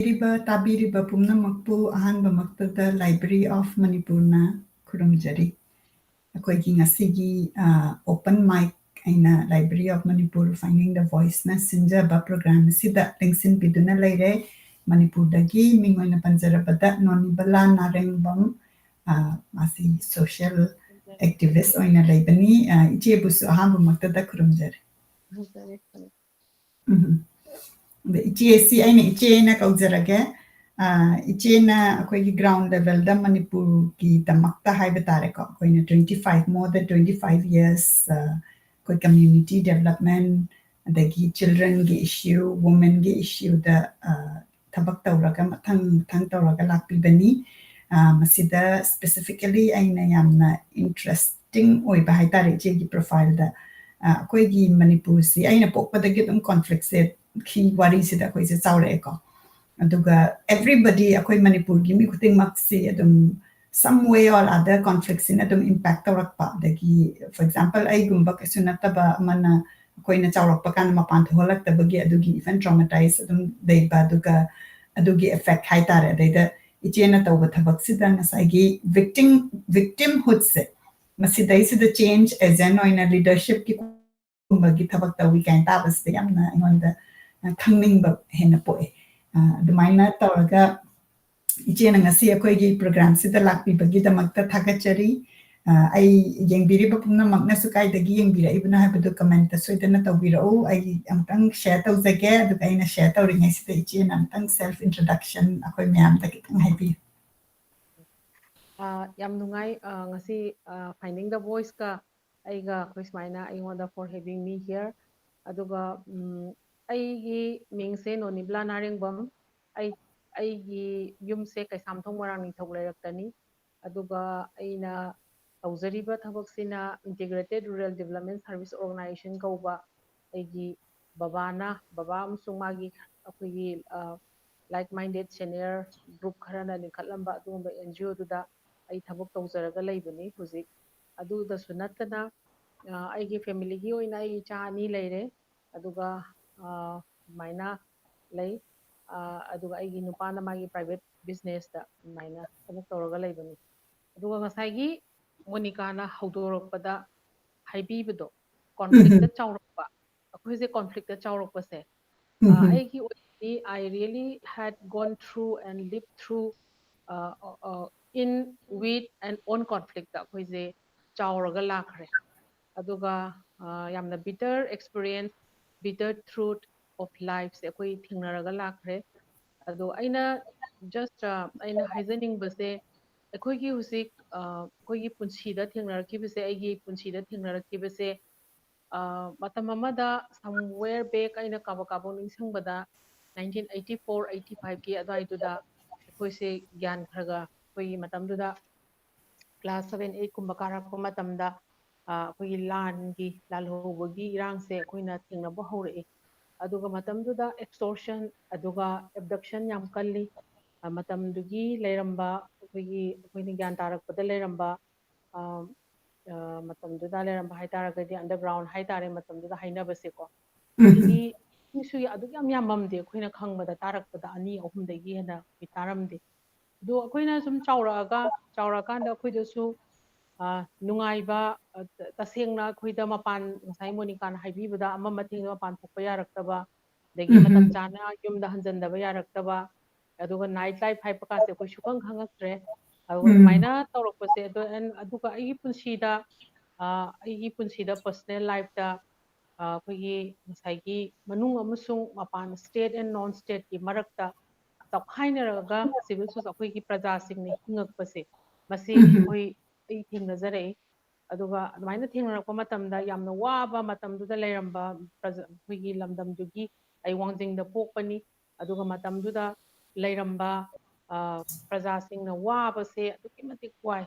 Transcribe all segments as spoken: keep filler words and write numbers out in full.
ꯌꯦꯡꯕꯤꯔꯤꯕ, ꯇꯥꯕꯤꯔꯤꯕ ꯄꯨꯝꯅꯃꯛꯄꯨ ꯑꯍꯥꯟꯕꯃꯛꯇꯗ Library of Manipurꯅ ꯈꯨꯔꯨꯝꯖꯔꯤ꯫ ꯑꯩꯈꯣꯏꯒꯤ ꯉꯁꯤꯒꯤ, ꯑ, open mic ꯑꯩꯅ Library of Manipur Finding the Voiceꯅ ꯁꯤꯟꯖꯕ program ꯑꯁꯤꯗ ꯂꯦꯡꯁꯤꯟꯕꯤꯗꯨꯅ ꯂꯩꯔꯦ꯫ ꯃꯅꯤꯄꯨꯔꯗꯒꯤ ꯃꯤꯡ ꯑꯣꯏꯅ ꯄꯟꯖꯔꯕꯗ ꯅꯣꯅꯤꯕꯂꯥ ꯅꯥꯔꯦꯡꯕꯝ, ꯑ, ꯃꯥꯁꯤ social activist ꯑꯣꯏꯅ ꯂꯩꯕꯅꯤ꯫ ꯑ, ꯏꯆꯦꯕꯨꯁꯨ ꯑꯍꯥꯟꯕꯃꯛꯇꯗ ꯈꯨꯔꯨꯝꯖꯔꯤ꯫ ꯎꯝ꯫ ꯑꯗ ꯏꯆꯦꯁꯤ ꯑꯩꯅ ꯏꯆꯦ ꯑꯩꯅ ꯀꯧꯖꯔꯒꯦ꯫ ꯑ, ꯏꯆꯦꯅ ꯑꯩꯈꯣꯏꯒꯤ ground levelꯗ ꯃꯅꯤꯄꯨꯔꯒꯤꯗꯃꯛꯇ ꯍꯥꯏꯕ ꯇꯥꯔꯦꯀꯣ, ꯑꯩꯈꯣꯏꯅ twenty five, more than twenty five years, ꯑ, ꯑꯩꯈꯣꯏ community development, ꯑꯗꯒꯤ childrenꯒꯤ issue, womenꯒꯤ issueꯗ, ꯑ, ꯊꯕꯛ ꯇꯧꯔꯒ ꯃꯊꯪ ꯃꯊꯪ ꯇꯧꯔꯒ ꯂꯥꯛꯄꯤꯕꯅꯤ꯫ ꯑ, ꯃꯁꯤꯗ specifically ꯑꯩꯅ ꯌꯥꯝꯅ interesting ꯑꯣꯏꯕ ꯍꯥꯏꯇꯥꯔꯦ ꯏꯆꯦꯒꯤ profileꯗ꯫ ꯑ, ꯑꯩꯈꯣꯏꯒꯤ ꯃꯅꯤꯄꯨꯔꯁꯤ ꯑꯩꯅ ꯄꯣꯛꯄꯗꯒꯤ ꯑꯗꯨꯝ conflictꯁꯦ, ꯈꯤ ꯋꯥꯔꯤꯁꯤꯗ ꯑꯩꯈꯣꯏꯁꯦ ꯆꯥꯎꯔꯛꯑꯦꯀꯣ꯫ ꯑꯗꯨꯒ everybody, ꯑꯩꯈꯣꯏ ꯃꯅꯤꯄꯨꯔꯒꯤ ꯃꯤ ꯈꯨꯗꯤꯡꯃꯛꯁꯤ ꯑꯗꯨꯝ some way or other conflictꯁꯤꯅ ꯑꯗꯨꯝ impact ꯇꯧꯔꯛꯄ꯫ ꯑꯗꯒꯤ, for example, ꯑꯩꯒꯨꯝꯕ ꯀꯩꯁꯨ ꯅꯠꯇꯕ ꯑꯃꯅ ꯑꯩꯈꯣꯏꯅ ꯆꯥꯎꯔꯛꯄ ꯀꯥꯟꯗ ꯃꯄꯥꯟ ꯊꯣꯛꯍꯜꯂꯛꯇꯕꯒꯤ ꯑꯗꯨꯒꯤ even traumatize ꯑꯗꯨꯝ ꯂꯩꯕ, ꯑꯗꯨꯒ ꯑꯗꯨꯒꯤ effect ꯍꯥꯏꯇꯥꯔꯦ꯫ ꯑꯗꯩꯗ ꯏꯆꯦꯅ ꯇꯧꯕ ꯊꯕꯛꯁꯤꯗ ꯉꯁꯥꯏꯒꯤ victim, victimhoodꯁꯦ, ꯃꯁꯤꯗꯩꯁꯤꯗ change agent ꯑꯣꯏꯅ leadershipꯀꯤ ꯒꯨꯝꯕꯒꯤ ꯊꯕꯛ ꯇꯧꯏ ꯀꯥꯏꯅ ꯇꯥꯕꯁꯤꯗ ꯌꯥꯝꯅ ꯑꯩꯉꯣꯟꯗ, ꯑ, ꯈꯪꯅꯤꯡꯕ ꯍꯦꯟꯅ ꯄꯣꯛꯑꯦ꯫ ꯑ, ꯑꯗꯨꯃꯥꯏꯅ ꯇꯧꯔꯒ ꯏꯆꯦꯅ ꯉꯁꯤ ꯑꯩꯈꯣꯏꯒꯤ programꯁꯤꯗ ꯂꯥꯛꯄꯤꯕꯒꯤꯗꯃꯛꯇ ꯊꯥꯒꯠꯆꯔꯤ꯫ ꯑ, ꯑꯩ ꯌꯦꯡꯕꯤꯔꯤꯕ ꯄꯨꯝꯅꯃꯛꯅꯁꯨ ꯀꯥꯏꯗꯒꯤ ꯌꯦꯡꯕꯤꯔꯛꯏꯕꯅꯣ ꯍꯥꯏꯕꯗꯨ commentꯇ ꯁꯣꯏꯗꯅ ꯇꯧꯕꯤꯔꯛꯎ꯫ ꯑꯩ ꯑꯃꯨꯛꯇꯪ share ꯇꯧꯖꯒꯦ, ꯑꯗꯨꯒ ꯑꯩꯅ share ꯇꯧꯔꯤꯉꯩꯁꯤꯗ ꯏꯆꯦꯅ ꯑꯃꯨꯛꯇꯪ self introduction ꯑꯩꯈꯣꯏ ꯃꯌꯥꯝꯗ ꯈꯤꯇꯪ ꯍꯥꯏꯕꯤꯌꯨ꯫ ꯑ, ꯌꯥꯝ ꯅꯨꯡꯉꯥꯏ, ꯑ, ꯉꯁꯤ, ꯑ, Finding the Voiceꯀ ꯑꯩꯒ ꯑꯩꯈꯣꯏ ꯁꯨꯃꯥꯏꯅ ꯑꯩꯉꯣꯟꯗ for having me here꯫ ꯑꯗꯨꯒ, ꯎꯝ, ꯑꯩꯒꯤ ꯃꯤꯡꯁꯦ ꯅꯣꯅꯤꯕꯂꯥ ꯅꯥꯔꯦꯡꯕꯝ꯫ ꯑꯩ, ꯑꯩꯒꯤ ꯌꯨꯝꯁꯦ ꯀꯩꯁꯥꯝꯊꯣꯡ ꯃꯣꯏꯔꯥꯡ ꯅꯤꯡꯊꯧ ꯂꯩꯔꯛꯇꯅꯤ꯫ ꯑꯗꯨꯒ ꯑꯩꯅ ꯇꯧꯖꯔꯤꯕ ꯊꯕꯛꯁꯤꯅ Integrated Rural Development Service Organization ꯀꯧꯕ ꯑꯩꯒꯤ ꯕꯕꯥꯅ, ꯕꯕꯥ ꯑꯃꯁꯨꯡ ꯃꯥꯒꯤ ꯑꯩꯈꯣꯏꯒꯤ, ꯑ, like minded senior group ꯈꯔꯅ ꯂꯤꯡꯈꯠꯂꯝꯕ ꯑꯗꯨꯒꯨꯝꯕ NGOꯗꯨꯗ ꯑꯩ ꯊꯕꯛ ꯇꯧꯖꯔꯒ ꯂꯩꯕꯅꯤ ꯍꯧꯖꯤꯛ꯫ ꯑꯗꯨꯗꯁꯨ ꯅꯠꯇꯅ, ꯑ, ꯑꯩꯒꯤ familyꯒꯤ ꯑꯣꯏꯅ ꯑꯩ ꯏꯆꯥ ꯑꯅꯤ ꯂꯩꯔꯦ꯫ ꯑꯗꯨꯒ, ꯑ, ꯑꯗꯨꯃꯥꯏꯅ ꯂꯩ꯫ ꯑꯗꯨꯒ ꯑꯩꯒꯤ ꯅꯨꯄꯥꯅ ꯃꯥꯒꯤ private businessꯇ ꯑꯗꯨꯃꯥꯏꯅ ꯊꯕꯛ ꯇꯧꯔꯒ ꯂꯩꯕꯅꯤ꯫ ꯑꯗꯨꯒ ꯉꯁꯥꯏꯒꯤ ꯃꯣꯅꯤꯀꯥꯅ ꯍꯧꯗꯣꯔꯛꯄꯗ ꯍꯥꯏꯕꯤꯕꯗꯣ, conflictꯇ ꯆꯥꯎꯔꯛꯄ, ꯑꯩꯈꯣꯏꯁꯦ conflictꯇ ꯆꯥꯎꯔꯛꯄꯁꯦ, ꯑ, ꯑꯩꯒꯤ ꯑꯣꯏꯅꯗꯤ, I really had gone through and lived through, uh, uh, in, with and on conflictꯇ ꯑꯩꯈꯣꯏꯁꯦ ꯆꯥꯎꯔꯒ ꯂꯥꯛꯈ꯭ꯔꯦ꯫ ꯑꯗꯨꯒ, ꯑ, ꯌꯥꯝꯅ bitter experience, bitter truth of lifeꯁꯦ ꯑꯩꯈꯣꯏ ꯊꯦꯡꯅꯔꯒ ꯂꯥꯛꯈ꯭ꯔꯦ꯫ ꯑꯗꯣ ꯑꯩꯅ just, ꯑ, ꯑꯩꯅ ꯍꯥꯏꯖꯅꯤꯡꯕꯁꯦ, ꯑꯩꯈꯣꯏꯒꯤ ꯍꯧꯖꯤꯛ, ꯑ, ꯑꯩꯈꯣꯏꯒꯤ ꯄꯨꯟꯁꯤꯗ ꯊꯦꯡꯅꯔꯛꯈꯤꯕꯁꯦ, ꯑꯩꯒꯤ ꯄꯨꯟꯁꯤꯗ ꯊꯦꯡꯅꯔꯛꯈꯤꯕꯁꯦ, ꯑ, ꯃꯇꯝ ꯑꯃꯗ somewhere back ꯑꯩꯅ ꯀꯥꯕꯛ ꯀꯥꯕꯛ ꯅꯤꯡꯁꯤꯡꯕꯗ nineteen eighty four eighty fiveꯀꯤ ꯑꯗꯨꯋꯥꯏꯗꯨꯗ ꯑꯩꯈꯣꯏꯁꯦ ꯒ꯭ꯌꯥꯟ ꯈꯔ ꯈꯔ, ꯑꯩꯈꯣꯏꯒꯤ ꯃꯇꯝꯗꯨꯗ class seven eightꯀꯨꯝꯕ ꯀꯥꯔꯛꯄ ꯃꯇꯝꯗ, ꯑ, ꯑꯩꯈꯣꯏꯒꯤ ꯂꯥꯟꯒꯤ, ꯂꯥꯜꯍꯧꯕꯒꯤ ꯏꯔꯥꯡꯁꯦ ꯑꯩꯈꯣꯏꯅ ꯊꯦꯡꯅꯕ ꯍꯧꯔꯛꯏ꯫ ꯑꯗꯨꯒ ꯃꯇꯝꯗꯨꯗ extortion, ꯑꯗꯨꯒ abduction ꯌꯥꯝ ꯀꯜꯂꯤ꯫ ꯑ, ꯃꯇꯝꯗꯨꯒꯤ ꯂꯩꯔꯝꯕ ꯑꯩꯈꯣꯏꯒꯤ, ꯑꯩꯈꯣꯏꯅ ꯒ꯭ꯌꯥꯟ ꯇꯥꯔꯛꯄꯗ ꯂꯩꯔꯝꯕ, ꯑ, ꯑ, ꯃꯇꯝꯗꯨꯗ ꯂꯩꯔꯝꯕ ꯍꯥꯏꯇꯥꯔꯒꯗꯤ underground ꯍꯥꯏꯇꯥꯔꯦ, ꯃꯇꯝꯗꯨꯗ ꯍꯥꯏꯅꯕꯁꯦꯀꯣ꯫ ꯁꯤꯒꯤ ꯃꯤꯁꯨ ꯑꯗꯨꯛ ꯌꯥꯝ ꯌꯥꯝꯃꯝꯗꯦ, ꯑꯩꯈꯣꯏꯅ ꯈꯪꯕꯗ, ꯇꯥꯔꯛꯄꯗ ꯑꯅꯤ ꯑꯍꯨꯝꯗꯒꯤ ꯍꯦꯟꯅ ꯇꯥꯔꯝꯗꯦ꯫ ꯑꯗꯣ ꯑꯩꯈꯣꯏꯅ ꯁꯨꯝ ꯆꯥꯎꯔꯛꯑꯒ, ꯆꯥꯎꯔꯛꯑꯀꯥꯟꯗ ꯑꯩꯈꯣꯏꯗꯁꯨ, ꯑ, ꯅꯨꯡꯉꯥꯏꯕ, ꯑ, ꯇ-, ꯇꯁꯦꯡꯅ ꯑꯩꯈꯣꯏꯗ ꯃꯄꯥꯟ, ꯉꯁꯥꯏ ꯃꯣꯅꯤꯀꯥꯅ ꯍꯥꯏꯕꯤꯕꯗ, ꯑꯃ ꯃꯊꯦꯡꯅ ꯃꯄꯥꯟ ꯊꯣꯛꯄ ꯌꯥꯔꯛꯇꯕ, ꯑꯗꯒꯤ ꯃꯇꯝ ꯆꯥꯅ ꯌꯨꯝꯗ ꯍꯟꯖꯟꯗꯕ ꯌꯥꯔꯛꯇꯕ, ꯑꯗꯨꯒ night life ꯍꯥꯏꯕ ꯀꯥꯁꯦ ꯑꯩꯈꯣꯏ ꯁꯨꯈꯪ ꯈꯪꯉꯛꯇ꯭ꯔꯦ꯫ ꯑꯗꯨꯒ ꯑꯗꯨꯃꯥꯏꯅ ꯇꯧꯔꯛꯄꯁꯦ, ꯑꯗꯣ ꯑꯩꯅ, ꯑꯗꯨꯒ ꯑꯩꯒꯤ ꯄꯨꯟꯁꯤꯗ, ꯑ, ꯑꯩꯒꯤ ꯄꯨꯟꯁꯤꯗ personal lifeꯇ, ꯑ, ꯑꯩꯈꯣꯏꯒꯤ ꯉꯁꯥꯏꯒꯤ ꯃꯅꯨꯡ ꯑꯃꯁꯨꯡ ꯃꯄꯥꯟ, state and non stateꯀꯤ ꯃꯔꯛꯇ ꯇꯧꯈꯥꯏꯅꯔꯒ civil soc-, ꯑꯩꯈꯣꯏꯒꯤ ꯄ꯭ꯔꯖꯥꯁꯤꯡꯅ ꯍꯤꯡꯉꯛꯄꯁꯦ, ꯃꯁꯤ ꯑꯩꯈꯣꯏ, ꯑꯩ ꯊꯦꯡꯅꯖꯔꯛꯏ꯫ ꯑꯗꯨꯒ ꯑꯗꯨꯃꯥꯏꯅ ꯊꯦꯡꯅꯔꯛꯄ ꯃꯇꯝꯗ ꯌꯥꯝꯅ ꯋꯥꯕ ꯃꯇꯝꯗꯨꯗ ꯂꯩꯔꯝꯕ ꯄ꯭ꯔꯖꯥ, ꯑꯩꯈꯣꯏꯒꯤ ꯂꯝꯗꯝꯗꯨꯒꯤ, ꯑꯩ ꯋꯥꯡꯖꯤꯡꯗ ꯄꯣꯛꯄꯅꯤ꯫ ꯑꯗꯨꯒ ꯃꯇꯝꯗꯨꯗ ꯂꯩꯔꯝꯕ, ꯑ, ꯄ꯭ꯔꯖꯥꯁꯤꯡꯅ ꯋꯥꯕꯁꯦ ꯑꯗꯨꯛꯀꯤ ꯃꯇꯤꯛ ꯋꯥꯏ꯫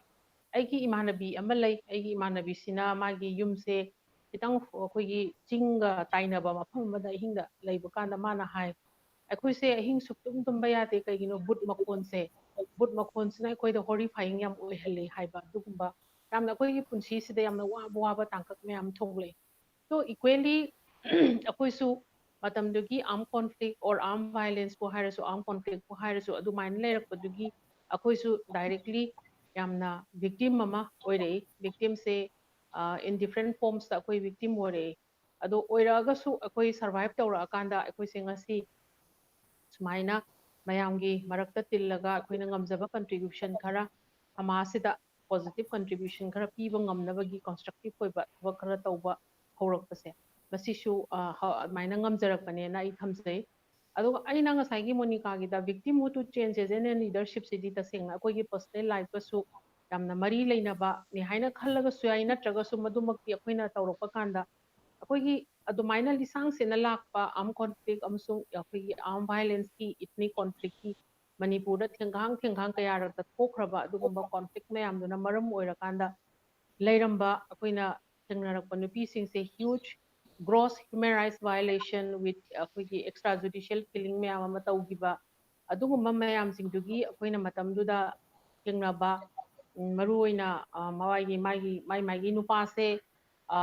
ꯑꯩꯒꯤ ꯏꯃꯥꯟꯅꯕꯤ ꯑꯃ ꯂꯩ꯫ ꯑꯩꯒꯤ ꯏꯃꯥꯟꯅꯕꯤꯁꯤꯅ ꯃꯥꯒꯤ ꯌꯨꯝꯁꯦ ꯈꯤꯇꯪ ꯑꯩꯈꯣꯏꯒꯤ ꯆꯤꯡꯒ ꯇꯥꯏꯅꯕ ꯃꯐꯝ ꯑꯃꯗ ꯑꯍꯤꯡꯗ ꯂꯩꯕ ꯀꯥꯟꯗ ꯃꯥꯅ ꯍꯥꯏ, "ꯑꯩꯈꯣꯏꯁꯦ ꯑꯍꯤꯡ ꯁꯨꯛꯇꯨꯝ ꯇꯨꯝꯕ ꯌꯥꯗꯦ꯫ ꯀꯩꯒꯤꯅꯣ? ꯕꯨꯠ ꯃꯈꯣꯟꯁꯦ, ꯕꯨꯠ ꯃꯈꯣꯟꯁꯤꯅ ꯑꯩꯈꯣꯏꯗ horrifying ꯌꯥꯝ ꯑꯣꯏꯍꯜꯂꯦ" ꯍꯥꯏꯕ꯫ ꯑꯗꯨꯒꯨꯝꯕ ꯌꯥꯝꯅ ꯑꯩꯈꯣꯏꯒꯤ ꯄꯨꯟꯁꯤꯁꯤꯗ ꯌꯥꯝꯅ ꯋꯥꯕ, ꯋꯥꯕ ꯇꯥꯡꯀꯛ ꯃꯌꯥꯝ ꯊꯣꯛꯂꯛꯑꯦ꯫ So equally ꯑꯩꯈꯣꯏꯁꯨ ꯃꯇꯝꯗꯨꯒꯤ armed conflict or armed violence ꯄꯨ ꯍꯥꯏꯔꯁꯨ, armed conflict ꯄꯨ ꯍꯥꯏꯔꯁꯨ, ꯑꯗꯨꯃꯥꯏꯅ ꯂꯩꯔꯛꯄꯗꯨꯒꯤ ꯑꯩꯈꯣꯏꯁꯨ directly ꯌꯥꯝꯅ victim ꯑꯃ ꯑꯣꯏꯔꯛꯏ꯫ Victimꯁꯦ in different formsꯇ ꯑꯩꯈꯣꯏ victim ꯑꯣꯏꯔꯛꯏ꯫ ꯑꯗꯣ ꯑꯣꯏꯔꯛꯑꯒꯁꯨ ꯑꯩꯈꯣꯏ survive ꯇꯧꯔꯛꯑꯀꯥꯟꯗ ꯑꯩꯈꯣꯏꯁꯦ ꯉꯁꯤ ꯁꯨꯃꯥꯏꯅ ꯃꯌꯥꯝꯒꯤ ꯃꯔꯛꯇ ꯇꯤꯜꯂꯒ ꯑꯩꯈꯣꯏꯅ ꯉꯝꯖꯕ contribution ꯈꯔ, ꯁꯃꯥꯖꯁꯤꯗ positive contribution ꯈꯔ ꯄꯤꯕ ꯉꯝꯅꯕꯒꯤ constructive ꯑꯣꯏꯕ ꯊꯕꯛ ꯈꯔ ꯇꯧꯕ ꯍꯧꯔꯛꯄꯁꯦ, ꯃꯁꯤꯁꯨ ꯑ, ꯍ-, ꯑꯗꯨꯃꯥꯏꯅ ꯉꯝꯖꯔꯛꯄꯅꯦꯅ ꯑꯩ ꯊꯝꯖꯩ꯫ ꯑꯗꯨꯒ ꯑꯩꯅ ꯉꯁꯥꯏꯒꯤ ꯃꯣꯅꯤꯀꯥꯒꯤꯗ victimhood to change agent and leadershipꯁꯤꯗꯤ ꯇꯁꯦꯡꯅ ꯑꯩꯈꯣꯏꯒꯤ personal lifeꯀꯁꯨ ꯌꯥꯝꯅ ꯃꯔꯤ ꯂꯩꯅꯕꯅꯤ ꯍꯥꯏꯅ ꯈꯜꯂꯒꯁꯨ ꯌꯥꯏ, ꯅꯠꯇ꯭ꯔꯒꯁꯨ ꯃꯗꯨꯃꯛꯇꯤ ꯑꯩꯈꯣꯏꯅ ꯇꯧꯔꯛꯄ ꯀꯥꯟꯗ ꯑꯩꯈꯣꯏꯒꯤ ꯑꯗꯨꯃꯥꯏꯅ ꯂꯤꯁꯥꯡ ꯁꯤꯠꯅ ꯂꯥꯛꯄ armed conflict ꯑꯃꯁꯨꯡ ꯑꯩꯈꯣꯏꯒꯤ armed violenceꯀꯤ, ethnic conflictꯀꯤ ꯃꯅꯤꯄꯨꯔꯗ ꯊꯦꯡꯒꯥꯡ ꯊꯦꯡꯒꯥꯡ ꯀꯌꯥꯔꯛꯇ ꯊꯣꯛꯈ꯭ꯔꯕ ꯑꯗꯨꯒꯨꯝꯕ conflict ꯃꯌꯥꯝꯗꯨꯅ ꯃꯔꯝ ꯑꯣꯏꯔꯀꯥꯟꯗ ꯂꯩꯔꯝꯕ ꯑꯩꯈꯣꯏꯅ ꯊꯦꯡꯅꯔꯛꯄ ꯅꯨꯄꯤꯁꯤꯡꯁꯦ huge gross human rights violation with ꯑꯩꯈꯣꯏꯒꯤ extra judicial killing ꯃꯌꯥꯝ ꯑꯃ ꯇꯧꯈꯤꯕ, ꯑꯗꯨꯒꯨꯝꯕ ꯃꯌꯥꯝꯁꯤꯡꯗꯨꯒꯤ ꯑꯩꯈꯣꯏꯅ ꯃꯇꯝꯗꯨꯗ ꯊꯦꯡꯅꯕ, ꯎꯝ, ꯃꯔꯨꯑꯣꯏꯅ, ꯑ, ꯃꯥꯒꯤ, ꯃꯥꯒꯤ, ꯃꯥꯏ, ꯃꯥꯒꯤ ꯅꯨꯄꯥꯁꯦ, ꯑ,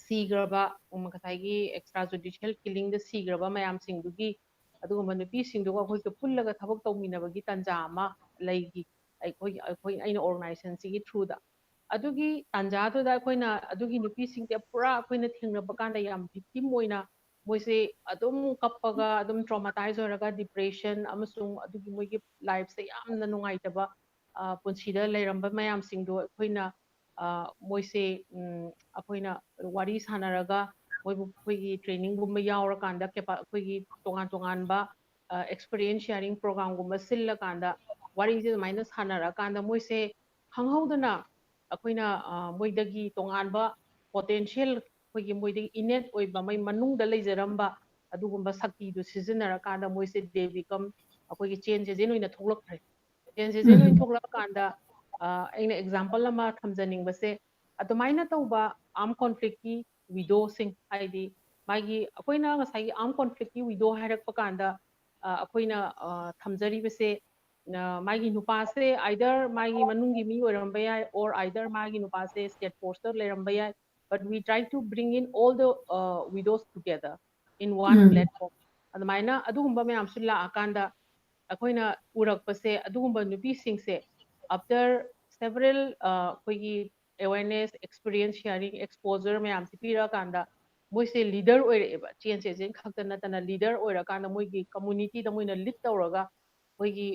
ꯁꯤꯈ꯭ꯔꯕ, ꯎꯝ, ꯉꯁꯥꯏꯒꯤ extra judicial killingꯗ ꯁꯤꯈ꯭ꯔꯕ ꯃꯌꯥꯝꯁꯤꯡꯗꯨꯒꯤ, ꯑꯗꯨꯒꯨꯝꯕ ꯅꯨꯄꯤꯁꯤꯡꯗꯨꯒ ꯑꯩꯈꯣꯏꯒ ꯄꯨꯜꯂꯒ ꯊꯕꯛ ꯇꯧꯃꯤꯟꯅꯕꯒꯤ ꯇꯥꯟꯖꯥ ꯑꯃ ꯂꯩꯈꯤ꯫ ꯑꯩꯈꯣꯏ, ꯑꯩꯈꯣꯏ, ꯑꯩꯅ organizationꯁꯤꯒꯤ throughꯗ꯫ ꯑꯗꯨꯒꯤ ꯇꯥꯟꯖꯥꯗꯨꯗ ꯑꯩꯈꯣꯏꯅ ꯑꯗꯨꯒꯤ ꯅꯨꯄꯤꯁꯤꯡꯁꯦ ꯄꯨꯔꯥ ꯑꯩꯈꯣꯏꯅ ꯊꯦꯡꯅꯕ ꯀꯥꯟꯗ ꯌꯥꯝ victim ꯑꯣꯏꯅ ꯃꯣꯏꯁꯦ ꯑꯗꯨꯝ ꯀꯞꯄꯒ, ꯑꯗꯨꯝ traumatize ꯑꯣꯏꯔꯒ, depression ꯑꯃꯁꯨꯡ ꯑꯗꯨꯒꯤ ꯃꯣꯏꯒꯤ lifeꯁꯦ ꯌꯥꯝꯅ ꯅꯨꯡꯉꯥꯏꯇꯕ, ꯑ, ꯄꯨꯟꯁꯤꯗ ꯂꯩꯔꯝꯕ ꯃꯌꯥꯝꯁꯤꯡꯗꯣ ꯑꯩꯈꯣꯏꯅ, ꯑ, ꯃꯣꯏꯁꯦ, ꯎꯝ, ꯑꯩꯈꯣꯏꯅ ꯋꯥꯔꯤ ꯁꯥꯟꯅꯔꯒ, ꯃꯣꯏꯕꯨ ꯑꯩꯈꯣꯏꯒꯤ trainingꯒꯨꯝꯕ ꯌꯥꯎꯔꯀꯥꯟꯗ, ꯀꯦꯄꯥ-, ꯑꯩꯈꯣꯏꯒꯤ ꯇꯣꯉꯥꯟ ꯇꯣꯉꯥꯟꯕ, ꯑ, experience sharing programꯒꯨꯝꯕ ꯁꯤꯜꯂꯀꯥꯟꯗ, ꯋꯥꯔꯤꯁꯦ ꯑꯗꯨꯃꯥꯏꯅ ꯁꯥꯟꯅꯔꯀꯥꯟꯗ, ꯃꯣꯏꯁꯦ ꯈꯪꯍꯧꯗꯅ ꯑꯩꯈꯣꯏꯅ, ꯑ, ꯃꯣꯏꯗꯒꯤ ꯇꯣꯉꯥꯟꯕ potential, ꯑꯩꯈꯣꯏꯒꯤ ꯃꯣꯏꯗꯒꯤ innate ꯑꯣꯏꯕ, ꯃꯣꯏ ꯃꯅꯨꯡꯗ ꯂꯩꯖꯔꯝꯕ ꯑꯗꯨꯒꯨꯝꯕ ꯁꯛꯇꯤꯗꯨ ꯁꯤꯖꯤꯟꯅꯔꯀꯥꯟꯗ ꯃꯣꯏꯁꯦ they become ꯑꯩꯈꯣꯏꯒꯤ change agent ꯑꯣꯏꯅ ꯊꯣꯛꯂꯛꯈ꯭ꯔꯦ꯫ Change agent ꯑꯣꯏꯅ ꯊꯣꯛꯂꯛꯑꯀꯥꯟꯗ, ꯑ, ꯑꯩꯅ example ꯑꯃ ꯊꯝꯖꯅꯤꯡꯕꯁꯦ, ꯑꯗꯨꯃꯥꯏꯅ ꯇꯧꯕ armed conflictꯀꯤ widowꯁꯤꯡ, ꯍꯥꯏꯗꯤ ꯃꯥꯒꯤ, ꯑꯩꯈꯣꯏꯅ ꯉꯁꯥꯏꯒꯤ armed conflictꯀꯤ widow ꯍꯥꯏꯔꯛꯄ ꯀꯥꯟꯗ, ꯑ, ꯑꯩꯈꯣꯏꯅ, ꯑ, ꯊꯝꯖꯔꯤꯕꯁꯦ, ꯑ, ꯃꯥꯒꯤ ꯅꯨꯄꯥꯁꯦ either ꯃꯥꯒꯤ ꯃꯅꯨꯡꯒꯤ ꯃꯤ ꯑꯣꯏꯔꯝꯕ ꯌꯥꯏ, or either ꯃꯥꯒꯤ ꯅꯨꯄꯥꯁꯦ state forceꯇ ꯂꯩꯔꯝꯕ ꯌꯥꯏ, but we try to bring in all the, uh, widows together. in one platform. ꯑꯗꯨꯃꯥꯏꯅ ꯑꯗꯨꯒꯨꯝꯕ ꯃꯌꯥꯝꯁꯨ ꯂꯥꯛꯑꯀꯥꯟꯗ ꯑꯩꯈꯣꯏꯅ ꯎꯔꯛꯄꯁꯦ, ꯑꯗꯨꯒꯨꯝꯕ ꯅꯨꯄꯤꯁꯤꯡꯁꯦ after several ꯑꯩꯈꯣꯏꯒꯤ awareness, experience sharing, exposure ꯃꯌꯥꯝꯁꯤ ꯄꯤꯔꯛꯑꯀꯥꯟꯗ ꯃꯣꯏꯁꯦ leader ꯑꯣꯏꯔꯛꯑꯦꯕ꯫ Change agent ꯈꯛꯇ ꯅꯠꯇꯅ leader ꯑꯣꯏꯔꯀꯥꯟꯗ ꯃꯣꯏꯒꯤ communityꯗ ꯃꯣꯏꯅ lead ꯇꯧꯔꯒ ꯑꯩꯈꯣꯏꯒꯤ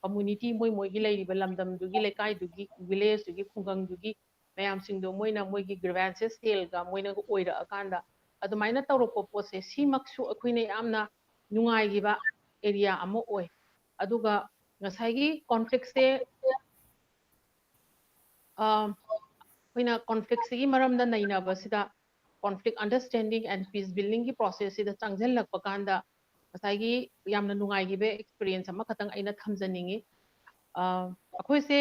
community, ꯃꯣꯏ ꯃꯣꯏꯒꯤ ꯂꯩꯔꯤꯕ ꯂꯝꯗꯝꯗꯨꯒꯤ, ꯂꯩꯀꯥꯏꯗꯨꯒꯤ, villageꯗꯨꯒꯤ, ꯈꯨꯡꯒꯪꯗꯨꯒꯤ ꯃꯌꯥꯝꯁꯤꯡꯗꯣ ꯃꯣꯏꯅ ꯃꯣꯏꯒꯤ grievances ꯁꯦꯜꯒ ꯃꯣꯏꯅ ꯑꯣꯏꯔꯛꯑꯀꯥꯟꯗ ꯑꯗꯨꯃꯥꯏꯅ ꯇꯧꯔꯛꯄ ꯄꯣꯠꯁꯦ, ꯁꯤꯃꯛꯁꯨ ꯑꯩꯈꯣꯏꯅ ꯌꯥꯝꯅ ꯅꯨꯡꯉꯥꯏꯈꯤꯕ area ꯑꯃ ꯑꯣꯏ꯫ ꯑꯗꯨꯒ ꯉꯁꯥꯏꯒꯤ conflictꯁꯦ ꯑꯩꯈꯣꯏꯅ conflictꯁꯤꯒꯤ ꯃꯔꯝꯗ ꯅꯩꯅꯕꯁꯤꯗ conflict understanding and peace buildingꯒꯤ processꯁꯤꯗ ꯆꯪꯁꯤꯜꯂꯛꯄ ꯀꯥꯟꯗ ꯉꯁꯥꯏꯒꯤ ꯌꯥꯝꯅ ꯅꯨꯡꯉꯥꯏꯈꯤꯕ experience ꯑꯃꯈꯛꯇꯪ ꯑꯩꯅ ꯊꯝꯖꯅꯤꯡꯉꯤ꯫ ꯑꯩꯈꯣꯏꯁꯦ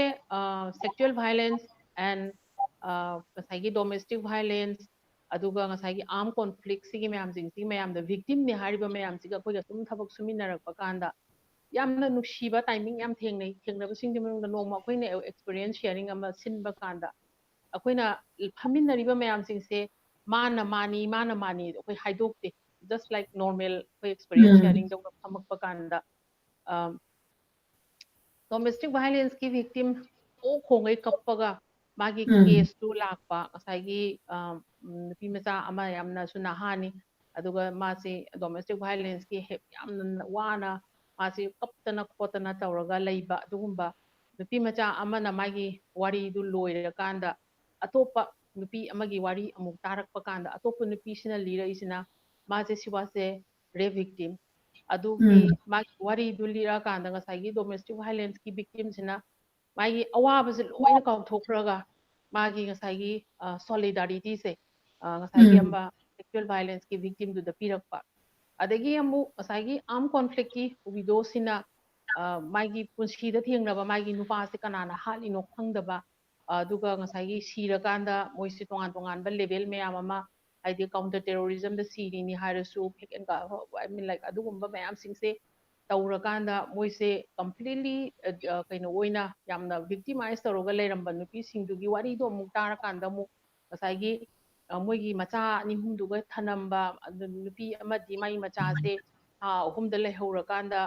sexual violence and ꯉꯁꯥꯏꯒꯤ domestic violence, ꯑꯗꯨꯒ ꯉꯁꯥꯏꯒꯤ armed conflict ꯁꯤꯒꯤ ꯃꯌꯥꯝꯁꯤꯡꯁꯤꯒꯤ ꯃꯌꯥꯝꯗ victimꯅꯦ ꯍꯥꯏꯔꯤꯕ ꯃꯌꯥꯝꯁꯤꯒ ꯑꯩꯈꯣꯏꯒ ꯁꯨꯝ ꯊꯕꯛ ꯁꯨꯃꯤꯟꯅꯔꯛꯄ ꯀꯥꯟꯗ ꯌꯥꯝꯅ ꯅꯨꯡꯁꯤꯕ timing ꯌꯥꯝ ꯊꯦꯡꯅꯩ꯫ ꯊꯦꯡꯅꯕꯁꯤꯡꯒꯤ ꯃꯅꯨꯡꯗ ꯅꯣꯡꯃ ꯑꯩꯈꯣꯏꯅ experience sharing ꯑꯃ ꯁꯤꯟꯕ ꯀꯥꯟꯗ ꯑꯩꯈꯣꯏꯅ ꯐꯝꯃꯤꯟꯅꯔꯤꯕ ꯃꯌꯥꯝꯁꯤꯡꯁꯦ ꯃꯥꯅ ꯃꯥꯅꯤ, ꯃꯥꯅ ꯃꯥꯅꯤ ꯑꯩꯈꯣꯏ ꯍꯥꯏꯗꯣꯛꯇꯦ꯫ Just like normal ꯑꯩꯈꯣꯏ experience sharing ꯇꯧꯅ ꯐꯝꯃꯛꯄ ꯀꯥꯟꯗ domestic violenceꯀꯤ victim ꯑꯣ ꯈꯣꯡꯉꯩ ꯀꯞꯄꯒ ꯃꯥꯒꯤ caseꯇꯨ ꯂꯥꯛꯄ, ꯉꯁꯥꯏꯒꯤ ꯅꯨꯄꯤ ꯃꯆꯥ ꯑꯃ ꯌꯥꯝꯅꯁꯨ ꯅꯍꯥꯅꯤ, ꯑꯗꯨꯒ ꯃꯥꯁꯤ domestic violenceꯀꯤ ꯍꯦꯛ ꯌꯥꯝꯅ ꯋꯥꯅ ꯃꯥꯁꯤ ꯀꯞꯇꯅ ꯈꯣꯠꯇꯅ ꯇꯧꯔꯒ ꯂꯩꯕ ꯑꯗꯨꯒꯨꯝꯕ ꯅꯨꯄꯤ ꯃꯆꯥ ꯑꯃꯅ ꯃꯥꯒꯤ ꯋꯥꯔꯤꯗꯨ ꯂꯣꯏꯔꯀꯥꯟꯗ ꯑꯇꯣꯞꯄ ꯅꯨꯄꯤ ꯑꯃꯒꯤ ꯋꯥꯔꯤ ꯑꯃꯨꯛ ꯇꯥꯔꯛꯄ ꯀꯥꯟꯗ ꯑꯇꯣꯞꯄ ꯅꯨꯄꯤꯁꯤꯅ ꯂꯤꯔꯛꯏꯁꯤꯅ ꯃꯥꯁꯦ she was a rape victim꯫ ꯑꯗꯨꯒꯤ ꯃꯥꯒꯤ ꯋꯥꯔꯤꯗꯨ ꯂꯤꯔꯛꯑꯀꯥꯟꯗ ꯉꯁꯥꯏꯒꯤ domestic violenceꯀꯤ victimꯁꯤꯅ ꯃꯥꯒꯤ ꯑꯋꯥꯕꯁꯦ ꯂꯣꯏꯅ ꯀꯥꯎꯊꯣꯛꯈ꯭ꯔꯒ ꯃꯥꯒꯤ ꯉꯁꯥꯏꯒꯤ solidarityꯁꯦ ꯉꯁꯥꯏꯒꯤ ꯑꯃ sexual violenceꯀꯤ victimꯗꯨꯗ ꯄꯤꯔꯛꯄ꯫ ꯑꯗꯒꯤ ꯑꯃꯨꯛ ꯉꯁꯥꯏꯒꯤ armed conflictꯀꯤ widowꯁꯤꯅ ꯃꯥꯒꯤ ꯄꯨꯟꯁꯤꯗ ꯊꯦꯡꯅꯕ ꯃꯥꯒꯤ ꯅꯨꯄꯥꯁꯦ ꯀꯅꯥꯅ ꯍꯥꯠꯂꯤꯅꯣ ꯈꯪꯗꯕ, ꯑꯗꯨꯒ ꯉꯁꯥꯏꯒꯤ ꯁꯤꯔꯀꯥꯟꯗ ꯃꯣꯏꯁꯦ ꯇꯣꯉꯥꯟ ꯇꯣꯉꯥꯟꯕ level ꯃꯌꯥꯝ ꯑꯃ, ꯍꯥꯏꯗꯤ counter terrorismꯗ ꯁꯤꯔꯤꯅꯤ ꯍꯥꯏꯔꯁꯨ, I mean, like, ꯑꯗꯨꯒꯨꯝꯕ ꯃꯌꯥꯝꯁꯤꯡꯁꯦ ꯇꯧꯔꯀꯥꯟꯗ ꯃꯣꯏꯁꯦ completely ꯀꯩꯅꯣ ꯑꯣꯏꯅ ꯌꯥꯝꯅ victimize ꯇꯧꯔꯒ ꯂꯩꯔꯝꯕ ꯅꯨꯄꯤꯁꯤꯡꯗꯨꯒꯤ ꯋꯥꯔꯤꯗꯣ ꯑꯃꯨꯛ ꯇꯥꯔꯀꯥꯟꯗ ꯑꯃꯨꯛ ꯉꯁꯥꯏꯒꯤ ꯑ, ꯃꯣꯏꯒꯤ ꯃꯆꯥ ꯑꯅꯤ ꯑꯍꯨꯝꯗꯨꯒ ꯊꯅꯝꯕ, ꯑꯗꯨ ꯅꯨꯄꯤ ꯑꯃꯗꯤ ꯃꯥꯒꯤ ꯃꯆꯥꯁꯦ ꯊꯥ ꯑꯍꯨꯝꯗ ꯂꯩꯍꯧꯔꯀꯥꯟꯗ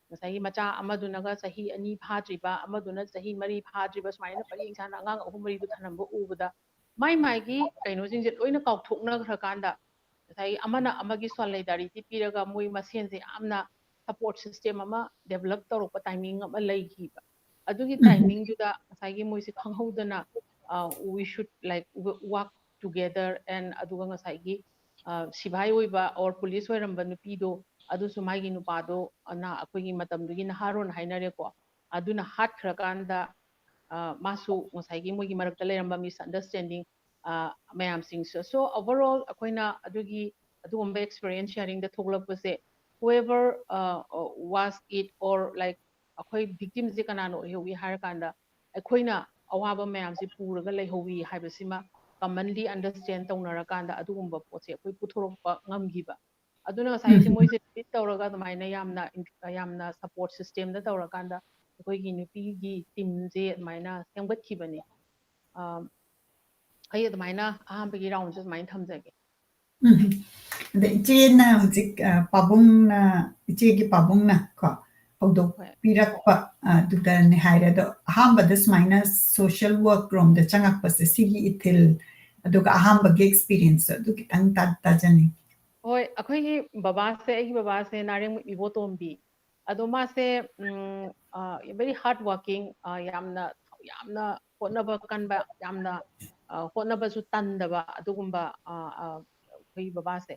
ꯉꯁꯥꯏꯒꯤ ꯃꯆꯥ ꯑꯃꯗꯨꯅꯒ ꯆꯍꯤ ꯑꯅꯤ ꯐꯥꯗ꯭ꯔꯤꯕ, ꯑꯃꯗꯨꯅ ꯆꯍꯤ ꯃꯔꯤ ꯐꯥꯗ꯭ꯔꯤꯕ, ꯁꯨꯃꯥꯏꯅ ꯄꯔꯦꯡ ꯁꯥꯅ ꯑꯉꯥꯡ ꯑꯍꯨꯝ ꯃꯔꯤꯗꯨ ꯊꯅꯝꯕ ꯎꯕꯗ ꯃꯥꯏ ꯃꯥꯏꯒꯤ ꯀꯩꯅꯣꯁꯤꯡꯁꯦ ꯂꯣꯏꯅ ꯀꯥꯎꯊꯣꯛꯅꯈ꯭ꯔꯀꯥꯟꯗ ꯉꯁꯥꯏꯒꯤ ꯑꯃꯅ ꯑꯃꯒꯤ solidarity ꯄꯤꯔꯒ ꯃꯣꯏ ꯃꯁꯦꯟꯁꯦ ꯌꯥꯝꯅ support system ꯑꯃ develop ꯇꯧꯔꯛꯄ timing ꯑꯃ ꯂꯩꯈꯤꯕ꯫ ꯑꯗꯨꯒꯤ timingꯗꯨꯗ ꯉꯁꯥꯏꯒꯤ ꯃꯣꯏꯁꯦ ꯈꯪꯍꯧꯗꯅ, ꯑ, "We should, like, w-, work together," and ꯑꯗꯨꯒ ꯉꯁꯥꯏꯒꯤ, ꯑ, ꯁꯤꯐꯥꯏ ꯑꯣꯏꯕ or police ꯑꯣꯏꯔꯝꯕ ꯅꯨꯄꯤꯗꯣ, ꯑꯗꯨꯁꯨ ꯃꯥꯒꯤ ꯅꯨꯄꯥꯗꯣ, ꯑ, ꯅ-, ꯑꯩꯈꯣꯏꯒꯤ ꯃꯇꯝꯗꯨꯒꯤ ꯅꯍꯥꯔꯣꯟ ꯍꯥꯏꯅꯔꯦꯀꯣ, ꯑꯗꯨꯅ ꯍꯥꯠꯈ꯭ꯔꯀꯥꯟꯗ, ꯑ, ꯃꯥꯁꯨ ꯉꯁꯥꯏꯒꯤ ꯃꯣꯏꯒꯤ ꯃꯔꯛꯇ ꯂꯩꯔꯝꯕ misunderstanding, ꯑ, ꯃꯌꯥꯝꯁꯤꯡꯁꯨ꯫ So overall ꯑꯩꯈꯣꯏꯅ ꯑꯗꯨꯒꯤ, ꯑꯗꯨꯒꯨꯝꯕ experience sharingꯗ ꯊꯣꯛꯂꯛꯄꯁꯦ, whoever, uh, uh, was it or, like, ꯑꯩꯈꯣꯏ victimꯁꯦ ꯀꯅꯥꯅ ꯑꯣꯏꯍꯧꯏ ꯍꯥꯏꯔꯀꯥꯟꯗ ꯑꯩꯈꯣꯏꯅ ꯑꯋꯥꯕ ꯃꯌꯥꯝꯁꯦ ꯄꯨꯔꯒ ꯂꯩꯍꯧꯏ ꯍꯥꯏꯕꯁꯤꯃ commonly understand ꯇꯧꯅꯔꯀꯥꯟꯗ ꯑꯗꯨꯒꯨꯝꯕ ꯄꯣꯠꯁꯦ ꯑꯩꯈꯣꯏ ꯄꯨꯊꯣꯔꯛꯄ ꯉꯝꯈꯤꯕ꯫ ꯑꯗꯨꯅ ꯉꯁꯥꯏꯒꯤ ꯃꯣꯏꯁꯦ lead ꯇꯧꯔꯒ ꯑꯗꯨꯃꯥꯏꯅ ꯌꯥꯝꯅ ꯏꯟ-, ꯌꯥꯝꯅ support systemꯗ ꯇꯧꯔꯀꯥꯟꯗ ꯑꯩꯈꯣꯏꯒꯤ ꯅꯨꯄꯤꯒꯤ teamꯁꯦ ꯑꯗꯨꯃꯥꯏꯅ ꯁꯦꯝꯒꯠꯈꯤꯕꯅꯤ꯫ ꯑ, ꯑꯩ ꯑꯗꯨꯃꯥꯏꯅ ꯑꯍꯥꯟꯕꯒꯤ roundꯁꯦ ꯑꯗꯨꯃꯥꯏꯅ ꯊꯝꯖꯒꯦ꯫ ꯎꯝ꯫ ꯑꯗ ꯏꯆꯦꯅ ꯍꯧꯖꯤꯛ, ꯑ, ꯄꯥꯕꯨꯡꯅ, ꯏꯆꯦꯒꯤ ꯄꯥꯕꯨꯡꯅ ꯀꯣ, ꯍꯧꯗꯣꯛꯄꯤꯔꯛꯄ, ꯑ, ꯑꯗꯨꯗꯅꯦ ꯍꯥꯏꯔꯦ꯫ ꯑꯗꯣ ꯑꯍꯥꯟꯕꯗ ꯁꯨꯃꯥꯏꯅ social work ꯔꯣꯝꯗ ꯆꯪꯉꯛꯄꯁꯦ, ꯁꯤꯒꯤ ꯏꯊꯤꯜ, ꯑꯗꯨꯒ ꯑꯍꯥꯟꯕꯒꯤ experience ꯑꯗꯨ ꯈꯤꯇꯪ ꯇꯥ-, ꯇꯥꯖꯅꯤꯡꯉꯤ꯫ ꯍꯣꯏ, ꯑꯩꯈꯣꯏꯒꯤ ꯕꯕꯥꯁꯦ, ꯑꯩꯒꯤ ꯕꯕꯥꯁꯦ ꯅꯥꯔꯦꯡ ꯏꯕꯣꯇꯣꯝꯕꯤ꯫ ꯑꯗꯣ ꯃꯥꯁꯦ, ꯎꯝ, ꯑ, very hard working, ꯑ, ꯌꯥꯝꯅ, ꯌꯥꯝꯅ ꯍꯣꯠꯅꯕ ꯀꯟꯕ, ꯌꯥꯝꯅ, ꯑ, ꯍꯣꯠꯅꯕꯁꯨ ꯇꯟꯗꯕ ꯑꯗꯨꯒꯨꯝꯕ, ꯑ, ꯑ, ꯑꯩꯈꯣꯏꯒꯤ ꯕꯕꯥꯁꯦ꯫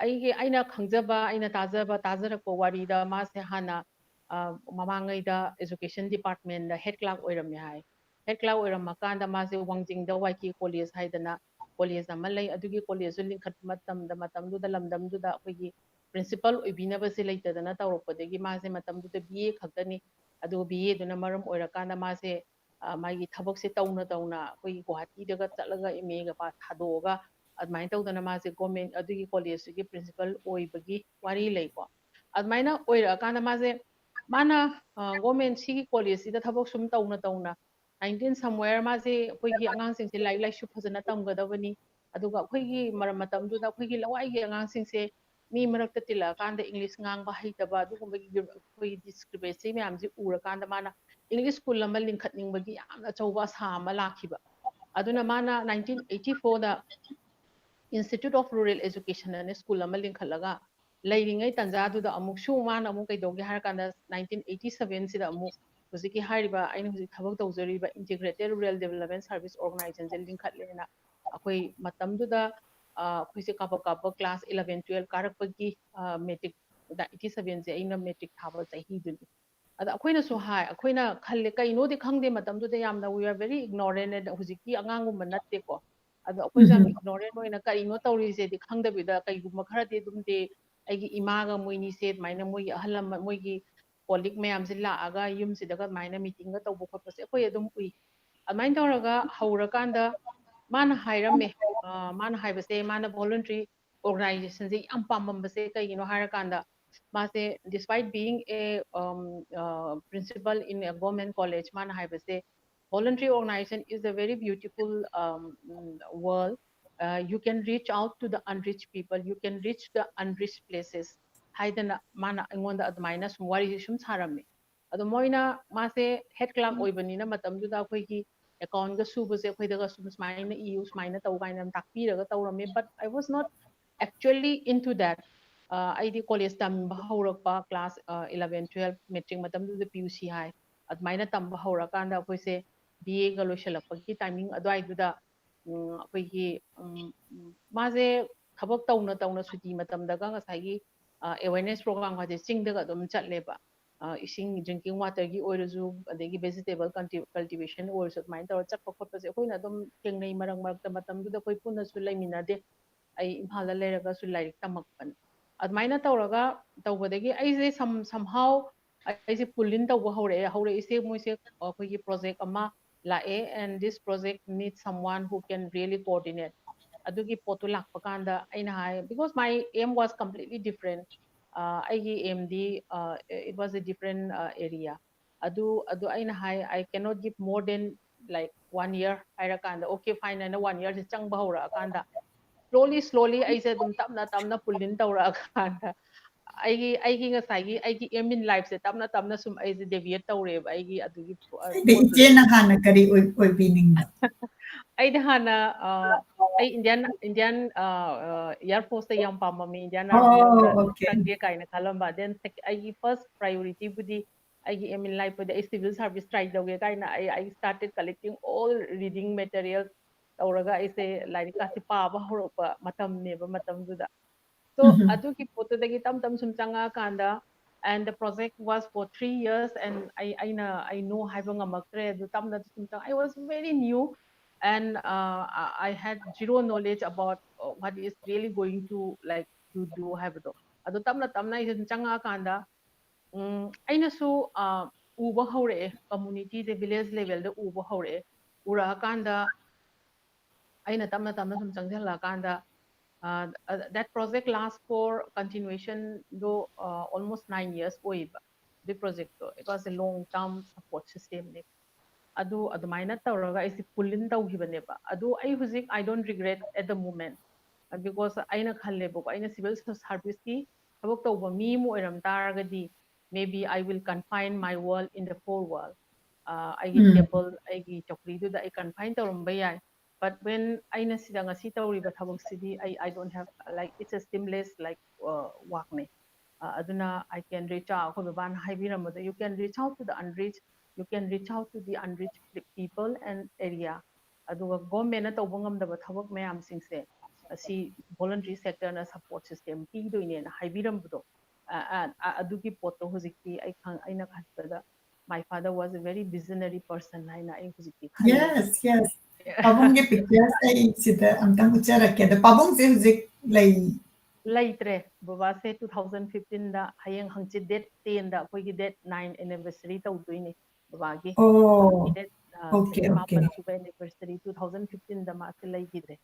ꯑꯩꯒꯤ, ꯑꯩꯅ ꯈꯪꯖꯕ, ꯑꯩꯅ ꯇꯥꯖꯕ, ꯇꯥꯖꯔꯛꯄ ꯋꯥꯔꯤꯗ ꯃꯥꯁꯦ ꯍꯥꯟꯅ, ꯑ, ꯃꯃꯥꯡꯉꯩꯗ education departmentꯗ head clerk ꯑꯣꯏꯔꯝꯃꯦ ꯍꯥꯏ꯫ Head clerk ꯑꯣꯏꯔꯝꯃꯀꯥꯟꯗ ꯃꯥꯁꯦ ꯋꯥꯡꯖꯤꯡꯗ ꯋꯥꯏ ꯀꯦ college ꯍꯥꯏꯗꯅ college ꯑꯃ ꯂꯩ꯫ ꯑꯗꯨꯒꯤ collegeꯗꯨ ꯂꯤꯡꯈꯠꯄ ꯃꯇꯝꯗ, ꯃꯇꯝꯗꯨꯗ ꯂꯝꯗꯝꯗꯨꯗ ꯑꯩꯈꯣꯏꯒꯤ principal ꯑꯣꯏꯕꯤꯅꯕꯁꯦ ꯂꯩꯇꯗꯅ ꯇꯧꯔꯛꯄꯗꯒꯤ ꯃꯥꯁꯦ ꯃꯇꯝꯗꯨꯗ B A ꯈꯛꯇꯅꯤ꯫ ꯑꯗꯨꯒ B Aꯗꯨꯅ ꯃꯔꯝ ꯑꯣꯏꯔꯀꯥꯟꯗ ꯃꯥꯁꯦ, ꯑ, ꯃꯥꯒꯤ ꯊꯕꯛꯁꯦ ꯇꯧꯅ ꯇꯧꯅ ꯑꯩꯈꯣꯏꯒꯤ ꯒꯨꯋꯥꯍꯥꯇꯤꯗꯒ ꯆꯠꯂꯒ M A ꯒ ꯄꯥ-, ꯊꯥꯗꯣꯛꯑꯒ ꯑꯗꯨꯃꯥꯏꯅ ꯇꯧꯗꯅ ꯃꯥꯁꯦ government ꯑꯗꯨꯒꯤ collegeꯇꯨꯒꯤ principal ꯑꯣꯏꯕꯒꯤ ꯋꯥꯔꯤ ꯂꯩꯀꯣ꯫ ꯑꯗꯨꯃꯥꯏꯅ ꯑꯣꯏꯔꯛꯑꯀꯥꯟꯗ ꯃꯥꯁꯦ, ꯃꯥꯅ, ꯑ, government ꯁꯤꯒꯤ collegeꯁꯤꯗ ꯊꯕꯛ ꯁꯨꯝ ꯇꯧꯅ ꯇꯧꯅ nineteen somewhere ꯃꯥꯁꯦ ꯑꯩꯈꯣꯏꯒꯤ ꯑꯉꯥꯡꯁꯤꯡꯁꯦ ꯂꯥꯏꯔꯤꯛ ꯂꯥꯏꯁꯨ ꯐꯖꯅ ꯇꯝꯒꯗꯕꯅꯤ, ꯑꯗꯨꯒ ꯑꯩꯈꯣꯏꯒꯤ ꯃꯔꯝ ꯃꯇꯝꯗꯨꯗ ꯑꯩꯈꯣꯏꯒꯤ ꯂꯋꯥꯏꯒꯤ ꯑꯉꯥꯡꯁꯤꯡꯁꯦ ꯃꯤ ꯃꯔꯛꯇ ꯇꯤꯜꯂꯛꯑꯀꯥꯟꯗ English ꯉꯥꯡꯕ ꯍꯩꯇꯕ, ꯑꯗꯨꯒꯨꯝꯕꯒꯤ ꯑꯩꯈꯣꯏꯒꯤ discrepancy ꯃꯌꯥꯝꯁꯤ ꯎꯔꯀꯥꯟꯗ ꯃꯥꯅ English school ꯑꯃ ꯂꯤꯡꯈꯠꯅꯤꯡꯕꯒꯤ ꯌꯥꯝꯅ ꯑꯆꯧꯕ ꯑꯁꯥ ꯑꯃ ꯂꯥꯛꯈꯤꯕ꯫ ꯑꯗꯨꯅ ꯃꯥꯅ nineteen eighty fourꯗ Institute of Rural Education ꯑꯅ school ꯑꯃ ꯂꯤꯡꯈꯠꯂꯒ, ꯂꯩꯔꯤꯉꯩ ꯇꯥꯟꯖꯥꯗꯨꯗ ꯑꯃꯨꯛꯁꯨ ꯃꯥꯅ ꯑꯃꯨꯛ ꯀꯩꯗꯧꯒꯦ ꯍꯥꯏꯔ ꯀꯥꯟꯗ, nineteen eighty seven ꯁꯤꯗ ꯑꯃꯨꯛ ꯍꯧꯖꯤꯛꯀꯤ ꯍꯥꯏꯔꯤꯕ ꯑꯩꯅ ꯍꯧꯖꯤꯛ ꯊꯕꯛ ꯇꯧꯖꯔꯤꯕ Integrated Rural Development Service Organization ꯁꯦ ꯂꯤꯡꯈꯠꯂꯦꯅ꯫ ꯑꯩꯈꯣꯏ ꯃꯇꯝꯗꯨꯗ, ꯑ, ꯑꯩꯈꯣꯏꯁꯦ ꯀꯥꯕꯛ ꯀꯥꯕꯛ class eleven, twelve ꯀꯥꯔꯛꯄꯒꯤ, ꯑ, matric, eighty seven ꯁꯦ ꯑꯩꯅ matric ꯊꯥꯕ ꯆꯍꯤꯗꯨꯅꯤ꯫ ꯑꯗ ꯑꯩꯈꯣꯏꯅꯁꯨ ꯍꯥꯏ, ꯑꯩꯈꯣꯏꯅ ꯈꯜꯂꯦ, ꯀꯩꯅꯣꯗꯤ ꯈꯪꯗꯦ, ꯃꯇꯝꯗꯨꯗ ꯌꯥꯝꯅ we are very ignorant, and ꯍꯧꯖꯤꯛꯀꯤ ꯑꯉꯥꯡꯒꯨꯝꯕ ꯅꯠꯇꯦꯀꯣ꯫ ꯑꯗꯣ ꯑꯩꯈꯣꯏꯁꯨ ꯌꯥꯝ ignorant ꯑꯣꯏꯅ ꯀꯔꯤꯅꯣ ꯇꯧꯔꯤꯁꯦꯗꯤ ꯈꯪꯗꯕꯤꯗ, ꯀꯩꯒꯨꯝꯕ ꯈꯔꯗꯤ ꯑꯗꯨꯝꯗꯤ ꯑꯩꯒꯤ ꯏꯃꯥꯒ ꯃꯣꯏꯅꯤꯁꯦ ꯑꯗꯨꯃꯥꯏꯅ ꯃꯣꯏꯒꯤ ꯑꯍꯜ ꯂꯃꯟ, ꯃꯣꯏꯒꯤ colleague ꯃꯌꯥꯝꯁꯦ ꯂꯥꯛꯑꯒ ꯌꯨꯝꯁꯤꯗꯒ ꯑꯗꯨꯃꯥꯏꯅ meeting ꯒ ꯇꯧꯕ ꯈꯣꯠꯄꯁꯦ ꯑꯩꯈꯣꯏ ꯑꯗꯨꯝ ꯎꯏ꯫ ꯑꯗꯨꯃꯥꯏꯅ ꯇꯧꯔꯒ ꯍꯧꯔꯀꯥꯟꯗ ꯃꯥꯅ ꯍꯥꯏꯔꯝꯃꯦ, ꯑ, ꯃꯥꯅ ꯍꯥꯏꯕꯁꯦ, ꯃꯥꯅ voluntary organization ꯁꯦ ꯌꯥꯝ ꯄꯥꯝꯃꯝꯕꯁꯦ ꯀꯩꯒꯤꯅꯣ ꯍꯥꯏꯔꯀꯥꯟꯗ, ꯃꯥꯁꯦ despite being a, um, uh, principal in a government college, ꯃꯥꯅ ꯍꯥꯏꯕꯁꯦ, "Voluntary organization is a very beautiful, um, mm, world. Uh, you can reach out to the unreached people, you can reach the unreached places" ꯍꯥꯏꯗꯅ ꯃꯥꯅ ꯑꯩꯉꯣꯟꯗ ꯑꯗꯨꯃꯥꯏꯅ ꯁꯨꯝ ꯋꯥꯔꯤꯁꯦ ꯁꯨꯝ ꯁꯥꯔꯝꯃꯦ꯫ ꯑꯗꯣ ꯃꯣꯏꯅ, ꯃꯥꯁꯦ head clerk ꯑꯣꯏꯕꯅꯤꯅ ꯃꯇꯝꯗꯨꯗ ꯑꯩꯈꯣꯏꯒꯤ account ꯒ ꯁꯨꯕꯁꯦ ꯑꯩꯈꯣꯏꯗꯒ ꯁꯨꯝ ꯁꯨꯃꯥꯏꯅ ꯏꯌꯨ, ꯁꯨꯃꯥꯏꯅ ꯇꯧ ꯀꯥꯏꯅ ꯌꯥꯝ ꯇꯥꯛꯄꯤꯔꯒ ꯇꯧꯔꯝꯃꯦ, but I was not actually into that. ꯑ, ꯑꯩꯗꯤ college ꯇꯝꯕ ꯍꯧꯔꯛꯄ class, ꯑ, eleven, twelve, matric ꯃꯇꯝꯗꯨꯗ P U C ꯍꯥꯏ, ꯑꯗꯨꯃꯥꯏꯅ ꯇꯝꯕ ꯍꯧꯔꯀꯥꯟꯗ ꯑꯩꯈꯣꯏꯁꯦ B A ꯒ ꯂꯣꯏꯁꯤꯜꯂꯛꯄꯒꯤ timing ꯑꯗꯨꯋꯥꯏꯗꯨꯗ, ꯎꯝ, ꯑꯩꯈꯣꯏꯒꯤ, ꯎꯝ, ꯎꯝ, ꯃꯥꯁꯦ ꯊꯕꯛ ꯇꯧꯅ ꯇꯧꯅ ꯁꯨꯇꯤ ꯃꯇꯝꯗꯒ ꯉꯁꯥꯏꯒꯤ, ꯑ, awareness program ꯒꯁꯦ ꯆꯤꯡꯗꯒ ꯑꯗꯨꯝ ꯆꯠꯂꯦꯕ꯫ ꯑ, ꯏꯁꯤꯡ, drinking water ꯒꯤ ꯑꯣꯏꯔꯁꯨ, ꯑꯗꯒꯤ vegetable culti-, cultivation ꯑꯣꯏꯔꯁꯨ, ꯑꯗꯨꯃꯥꯏꯅ ꯇꯧꯔ ꯆꯠꯄ ꯈꯣꯠꯄꯁꯦ ꯑꯩꯈꯣꯏꯅ ꯑꯗꯨꯝ ꯊꯦꯡꯅꯩ꯫ ꯃꯔꯛ ꯃꯔꯛꯇ ꯃꯇꯝꯗꯨꯗ ꯑꯩꯈꯣꯏ ꯄꯨꯟꯅꯁꯨ ꯂꯩꯃꯤꯟꯅꯗꯦ꯫ ꯑꯩ ꯏꯝꯐꯥꯜꯗ ꯂꯩꯔꯒꯁꯨ ꯂꯥꯏꯔꯤꯛ ꯇꯝꯃꯛꯄꯅꯤ꯫ ꯑꯗꯨꯃꯥꯏꯅ ꯇꯧꯔꯒ ꯇꯧꯕꯗꯒꯤ ꯑꯩꯁꯦ some-, somehow ꯑꯩꯁꯦ pull in ꯇꯧꯕ ꯍꯧꯔꯛꯑꯦ꯫ ꯍꯧꯔꯛꯏꯁꯦ ꯃꯣꯏꯁꯦ ꯑꯩꯈꯣꯏꯒꯤ project ꯑꯃ ꯂꯥꯛꯑꯦ, and this project needs someone who can really coordinate꯫ ꯑꯗꯨꯒꯤ ꯄꯣꯠꯇꯨ ꯂꯥꯛꯄ ꯀꯥꯟꯗ ꯑꯩꯅ ꯍꯥꯏ, because my aim was completely different. ꯑ, ꯑꯩꯒꯤ aim ꯗꯤ, ꯑ, it was a different, ꯑ, area꯫ ꯑꯗꯨ, ꯑꯗꯨ ꯑꯩꯅ ꯍꯥꯏ, "I cannot give more than like one year ꯍꯥꯏꯔꯀꯥꯟꯗ okay fine ꯍꯥꯏꯅ one yearꯁꯦ ꯆꯪꯕ ꯍꯧꯔꯛꯑꯀꯥꯟꯗ slowly slowly ꯑꯩꯁꯦ ꯑꯗꯨꯝ ꯇꯞꯅ ꯇꯞꯅ pull in ꯇꯧꯔꯛꯑꯀꯥꯟꯗ ꯑꯩꯒꯤ ꯑꯩꯒꯤ ꯉꯁꯥꯏꯒꯤ ꯑꯩꯒꯤ aim in lifeꯁꯦ ꯇꯞꯅ ꯇꯞꯅ ꯁꯨꯝ ꯑꯩꯁꯦ deviate ꯇꯧꯔꯦꯕ ꯑꯩꯒꯤ ꯑꯗꯨꯒꯤ ꯑꯗꯨꯗꯤ ꯏꯆꯦꯅ ꯍꯥꯟꯅ ꯀꯔꯤ ꯑꯣꯏ- ꯑꯣꯏꯕꯤꯅꯤꯡꯕ? ꯑꯩꯗꯤ ꯍꯥꯟꯅ ꯑ, ꯑꯩ Indian Indian Air Forceꯇ ꯌꯥꯝ ꯄꯥꯝꯃꯝꯃꯤ, Indian Oh, Armyꯗ okay. ꯆꯪꯒꯦ ꯀꯥꯏꯅ ꯈꯜꯂꯝꯕ. Then sec- ꯑꯩꯒꯤ first priorityꯕꯨꯗꯤ ꯑꯩꯒꯤ aim in lifeꯄꯨꯗꯤ ꯑꯩ civil service try ꯇꯧꯒꯦ ꯀꯥꯏꯅ ꯑꯩ I started collecting all reading material ꯇꯧꯔꯒ ꯑꯩꯁꯦ ꯂꯥꯏꯔꯤꯛ ꯀꯥꯁꯦ ꯄꯥꯕ ꯍꯧꯔꯛꯄ ꯃꯇꯝꯅꯦꯕ ꯃꯇꯝꯗꯨꯗ. So Mhm. ꯑꯗꯨꯒꯤ ꯄꯣꯠꯇꯨꯗꯒꯤ ꯇꯞ ꯇꯞ ꯁꯨꯝ ꯆꯪꯉꯛꯑꯀꯥꯟꯗ and the project was for three years and ꯑꯩ ꯑꯩꯅ ꯑꯩ no ꯍꯥꯏꯕ ꯉꯝꯃꯛꯇ꯭ꯔꯦ꯫ ꯑꯗꯨ ꯇꯞꯅ ꯁꯨꯝ ꯆꯪ I was very new and uh, I had zero knowledge about uh, what is really going to like to do ꯍꯥꯏꯕꯗꯣ꯫ ꯑꯗꯨ ꯇꯞꯅ ꯇꯞꯅ ꯑꯩꯁꯦ ꯑꯗꯨꯝ ꯆꯪꯉꯛꯑꯀꯥꯟꯗ ꯎꯝ, ꯑꯩꯅꯁꯨ ꯑ, ꯎꯕ ꯍꯧꯔꯛꯑꯦ, communityꯁꯦ village levelꯗ ꯎꯕ ꯍꯧꯔꯛꯑꯦ꯫ ꯎꯔꯛꯑꯀꯥꯟꯗ ꯑꯩꯅ ꯇꯞꯅ ꯇꯞꯅ ꯁꯨꯝ ꯆꯪꯁꯤꯜꯂꯛꯑꯀꯥꯟꯗ uh, uh, that project last for continuationꯗꯣ uh, almost nine years ꯑꯣꯏꯌꯦꯕ ꯑꯗꯨ projectꯇꯣ. It was a long term support systemꯅꯦ. ꯑꯗꯨ ꯑꯗꯨꯃꯥꯏꯅ ꯇꯧꯔꯒ ꯑꯩꯁꯦ pull in ꯇꯧꯈꯤꯕꯅꯦꯕ꯫ ꯑꯗꯨ ꯑꯩ ꯍꯧꯖꯤꯛ I don't regret at the moment because ꯑꯩꯅ ꯈꯜꯂꯦꯕꯀꯣ, ꯑꯩꯅ civil serviceꯀꯤ ꯊꯕꯛ ꯇꯧꯕ ꯃꯤ ꯑꯃ ꯑꯣꯏꯔꯝ ꯇꯥꯔꯒꯗꯤ maybe I will confine my world in the four wall. ꯑ, ꯑꯩꯒꯤ ꯎꯝ. Table, ꯑꯩꯒꯤ ꯆꯧꯀ꯭ꯔꯤꯗꯨꯗ ꯑꯩ confine ꯇꯧꯔꯝꯕ ꯌꯥꯏ. But when ꯑꯩꯅ ꯁꯤꯗ ꯉꯁꯤ ꯇꯧꯔꯤꯕ ꯊꯕꯛꯁꯤꯗꯤ ꯑꯩ I don't have like it's a seamless like uh, workꯅꯦ. Uh, ꯑꯗꯨꯅ I can reach out, ꯑꯩꯈꯣꯏ ꯕꯕꯥꯅ ꯍꯥꯏꯕꯤꯔꯝꯕꯗꯣ, you can reach out to the unreached, you can reach out to the unreached people and area. ꯑꯗꯨꯒ governmentꯅ ꯇꯧꯕ ꯉꯝꯗꯕ ꯊꯕꯛ ꯃꯌꯥꯝꯁꯤꯡꯁꯦ ꯑꯁꯤ voluntary sectorꯅ support system ꯄꯤꯗꯣꯏꯅꯦꯅ ꯍꯥꯏꯕꯤꯔꯝꯕꯗꯣ ꯑ- ꯑ- ꯑ- ꯑꯗꯨꯒꯤ ꯄꯣꯠꯇꯣ ꯍꯧꯖꯤꯛꯇꯤ ꯑꯩ ꯈꯪ- ꯑꯩꯅ ꯈꯟꯕꯗ my father was a very visionary person ꯍꯥꯏꯅ ꯑꯩ ꯍꯧꯖꯤꯛꯇꯤ ꯈꯜꯂꯦ꯫ Yes, yes. ꯄꯥꯕꯨꯡꯒꯤ pictures ꯑꯩ ꯁꯤꯗ ꯑꯝꯇꯪ ꯎꯠꯆꯔꯛꯀꯦ꯫ ꯑꯗꯣ ꯄꯥꯕꯨꯡꯁꯦ ꯍꯧꯖꯤꯛ ꯂꯩ? ꯂꯩꯇ꯭ꯔꯦ꯫ ꯕꯕꯥꯁꯦ two thousand fifteenꯗ ꯍꯌꯦꯡ ꯍꯪꯆꯤꯠ date tenꯗ ꯑꯩꯈꯣꯏꯒꯤ date nine anniversary ꯇꯧꯗꯣꯏꯅꯦ ꯕꯕꯥꯒꯤ꯫ Oh, Date, ꯑ, okay, ꯆꯍꯤ ꯃꯥꯄꯟ okay. ꯁꯨꯕ anniversaryꯇwo thousand fifteenꯗ ꯃꯥꯁꯦ ꯂꯩꯈꯤꯗ꯭ꯔꯦ꯫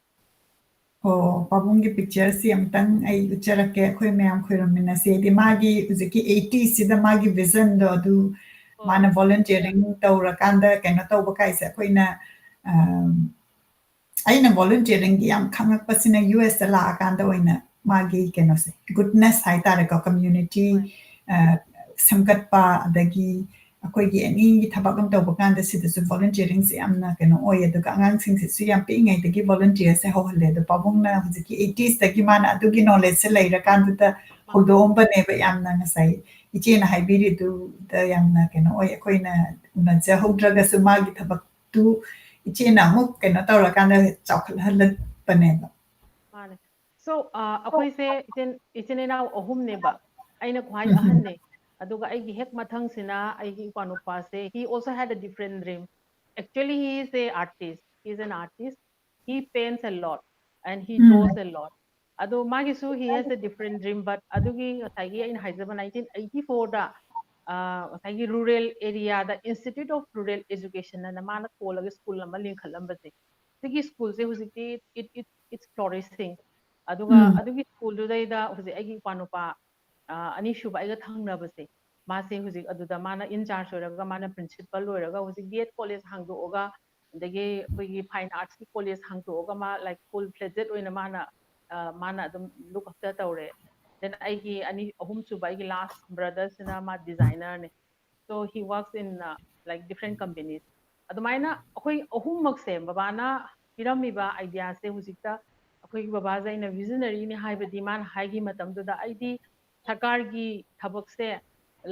ꯑꯣ, ꯄꯥꯕꯨꯡꯒꯤ pictureꯁꯤ ꯑꯝꯇꯪ ꯑꯩ ꯎꯠꯆꯔꯛꯀꯦ, ꯑꯩꯈꯣꯏ ꯃꯌꯥꯝ ꯈꯣꯏꯔꯝꯃꯤꯟꯅꯁꯦ꯫ ꯍꯥꯏꯗꯤ ꯃꯥꯒꯤ ꯍꯧꯖꯤꯛꯀꯤ eightyꯁꯤꯗ ꯃꯥꯒꯤ visionꯗꯣ ꯑꯗꯨ ꯃꯥꯅ volunteering ꯇꯧꯔꯀꯥꯟꯗ ꯀꯩꯅꯣ ꯇꯧꯕ ꯀꯥꯏꯁꯦ ꯑꯩꯈꯣꯏꯅ ꯑꯩꯅ volunteeringꯒꯤ ꯌꯥꯝ ꯈꯪꯉꯛꯄꯁꯤꯅ ꯌꯨ ꯑꯦꯁꯇ ꯂꯥꯛꯑꯀꯥꯟꯗ ꯑꯣꯏꯅ ꯃꯥꯒꯤ ꯀꯩꯅꯣꯁꯦ goodness ꯍꯥꯏꯇꯥꯔꯦꯀꯣ, community ꯁꯦꯝꯒꯠꯄ, ꯑꯗꯒꯤ ꯑꯩꯈꯣꯏꯒꯤ ꯑꯦꯅꯤꯒꯤ ꯊꯕꯛ ꯑꯃ ꯇꯧꯕ ꯀꯥꯟꯗ ꯁꯤꯗꯁꯨ volunteeringꯁꯦ ꯌꯥꯝꯅ ꯀꯩꯅꯣ ꯑꯣꯏ꯫ ꯑꯗꯨꯒ ꯑꯉꯥꯡꯁꯤꯡꯁꯤꯁꯨ ꯌꯥꯝ ꯄꯤꯛꯏꯉꯩꯗꯒꯤ volunteerꯁꯦ ꯍꯧꯍꯜꯂꯦ꯫ ꯑꯗꯣ ꯄꯥꯕꯨꯡꯅ ꯍꯧꯖꯤꯛꯀꯤ eightiesꯇꯒꯤ ꯃꯥꯅ ꯑꯗꯨꯒꯤ knowledgeꯁꯦ ꯂꯩꯔꯀꯥꯟꯗꯨꯗ ꯍꯧꯗꯣꯛꯑꯝꯕꯅꯦꯕ꯫ ꯌꯥꯝꯅ ꯉꯁꯥꯏ ꯏꯆꯦꯅ ꯍꯥꯏꯕꯤꯔꯤꯗꯨꯗ ꯌꯥꯝꯅ ꯀꯩꯅꯣ ꯑꯣꯏ꯫ ꯑꯩꯈꯣꯏꯅ ꯎꯅꯖꯍꯧꯗ꯭ꯔꯒꯁꯨ ꯃꯥꯒꯤ ꯊꯕꯛꯇꯨ ꯏꯆꯦꯅ ꯑꯃꯨꯛ ꯀꯩꯅꯣ ꯇꯧꯔꯀꯥꯟꯗ ꯆꯥꯎꯈꯠꯍꯜꯂꯛꯄꯅꯦꯕ꯫ ꯃꯥꯅꯦ꯫ So ꯑꯩꯈꯣꯏꯁꯦ ꯏꯆꯤꯟ ꯏꯆꯤꯟ ꯏꯅꯥꯎ ꯑꯍꯨꯝꯅꯦꯕ꯫ ꯑꯩꯅ ꯈ꯭ꯋꯥꯏ ꯑꯍꯟꯅꯦ꯫ ꯑꯗꯨꯒ ꯑꯩꯒꯤ ꯍꯦꯛ ꯃꯊꯪꯁꯤꯅ ꯑꯩꯒꯤ ꯏꯄ꯭ꯋꯥ ꯅꯨꯄꯥꯁꯦ, he also had a different dream. Actually he is a artist, he is an artist, he paints a lot and he draws a lot. ꯑꯗꯣ ꯃꯥꯒꯤꯁꯨ he has a different dream, but ꯑꯗꯨꯒꯤ ꯉꯁꯥꯏꯒꯤ ꯑꯩꯅ ꯍꯥꯏꯖꯕ nineteen eighty fourꯗ ꯉꯁꯥꯏꯒꯤ rural areaꯗ Institute of Rural Education ꯑꯅ ꯃꯥꯅ ꯀꯣꯜꯂꯒ school ꯑꯃ ꯂꯤꯡꯈꯠꯂꯝꯕꯁꯦ, ꯁꯤꯒꯤ ꯁ꯭ꯀꯨꯜꯁꯦ ꯍꯧꯖꯤꯛꯇꯤ it it it's flourishing. ꯑꯗꯨꯒ ꯑꯗꯨꯒꯤ ꯁ꯭ꯀꯨꯜꯗꯨꯗꯩꯗ ꯍꯧꯖꯤꯛ ꯑꯩꯒꯤ ꯏꯄ꯭ꯋꯥ ꯅꯨꯄꯥ ꯑꯅꯤꯁꯨꯕ ꯑꯩꯒ ꯊꯪꯅꯕꯁꯦ, ꯃꯥꯁꯦ ꯍꯧꯖꯤꯛ ꯑꯗꯨꯗ ꯃꯥꯅ in charge ꯑꯣꯏꯔꯒ ꯃꯥꯅ principal ꯑꯣꯏꯔꯒ ꯍꯧꯖꯤꯛ B.Ed college ꯍꯥꯡꯗꯣꯛꯑꯒ, ꯑꯗꯒꯤ ꯑꯩꯈꯣꯏꯒꯤ fine artsꯀꯤ college ꯍꯥꯡꯗꯣꯛꯑꯒ ꯃꯥ like full fledged ꯑꯣꯏꯅ ꯃꯥꯅ ꯃꯥꯅ ꯑꯗꯨꯝ look after ꯇꯧꯔꯦ꯫ Then ꯑꯩꯒꯤ ꯑꯅꯤ ꯑꯍꯨꯝꯁꯨꯕ ꯑꯩꯒꯤ last brotherꯁꯤꯅ ꯃꯥ designerꯅꯦ꯫ So he works in like different companies. ꯑꯗꯨꯃꯥꯏꯅ ꯑꯩꯈꯣꯏ ꯑꯍꯨꯝꯃꯛꯁꯦ ꯕꯕꯥꯅ ꯄꯤꯔꯝꯃꯤꯕ ideaꯁꯦ ꯍꯧꯖꯤꯛꯇ ꯑꯩꯈꯣꯏꯒꯤ ꯕꯕꯥꯁꯦ ꯑꯩꯅ visionaryꯅꯤ ꯍꯥꯏꯕꯗꯤ ꯃꯥꯅ ꯍꯥꯏꯈꯤ ꯃꯇꯝꯗꯨꯗ ꯑꯩꯗꯤ ꯁꯔꯀꯥꯔꯒꯤ ꯊꯕꯛꯁꯦ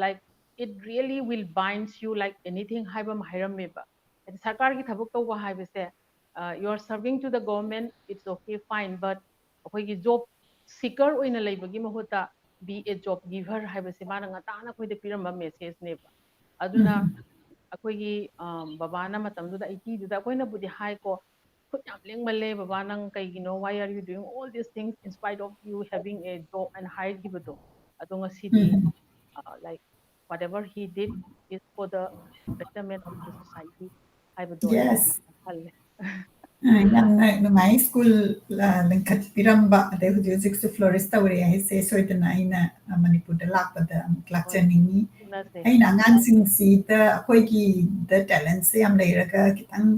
like it really will binds you like anything ꯍꯥꯏꯕ ꯑꯃ ꯍꯥꯏꯔꯝꯃꯦꯕ꯫ ꯍꯥꯏꯗꯤ ꯁꯔꯀꯥꯔꯒꯤ ꯊꯕꯛ ꯇꯧꯕ ꯍꯥꯏꯕꯁꯦ you are serving to the government, it's okay, fine, but ꯑꯩꯈꯣꯏꯒꯤ job seeker ꯑꯣꯏꯅ ꯂꯩꯕꯒꯤ ꯃꯍꯨꯠꯇ be a job giver ꯍꯥꯏꯕꯁꯦ ꯃꯥꯅ ꯉꯟꯇꯥꯅ ꯑꯩꯈꯣꯏꯗ ꯄꯤꯔꯝꯕ messageꯅꯦꯕ꯫ ꯑꯗꯨꯅ ꯑꯩꯈꯣꯏꯒꯤ ꯕꯕꯥꯅ ꯃꯇꯝꯗꯨꯗ eightyꯗꯨꯗ ꯑꯩꯈꯣꯏꯅꯕꯨꯗꯤ ꯍꯥꯏꯀꯣ, "ꯈꯨꯠ ꯌꯥꯝ ꯂꯦꯡꯃꯜꯂꯦ ꯕꯕꯥ, ꯅꯪ ꯀꯩꯒꯤꯅꯣ, why are you doing all these things in spite of you having a job?" and ꯍꯥꯏꯈꯤꯕꯗꯣ꯫ ꯑꯗꯣ ꯉꯁꯤꯗꯤ like whatever he did is for the betterment of the society ꯍꯥꯏꯕꯗꯣ ꯑꯩ ꯈꯜꯂꯦ꯫ ꯑ, ꯌꯥꯝꯅ ꯅꯨꯡꯉꯥꯏ꯫ ꯁ꯭ꯀꯨꯜ, ꯑ, ꯂꯤꯡꯈꯠꯄꯤꯔꯝꯕ, ꯑꯗꯩ ꯍꯧꯖꯤꯛ ꯍꯧꯖꯤꯛꯁꯨ flourish ꯇꯧꯔꯤ ꯍꯥꯏꯁꯦ ꯁꯣꯏꯗꯅ ꯑꯩꯅ, ꯑ, ꯃꯅꯤꯄꯨꯔꯗ ꯂꯥꯛꯄꯗ ꯑꯃꯨꯛ ꯍꯣꯏ, ꯂꯥꯛꯆꯅꯤꯡꯉꯤ꯫ ꯎꯅꯁꯦ꯫ ꯑꯩꯅ ꯑꯉꯥꯡꯁꯤꯡꯁꯤꯗ ꯑꯩꯈꯣꯏꯒꯤꯗ talentꯁꯦ ꯌꯥꯝ ꯂꯩꯔꯒ ꯈꯤꯇꯪ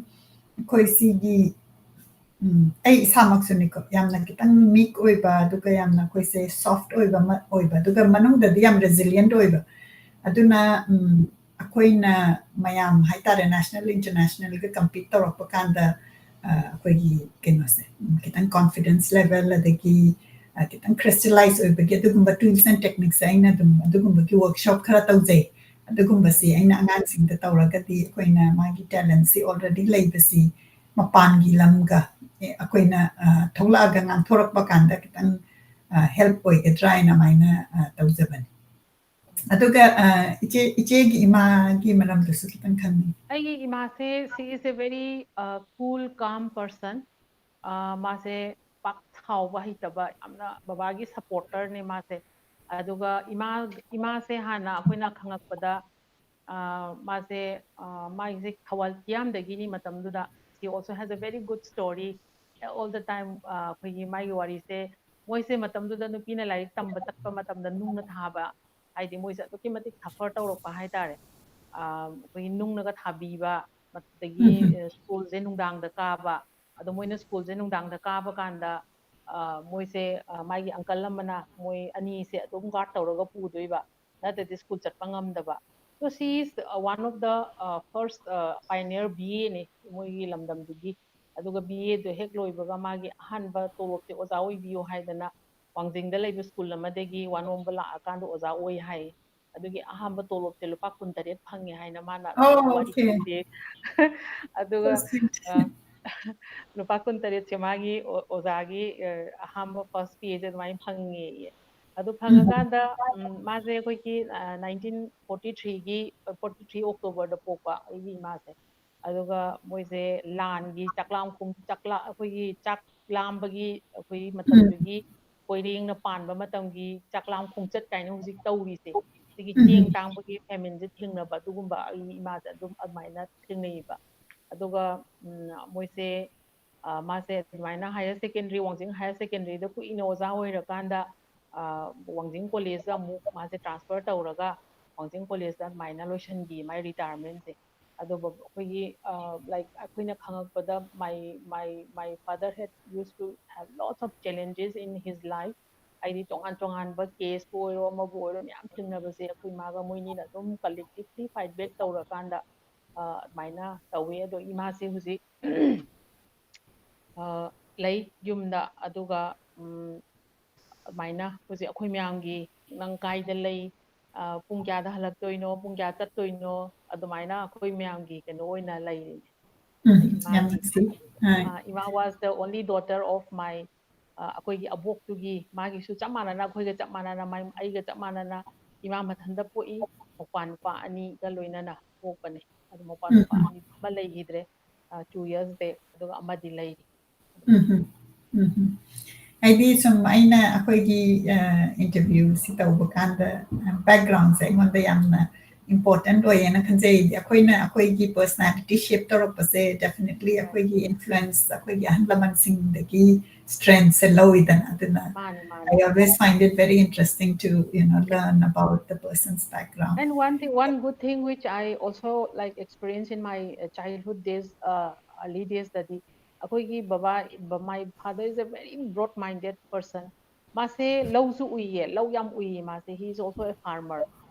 ꯑꯩꯈꯣꯏ ꯁꯤꯒꯤ, ꯎꯝ, ꯑꯩ ꯏꯁꯥꯃꯛꯁꯨꯅꯤꯀꯣ, ꯌꯥꯝꯅ ꯈꯤꯇꯪ meek ꯑꯣꯏꯕ, ꯑꯗꯨꯒ ꯌꯥꯝꯅ ꯑꯩꯈꯣꯏꯁꯦ soft ꯑꯣꯏꯕ ꯑꯃ ꯑꯣꯏꯕ, ꯑꯗꯨꯒ ꯃꯅꯨꯡꯗꯗꯤ ꯌꯥꯝ resilient ꯑꯣꯏꯕ꯫ ꯑꯗꯨꯅ, ꯎꯝ, ꯑꯩꯈꯣꯏꯅ ꯃꯌꯥꯝ ꯍꯥꯏꯇꯥꯔꯦ, national, internationalꯒ compete ꯇꯧꯔꯛꯄ ꯀꯥꯟꯗ, ꯑ, ꯑꯩꯈꯣꯏꯒꯤ ꯀꯩꯅꯣꯁꯦ, ꯎꯝ, ꯈꯤꯇꯪ confidence level, ꯑꯗꯒꯤ, ꯑ, ꯈꯤꯇꯪ crystallize ꯑꯣꯏꯕꯒꯤ ꯑꯗꯨꯒꯨꯝꯕ tools and techniquesꯁꯦ ꯑꯩꯅ ꯑꯗꯨꯝ ꯑꯗꯨꯒꯨꯝꯕꯒꯤ workshop ꯈꯔ ꯇꯧꯖꯩ꯫ ꯑꯗꯨꯒꯨꯝꯕꯁꯤ ꯑꯩꯅ ꯑꯉꯥꯡꯁꯤꯡꯗ ꯇꯧꯔꯒꯗꯤ ꯑꯩꯈꯣꯏꯅ ꯃꯥꯒꯤ talentꯁꯤ already ꯂꯩꯕꯁꯤ ꯃꯄꯥꯟꯒꯤ ꯂꯝꯒ, ꯑꯦ, ꯑꯩꯈꯣꯏꯅ, ꯑ, ꯊꯣꯛꯂꯛꯑꯒ ꯉꯥꯡꯊꯣꯔꯛꯄ ꯀꯥꯟꯗ ꯈꯤꯇꯪ, ꯑ, help ꯑꯣꯏꯒꯗ꯭ꯔꯥ ꯍꯥꯏꯅ ꯑꯗꯨꯃꯥꯏꯅ, ꯑ, ꯇꯧꯖꯕꯅꯤ꯫ ꯑꯗꯨꯒ, ꯑ, ꯏꯆꯦ, ꯏꯆꯦꯒꯤ ꯏꯃꯥꯒꯤ ꯃꯔꯝꯗꯁꯨ ꯈꯤꯇꯪ ꯈꯪꯅꯤꯡꯉꯤ꯫ ꯑꯩꯒꯤ ꯏꯃꯥꯁꯦ, she is a very, uh, cool, calm person. ꯑ, ꯃꯥꯁꯦ ꯄꯥꯛ ꯁꯥꯎꯕ ꯍꯩꯇꯕ, ꯌꯥꯝꯅ ꯕꯕꯥꯒꯤ supporterꯅꯦ ꯃꯥꯁꯦ꯫ ꯑꯗꯨꯒ ꯏꯃꯥ, ꯏꯃꯥꯁꯦ ꯍꯥꯟꯅ ꯑꯩꯈꯣꯏꯅ ꯈꯪꯉꯛꯄꯗ, ꯑ, ꯃꯥꯁꯦ, ꯑ, ꯃꯥꯒꯤꯁꯦ ꯊꯧꯕꯥꯜ ꯀꯤꯌꯥꯝꯗꯒꯤꯅꯤ ꯃꯇꯝꯗꯨꯗ꯫ She also has a very good story. All the time, ꯑ, ꯑꯩꯈꯣꯏꯒꯤ ꯃꯥꯒꯤ ꯋꯥꯔꯤꯁꯦ, ꯃꯣꯏꯁꯦ ꯃꯇꯝꯗꯨꯗ ꯅꯨꯄꯤꯅ ꯂꯥꯏꯔꯤꯛ ꯇꯝꯕ ꯆꯠꯄ ꯃꯇꯝꯗ ꯅꯨꯡꯅ ꯊꯥꯕ, ꯍꯥꯏꯗꯤ ꯃꯣꯏꯁꯦ ꯑꯗꯨꯛꯀꯤ ꯃꯇꯤꯛ suffer ꯇꯧꯔꯛꯄ ꯍꯥꯏꯇꯥꯔꯦ꯫ ꯑ, ꯑꯩꯈꯣꯏꯒꯤ ꯅꯨꯡꯅꯒ ꯊꯥꯕꯤꯕ, ꯑꯗꯒꯤ, ꯎꯝ, ꯎꯝ꯫ ꯑ, schoolꯁꯦ ꯅꯨꯡꯗꯥꯡꯗ ꯀꯥꯕ, ꯑꯗꯣ ꯃꯣꯏꯅ schoolꯁꯦ ꯅꯨꯡꯗꯥꯡꯗ ꯀꯥꯕ ꯀꯥꯟꯗ, ꯑ, ꯃꯣꯏꯁꯦ, ꯑ, ꯃꯥꯒꯤ uncle ꯑꯃꯅ ꯃꯣꯏ ꯑꯅꯤꯁꯦ ꯑꯗꯨꯝ guard ꯇꯧꯔꯒ ꯄꯨꯗꯣꯏꯕ, ꯅꯠꯇ꯭ꯔꯗꯤ school ꯆꯠꯄ ꯉꯝꯗꯕ꯫ So she is, uh, one of the, uh, first, uh, pioneer B Aꯅꯤ ꯃꯣꯏꯒꯤ ꯂꯝꯗꯝꯗꯨꯒꯤ꯫ ꯑꯗꯨꯒ B Aꯗꯣ ꯍꯦꯛ ꯂꯣꯏꯕꯒ ꯃꯥꯒꯤ ꯑꯍꯥꯟꯕ ꯇꯣꯂꯣꯞꯁꯦ ꯑꯣꯖꯥ ꯑꯣꯏꯕꯤꯌꯣ ꯍꯥꯏꯗꯅ ꯋꯥꯡꯖꯤꯡꯗ ꯂꯩꯕ school ꯑꯃꯗꯒꯤ ꯋꯥꯅꯣꯝꯕ ꯂꯥꯛꯑꯀꯥꯟꯗ ꯑꯣꯖꯥ ꯑꯣꯏ ꯍꯥꯏ꯫ ꯑꯗꯨꯒꯤ ꯑꯍꯥꯟꯕ ꯇꯣꯂꯣꯞꯁꯦ ꯂꯨꯄꯥ ꯀꯨꯟꯇꯔꯦꯠ ꯐꯪꯉꯦ ꯍꯥꯏꯅ ꯃꯥꯅ ꯑꯗꯨꯒꯤ Oh, okay. ꯋꯥꯔꯤꯁꯦ꯫ ꯑꯗꯨꯒ, So sweet. ꯑ, ꯂꯨꯄꯥ ꯀꯨꯟꯇꯔꯦꯠꯁꯦ ꯃꯥꯒꯤ ꯑꯣ-, ꯑꯣꯖꯥꯒꯤ, ꯑ, ꯑꯍꯥꯟꯕ first payꯁꯦ ꯑꯗꯨꯃꯥꯏꯅ ꯐꯪꯉꯦꯌꯦ꯫ ꯑꯗꯨ ꯎꯝ꯫ ꯐꯪꯉꯀꯥꯟꯗ, ꯎꯝ, ꯃꯥꯁꯦ ꯑꯩꯈꯣꯏꯒꯤ, ꯑ, nineteen forty threeꯒꯤ, ꯑ, forty three Octoberꯗ ꯄꯣꯛꯄ ꯑꯩꯒꯤ ꯏꯃꯥꯁꯦ꯫ ꯑꯗꯨꯒ ꯃꯣꯏꯁꯦ ꯂꯥꯟꯒꯤ ꯆꯥꯛꯂꯥꯝ ꯈꯣꯡ-, ꯆꯥꯛꯂꯥ-, ꯑꯩꯈꯣꯏꯒꯤ ꯆꯥꯛ ꯂꯥꯝꯕꯒꯤ ꯑꯩꯈꯣꯏꯒꯤ ꯎꯝ꯫ ꯃꯇꯝꯗꯨꯒꯤ ꯀꯣꯏꯔꯦꯡꯅ ꯄꯥꯟꯕ ꯃꯇꯝꯒꯤ ꯆꯥꯛꯂꯥꯝ ꯈꯣꯡꯆꯠ ꯀꯥꯏꯅ ꯍꯧꯖꯤꯛ ꯇꯧꯔꯤꯁꯦ꯫ ꯁꯤꯒꯤ ꯎꯝ꯫ ꯆꯦꯡ ꯇꯥꯡꯕꯒꯤ famineꯁꯦ ꯊꯦꯡꯅꯕ, ꯑꯗꯨꯒꯨꯝꯕ ꯑꯩꯒꯤ ꯏꯃꯥꯁꯦ ꯑꯗꯨꯝ ꯑꯗꯨꯃꯥꯏꯅ ꯊꯦꯡꯅꯩꯌꯦꯕ꯫ ꯑꯗꯨꯒ, ꯎꯝ, ꯃꯣꯏꯁꯦ, ꯑ, ꯃꯥꯁꯦ ꯑꯗꯨꯃꯥꯏꯅ higher secondary, ꯋꯥꯡꯖꯤꯡ higher secondary ꯗ ꯀꯨꯏꯅ ꯑꯣꯖꯥ ꯑꯣꯏꯔꯀꯥꯟꯗ, ꯑ, ꯋꯥꯡꯖꯤꯡ college ꯇ ꯑꯃꯨꯛ ꯃꯥꯁꯦ transfer ꯇꯧꯔꯒ ꯋꯥꯡꯖꯤꯡ college ꯇ ꯑꯗꯨꯃꯥꯏꯅ ꯂꯣꯏꯁꯤꯟꯈꯤ ꯃꯥꯏ retirement ꯁꯦ꯫ ꯑꯗꯨꯕꯨ ꯑꯩꯈꯣꯏꯒꯤ, ꯑ, like, ꯑꯩꯈꯣꯏꯅ ꯈꯪꯉꯛꯄꯗ, my, my, my father had used to have lots of challenges in his life. ꯍꯥꯏꯗꯤ ꯇꯣꯉꯥꯟ ꯇꯣꯉꯥꯟꯕ case ꯄꯨ ꯑꯣꯏꯔꯣ, ꯑꯃꯕꯨ ꯑꯣꯏꯔꯣ, ꯃꯌꯥꯝ ꯊꯦꯡꯅꯕꯁꯦ ꯑꯩꯈꯣꯏ ꯏꯃꯥꯒ ꯃꯣꯏꯅꯤꯅ ꯑꯗꯨꯝ collectively fight back ꯇꯧꯔꯀꯥꯟꯗ, ꯑ, ꯑꯗꯨꯃꯥꯏꯅ ꯇꯧꯋꯦ꯫ ꯑꯗꯣ ꯏꯃꯥꯁꯦ ꯍꯧꯖꯤꯛ, ꯑ, ꯂꯩ ꯌꯨꯝꯗ꯫ ꯑꯗꯨꯒ, ꯎꯝ, ꯑꯗꯨꯃꯥꯏꯅ ꯍꯧꯖꯤꯛ ꯑꯩꯈꯣꯏ ꯃꯌꯥꯝꯒꯤ, ꯅꯪ ꯀꯥꯏꯗ ꯂꯩ, ꯑ, ꯄꯨꯡ ꯀꯌꯥꯗ ꯍꯜꯂꯛꯇꯣꯏꯅꯣ, ꯄꯨꯡ ꯀꯌꯥ ꯆꯠꯇꯣꯏꯅꯣ, ꯑꯗꯨꯃꯥꯏꯅ ꯑꯩꯈꯣꯏ ꯃꯌꯥꯝꯒꯤ ꯀꯩꯅꯣ ꯑꯣꯏꯅ ꯂꯩꯔꯤꯅꯦ꯫ ꯎꯝ, ꯏꯃꯥꯒꯤ, ꯌꯥꯝ ꯅꯨꯡꯁꯤ꯫ ꯍꯣꯏ꯫ ꯑ, ꯏꯃꯥ was the only daughter of my, ꯑ, ꯑꯩꯈꯣꯏꯒꯤ ꯑꯕꯣꯛꯇꯨꯒꯤ, ꯃꯥꯒꯤꯁꯨ ꯆꯞ ꯃꯥꯟꯅꯅ, ꯑꯩꯈꯣꯏꯒ ꯆꯞ ꯃꯥꯟꯅꯅ, ꯃꯥꯏ-, ꯑꯩꯒ ꯆꯞ ꯃꯥꯟꯅꯅ ꯏꯃꯥ ꯃꯊꯟꯇ ꯄꯣꯛꯏ꯫ ꯃꯧꯄꯥ ꯅꯨꯄꯥ ꯑꯅꯤꯒ ꯂꯣꯏꯅꯅ ꯄꯣꯛꯄꯅꯦ꯫ ꯑꯗꯨ ꯃꯧꯄꯥ ꯎꯝ, ꯅꯨꯄꯥ ꯎꯝ꯫ ꯑꯅꯤ, ꯑꯃ ꯂꯩꯈꯤꯗ꯭ꯔꯦ, ꯑ, two years back, ꯑꯗꯨꯒ ꯑꯃꯗꯤ ꯂꯩꯔꯤ꯫ ꯎꯝ, ꯎꯝ, ꯎꯝ, ꯎꯝ꯫ ꯍꯥꯏꯗꯤ ꯁꯨꯝ ꯑꯩꯅ ꯑꯩꯈꯣꯏꯒꯤ, ꯑ, interview ꯁꯤ ꯇꯧꯕ ꯀꯥꯟꯗ, ꯑ, background ꯁꯦ ꯑꯩꯉꯣꯟꯗ ꯌꯥꯝꯅ important ꯑꯣꯏꯌꯦꯅ ꯈꯟꯖꯩ꯫ ꯑꯩꯈꯣꯏꯅ ꯑꯩꯈꯣꯏꯒꯤ personality shape ꯇꯧꯔꯛꯄꯁꯦ definitely ꯑꯩꯈꯣꯏꯒꯤ influence, ꯑꯩꯈꯣꯏꯒꯤ ꯑꯍꯜ ꯂꯃꯟꯁꯤꯡꯗꯒꯤ strength ꯁꯦ ꯂꯧꯏꯗꯅ꯫ ꯑꯗꯨꯅ ꯃꯥꯅꯦ, ꯃꯥꯅꯦ꯫ I always find it very interesting to, you know, learn about the person's background. And one thing, one good thing which I also, like, experience in my, uh, childhood days, uh, early days ꯗꯗꯤ, ꯑꯩꯈꯣꯏꯒꯤ ꯕꯕꯥ, my father is a very broad minded person. ꯃꯥꯁꯦ ꯂꯧꯁꯨ ꯎꯏꯌꯦ, ꯂꯧ ꯌꯥꯝ ꯎꯏꯌꯦ ꯃꯥꯁꯦ꯫ He is also a farmer.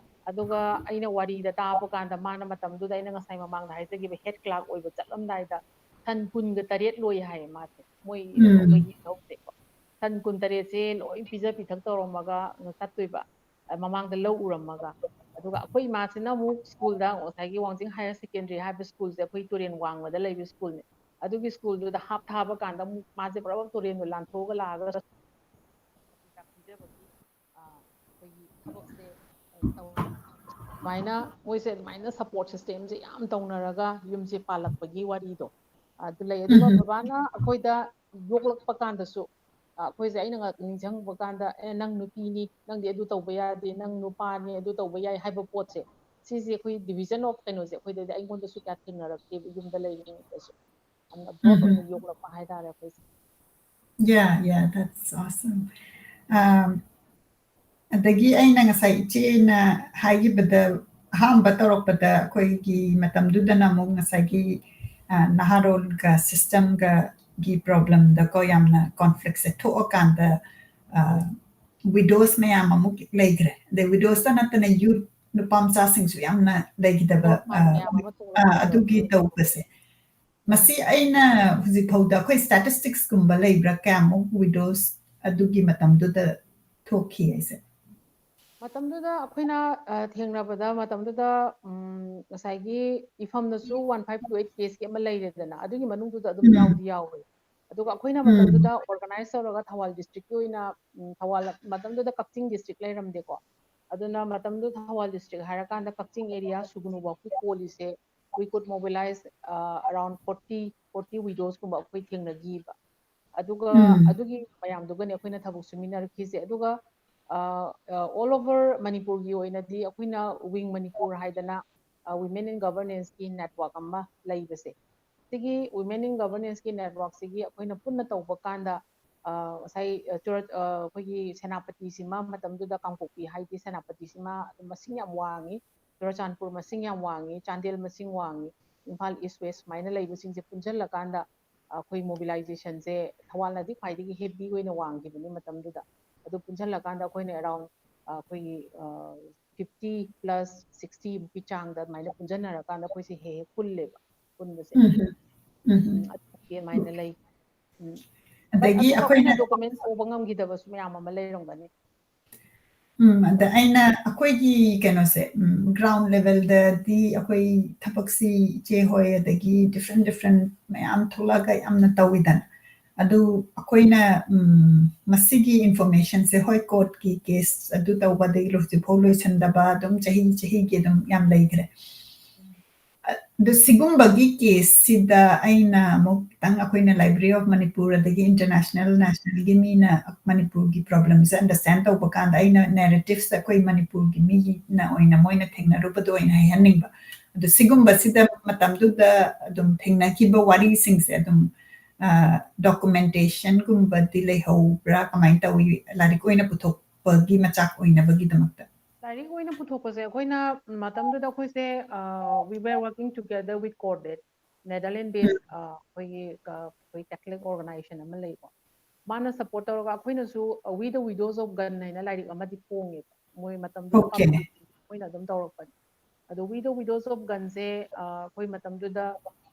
ꯑꯗꯨꯒ ꯑꯩꯅ ꯋꯥꯔꯤꯗ ꯇꯥꯕ ꯀꯥꯟꯗ, ꯃꯥꯅ ꯃꯇꯝꯗꯨꯗ ꯑꯩꯅ ꯉꯁꯥꯏ ꯃꯃꯥꯡꯗ ꯍꯥꯏꯖꯈꯤꯕ head clerk ꯑꯣꯏꯕ ꯆꯠꯂꯝꯗꯥꯏꯗ ꯁꯟ ꯀꯨꯟꯒ ꯇꯔꯦꯠ ꯂꯣꯏ ꯍꯥꯏꯌꯦ ꯃꯥꯁꯦ꯫ ꯃꯣꯏ, ꯎꯝ꯫ ꯑꯩꯈꯣꯏꯒꯤ ꯂꯧꯁꯦꯀꯣ꯫ ꯁꯟ ꯀꯨꯟ ꯇꯔꯦꯠꯁꯦ ꯂꯣꯏ ꯄꯤꯖ ꯄꯤꯊꯛ ꯇꯧꯔꯝꯃꯒ ꯆꯠꯇꯣꯏꯕ, ꯑ, ꯃꯃꯥꯡꯗ ꯂꯧ ꯎꯔꯝꯃꯒ꯫ ꯑꯗꯨꯒ ꯑꯩꯈꯣꯏ ꯏꯃꯥꯁꯤꯅ ꯑꯃꯨꯛ school ꯗ, ꯉꯁꯥꯏꯒꯤ ꯋꯥꯡꯖꯤꯡ higher secondary ꯍꯥꯏꯕ school ꯁꯦ ꯑꯩꯈꯣꯏ ꯇꯨꯔꯦꯟ ꯋꯥꯡꯃꯗ ꯂꯩꯕ school ꯅꯦ꯫ ꯑꯗꯨꯒꯤ school ꯗꯨꯗ ꯍꯥꯞ ꯊꯥꯕ ꯀꯥꯟꯗ ꯑꯃꯨꯛ ꯃꯥꯁꯦ ꯄꯨꯔꯥ ꯇꯨꯔꯦꯟꯗꯣ ꯂꯥꯟꯊꯣꯛꯑꯒ ꯂꯥꯛꯑꯒ ꯆꯥꯛ ꯄꯤꯖꯕꯒꯤ, ꯑ, ꯑꯩꯈꯣꯏꯒꯤ ꯊꯕꯛꯁꯦ, ꯑ, ꯇꯧ-, ꯑꯗꯨꯃꯥꯏꯅ ꯃꯣꯏꯁꯦ ꯑꯗꯨꯃꯥꯏꯅ support system ꯁꯦ ꯌꯥꯝ ꯇꯧꯅꯔꯒ ꯌꯨꯝꯁꯦ ꯄꯥꯜꯂꯛꯄꯒꯤ ꯋꯥꯔꯤꯗꯣ ꯑꯗꯨ ꯂꯩ꯫ ꯑꯗꯨꯒ ꯎꯝ, ꯎꯝ꯫ ꯕꯕꯥꯅ ꯑꯩꯈꯣꯏꯗ ꯌꯣꯛꯂꯛꯄ ꯀꯥꯟꯗꯁꯨ, ꯑ, ꯑꯩꯈꯣꯏꯁꯦ ꯑꯩꯅ ꯉ-, ꯅꯤꯡꯁꯤꯡꯕ ꯀꯥꯟꯗ, "ꯑꯦ, ꯅꯪ ꯅꯨꯄꯤꯅꯤ, ꯅꯪꯗꯤ ꯑꯗꯨ ꯇꯧꯕ ꯌꯥꯗꯦ, ꯅꯪ ꯅꯨꯄꯥꯅꯤ, ꯑꯗꯨ ꯇꯧꯕ ꯌꯥꯏ" ꯍꯥꯏꯕ ꯄꯣꯠꯁꯦ, ꯁꯤꯁꯦ ꯑꯩꯈꯣꯏ division of ꯀꯩꯅꯣꯁꯦ ꯑꯩꯈꯣꯏꯗꯗꯤ, ꯑꯩꯉꯣꯟꯗꯁꯨ ꯀꯌꯥ ꯊꯦꯡꯅꯔꯛꯇꯦꯕ ꯌꯨꯝꯗ ꯂꯩꯔꯤꯉꯩꯗꯁꯨ꯫ ꯌꯥꯝꯅ ꯕ꯭ꯔꯣꯗ ꯑꯣꯏꯅ ꯌꯣꯛꯂꯛꯄ ꯍꯥꯏꯇꯥꯔꯦ ꯑꯩꯈꯣꯏꯁꯦ꯫ Yeah, yeah, that's awesome. Um, ꯑꯗꯒꯤ ꯑꯩꯅ ꯉꯁꯥꯏ ꯏꯆꯦꯅ ꯍꯥꯏꯈꯤꯕꯗ, ꯑꯍꯥꯟꯕ ꯇꯧꯔꯛꯄꯗ ꯑꯩꯈꯣꯏꯒꯤ ꯃꯇꯝꯗꯨꯗꯅ ꯑꯃꯨꯛ ꯉꯁꯥꯏꯒꯤ, ꯑ, ꯅꯍꯥꯔꯣꯜꯒ systemꯒꯒꯤ problemꯗꯀꯣ ꯌꯥꯝꯅ conflictꯁꯦ ꯊꯣꯛꯑꯀꯥꯟꯗ, ꯑ, widows ꯃꯌꯥꯝ ꯑꯃꯨꯛ ꯂꯩꯈ꯭ꯔꯦ꯫ ꯑꯗꯩ widowsꯇ ꯅꯠꯇꯅ youth ꯅꯨꯄꯥ ꯃꯆꯥꯁꯤꯡꯁꯨ ꯌꯥꯝꯅ ꯂꯩꯈꯤꯗꯕ, ꯍꯣꯏ, ꯍꯣꯏ, ꯑ, ꯃꯌꯥꯝ ꯑꯃ ꯊꯣꯛꯂꯛꯄꯗꯣ꯫ ꯑ, ꯑꯗꯨꯒꯤ ꯇꯧꯕꯁꯦ꯫ ꯃꯁꯤ ꯑꯩꯅ ꯍꯧꯖꯤꯛ ꯐꯥꯎꯗ ꯑꯩꯈꯣꯏ statisticsꯀꯨꯝꯕ ꯂꯩꯕ꯭ꯔꯥ, ꯀꯌꯥꯃꯨꯛ widows ꯑꯗꯨꯒꯤ ꯃꯇꯝꯗꯨꯗ ꯊꯣꯛꯈꯤ ꯍꯥꯏꯁꯦ? ꯃꯇꯝꯗꯨꯗ ꯑꯩꯈꯣꯏꯅ, ꯑ, ꯊꯦꯡꯅꯕꯗ ꯃꯇꯝꯗꯨꯗ, ꯎꯝ, ꯉꯁꯥꯏꯒꯤ ꯏꯐꯝꯗꯁꯨ one five two eight caseꯀꯤ ꯑꯃ ꯂꯩꯔꯦꯗꯅ, ꯑꯗꯨꯒꯤ ꯃꯅꯨꯡꯗꯨꯗ ꯑꯗꯨꯝ ꯎꯝ꯫ ꯌꯥꯎꯗꯤ ꯌꯥꯎꯔꯦ꯫ ꯑꯗꯨꯒ ꯑꯩꯈꯣꯏꯅ ꯎꯝ꯫ ꯃꯇꯝꯗꯨꯗ organize ꯇꯧꯔꯒ ꯊꯧꯕꯥꯜ districtꯀꯤ ꯑꯣꯏꯅ, ꯎꯝ, ꯊꯧꯕꯥꯜ, ꯃꯇꯝꯗꯨꯗ ꯀꯛꯆꯤꯡ district ꯂꯩꯔꯝꯗꯦꯀꯣ꯫ ꯑꯗꯨꯅ ꯃꯇꯝꯗꯨꯗ ꯊꯧꯕꯥꯜ district ꯍꯥꯏꯔꯀꯥꯟꯗ ꯀꯛꯆꯤꯡ area ꯁꯨꯒꯅꯨꯐꯥꯎꯒꯤ ꯀꯣꯜꯂꯤꯁꯦ, we could mobilize, ꯑ, around forty, forty widowsꯀꯨꯝꯕ ꯑꯩꯈꯣꯏ ꯊꯦꯡꯅꯈꯤꯕ꯫ ꯑꯗꯨꯒ ꯎꯝ꯫ ꯑꯗꯨꯒꯤ ꯃꯌꯥꯝꯗꯨꯒꯅꯦ ꯑꯩꯈꯣꯏꯅ ꯊꯕꯛ ꯁꯨꯃꯤꯟꯅꯔꯛꯈꯤꯁꯦ꯫ ꯑꯗꯨꯒ, ꯑ, ꯑ, all over ꯃꯅꯤꯄꯨꯔꯒꯤ ꯑꯣꯏꯅꯗꯤ ꯑꯩꯈꯣꯏꯅ Wing Manipur ꯍꯥꯏꯗꯅ, ꯑ, Women in Governanceꯀꯤ network ꯑꯃ ꯂꯩꯕꯁꯦ, ꯁꯤꯒꯤ Women in Governanceꯀꯤ networkꯁꯤꯒꯤ ꯑꯩꯈꯣꯏꯅ ꯄꯨꯟꯅ ꯇꯧꯕ ꯀꯥꯟꯗ, ꯑ, ꯉꯁꯥꯏ, ꯑ, ꯆꯨꯔ-, ꯑ, ꯑꯩꯈꯣꯏꯒꯤ ꯁꯦꯅꯥꯄꯇꯤꯁꯤꯃ, ꯃꯇꯝꯗꯨꯗ ꯀꯥꯡꯄꯣꯛꯄꯤ ꯍꯥꯏꯗꯤ ꯁꯦꯅꯥꯄꯇꯤꯁꯤꯃ ꯑꯗꯨꯝ ꯃꯁꯤꯡ ꯌꯥꯝ ꯋꯥꯡꯉꯤ, ꯆꯨꯔꯆꯥꯟꯄꯨꯔ ꯃꯁꯤꯡ ꯌꯥꯝ ꯋꯥꯡꯉꯤ, ꯆꯥꯟꯗꯦꯜ ꯃꯁꯤꯡ ꯋꯥꯡꯉꯤ, ꯏꯝꯐꯥꯜ East West ꯁꯨꯃꯥꯏꯅ ꯂꯩꯕꯁꯤꯡꯁꯦ ꯄꯨꯟꯁꯤꯜꯂꯀꯥꯟꯗ ꯑꯩꯈꯣꯏ mobilizationꯁꯦ ꯊꯧꯕꯥꯜꯅꯗꯤ ꯈ꯭ꯋꯥꯏꯗꯒꯤ heavy ꯑꯣꯏꯅ ꯋꯥꯡꯈꯤꯕꯅꯤ ꯃꯇꯝꯗꯨꯗ꯫ ꯑꯗꯨ ꯄꯨꯟꯁꯤꯜꯂꯀꯥꯟꯗ ꯑꯩꯈꯣꯏꯅ around, ꯑ, ꯑꯩꯈꯣꯏꯒꯤ, ꯑ, fifty plus sixty ꯃꯨꯛꯀꯤ ꯆꯥꯡꯗ ꯑꯗꯨꯃꯥꯏꯅ ꯄꯨꯟꯁꯤꯟꯅꯔꯀꯥꯟꯗ ꯑꯩꯈꯣꯏꯁꯦ ꯍꯦꯛ ꯍꯦꯛ ꯄꯨꯜꯂꯦꯕ, ꯄꯨꯟꯕꯁꯦ꯫ ꯎꯝ, ꯎꯝ, ꯎꯝ꯫ ꯎꯝ, ꯑꯗꯨꯃꯥꯏꯅ ꯂꯩ꯫ ꯎꯝ꯫ But ꯑꯗꯒꯤ ꯑꯗꯨꯒ ꯑꯩꯈꯣꯏꯅ ꯑꯩꯈꯣꯏꯅ document ꯇꯧꯕ ꯉꯝꯈꯤꯗꯕꯁꯨ ꯃꯌꯥꯝ ꯑꯃ ꯂꯩꯔꯝꯒꯅꯤ꯫ ꯎꯝ, ꯑꯗ ꯑꯩꯅ ꯑꯩꯈꯣꯏꯒꯤ ꯀꯩꯅꯣꯁꯦ, ꯎꯝ, ground levelꯗꯗꯤ ꯑꯩꯈꯣꯏ ꯊꯕꯛꯁꯤ ꯏꯆꯦ ꯍꯣꯏ ꯑꯗꯒꯤ different different ꯃꯌꯥꯝ ꯊꯣꯛꯂꯛꯑꯒ ꯌꯥꯝꯅ ꯇꯧꯋꯤꯗꯅ꯫ ꯑꯗꯨ ꯑꯩꯈꯣꯏꯅ, ꯎꯝ, ꯃꯁꯤꯒꯤ informationꯁꯦ, ꯍꯣꯏ, courtꯀꯤ case ꯑꯗꯨ ꯇꯧꯕ, ꯑꯗꯒꯤ ꯍꯧꯖꯤꯛꯐꯥꯎ ꯂꯣꯏꯁꯤꯟꯗꯕ, ꯑꯗꯨꯝ ꯆꯍꯤ ꯆꯍꯤꯒꯤ ꯑꯗꯨꯝ ꯌꯥꯝ ꯂꯩꯈ꯭ꯔꯦ꯫ ꯑꯗꯨ ꯁꯤꯒꯨꯝꯕꯒꯤ caseꯁꯤꯗ ꯑꯩꯅ ꯑꯃꯨꯛ ꯈꯤꯇꯪ, ꯑꯩꯈꯣꯏꯅ Library of Manipur ꯑꯗꯒꯤ international, nationalꯒꯤ ꯃꯤꯅ ꯃꯅꯤꯄꯨꯔꯒꯤ problemꯁꯦ understand ꯇꯧꯕ ꯀꯥꯟꯗ, ꯑꯩꯅ narrativeꯁꯦ ꯑꯩꯈꯣꯏ ꯃꯅꯤꯄꯨꯔꯒꯤ ꯃꯤꯅ ꯑꯣꯏꯅ ꯃꯣꯏꯅ ꯊꯦꯡꯅꯔꯨꯕꯗꯣ ꯑꯣꯏꯅ ꯍꯥꯏꯍꯟꯅꯤꯡꯕ꯫ ꯑꯗꯨ ꯁꯤꯒꯨꯝꯕꯁꯤꯗ ꯃꯇꯝꯗꯨꯗ ꯑꯗꯨꯝ ꯊꯦꯡꯅꯈꯤꯕ ꯋꯥꯔꯤꯁꯤꯡꯁꯦ ꯑꯗꯨꯝ, ꯑ, documentation ꯒꯨꯝꯕꯗꯤ ꯂꯩꯍꯧꯕ꯭ꯔꯥ? ꯀꯃꯥꯏꯅ ꯇꯧꯏ? ꯂꯥꯏꯔꯤꯛ ꯑꯣꯏꯅ ꯄꯨꯊꯣꯛꯄꯒꯤ ꯃꯆꯥꯛ ꯑꯣꯏꯅꯕꯒꯤꯗꯃꯛꯇ? ꯂꯥꯏꯔꯤꯛ ꯑꯣꯏꯅ ꯄꯨꯊꯣꯛꯄꯁꯦ ꯑꯩꯈꯣꯏꯅ ꯃꯇꯝꯗꯨꯗ ꯑꯩꯈꯣꯏꯁꯦ, ꯑ, we were working together with Cordet, Netherlands based, ꯎꯝ꯫ ꯑ, ꯑꯩꯈꯣꯏꯒꯤ, ꯑ, ꯑꯩꯈꯣꯏ Catholic organization ꯑꯃ ꯂꯩꯀꯣ꯫ ꯃꯥꯅ support ꯇꯧꯔꯒ ꯑꯩꯈꯣꯏꯅꯁꯨ, ꯑ, We the Widows of Gun ꯍꯥꯏꯅ ꯂꯥꯏꯔꯤꯛ ꯑꯃꯗꯤ ꯐꯣꯡꯉꯦꯕ꯫ ꯃꯣꯏ ꯃꯇꯝꯗꯨꯗ Okay. publish ꯑꯣꯏꯅ ꯑꯗꯨꯝ ꯇꯧꯔꯛꯄꯅꯤ꯫ ꯑꯗꯣ We the Widows of Gun ꯁꯦ, ꯑ, ꯑꯩꯈꯣꯏ ꯃꯇꯝꯗꯨꯗ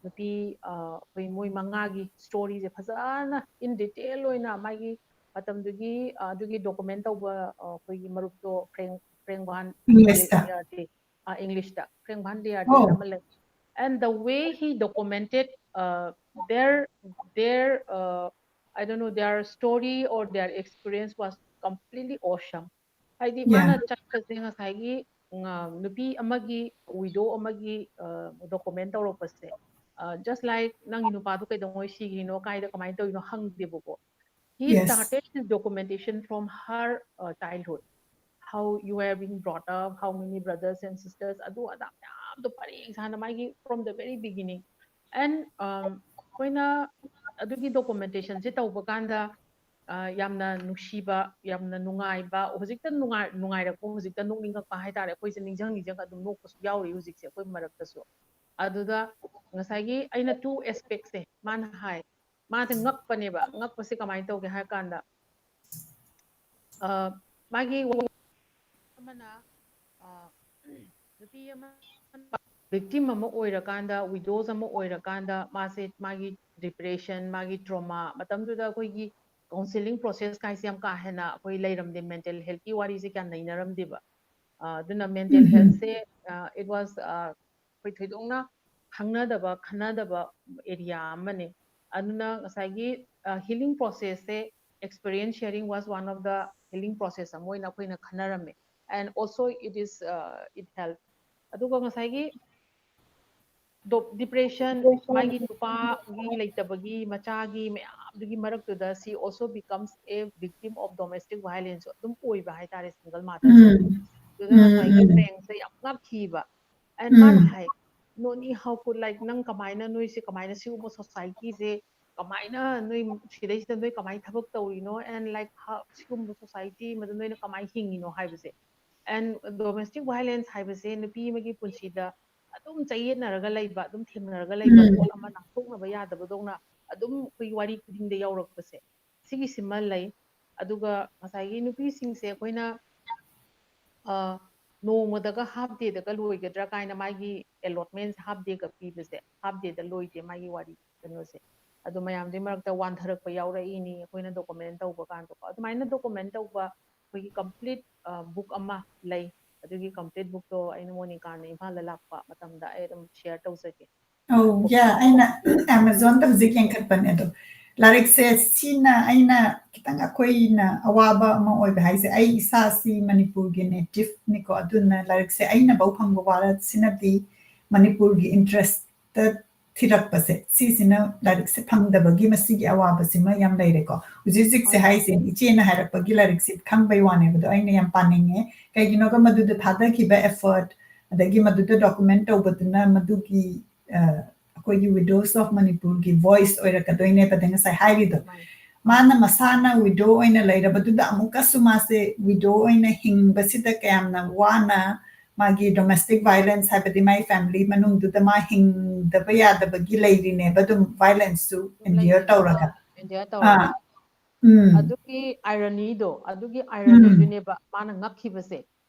ꯅꯨꯄꯤ, ꯑ, ꯑꯩꯈꯣꯏ ꯃꯣꯏ ꯃꯉꯥꯒꯤ story ꯁꯦ ꯐꯖꯅ in detail ꯑꯣꯏꯅ ꯃꯥꯒꯤ ꯃꯇꯝꯗꯨꯒꯤ, ꯑ, ꯑꯗꯨꯒꯤ document ꯇꯧꯕ, ꯑ, ꯑꯩꯈꯣꯏꯒꯤ ꯃꯔꯨꯞꯇꯣ ꯐ꯭ꯔꯦꯡ, ꯐ꯭ꯔꯦꯡ ꯚꯥꯟ English ꯇ? ꯂꯤꯌꯥꯔꯗꯤ, ꯑ, English ꯇ ꯐ꯭ꯔꯦꯡ ꯚꯥꯟ ꯂꯤꯌꯥꯔꯗꯤ Oh. ꯑꯃ ꯂꯩ꯫ And the way he documented, uh, their, their, uh, I don't know, their story or their experience was completely awesome. ꯍꯥꯏꯗꯤ ꯃꯥꯅ Yeah. ꯆꯠꯄꯁꯦ ꯉꯁꯥꯏꯒꯤ, ꯎꯝ, ꯑ, ꯅꯨꯄꯤ ꯑꯃꯒꯤ, widow ꯑꯃꯒꯤ, ꯑ, document ꯇꯧꯔꯛꯄꯁꯦ, ꯑ, just like ꯅꯪꯒꯤ ꯅꯨꯄꯥꯗꯣ ꯀꯩꯗꯧꯉꯩ ꯁꯤꯈ꯭ꯔꯤꯅꯣ, ꯀꯥꯏꯗ ꯀꯃꯥꯏꯅ ꯇꯧꯔꯤꯅꯣ ꯍꯪꯗꯦꯕꯀꯣ꯫ He Yes. started his documentation from her, uh, childhood. How you have been brought up, how many brothers and sisters, ꯑꯗꯨ ꯑꯗꯥ ꯃꯌꯥꯝꯗꯣ ꯄꯔꯦꯡ ꯁꯥꯅ ꯃꯥꯒꯤ from the very beginning. And, um, ꯑꯩꯈꯣꯏꯅ ꯑꯗꯨꯒꯤ documentation ꯁꯦ ꯇꯧꯕ ꯀꯥꯟꯗ, ꯑ, ꯌꯥꯝꯅ ꯅꯨꯡꯁꯤꯕ, ꯌꯥꯝꯅ ꯅꯨꯡꯉꯥꯏꯕ, ꯍꯧꯖꯤꯛꯇ ꯅꯨꯡꯉꯥꯏ-, ꯅꯨꯡꯉꯥꯏꯔꯛꯄ, ꯍꯧꯖꯤꯛꯇ ꯅꯣꯛꯅꯤꯡꯉꯛꯄ ꯍꯥꯏꯇꯥꯔꯦ꯫ ꯑꯩꯈꯣꯏꯁꯦ ꯅꯤꯡꯁꯤꯡ ꯅꯤꯡꯁꯤꯡ ꯑꯗꯨꯝ ꯅꯣꯛꯄꯁꯨ ꯌꯥꯎꯔꯤ ꯍꯧꯖꯤꯛꯁꯦ ꯑꯩꯈꯣꯏ ꯃꯔꯛꯇꯁꯨ꯫ ꯑꯗꯨꯗ ꯉꯁꯥꯏꯒꯤ ꯑꯩꯅ two aspect ꯁꯦ ꯃꯥꯅ ꯍꯥꯏ, ꯃꯥꯁꯦ ꯉꯛꯄꯅꯦꯕ꯫ ꯉꯛꯄꯁꯦ ꯀꯃꯥꯏꯅ ꯇꯧꯒꯦ ꯍꯥꯏ ꯀꯥꯟꯗ, ꯑ, ꯃꯥꯒꯤ ꯑꯃꯅ, ꯑ, ꯅꯨꯄꯤ ꯑꯃ victim ꯑꯃ ꯑꯣꯏꯔꯀꯥꯟꯗ, widows ꯑꯃ ꯑꯣꯏꯔꯀꯥꯟꯗ ꯃꯥꯁꯦ ꯃꯥꯒꯤ depression, ꯃꯥꯒꯤ trauma, ꯃꯇꯝꯗꯨꯗ ꯑꯩꯈꯣꯏꯒꯤ counselling process ꯀꯥꯏꯁꯦ ꯌꯥꯝ ꯀꯥ ꯍꯦꯟꯅ ꯑꯩꯈꯣꯏ ꯂꯩꯔꯝꯗꯦ, mental health ꯀꯤ ꯋꯥꯔꯤꯁꯦ ꯀꯌꯥ ꯅꯩꯅꯔꯝꯗꯦꯕ꯫ ꯑ, ꯑꯗꯨꯅ mental ꯎꯝ, ꯎꯝ꯫ health ꯁꯦ, ꯑ, it was, ꯑ, ꯑꯩꯈꯣꯏ ꯊꯣꯏꯗꯣꯛꯅ ꯈꯪꯅꯗꯕ, ꯈꯟꯅꯗꯕ area ꯑꯃꯅꯦ꯫ ꯑꯗꯨꯅ ꯉꯁꯥꯏꯒꯤ, ꯑ, healing process say, experience sharing was one of the healing process ꯑꯃ ꯑꯣꯏꯅ ꯑꯩꯈꯣꯏꯅ ꯈꯟꯅꯔꯝꯃꯦ꯫ And also it is, uh, it help. ꯑꯗꯨꯒ ꯉꯁꯥꯏꯒꯤ ꯗꯣ-, depression, ꯃꯥꯒꯤ ꯅꯨꯄꯥꯒꯤ ꯂꯩꯇꯕꯒꯤ, ꯃꯆꯥꯒꯤ ꯃꯌꯥꯝꯗꯨꯒꯤ ꯃꯔꯛꯇꯨꯗ she also becomes a victim of domestic violence ꯑꯗꯨꯝ ꯑꯣꯏꯕ ꯍꯥꯏꯇꯥꯔꯦ, single mother ꯁꯦ꯫ ꯎꯝ꯫ ꯑꯗꯨꯗ ꯎꯝ, ꯉꯁꯥꯏꯒꯤ ꯎꯝ꯫ ꯐ꯭ꯔꯦꯡꯁꯦ ꯌꯥꯝ ꯉꯛꯈꯤꯕ꯫ And ꯃꯥꯅ ꯍꯥꯏ, "Noni, how could, like, ꯅꯪ ꯀꯃꯥꯏꯅ, ꯅꯣꯏꯁꯦ ꯀꯃꯥꯏꯅ ꯁꯤꯒꯨꯝꯕ societyꯁꯦ ꯀꯃꯥꯏꯅ ꯅꯣꯏ ꯁꯤꯗꯩꯁꯤꯗ ꯅꯣꯏ ꯀꯃꯥꯏꯅ ꯊꯕꯛ ꯇꯧꯔꯤꯅꯣ? And, like, how, ꯁꯤꯒꯨꯝꯕ society ꯑꯃꯗ ꯅꯣꯏꯅ ꯀꯃꯥꯏꯅ ꯍꯤꯡꯉꯤꯅꯣ?" ꯍꯥꯏꯕꯁꯦ꯫ And domestic violence ꯍꯥꯏꯕꯁꯦ ꯅꯨꯄꯤ ꯑꯃꯒꯤ ꯄꯨꯟꯁꯤꯗ ꯑꯗꯨꯝ ꯆꯌꯦꯠꯅꯔꯒ ꯂꯩꯕ, ꯑꯗꯨꯝ ꯊꯦꯡꯅꯔꯒ ꯂꯩꯕ ꯄꯣꯠ ꯑꯃ, ꯅꯥꯟꯊꯣꯛꯅꯕ ꯌꯥꯗꯕꯗꯧꯅ ꯑꯗꯨꯝ ꯑꯩꯈꯣꯏꯒꯤ ꯋꯥꯔꯤ ꯈꯨꯗꯤꯡꯗ ꯌꯥꯎꯔꯛꯄꯁꯦ, ꯁꯤꯒꯤꯁꯤꯃ ꯂꯩ꯫ ꯑꯗꯨꯒ ꯉꯁꯥꯏꯒꯤ ꯅꯨꯄꯤꯁꯤꯡꯁꯦ ꯑꯩꯈꯣꯏꯅ, ꯑ, ꯅꯣꯡꯃꯗꯒ half dayꯗꯒ ꯂꯣꯏꯒꯗ꯭ꯔꯥ ꯀꯥꯏꯅ ꯃꯥꯒꯤ allotment half dayꯒ ꯄꯤꯕꯁꯦ, half dayꯗ ꯂꯣꯏꯗꯦ ꯃꯥꯒꯤ ꯋꯥꯔꯤ ꯀꯩꯅꯣꯁꯦ꯫ ꯑꯗꯣ ꯃꯌꯥꯝꯗꯨꯒꯤ ꯃꯔꯛꯇ ꯋꯥꯟꯊꯔꯛꯄ ꯌꯥꯎꯔꯛꯏꯅꯤ ꯑꯩꯈꯣꯏꯅ document ꯇꯧꯕ ꯀꯥꯟꯗꯀꯣ꯫ ꯑꯗꯨꯃꯥꯏꯅ document ꯇꯧꯕ ꯑꯩꯈꯣꯏꯒꯤ complete, ꯑ, book ꯑꯃ ꯂꯩ꯫ ꯑꯗꯨꯒꯤ complete bookꯇꯣ ꯑꯩꯅ ꯃꯣꯅꯤꯀꯥꯅ ꯏꯝꯐꯥꯜꯗ ꯂꯥꯛꯄ ꯃꯇꯝꯗ ꯑꯩ ꯑꯗꯨꯝ share ꯇꯧꯖꯒꯦ꯫ ꯑꯧ, ꯌꯥ, ꯑꯩꯅ Amazonꯗ ꯍꯧꯖꯤꯛ ꯌꯦꯡꯈꯠꯄꯅꯦ꯫ ꯑꯗꯣ ꯂꯥꯏꯔꯤꯛꯁꯦ ꯁꯤꯅ ꯑꯩꯅ ꯈꯤꯇꯪ ꯑꯩꯈꯣꯏꯅ ꯑꯋꯥꯕ ꯑꯃ ꯑꯣꯏꯕ ꯍꯥꯏꯁꯦ, ꯑꯩ ꯏꯁꯥꯁꯤ ꯃꯅꯤꯄꯨꯔꯒꯤ nativeꯅꯤꯀꯣ, ꯑꯗꯨꯅ ꯂꯥꯏꯔꯤꯛꯁꯦ ꯑꯩꯅ ꯐꯥꯎ ꯐꯪꯕ ꯋꯥꯔꯁꯤꯅꯗꯤ ꯃꯅꯤꯄꯨꯔꯒꯤ interestꯇ ꯊꯤꯔꯛꯄꯁꯦ, ꯁꯤꯁꯤꯅ ꯂꯥꯏꯔꯤꯛꯁꯦ ꯐꯪꯗꯕꯒꯤ ꯃꯁꯤꯒꯤ ꯑꯋꯥꯕꯁꯤꯃ ꯌꯥꯝ ꯂꯩꯔꯦꯀꯣ꯫ ꯍꯧꯖꯤꯛ ꯍꯧꯖꯤꯛꯁꯦ ꯍꯥꯏꯁꯦ, ꯏꯆꯦꯅ ꯍꯥꯏꯔꯛꯄꯒꯤ ꯂꯥꯏꯔꯤꯛꯁꯦ ꯈꯪꯕꯩ ꯋꯥꯅꯦꯕ, ꯑꯗꯣ ꯑꯩꯅ ꯌꯥꯝ ꯄꯥꯅꯤꯡꯉꯦ꯫ ꯀꯩꯒꯤꯅꯣꯒ ꯃꯗꯨꯗ ꯊꯥꯗꯈꯤꯕ effort, ꯑꯗꯒꯤ ꯃꯗꯨꯗ document ꯇꯧꯕꯗꯨꯅ ꯃꯗꯨꯒꯤ, ꯑ, ꯑꯩꯈꯣꯏꯒꯤ Widows of Manipurꯒꯤ voice ꯑꯣꯏꯔꯛꯀꯗꯣꯏꯅꯦꯕ, ꯑꯗ ꯉꯁꯥꯏ ꯍꯥꯏꯔꯤꯗꯣ꯫ ꯃꯥꯅ ꯃꯁꯥꯅ widow ꯑꯣꯏꯅ ꯂꯩꯔꯕꯗꯨꯗ ꯑꯃꯨꯛꯀꯁꯨ ꯃꯥꯁꯦ widow ꯑꯣꯏꯅ ꯍꯤꯡꯕꯁꯤꯗ ꯀꯌꯥꯝꯅ ꯋꯥꯅ ꯃꯥꯒꯤ domestic violence, ꯍꯥꯏꯕꯗꯤ ꯃꯥꯒꯤ family ꯃꯅꯨꯡꯗꯨꯗ ꯃꯥ ꯍꯤꯡꯗꯕ ꯌꯥꯗꯕꯒꯤ ꯂꯩꯔꯤꯅꯦꯕ, ꯑꯗꯨꯝ violenceꯁꯨ endure ꯇꯧꯔꯒ꯫ Endure ꯑꯥ, ꯇꯧꯔꯒ꯫ ꯎꯝ, ꯑꯗꯨꯒꯤ ironyꯗꯣ, ꯑꯗꯨꯒꯤ ironyꯗꯨꯅꯦꯕ ꯃꯥꯅ ꯉꯛꯈꯤꯕꯁꯦ꯫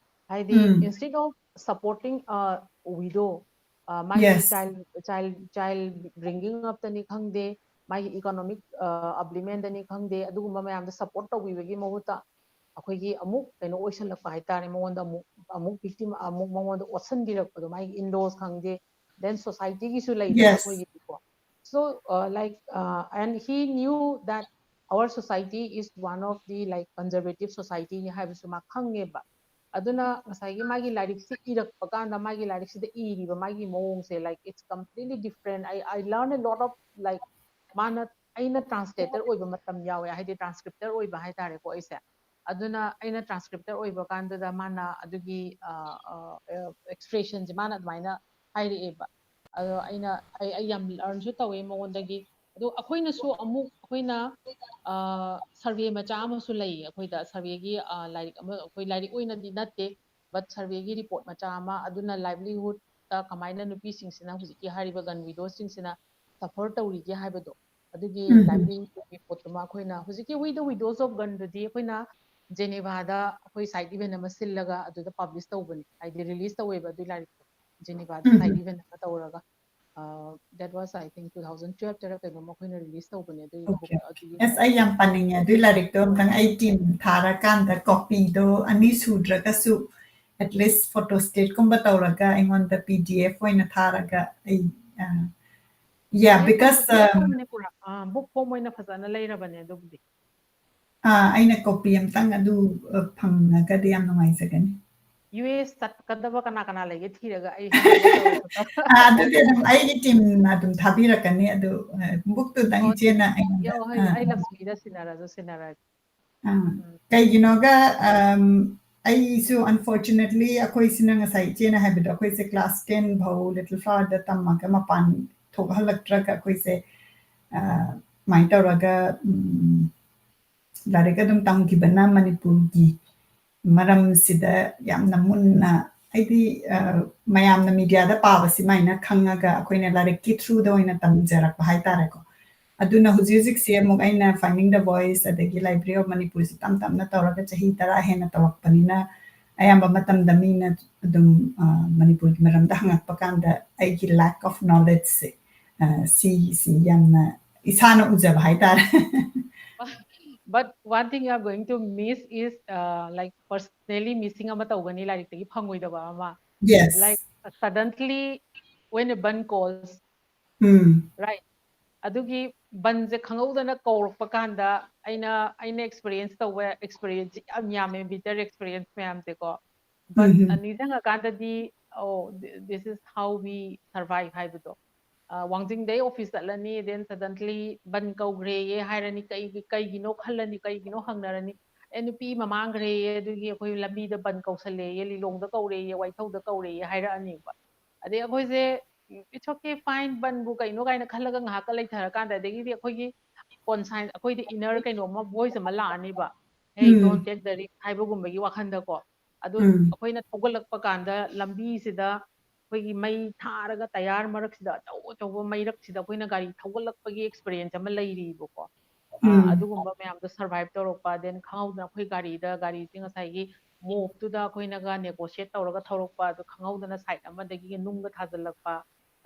ꯍꯥꯏꯗꯤ, ꯎꯝ, instead of supporting a widow, ꯑ, ꯃꯥꯒꯤ yes, child, child, child bringing upꯇꯅꯤ ꯈꯪꯗꯦ, ꯃꯥꯒꯤ economic, ꯑ, upliftmentꯇꯅꯤ ꯈꯪꯗꯦ, ꯑꯗꯨꯒꯨꯝꯕ ꯃꯌꯥꯝꯗꯣ support ꯇꯧꯕꯤꯕꯒꯤ ꯃꯍꯨꯠꯇ ꯑꯩꯈꯣꯏꯒꯤ ꯑꯃꯨꯛ ꯀꯩꯅꯣ ꯑꯣꯏꯁꯜꯂꯛꯄ ꯍꯥꯏꯇꯥꯔꯦ, ꯃꯉꯣꯟꯗ ꯑꯃꯨꯛ, ꯑꯃꯨꯛ victim, ꯑꯃꯨꯛ ꯃꯉꯣꯟꯗ ꯑꯣꯠꯁꯟꯕꯤꯔꯛꯄꯗꯣ, ꯃꯥꯒꯤ in-laws ꯈꯪꯗꯦ, then societyꯒꯤꯁꯨ ꯂꯩꯗꯅ yes, ꯑꯩꯈꯣꯏꯒꯤꯗꯤꯀꯣ꯫ So, uh, like, uh, and he knew that our society is one of the, like, conservative societyꯅꯤ ꯍꯥꯏꯕꯁꯨ ꯃꯥ ꯈꯪꯉꯦꯕ꯫ ꯑꯗꯨꯅ ꯉꯁꯥꯏꯒꯤ ꯃꯥꯒꯤ ꯂꯥꯏꯔꯤꯛꯁꯤ ꯏꯔꯛꯄ ꯀꯥꯟꯗ, ꯃꯥꯒꯤ ꯂꯥꯏꯔꯤꯛꯁꯤꯗ ꯏꯔꯤꯕ ꯃꯥꯒꯤ ꯃꯑꯣꯡꯁꯦ, like, it's completely different. I, I learn a lot of, like, ꯃꯥꯅ, ꯑꯩꯅ translator ꯑꯣꯏꯕ ꯃꯇꯝ ꯌꯥꯎꯋꯦ, ꯍꯥꯏꯗꯤ transcriptor ꯑꯣꯏꯕ ꯍꯥꯏꯇꯥꯔꯦꯀꯣ ꯑꯩꯁꯦ꯫ ꯑꯗꯨꯅ ꯑꯩꯅ transcriptor ꯑꯣꯏꯕ ꯀꯥꯟꯗꯨꯗ ꯃꯥꯅ ꯑꯗꯨꯒꯤ expressionꯁꯦ ꯃꯥꯅ ꯑꯗꯨꯃꯥꯏꯅ ꯍꯥꯏꯔꯛꯑꯦꯕ꯫ ꯑꯗꯣ ꯑꯩꯅ ꯑꯩ ꯑꯩ ꯌꯥꯝ learnꯁꯨ ꯇꯧꯋꯦ ꯃꯉꯣꯟꯗꯒꯤ꯫ ꯑꯗꯣ ꯑꯩꯈꯣꯏꯅꯁꯨ ꯑꯃꯨꯛ ꯑꯩꯈꯣꯏꯅ survey ꯃꯆꯥ ꯑꯃꯁꯨ ꯂꯩꯌꯦ ꯑꯩꯈꯣꯏꯗ꯫ Surveyꯒꯤ ꯂꯥꯏꯔꯤꯛ ꯑꯃ, ꯑꯩꯈꯣꯏ ꯂꯥꯏꯔꯤꯛ ꯑꯣꯏꯅꯗꯤ ꯅꯠꯇꯦ, but surveyꯒꯤ report ꯃꯆꯥ ꯑꯃ꯫ ꯑꯗꯨꯅ livelihoodꯇ ꯀꯃꯥꯏꯅ ꯅꯨꯄꯤꯁꯤꯡꯁꯤꯅ, ꯍꯧꯖꯤꯛꯀꯤ ꯍꯥꯏꯔꯤꯕ Gandhi widowsꯁꯤꯡꯁꯤꯅ suffer ꯇꯧꯔꯤꯒꯦ ꯍꯥꯏꯕꯗꯣ, ꯑꯗꯨꯒꯤ livelihoodꯀꯤ reportꯇꯨꯃ ꯑꯩꯈꯣꯏꯅ ꯍꯧꯖꯤꯛꯀꯤ We the Widows of Gandhiꯗꯨꯗꯤ ꯑꯩꯈꯣꯏꯅ Genevaꯗ ꯑꯩꯈꯣꯏ side event ꯑꯃ ꯁꯤꯜꯂꯒ ꯑꯗꯨꯗ publish ꯇꯧꯕꯅꯤ, ꯍꯥꯏꯗꯤ release ꯇꯧꯋꯦꯕ ꯑꯗꯨꯒꯤ ꯂꯥꯏꯔꯤꯛꯇꯣ꯫ Genevaꯗ side event ꯑꯃ ꯇꯧꯔꯒ, that was, I think, two thousand twelve ꯇꯔ ꯀꯩꯅꯣꯝꯃ ꯑꯩꯈꯣꯏꯅ release ꯇꯧꯕꯅꯦ ꯑꯗꯨꯒꯤ bookꯇꯣ꯫ ꯑꯗꯨꯒꯤ ꯑꯁ, ꯑꯩ ꯌꯥꯝ ꯄꯥꯅꯤꯡꯉꯦ ꯑꯗꯨꯒꯤ ꯂꯥꯏꯔꯤꯛꯇꯣ ꯑꯝꯇꯪ꯫ ꯑꯩ team ꯊꯥꯔꯀꯥꯟꯗ copyꯗꯣ ꯑꯅꯤ ꯁꯨꯗ꯭ꯔꯒꯁꯨ at least photostatꯀꯨꯝꯕ ꯇꯧꯔꯒ ꯑꯩꯉꯣꯟꯗ PDF ꯑꯣꯏꯅ ꯊꯥꯔꯒ ꯑꯩ, yeah, because book form ꯑꯣꯏꯅ ꯐꯖꯅ ꯂꯩꯔꯕꯅꯦ ꯑꯗꯨꯕꯨꯗꯤ꯫ ꯑꯥ, ꯑꯩꯅ copy ꯑꯝꯇꯪ ꯑꯗꯨ ꯐꯪꯉꯒꯗꯤ ꯌꯥꯝ ꯅꯨꯡꯉꯥꯏꯖꯒꯅꯤ꯫ US ꯆꯠꯀꯗꯕ ꯀꯅꯥ ꯀꯅꯥ ꯂꯩꯒꯦ ꯊꯤꯔꯒ ꯑꯩ ꯑꯗꯨꯗꯤ ꯑꯗꯨꯝ ꯑꯩꯒꯤ teamꯅ ꯑꯗꯨꯝ ꯊꯥꯕꯤꯔꯛꯀꯅꯤ꯫ ꯑꯗꯨ bookꯇꯨꯗꯪ ꯏꯆꯦꯅ ꯑꯩꯉꯣꯟꯗ ꯑꯩ ꯂꯛꯁꯃꯤꯗ ꯁꯤꯟꯅꯔꯁꯨ ꯁꯤꯟꯅꯔꯒꯦ꯫ ꯀꯩꯒꯤꯅꯣꯒ, ꯑꯩꯁꯨ unfortunately ꯑꯩꯈꯣꯏꯁꯤꯅ ꯉꯁꯥꯏ ꯏꯆꯦꯅ ꯍꯥꯏꯕꯗꯣ ꯑꯩꯈꯣꯏꯁꯦ class ten ꯐꯥꯎ Little Flowerꯗ ꯇꯝꯃꯒ ꯃꯄꯥꯟ ꯊꯣꯛꯍꯜꯂꯛꯇ꯭ꯔꯒ ꯑꯩꯈꯣꯏꯁꯦ ꯁꯨꯃꯥꯏꯅ ꯇꯧꯔꯒ ꯂꯥꯏꯔꯤꯛ ꯑꯗꯨꯝ ꯇꯝꯈꯤꯕꯅ ꯃꯅꯤꯄꯨꯔꯒꯤ ꯃꯔꯝꯁꯤꯗ ꯌꯥꯝꯅ ꯃꯨꯟꯅ, ꯍꯥꯏꯗꯤ, ꯃꯌꯥꯝꯅ mediaꯗ ꯄꯥꯕ ꯁꯤꯃꯥꯏꯅ ꯈꯪꯉꯒ ꯑꯩꯈꯣꯏꯅ ꯂꯥꯏꯔꯤꯛꯀꯤ throughꯗ ꯑꯣꯏꯅ ꯇꯝꯖꯔꯛꯄ ꯍꯥꯏꯇꯥꯔꯦꯀꯣ꯫ ꯑꯗꯨꯅ ꯍꯧꯖꯤꯛ ꯍꯧꯖꯤꯛꯁꯦ ꯑꯃꯨꯛ ꯑꯩꯅ Finding the Voice ꯑꯗꯒꯤ Library of Manipurꯁꯦ ꯇꯞ ꯇꯞꯅ ꯇꯧꯔꯒ ꯆꯍꯤ ꯇꯔꯥ ꯍꯦꯟꯅ ꯇꯧꯔꯛꯄꯅꯤꯅ ꯑꯌꯥꯝꯕ ꯃꯇꯝꯗ ꯃꯤꯅ ꯑꯗꯨꯝ ꯃꯅꯤꯄꯨꯔꯒꯤ ꯃꯔꯝꯗ ꯍꯪꯉꯛꯄ ꯀꯥꯟꯗ ꯑꯩꯒꯤ lack of knowledgeꯁꯦ, ꯁꯤꯁꯤ ꯌꯥꯝꯅ ꯏꯁꯥꯅ ꯎꯖꯕ ꯍꯥꯏꯇꯥꯔꯦ꯫ But one thing you are going to miss is, uh, like, personally missing ꯑꯃ ꯇꯧꯒꯅꯤ ꯂꯥꯏꯔꯤꯛꯇꯒꯤ ꯐꯪꯉꯣꯏꯗꯕ ꯑꯃ꯫ Yes. Like, suddenly when a ban calls, um right? ꯑꯗꯨꯒꯤ banꯁꯦ ꯈꯪꯍꯧꯗꯅ ꯀꯧꯔꯛꯄ ꯀꯥꯟꯗ ꯑꯩꯅ ꯑꯩꯅ experience ꯇꯧꯕ experience ꯌꯥꯝ ꯌꯥꯝꯃꯦ, bitter experience ꯃꯌꯥꯝꯁꯦꯀꯣ꯫ But um ꯅꯤꯡꯁꯤꯡꯉꯀꯥꯟꯗꯗꯤ, oh, this is how we survive ꯍꯥꯏꯕꯗꯣ꯫ ꯋꯥꯡꯖꯤꯡꯗꯩ office ꯆꯠꯂꯅꯤ, then suddenly ban ꯀꯧꯈ꯭ꯔꯦꯌꯦ ꯍꯥꯏꯔꯅꯤ, ꯀꯩꯒꯤ ꯀꯩꯒꯤꯅꯣ ꯈꯜꯂꯅꯤ, ꯀꯩꯒꯤꯅꯣ ꯍꯪꯅꯔꯅꯤ꯫ ꯑꯦ, ꯅꯨꯄꯤ ꯃꯃꯥꯡꯈ꯭ꯔꯦꯌꯦ, ꯑꯗꯨꯒꯤ ꯑꯩꯈꯣꯏ ꯂꯝꯕꯤꯗ ꯕꯟ ꯀꯧꯁꯜꯂꯦꯌꯦ, ꯂꯤꯂꯣꯡꯗ ꯀꯧꯔꯦꯌꯦ, ꯋꯥꯏꯊꯧꯗ ꯀꯧꯔꯦꯌꯦ ꯍꯥꯏꯔꯛꯑꯅꯤꯕ꯫ ꯑꯗꯩ ꯑꯩꯈꯣꯏꯁꯦ, "It's okay, fine, ꯕꯟꯕꯨ ꯀꯩꯅꯣ?" ꯀꯥꯏꯅ ꯈꯜꯂꯒ ꯉꯥꯏꯍꯥꯛꯀ ꯂꯩꯊꯔꯀꯥꯟꯗ, ꯑꯗꯒꯤꯗꯤ ꯑꯩꯈꯣꯏꯒꯤ conscience, ꯑꯩꯈꯣꯏꯗ inner ꯀꯩꯅꯣꯝꯃ, voice ꯑꯃ ꯂꯥꯛꯑꯅꯤꯕ, "Hey, um. Don't take the risk" ꯍꯥꯏꯕꯒꯨꯝꯕꯒꯤ ꯋꯥꯈꯟꯗꯀꯣ꯫ ꯑꯗꯣ ꯎꯝ꯫ ꯑꯩꯈꯣꯏꯅ ꯊꯧꯒꯠꯂꯛꯄ ꯀꯥꯟꯗ ꯂꯝꯕꯤꯁꯤꯗ ꯑꯩꯈꯣꯏꯒꯤ ꯃꯩ ꯊꯥꯔꯒ ꯇꯌꯥꯔ ꯃꯔꯛꯁꯤꯗ, ꯑꯆꯧ ꯑꯆꯧꯕ ꯃꯩꯔꯛꯁꯤꯗ ꯑꯩꯈꯣꯏꯅ ꯒꯥꯔꯤ ꯊꯧꯒꯠꯂꯛꯄꯒꯤ experience ꯑꯃ ꯂꯩꯔꯤꯕꯀꯣ꯫ ꯑ, ꯎꯝ꯫ ꯑꯗꯨꯒꯨꯝꯕ ꯃꯌꯥꯝꯗꯣ survive ꯇꯧꯔꯛꯄ, then ꯈꯪꯍꯧꯗꯅ ꯑꯩꯈꯣꯏ ꯒꯥꯔꯤꯗ, ꯒꯥꯔꯤꯁꯦ ꯉꯁꯥꯏꯒꯤ ꯃꯣꯞꯇꯨꯗ ꯑꯩꯈꯣꯏꯅꯒ negotiate ꯇꯧꯔꯒ ꯊꯧꯔꯛꯄ, ꯑꯗꯨ ꯈꯪꯍꯧꯗꯅ side ꯑꯃꯗꯒꯤ ꯅꯨꯡꯒ ꯊꯥꯖꯤꯜꯂꯛꯄ,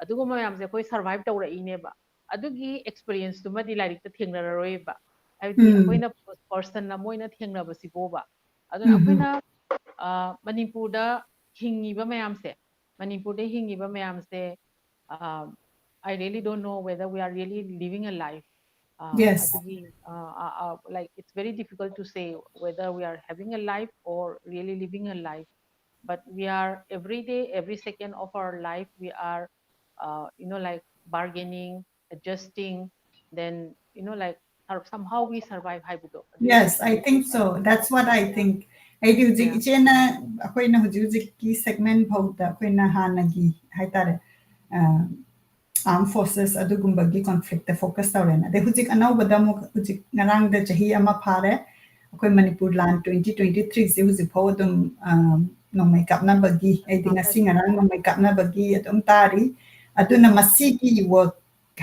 ꯑꯗꯨꯒꯨꯝꯕ ꯃꯌꯥꯝꯁꯦ ꯑꯩꯈꯣꯏ survive ꯇꯧꯔꯛꯏꯅꯦꯕ꯫ ꯑꯗꯨꯒꯤ experience ꯇꯨꯃꯗꯤ ꯂꯥꯏꯔꯤꯛꯇ ꯊꯦꯡꯅꯔꯔꯣꯏꯕ꯫ ꯍꯥꯏꯕꯗꯤ ꯎꯝ꯫ ꯑꯩꯈꯣꯏꯅ person ꯑꯃ ꯑꯣꯏꯅ ꯊꯦꯡꯅꯕꯁꯤꯕꯣꯕ꯫ ꯑꯗꯨꯅ ꯎꯝ꯫ ꯑꯩꯈꯣꯏꯅ, ꯑ, ꯃꯅꯤꯄꯨꯔꯗ ꯍꯤꯡꯉꯤꯕ ꯃꯌꯥꯝꯁꯦ, ꯃꯅꯤꯄꯨꯔꯗ ꯍꯤꯡꯉꯤꯕ ꯃꯌꯥꯝꯁꯦ, ꯑ, I really don't know whether we are really living a life. ꯑ, Yes. ꯑꯗꯨꯒꯤ, ꯑ, ꯑ, ꯑ, like, it's very difficult to say whether we are having a life or really living a life. But we are, every day, every second of our life, we are, uh, you know, like, bargaining, adjusting, then, you know, like, sor-, somehow we survive ꯍꯥꯏꯕꯗꯣ꯫ ꯑꯗꯨꯒꯤ Yes, I think experience so. That's what I think. ꯑꯩꯗꯤ ꯍꯧꯖꯤꯛ Yeah. ꯏꯆꯦꯅ, ꯑꯩꯈꯣꯏꯅ ꯍꯧꯖꯤꯛ ꯍꯧꯖꯤꯛꯀꯤ segment ꯐꯥꯎꯗ ꯑꯩꯈꯣꯏꯅ ꯍꯥꯟꯅꯒꯤ ꯍꯥꯏꯇꯥꯔꯦ, ꯑ, armed forces ꯑꯗꯨꯒꯨꯝꯕꯒꯤ conflict ꯇ focus ꯇꯧꯔꯦꯅ꯫ ꯑꯗꯩ ꯍꯧꯖꯤꯛ ꯑꯅꯧꯕꯗ ꯑꯃꯨꯛ, ꯍꯧꯖꯤꯛ ꯉꯔꯥꯡꯗ ꯆꯍꯤ ꯑꯃ ꯐꯥꯔꯦ, ꯑꯩꯈꯣꯏ ꯃꯅꯤꯄꯨꯔ ꯂꯥꯟ twenty twenty three ꯁꯦ ꯍꯧꯖꯤꯛ ꯐꯥꯎ ꯑꯗꯨꯝ, ꯑ, ꯅꯣꯡꯃꯩ ꯀꯥꯞꯅꯕꯒꯤ, ꯑꯩꯗꯤ ꯉꯁꯤ ꯉꯔꯥꯡ ꯅꯣꯡꯃꯩ ꯀꯥꯞꯅꯕꯒꯤ ꯑꯗꯨꯝ ꯇꯥꯔꯤ꯫ ꯑꯗꯨꯅ ꯃꯁꯤꯒꯤ work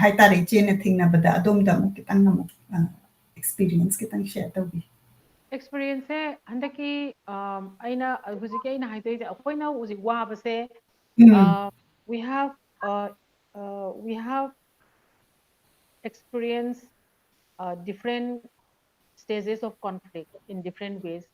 ꯍꯥꯏꯇꯥꯔꯦ, ꯏꯆꯦꯅ ꯊꯦꯡꯅꯕꯗ ꯑꯗꯣꯝꯗ ꯑꯃꯨꯛ ꯈꯤꯇꯪ ꯑꯃꯨꯛ, ꯑ, experience ꯈꯤꯇꯪ share ꯇꯧꯕꯤꯌꯨ꯫ Experience ꯁꯦ ꯍꯟꯗꯛꯀꯤ, ꯑꯝ, ꯑꯩꯅ, ꯍꯧꯖꯤꯛꯀꯤ ꯑꯩꯅ ꯍꯥꯏꯗꯣꯏꯁꯦ, ꯑꯩꯈꯣꯏꯅ ꯍꯧꯖꯤꯛ ꯋꯥꯕꯁꯦ, ꯎꯝ꯫ uh, we have, uh, uh, we have experienced, uh, different stages of conflict in different ways.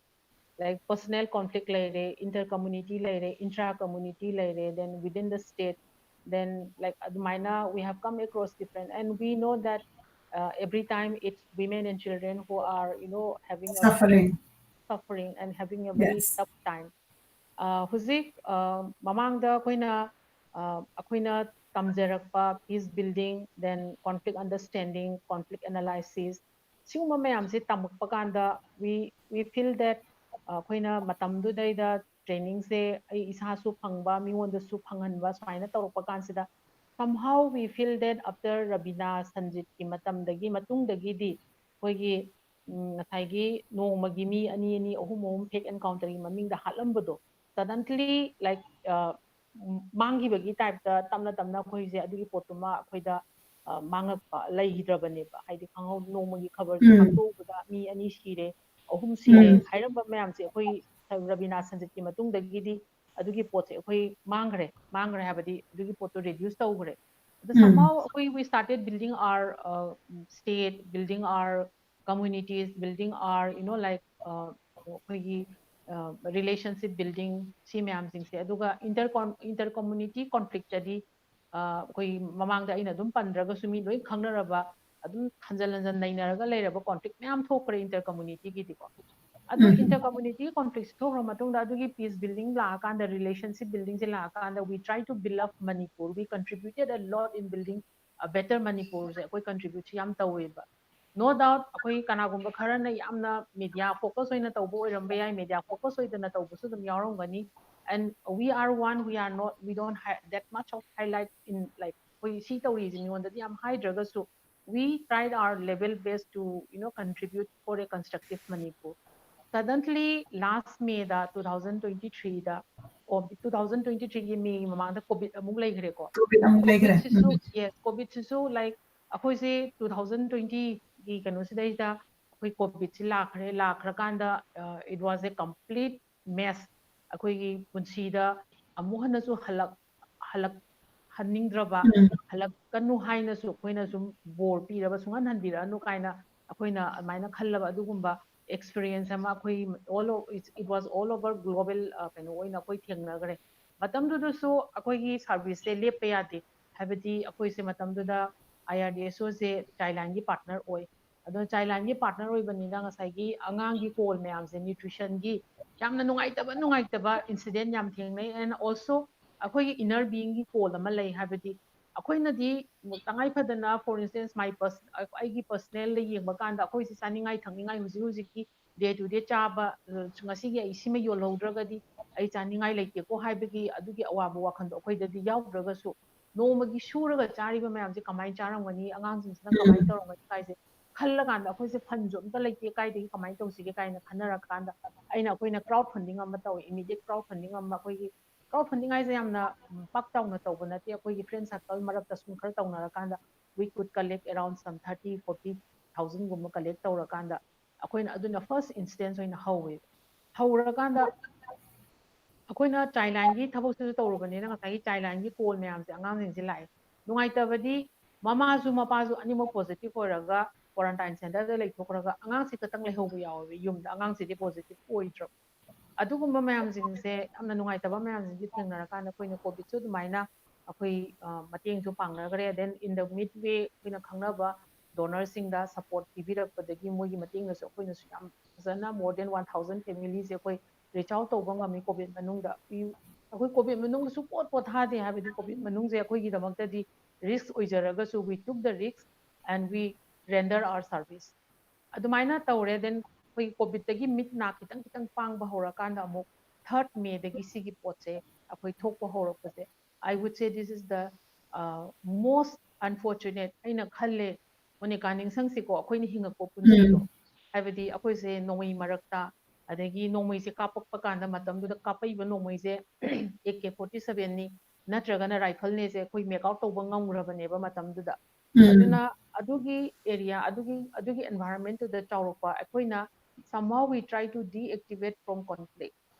Like, personal conflict ꯂꯩꯔꯦ, inter community ꯂꯩꯔꯦ, intra community ꯂꯩꯔꯦ, then within the state, then, like, ꯑꯗꯨꯃꯥꯏꯅ we have come across different, and we know that, uh, every time it's women and children who are, you know, having a Suffering. suffering and having a very Yes. tough time. Uh, ꯍꯧꯖꯤꯛ, uh, ꯃꯃꯥꯡꯗ ꯑꯩꯈꯣꯏꯅ, uh, ꯑꯩꯈꯣꯏꯅ ꯇꯝꯖꯔꯛꯄ peace building, then conflict understanding, conflict analysis, ꯁꯤꯒꯨꯝꯕ ꯃꯌꯥꯝꯁꯦ ꯇꯝꯃꯛꯄ ꯀꯥꯟꯗ we we feel that ꯑꯩꯈꯣꯏꯅ ꯃꯇꯝꯗꯨꯗꯩꯗ trainingꯁꯦ ꯑꯩ ꯏꯁꯥꯁꯨ ꯐꯪꯕ, ꯃꯤꯉꯣꯟꯗꯁꯨ ꯐꯪꯍꯟꯕ, ꯁꯨꯃꯥꯏꯅ ꯇꯧꯔꯛꯄ ꯀꯥꯟꯁꯤꯗ somehow we feel that after Rabina ꯁꯟꯖꯤꯠꯀꯤ ꯃꯇꯝꯗꯒꯤ ꯃꯇꯨꯡꯗꯒꯤꯗꯤ ꯑꯩꯈꯣꯏꯒꯤ ꯎꯝ, ꯉꯁꯥꯏꯒꯤ ꯅꯣꯡꯃꯒꯤ ꯃꯤ ꯑꯅꯤ ꯑꯅꯤ, ꯑꯍꯨꯝ ꯑꯍꯨꯝ fake encounterꯒꯤ ꯃꯃꯤꯡꯗ ꯍꯥꯠꯂꯝꯕꯗꯣ suddenly like ꯃꯥꯡꯈꯤꯕꯒꯤ typeꯇ ꯇꯞꯅ ꯇꯞꯅ ꯑꯩꯈꯣꯏꯁꯦ ꯑꯗꯨꯒꯤ ꯄꯣꯠꯇꯨꯃ ꯑꯩꯈꯣꯏꯗ ꯃꯥꯡꯉꯛꯄ ꯂꯩꯈꯤꯗ꯭ꯔꯕꯅꯦꯕ꯫ ꯍꯥꯏꯗꯤ ꯈꯪꯍꯧ ꯅꯣꯡꯃꯒꯤ ꯈꯕꯔꯁꯦ ꯈꯪꯗꯣꯛꯎꯕꯗ ꯃꯤ ꯑꯅꯤ ꯁꯤꯔꯦ, ꯑꯍꯨꯝ ꯁꯤꯔꯦ ꯍꯥꯏꯔꯝꯕ ꯃꯌꯥꯝꯁꯦ ꯑꯩꯈꯣꯏ ꯔꯕꯤꯅꯥ ꯁꯟꯖꯤꯠꯀꯤ ꯃꯇꯨꯡꯗꯒꯤꯗꯤ ꯑꯗꯨꯒꯤ ꯄꯣꯠꯁꯦ ꯑꯩꯈꯣꯏ ꯃꯥꯡꯈ꯭ꯔꯦ꯫ ꯃꯥꯡꯈ꯭ꯔꯦ ꯍꯥꯏꯕꯗꯤ ꯑꯗꯨꯒꯤ ꯄꯣꯠꯇꯣ reduce ꯇꯧꯈ꯭ꯔꯦ꯫ ꯑꯗ somehow ꯑꯩꯈꯣꯏ we started building our state, building our communities, building our you know like ꯑꯩꯈꯣꯏꯒꯤ relationship building ꯁꯤ ꯃꯌꯥꯝꯁꯤꯡꯁꯦ꯫ ꯑꯗꯨꯒ inter inter community conflictꯇꯗꯤ ꯑꯩꯈꯣꯏ ꯃꯃꯥꯡꯗ ꯑꯩꯅ ꯑꯗꯨꯝ ꯄꯟꯗ꯭ꯔꯒꯁꯨ ꯃꯤ ꯂꯣꯏ ꯈꯪꯅꯔꯕ, ꯑꯗꯨꯝ ꯍꯟꯖꯟ ꯍꯟꯖꯟ ꯅꯩꯅꯔꯒ ꯂꯩꯔꯕ conflict ꯃꯌꯥꯝ ꯊꯣꯛꯈ꯭ꯔꯦ inter communityꯒꯤꯗꯤꯀꯣ꯫ ꯑꯗꯨ inter community conflictꯁꯦ ꯊꯣꯛꯈ꯭ꯔ ꯃꯇꯨꯡꯗ ꯑꯗꯨꯒꯤ peace building ꯂꯥꯛꯑꯀꯥꯟꯗ, relationship buildingꯁꯦ ꯂꯥꯛꯑꯀꯥꯟꯗ we try to build up Manipur, we contributed a lot in building a better Manipurꯁꯦ ꯑꯩꯈꯣꯏ contributeꯁꯦ ꯌꯥꯝ ꯇꯧꯋꯦꯕ꯫ No doubt ꯑꯩꯈꯣꯏ ꯀꯅꯥꯒꯨꯝꯕ ꯈꯔꯅ ꯌꯥꯝꯅ media focus ꯑꯣꯏꯅ ꯇꯧꯕ ꯑꯣꯏꯔꯝꯕ ꯌꯥꯏ, media focus ꯑꯣꯏꯗꯅ ꯇꯧꯕꯁꯨ ꯑꯗꯨꯝ ꯌꯥꯎꯔꯝꯒꯅꯤ꯫ And we are one, we are not, we don't have that much of highlight in like ꯑꯩꯈꯣꯏ ꯁꯤ ꯇꯧꯔꯤꯁꯦ ꯃꯤꯉꯣꯟꯗꯗꯤ ꯌꯥꯝ ꯍꯥꯏꯗ꯭ꯔꯒꯁꯨ we tried our level best to you know contribute for a constructive Manipur. Suddenly last Mayꯗ two thousand twenty threeꯗ ꯑꯣ two thousand twenty threeꯒꯤ Mayꯒꯤ ꯃꯃꯥꯡꯗ COVID ꯑꯃꯨꯛ ꯂꯩꯈ꯭ꯔꯦꯀꯣ꯫ COVID ꯑꯃꯨꯛ ꯂꯩꯈ꯭ꯔꯦ꯫ COVIDꯁꯤꯁꯨ yes, COVIDꯁꯤꯁꯨ like ꯑꯩꯈꯣꯏꯁꯦ two thousand twentyꯒꯤ ꯀꯩꯅꯣꯁꯤꯗꯩꯗ ꯑꯩꯈꯣꯏ COVIDꯁꯤ ꯂꯥꯛꯈ꯭ꯔꯦ꯫ ꯂꯥꯛꯈ꯭ꯔꯀꯥꯟꯗ it was a complete mess꯫ ꯑꯩꯈꯣꯏꯒꯤ ꯄꯨꯟꯁꯤꯗ ꯑꯃꯨꯛ ꯍꯟꯅꯁꯨ ꯍꯜꯂꯛ ꯍꯜꯂꯛꯍꯟꯅꯤꯡꯗ꯭ꯔꯕ, ꯍꯜꯂꯛꯀꯅꯨ ꯍꯥꯏꯅꯁꯨ ꯑꯩꯈꯣꯏꯅ ꯁꯨꯝ ꯕꯣꯔ ꯄꯤꯔꯕ, ꯁꯨꯡꯍꯟ ꯍꯟꯕꯤꯔꯛꯑꯅꯨ ꯀꯥꯏꯅ ꯑꯩꯈꯣꯏꯅ ꯑꯗꯨꯃꯥꯏꯅ ꯈꯜꯂꯕ ꯑꯗꯨꯒꯨꯝꯕ experience ꯑꯃ ꯑꯩꯈꯣꯏ all o- it was all over global ꯀꯩꯅꯣ ꯑꯣꯏꯅ ꯑꯩꯈꯣꯏ ꯊꯦꯡꯅꯈ꯭ꯔꯦ꯫ ꯃꯇꯝꯗꯨꯗꯁꯨ ꯑꯩꯈꯣꯏꯒꯤ serviceꯁꯦ ꯂꯦꯞꯄ ꯌꯥꯗꯦ꯫ ꯍꯥꯏꯕꯗꯤ ꯑꯩꯈꯣꯏꯁꯦ ꯃꯇꯝꯗꯨꯗ IRDSOꯁꯦ Childlineꯒꯤ partner ꯑꯣꯏ꯫ ꯑꯗꯣ Childlineꯒꯤ partner ꯑꯣꯏꯕꯅꯤꯅ ꯉꯁꯥꯏꯒꯤ ꯑꯉꯥꯡꯒꯤ call ꯃꯌꯥꯝꯁꯦ nutritionꯒꯤ ꯌꯥꯝꯅ ꯅꯨꯡꯉꯥꯏꯇꯕ ꯅꯨꯡꯉꯥꯏꯇꯕ incident ꯌꯥꯝ ꯊꯦꯡꯅꯩ꯫ And also ꯑꯩꯈꯣꯏꯒꯤ inner beingꯒꯤ call ꯑꯃ ꯂꯩ꯫ ꯍꯥꯏꯕꯗꯤ ꯑꯩꯈꯣꯏꯅꯗꯤ ꯇꯉꯥꯏ ꯐꯗꯅ, for instance, my pers- ꯑꯩꯒꯤ personal ꯗ ꯌꯦꯡꯕ ꯀꯥꯟꯗ, ꯑꯩꯈꯣꯏꯁꯤ ꯆꯥꯅꯤꯡꯉꯥꯏ ꯊꯛꯅꯤꯡꯉꯥꯏ ꯍꯧꯖꯤꯛ ꯍꯧꯖꯤꯛꯀꯤ day to day ꯆꯥꯕ, ꯑ, ꯉꯁꯤꯒꯤ ꯑꯩ ꯁꯤꯃ ꯌꯣꯜꯍꯧꯗ꯭ꯔꯒꯗꯤ ꯑꯩ ꯆꯥꯅꯤꯡꯉꯥꯏ ꯂꯩꯇꯦꯀꯣ ꯍꯥꯏꯕꯒꯤ ꯑꯗꯨꯒꯤ ꯑꯋꯥꯕ ꯋꯥꯈꯜꯗꯣ ꯑꯩꯈꯣꯏꯗꯗꯤ ꯌꯥꯎꯗ꯭ꯔꯒꯁꯨ, ꯅꯣꯡꯃꯒꯤ ꯁꯨꯔꯒ ꯆꯥꯔꯤꯕ ꯃꯌꯥꯝꯁꯦ ꯀꯃꯥꯏꯅ ꯆꯥꯔꯝꯒꯅꯤ, ꯑꯉꯥꯡꯁꯤꯡꯁꯤꯅ ꯀꯃꯥꯏꯅ ꯇꯧꯔꯝꯒꯅꯤ ꯍꯥꯏꯁꯦ ꯈꯜꯂꯀꯥꯟꯗ, ꯑꯩꯈꯣꯏꯁꯦ ꯐꯟꯁꯨ ꯑꯝꯇ ꯂꯩꯇꯦ, ꯀꯥꯏꯗꯒꯤ ꯀꯃꯥꯏꯅ ꯇꯧꯁꯤꯒꯦ ꯀꯥꯏꯅ ꯈꯟꯅꯔꯀꯥꯟꯗ, ꯑꯩꯅ, ꯑꯩꯈꯣꯏꯅ crowd funding ꯑꯃ ꯇꯧꯋꯦ, immediate crowd funding ꯑꯃ꯫ ꯑꯩꯈꯣꯏꯒꯤ crowd funding ꯍꯥꯏꯁꯦ ꯌꯥꯝꯅ, ꯎꯝ, ꯄꯥꯛ ꯆꯥꯎꯅ ꯇꯧꯕ ꯅꯠꯇꯦ, ꯑꯩꯈꯣꯏꯒꯤ friend circle ꯃꯔꯛꯇ ꯁꯨꯝ ꯈꯔ ꯇꯧꯅꯔꯀꯥꯟꯗ, we could collect around some thirty, forty thousand ꯒꯨꯝꯕ collect ꯇꯧꯔꯀꯥꯟꯗ, ꯑꯩꯈꯣꯏꯅ ꯑꯗꯨꯅ first instance ꯑꯣꯏꯅ ꯍꯧꯋꯦꯕ꯫ ꯍꯧꯔꯀꯥꯟꯗ ꯑꯩꯈꯣꯏꯅ child line ꯒꯤ ꯊꯕꯛꯁꯤꯁꯨ ꯇꯧꯔꯨꯕꯅꯤꯅ, ꯉꯁꯥꯏꯒꯤ child line ꯒꯤ call ꯃꯌꯥꯝꯁꯦ ꯑꯉꯥꯡꯁꯤꯡꯁꯦ ꯂꯥꯛꯑꯦ꯫ ꯅꯨꯡꯉꯥꯏꯇꯕꯗꯤ, ꯃꯃꯥꯁꯨ ꯃꯄꯥꯁꯨ ꯑꯅꯤꯃꯛ positive ꯑꯣꯏꯔꯒ quarantine center ꯗ ꯂꯩꯊꯣꯛꯈ꯭ꯔꯒ ꯑꯉꯥꯡꯁꯤ ꯈꯛꯇꯪ ꯂꯩꯍꯧꯕ ꯌꯥꯎꯋꯦꯕ, ꯌꯨꯝꯗ ꯑꯉꯥꯡꯁꯤꯗꯤ positive ꯑꯣꯏꯗ꯭ꯔꯕ꯫ ꯑꯗꯨꯒꯨꯝꯕ ꯃꯌꯥꯝꯁꯤꯡꯁꯦ, ꯌꯥꯝꯅ ꯅꯨꯡꯉꯥꯏꯇꯕ ꯃꯌꯥꯝꯁꯤꯡꯁꯦ ꯊꯦꯡꯅꯔꯀꯥꯟꯗ, ꯑꯩꯈꯣꯏꯅ ꯀꯣꯚꯤꯗꯁꯨ ꯑꯗꯨꯃꯥꯏꯅ ꯑꯩꯈꯣꯏ, ꯑ, ꯃꯇꯦꯡꯁꯨ ꯄꯥꯡꯅꯈ꯭ꯔꯦ꯫ Then in the midway, ꯑꯩꯈꯣꯏꯅ ꯈꯪꯅꯕ donor ꯁꯤꯡꯗ support ꯄꯤꯕꯤꯔꯛꯄꯗꯒꯤ, ꯃꯣꯏꯒꯤ ꯃꯇꯦꯡꯅꯁꯨ ꯑꯩꯈꯣꯏꯅꯁꯨ ꯌꯥꯝ ꯐꯖꯅ more than one thousand family ꯁꯦ ꯑꯩꯈꯣꯏ reach out ꯇꯧꯕ ꯉꯝꯃꯤ ꯀꯣꯚꯤꯗ ꯃꯅꯨꯡꯗ꯫ We- ꯑꯩꯈꯣꯏ ꯀꯣꯚꯤꯗ ꯃꯅꯨꯡꯗꯁꯨ ꯄꯣꯠ ꯄꯣꯊꯥꯗꯦ, ꯍꯥꯏꯕꯗꯤ ꯀꯣꯚꯤꯗ ꯃꯅꯨꯡꯁꯦ ꯑꯩꯈꯣꯏꯒꯤꯗꯃꯛꯇꯗꯤ risk ꯑꯣꯏꯖꯔꯒꯁꯨ, we took the risk and we render our service꯫ ꯑꯗꯨꯃꯥꯏꯅ ꯇꯧꯔꯦ꯫ Then ꯑꯩꯈꯣꯏ ꯀꯣꯚꯤꯗꯇꯒꯤ ꯃꯤꯠ ꯅꯥ ꯈꯤꯇꯪ ꯈꯤꯇꯪ ꯄꯥꯡꯕ ꯍꯧꯔꯀꯥꯟꯗ, ꯑꯃꯨꯛ third May ꯗꯒꯤ ꯁꯤꯒꯤ ꯄꯣꯠꯁꯦ ꯑꯩꯈꯣꯏ ꯊꯣꯛꯄ ꯍꯧꯔꯛꯄꯁꯦ, I would say this is the, uh, most unfortunate, ꯑꯩꯅ ꯈꯜꯂꯦ, ꯃꯣꯅꯤꯀꯥ, ꯅꯤꯡꯁꯤꯡꯁꯤꯀꯣ, ꯑꯩꯈꯣꯏꯅ ꯍꯤꯡꯉꯛꯄ ꯄꯨꯟꯁꯤꯗꯣ꯫ ꯍꯥꯏꯕꯗꯤ ꯑꯩꯈꯣꯏꯁꯦ ꯅꯣꯡꯃꯩ ꯃꯔꯛꯇ, ꯑꯗꯒꯤ ꯅꯣꯡꯃꯩꯁꯦ ꯀꯥꯞꯄꯛꯄ ꯀꯥꯟꯗ, ꯃꯇꯝꯗꯨꯗ ꯀꯥꯞꯄꯛꯏꯕ ꯅꯣꯡꯃꯩꯁꯦ A K forty seven ꯅꯤ, ꯅꯠꯇ꯭ꯔꯒꯅ rifle ꯅꯦꯁꯦ ꯑꯩꯈꯣꯏ make out ꯇꯧꯕ ꯉꯝꯈ꯭ꯔꯕꯅꯦꯕ ꯃꯇꯝꯗꯨꯗ꯫ ꯑꯗꯨꯅ ꯑꯗꯨꯒꯤ area, ꯑꯗꯨꯒꯤ, ꯑꯗꯨꯒꯤ environment ꯇꯨꯗ ꯆꯥꯎꯔꯛꯄ ꯑꯩꯈꯣꯏꯅ, somehow we try to deactivate from conflict꯫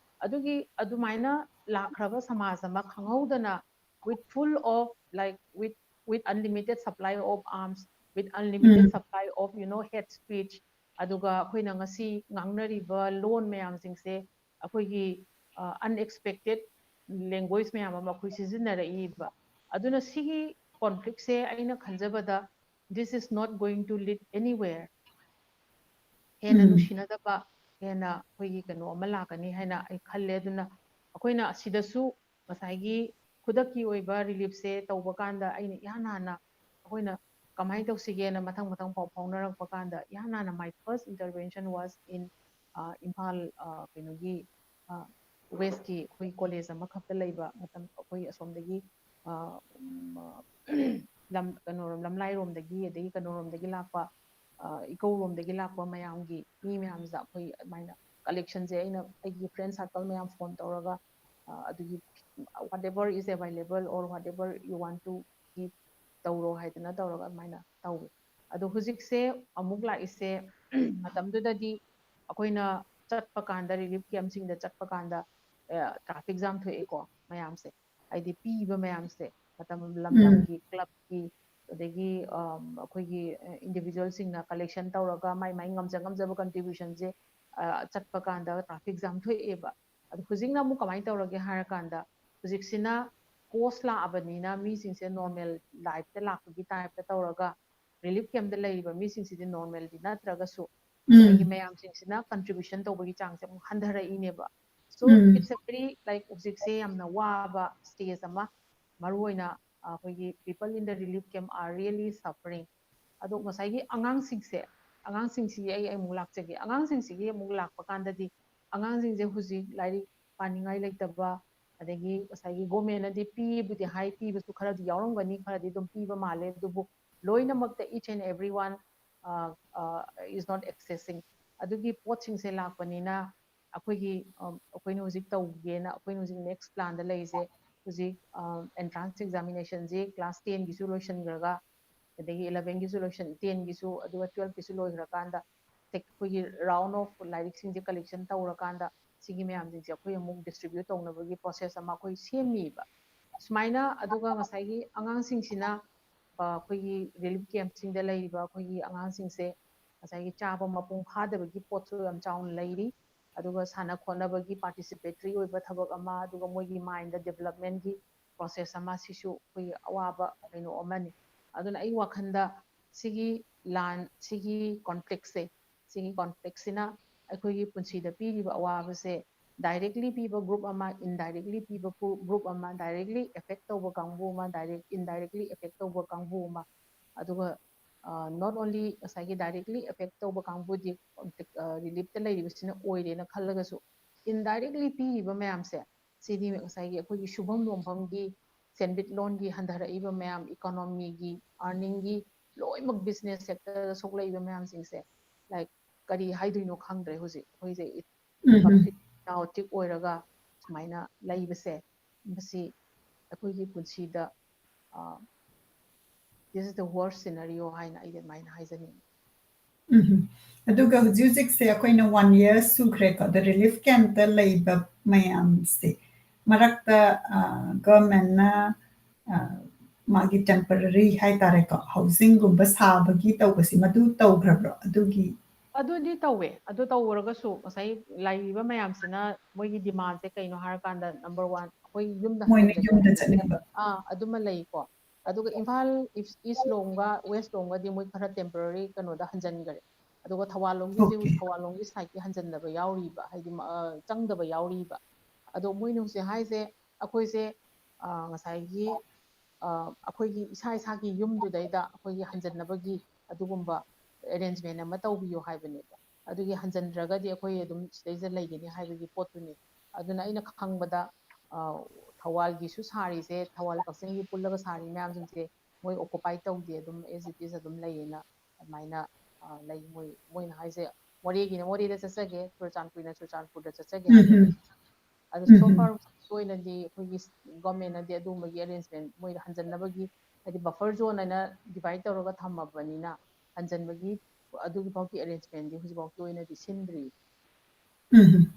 ꯑꯗꯨꯒꯤ, ꯑꯗꯨꯃꯥꯏꯅ ꯂꯥꯛꯈ꯭ꯔꯕ ꯁꯃꯥꯖ ꯑꯃ ꯈꯪꯍꯧꯗꯅ, with full of, like, with, with unlimited supply of arms, with unlimited supply of, you know, hate speech, ꯑꯗꯨꯒ ꯑꯩꯈꯣꯏꯅ ꯉꯁꯤ ꯉꯥꯡꯅꯔꯤꯕ ꯂꯣꯟ ꯃꯌꯥꯝꯁꯤꯡꯁꯦ ꯑꯩꯈꯣꯏꯒꯤ, ꯑ, unexpected language ꯃꯌꯥꯝ ꯑꯃ ꯑꯩꯈꯣꯏ ꯁꯤꯖꯤꯟꯅꯔꯛꯏꯕ꯫ ꯑꯗꯨꯅ ꯁꯤꯒꯤ conflict ꯁꯦ ꯑꯩꯅ ꯈꯟꯖꯕꯗ, this is not going to lead anywhere꯫ ꯍꯦꯟꯅ ꯅꯨꯡꯁꯤꯅꯗꯕ, ꯍꯦꯟꯅ ꯑꯩꯈꯣꯏꯒꯤ ꯀꯩꯅꯣ ꯑꯃ ꯂꯥꯛꯀꯅꯤ ꯍꯥꯏꯅ ꯑꯩ ꯈꯜꯂꯦ꯫ ꯑꯗꯨꯅ ꯑꯩꯈꯣꯏꯅ ꯑꯁꯤꯗꯁꯨ ꯉꯁꯥꯏꯒꯤ ꯈꯨꯗꯛꯀꯤ ꯑꯣꯏꯕ ꯔꯤꯂꯤꯐꯁꯦ ꯇꯧꯕ ꯀꯥꯟꯗ ꯑꯩꯅ ꯏꯍꯥꯟ ꯍꯥꯟꯅ ꯑꯩꯈꯣꯏꯅ ꯀꯃꯥꯏꯅ ꯇꯧꯁꯤꯒꯦꯅ ꯃꯊꯪ ꯃꯊꯪ ꯄꯥꯎ ꯐꯥꯎꯅꯔꯛꯄ ꯀꯥꯟꯗ ꯏꯍꯥꯟ ꯍꯥꯟꯅ my first intervention was in Imphal ꯀꯩꯅꯣꯒꯤ ꯋꯦꯁꯀꯤ ꯑꯩꯈꯣꯏ ꯀꯣꯂꯦꯖ ꯑꯃꯈꯛꯇ ꯂꯩꯕ ꯃꯇꯝ ꯑꯩꯈꯣꯏ ꯑꯁꯣꯝꯗꯒꯤ ꯂꯝ ꯀꯩꯅꯣꯔꯣꯝ ꯂꯝꯂꯥꯏꯔꯣꯝꯗꯒꯤ ꯑꯗꯒꯤ ꯀꯩꯅꯣꯔꯣꯝꯗꯒꯤ ꯂꯥꯛꯄ ꯏꯀꯧꯔꯣꯝꯗꯒꯤ ꯂꯥꯛꯄ ꯃꯌꯥꯝꯒꯤ ꯃꯤ ꯃꯌꯥꯝꯁꯤꯗ ꯑꯩꯈꯣꯏ ꯑꯗꯨꯃꯥꯏꯅ ꯀꯂꯦꯛꯁꯟꯁꯦ ꯑꯩꯅ ꯑꯩꯒꯤ ꯐ꯭ꯔꯦꯟ ꯁꯥꯔꯀꯜ ꯃꯌꯥꯝ ꯐꯣꯟ ꯇꯧꯔꯒ ꯑꯗꯨꯒꯤ whatever is available or whatever you want to give ꯇꯧꯔꯣ ꯍꯥꯏꯗꯅ ꯇꯧꯔꯒ ꯑꯗꯨꯃꯥꯏꯅ ꯇꯧꯋꯦ꯫ ꯑꯗꯣ ꯍꯧꯖꯤꯛꯁꯦ ꯑꯃꯨꯛ ꯂꯥꯛꯏꯁꯦ ꯃꯇꯝꯗꯨꯗꯗꯤ ꯑꯩꯈꯣꯏꯅ ꯆꯠꯄ ꯀꯥꯟꯗ ꯔꯤꯂꯤꯐ ꯀꯦꯝꯁꯤꯡꯗ ꯆꯠꯄ ꯀꯥꯟꯗ ꯇ꯭ꯔꯥꯐꯤꯛ ꯖꯥꯝ ꯊꯣꯛꯑꯦꯀꯣ ꯃꯌꯥꯝꯁꯦ, ꯍꯥꯏꯗꯤ ꯄꯤꯕ ꯃꯌꯥꯝꯁꯦ ꯃꯇꯝ ꯂꯝ ꯂꯝꯒꯤ ꯀ꯭ꯂꯕꯀꯤ ꯑꯗꯒꯤ ꯑꯩꯈꯣꯏꯒꯤ ꯏꯟꯗꯤꯕꯤꯖꯨꯋꯦꯜꯁꯤꯡꯅ ꯀꯂꯦꯛꯁꯟ ꯇꯧꯔꯒ ꯃꯥꯏ ꯃꯥꯏ ꯉꯝꯖ ꯉꯝꯖꯕ ꯀꯟꯇ꯭ꯔꯤꯕ꯭ꯌꯨꯁꯟꯁꯦ ꯆꯠꯄ ꯀꯥꯟꯗ ꯇ꯭ꯔꯥꯐꯤꯛ ꯖꯥꯝ ꯊꯣꯛꯑꯦꯕ꯫ ꯑꯗꯣ ꯍꯧꯖꯤꯛꯅ ꯑꯃꯨꯛ ꯀꯃꯥꯏꯅ ꯇꯧꯔꯒꯦ ꯍꯥꯏꯔꯀꯥꯟꯗ ꯍꯧꯖꯤꯛꯁꯤꯅ ꯀꯣꯁ ꯂꯥꯛꯑꯕꯅꯤꯅ ꯃꯤꯁꯤꯡꯁꯦ ꯅꯣꯔꯃꯦꯜ ꯂꯥꯏꯐꯇ ꯂꯥꯛꯄꯒꯤ ꯇꯥꯏꯞꯇ ꯇꯧꯔꯒ ꯔꯤꯂꯤꯐ ꯀꯦꯝꯗ ꯂꯩꯔꯤꯕ ꯃꯤꯁꯤꯡꯁꯤꯗꯤ ꯅꯣꯔꯃꯦꯜꯗꯤ ꯅꯠꯇ꯭ꯔꯒꯁꯨ ꯉꯁꯥꯏꯒꯤ ꯃꯌꯥꯝꯁꯤꯡꯁꯤꯅ ꯀꯟꯇ꯭ꯔꯤꯕ꯭ꯌꯨꯁꯟ ꯇꯧꯕꯒꯤ ꯆꯥꯡꯁꯦ ꯑꯃꯨꯛ ꯍꯟꯊꯔꯛꯏꯅꯦꯕ꯫ So it's a very like ꯍꯧꯖꯤꯛꯁꯦ ꯌꯥꯝꯅ ꯋꯥꯕ ꯁ꯭ꯇꯦꯖ ꯑꯃ, ꯃꯔꯨꯑꯣꯏꯅ ꯑꯩꯈꯣꯏꯒꯤ people in the relief camp are really suffering꯫ ꯑꯗꯣ ꯉꯁꯥꯏꯒꯤ ꯑꯉꯥꯡꯁꯤꯡꯁꯦ, ꯑꯉꯥꯡꯁꯤꯡꯁꯤꯒꯤ ꯑꯩ ꯑꯃꯨꯛ ꯂꯥꯛꯆꯒꯦ꯫ ꯑꯉꯥꯡꯁꯤꯡꯁꯤꯒꯤ ꯑꯃꯨꯛ ꯂꯥꯛꯄ ꯀꯥꯟꯗꯗꯤ ꯑꯉꯥꯡꯁꯤꯡꯁꯦ ꯍꯧꯖꯤꯛ ꯂꯥꯏꯔꯤꯛ ꯄꯥꯅꯤꯡꯉꯥꯏ ꯂꯩꯇꯕ, ꯑꯗꯒꯤ ꯉꯁꯥꯏꯒꯤ ꯒꯣꯔꯃꯦꯟꯅꯗꯤ ꯄꯤꯕꯨꯗꯤ ꯍꯥꯏ, ꯄꯤꯕꯁꯨ ꯈꯔꯗꯤ ꯌꯥꯎꯔꯝꯒꯅꯤ, ꯈꯔꯗꯤ ꯑꯗꯨꯝ ꯄꯤꯕ ꯃꯥꯜꯂꯦ, ꯑꯗꯨꯕꯨ ꯂꯣꯏꯅꯃꯛꯇ each and every one is not accessing꯫ ꯑꯗꯨꯒꯤ ꯄꯣꯠꯁꯤꯡꯁꯦ ꯂꯥꯛꯄꯅꯤꯅ ꯑꯩꯈꯣꯏꯒꯤ ꯑꯩꯈꯣꯏꯅ ꯍꯧꯖꯤꯛ ꯇꯧꯒꯦꯅ ꯑꯩꯈꯣꯏꯅ ꯍꯧꯖꯤꯛ ꯅꯦꯛꯁ ꯄ꯭ꯂꯥꯟꯗ ꯂꯩꯔꯤꯁꯦ ꯍꯧꯖꯤꯛ ꯑꯦꯟꯇ꯭ꯔꯥꯟꯁ ꯑꯦꯛꯖꯥꯃꯤꯅꯦꯁꯟꯁꯦ ꯀ꯭ꯂꯥꯁ ꯇꯦꯟꯒꯤꯁꯨ ꯂꯣꯏꯁꯤꯟꯈ꯭ꯔꯒ ꯑꯗꯒꯤ ꯏꯂꯚꯦꯟꯒꯤꯁꯨ ꯂꯣꯏꯁꯤꯟ ꯇꯦꯟꯒꯤꯁꯨ ꯑꯗꯨꯒ ꯇꯨꯋꯦꯜꯐꯀꯤꯁꯨ ꯂꯣꯏꯈ꯭ꯔꯀꯥꯟꯗ ꯑꯩꯈꯣꯏꯒꯤ ꯔꯥꯎꯟ ꯑꯣꯐ ꯂꯥꯏꯔꯤꯛꯁꯤꯡꯁꯦ ꯀꯂꯦꯛꯁꯟ ꯇꯧꯔꯀꯥꯟꯗ ꯁꯤꯒꯤ ꯃꯌꯥꯝꯁꯤꯡꯁꯦ ꯑꯩꯈꯣꯏ ꯑꯃꯨꯛ ꯗꯤꯁꯇ꯭ꯔꯤꯕ꯭ꯌꯨꯠ ꯇꯧꯅꯕꯒꯤ ꯄ꯭ꯔꯣꯁꯦꯁ ꯑꯃ ꯑꯩꯈꯣꯏ ꯁꯦꯝꯃꯤꯕ꯫ ꯁꯨꯃꯥꯏꯅ ꯑꯗꯨꯒ ꯉꯁꯥꯏꯒꯤ ꯑꯉꯥꯡꯁꯤꯡꯁꯤꯅ ꯑꯩꯈꯣꯏꯒꯤ ꯔꯤꯂꯤꯐ ꯀꯦꯝꯞꯁꯤꯡꯗ ꯂꯩꯔꯤꯕ ꯑꯩꯈꯣꯏꯒꯤ ꯑꯉꯥꯡꯁꯤꯡꯁꯦ ꯉꯁꯥꯏꯒꯤ ꯆꯥꯕ ꯃꯄꯨꯡ ꯐꯥꯗꯕꯒꯤ ꯄꯣꯠꯁꯨ ꯌꯥꯝ ꯆꯥꯎꯅ ꯂꯩꯔꯤ꯫ ꯑꯗꯨꯒ ꯁꯥꯟꯅ ꯈꯣꯠꯅꯕꯒꯤ ꯄꯥꯔꯇꯤꯁꯤꯄꯦꯇ꯭ꯔꯤ ꯑꯣꯏꯕ ꯊꯕꯛ ꯑꯃ, ꯑꯗꯨꯒ ꯃꯣꯏꯒꯤ ꯃꯥꯏꯟꯗ ꯗꯦꯕꯂꯞꯃꯦꯟꯒꯤ ꯄ꯭ꯔꯣꯁꯦꯁ ꯑꯃ, ꯁꯤꯁꯨ ꯑꯩꯈꯣꯏꯒꯤ ꯑꯋꯥꯕ ꯀꯩꯅꯣ ꯑꯃꯅꯤ꯫ ꯑꯗꯨꯅ ꯑꯩ ꯋꯥꯈꯜꯗ ꯁꯤꯒꯤ ꯂꯥꯟ, ꯁꯤꯒꯤ ꯀꯣꯟꯐ꯭ꯂꯤꯛꯁꯦ, ꯁꯤꯒꯤ ꯀꯣꯟꯐ꯭ꯂꯤꯛꯁꯤꯅ ꯑꯩꯈꯣꯏꯒꯤ ꯄꯨꯟꯁꯤꯗ ꯄꯤꯔꯤꯕ ꯑꯋꯥꯕꯁꯦ directly ꯄꯤꯕ group ꯑꯃ, indirectly ꯄꯤꯕ group ꯑꯃ, directly affect ꯇꯧꯕ ꯀꯥꯡꯕꯨ ꯑꯃ, direct indirectly affect ꯇꯧꯕ ꯀꯥꯡꯕꯨ ꯑꯃ, ꯑꯗꯨꯒ not only ꯉꯁꯥꯏꯒꯤ directly affect ꯇꯧꯕ ꯀꯥꯡꯕꯨꯗꯤ ꯔꯤꯂꯤꯐꯇ ꯂꯩꯔꯤꯕꯁꯤꯅ ꯑꯣꯏꯔꯦꯅ ꯈꯜꯂꯒꯁꯨ, indirectly ꯄꯤꯔꯤꯕ ꯃꯌꯥꯝꯁꯦ, ꯁꯤꯗꯤ ꯉꯁꯥꯏꯒꯤ ꯑꯩꯈꯣꯏꯒꯤ ꯁꯨꯐꯝ ꯅꯣꯝꯐꯝꯒꯤ, ꯁꯦꯟꯃꯤꯠ ꯂꯣꯟꯒꯤ ꯍꯟꯊꯔꯛꯏꯕ ꯃꯌꯥꯝ, ꯏꯀꯣꯅꯣꯃꯤꯒꯤ, ꯑꯥꯔꯅꯤꯡꯒꯤ, ꯂꯣꯏꯅꯃꯛ business sector ꯗ ꯁꯣꯛꯂꯛꯏꯕ ꯃꯌꯥꯝꯁꯤꯡꯁꯦ, like, ꯀꯔꯤ ꯍꯥꯏꯗꯣꯏꯅꯣ ꯈꯪꯗ꯭ꯔꯦ ꯍꯧꯖꯤꯛ ꯑꯩꯈꯣꯏꯁꯦ꯫ ꯎꯝ, ꯎꯝ꯫ Chaotic ꯑꯣꯏꯔꯒ ꯁꯨꯃꯥꯏꯅ ꯂꯩꯕꯁꯦ, ꯃꯁꯤ ꯑꯩꯈꯣꯏꯒꯤ ꯄꯨꯟꯁꯤꯗ, ꯑ, this is the worst scenario ꯍꯥꯏꯅ ꯑꯩꯗꯤ ꯑꯗꯨꯃꯥꯏꯅ ꯍꯥꯏꯖꯅꯤꯡꯉꯤ꯫ ꯎꯝ꯫ ꯑꯗꯨꯒ ꯍꯧꯖꯤꯛ ꯍꯧꯖꯤꯛꯁꯦ ꯑꯩꯈꯣꯏꯅ one year ꯁꯨꯈ꯭ꯔꯦꯀꯣ, the relief camp ꯇ ꯂꯩꯕ ꯃꯌꯥꯝꯁꯦ꯫ ꯃꯔꯛꯇ, ꯑ, government ꯅ, ꯑ, ꯃꯥꯒꯤ temporary ꯍꯥꯏꯇꯥꯔꯦꯀꯣ, housing ꯒꯨꯝꯕ ꯁꯥꯕꯒꯤ ꯇꯧꯕꯁꯤ, ꯃꯗꯨ ꯇꯧꯈ꯭ꯔꯕ꯭ꯔꯣ? ꯑꯗꯨꯒꯤ ꯑꯗꯨꯗꯤ ꯇꯧꯋꯦ꯫ ꯑꯗꯨ ꯇꯧꯔꯒꯁꯨ ꯉꯁꯥꯏ ꯂꯩꯔꯤꯕ ꯃꯌꯥꯝꯁꯤꯅ ꯃꯣꯏꯒꯤ demand ꯁꯦ ꯀꯩꯅꯣ ꯍꯥꯏꯔꯀꯥꯟꯗ, number one, ꯑꯩꯈꯣꯏ ꯌꯨꯝꯗ ꯃꯣꯏꯅ ꯍꯟꯖꯟꯅꯤꯡꯉꯦ ꯌꯨꯝꯗ ꯍꯥꯏꯕ, ꯆꯠꯅꯤꯡꯕ꯫ ꯑꯥ, ꯑꯗꯨꯃ ꯂꯩꯀꯣ꯫ ꯑꯗꯨꯒ ꯏꯝꯐꯥꯜ East, East ꯂꯣꯝꯒ West ꯂꯣꯝꯒꯗꯤ ꯃꯣꯏ ꯈꯔ temporary ꯀꯩꯅꯣꯗ ꯍꯟꯖꯟꯈꯔꯦ꯫ ꯑꯗꯨꯒ ꯊꯧꯕꯥꯜ ꯂꯣꯝꯒꯤꯗꯤ, okay, ꯊꯧꯕꯥꯜ ꯂꯣꯝꯒꯤ side ꯀꯤ ꯍꯟꯖꯟꯗꯕ ꯌꯥꯎꯔꯤꯕ, ꯍꯥꯏꯗꯤ, ꯑ, ꯆꯪꯗꯕ ꯌꯥꯎꯔꯤꯕ꯫ ꯑꯗꯣ ꯃꯣꯏꯅ ꯍꯧꯖꯤꯛ ꯍꯥꯏꯁꯦ, ꯑꯩꯈꯣꯏꯁꯦ, ꯑ, ꯉꯁꯥꯏꯒꯤ, ꯑ, ꯑꯩꯈꯣꯏꯒꯤ ꯏꯁꯥ ꯏꯁꯥꯒꯤ ꯌꯨꯝꯗꯨꯗꯩꯗ ꯑꯩꯈꯣꯏꯒꯤ ꯍꯟꯖꯟꯅꯕꯒꯤ ꯑꯗꯨꯒꯨꯝꯕ arrangement ꯑꯃ ꯇꯧꯕꯤꯌꯨ ꯍꯥꯏꯕꯅꯦꯕ꯫ ꯑꯗꯨꯒꯤ ꯍꯟꯖꯟꯗ꯭ꯔꯒꯗꯤ ꯑꯩꯈꯣꯏ ꯑꯗꯨꯝ ꯁꯤꯗꯩꯗ ꯂꯩꯒꯅꯤ ꯍꯥꯏꯕꯒꯤ ꯄꯣꯠꯇꯨꯅꯤ꯫ ꯑꯗꯨꯅ ꯑꯩꯅ ꯈꯪꯕꯗ, ꯑ, ꯊꯧꯕꯥꯜꯒꯤꯁꯨ ꯁꯥꯔꯤꯁꯦ, ꯊꯧꯕꯥꯜ ꯀꯛꯆꯤꯡꯒꯤ ꯄꯨꯜꯂꯒ ꯁꯥꯔꯤ ꯃꯌꯥꯝꯁꯤꯡꯁꯦ, ꯃꯣꯏ occupy ꯇꯧꯗꯦ, ꯑꯗꯨꯝ as it is ꯑꯗꯨꯝ ꯂꯩꯌꯦꯅ ꯑꯗꯨꯃꯥꯏꯅ, ꯑ, ꯂꯩ꯫ ꯃꯣꯏ, ꯃꯣꯏꯅ ꯍꯥꯏꯁꯦ, ꯃꯣꯔꯦꯒꯤꯅ ꯃꯣꯔꯦꯗ ꯆꯠꯆꯒꯦ, ꯆꯨꯔꯆꯥꯟꯄꯨꯔꯅ ꯆꯨꯔꯆꯥꯟꯄꯨꯔꯗ ꯆꯠꯆꯒꯦ ꯎꯝ, ꯍꯥꯏꯕꯅꯤ꯫ ꯎꯝ꯫ ꯑꯗꯨ ꯎꯝ, so ꯎꯝ꯫ Far ꯑꯣꯏꯅꯗꯤ ꯑꯩꯈꯣꯏꯒꯤ government ꯅꯗꯤ ꯑꯗꯨꯒꯨꯝꯕꯒꯤ arrangement, ꯃꯣꯏꯗ ꯍꯟꯖꯟꯅꯕꯒꯤ, ꯍꯥꯏꯗꯤ buffer zone ꯍꯥꯏꯅ divide ꯇꯧꯔꯒ ꯊꯝꯃꯕꯅꯤꯅ, ꯍꯟꯖꯟꯕꯒꯤ ꯑꯗꯨꯒꯤ ꯐꯥꯎꯒꯤ arrangement ꯗꯤ ꯍꯧꯖꯤꯛꯐꯥꯎꯒꯤ ꯑꯣꯏꯅꯗꯤ ꯁꯤꯟꯗ꯭ꯔꯤ꯫ ꯎꯝ꯫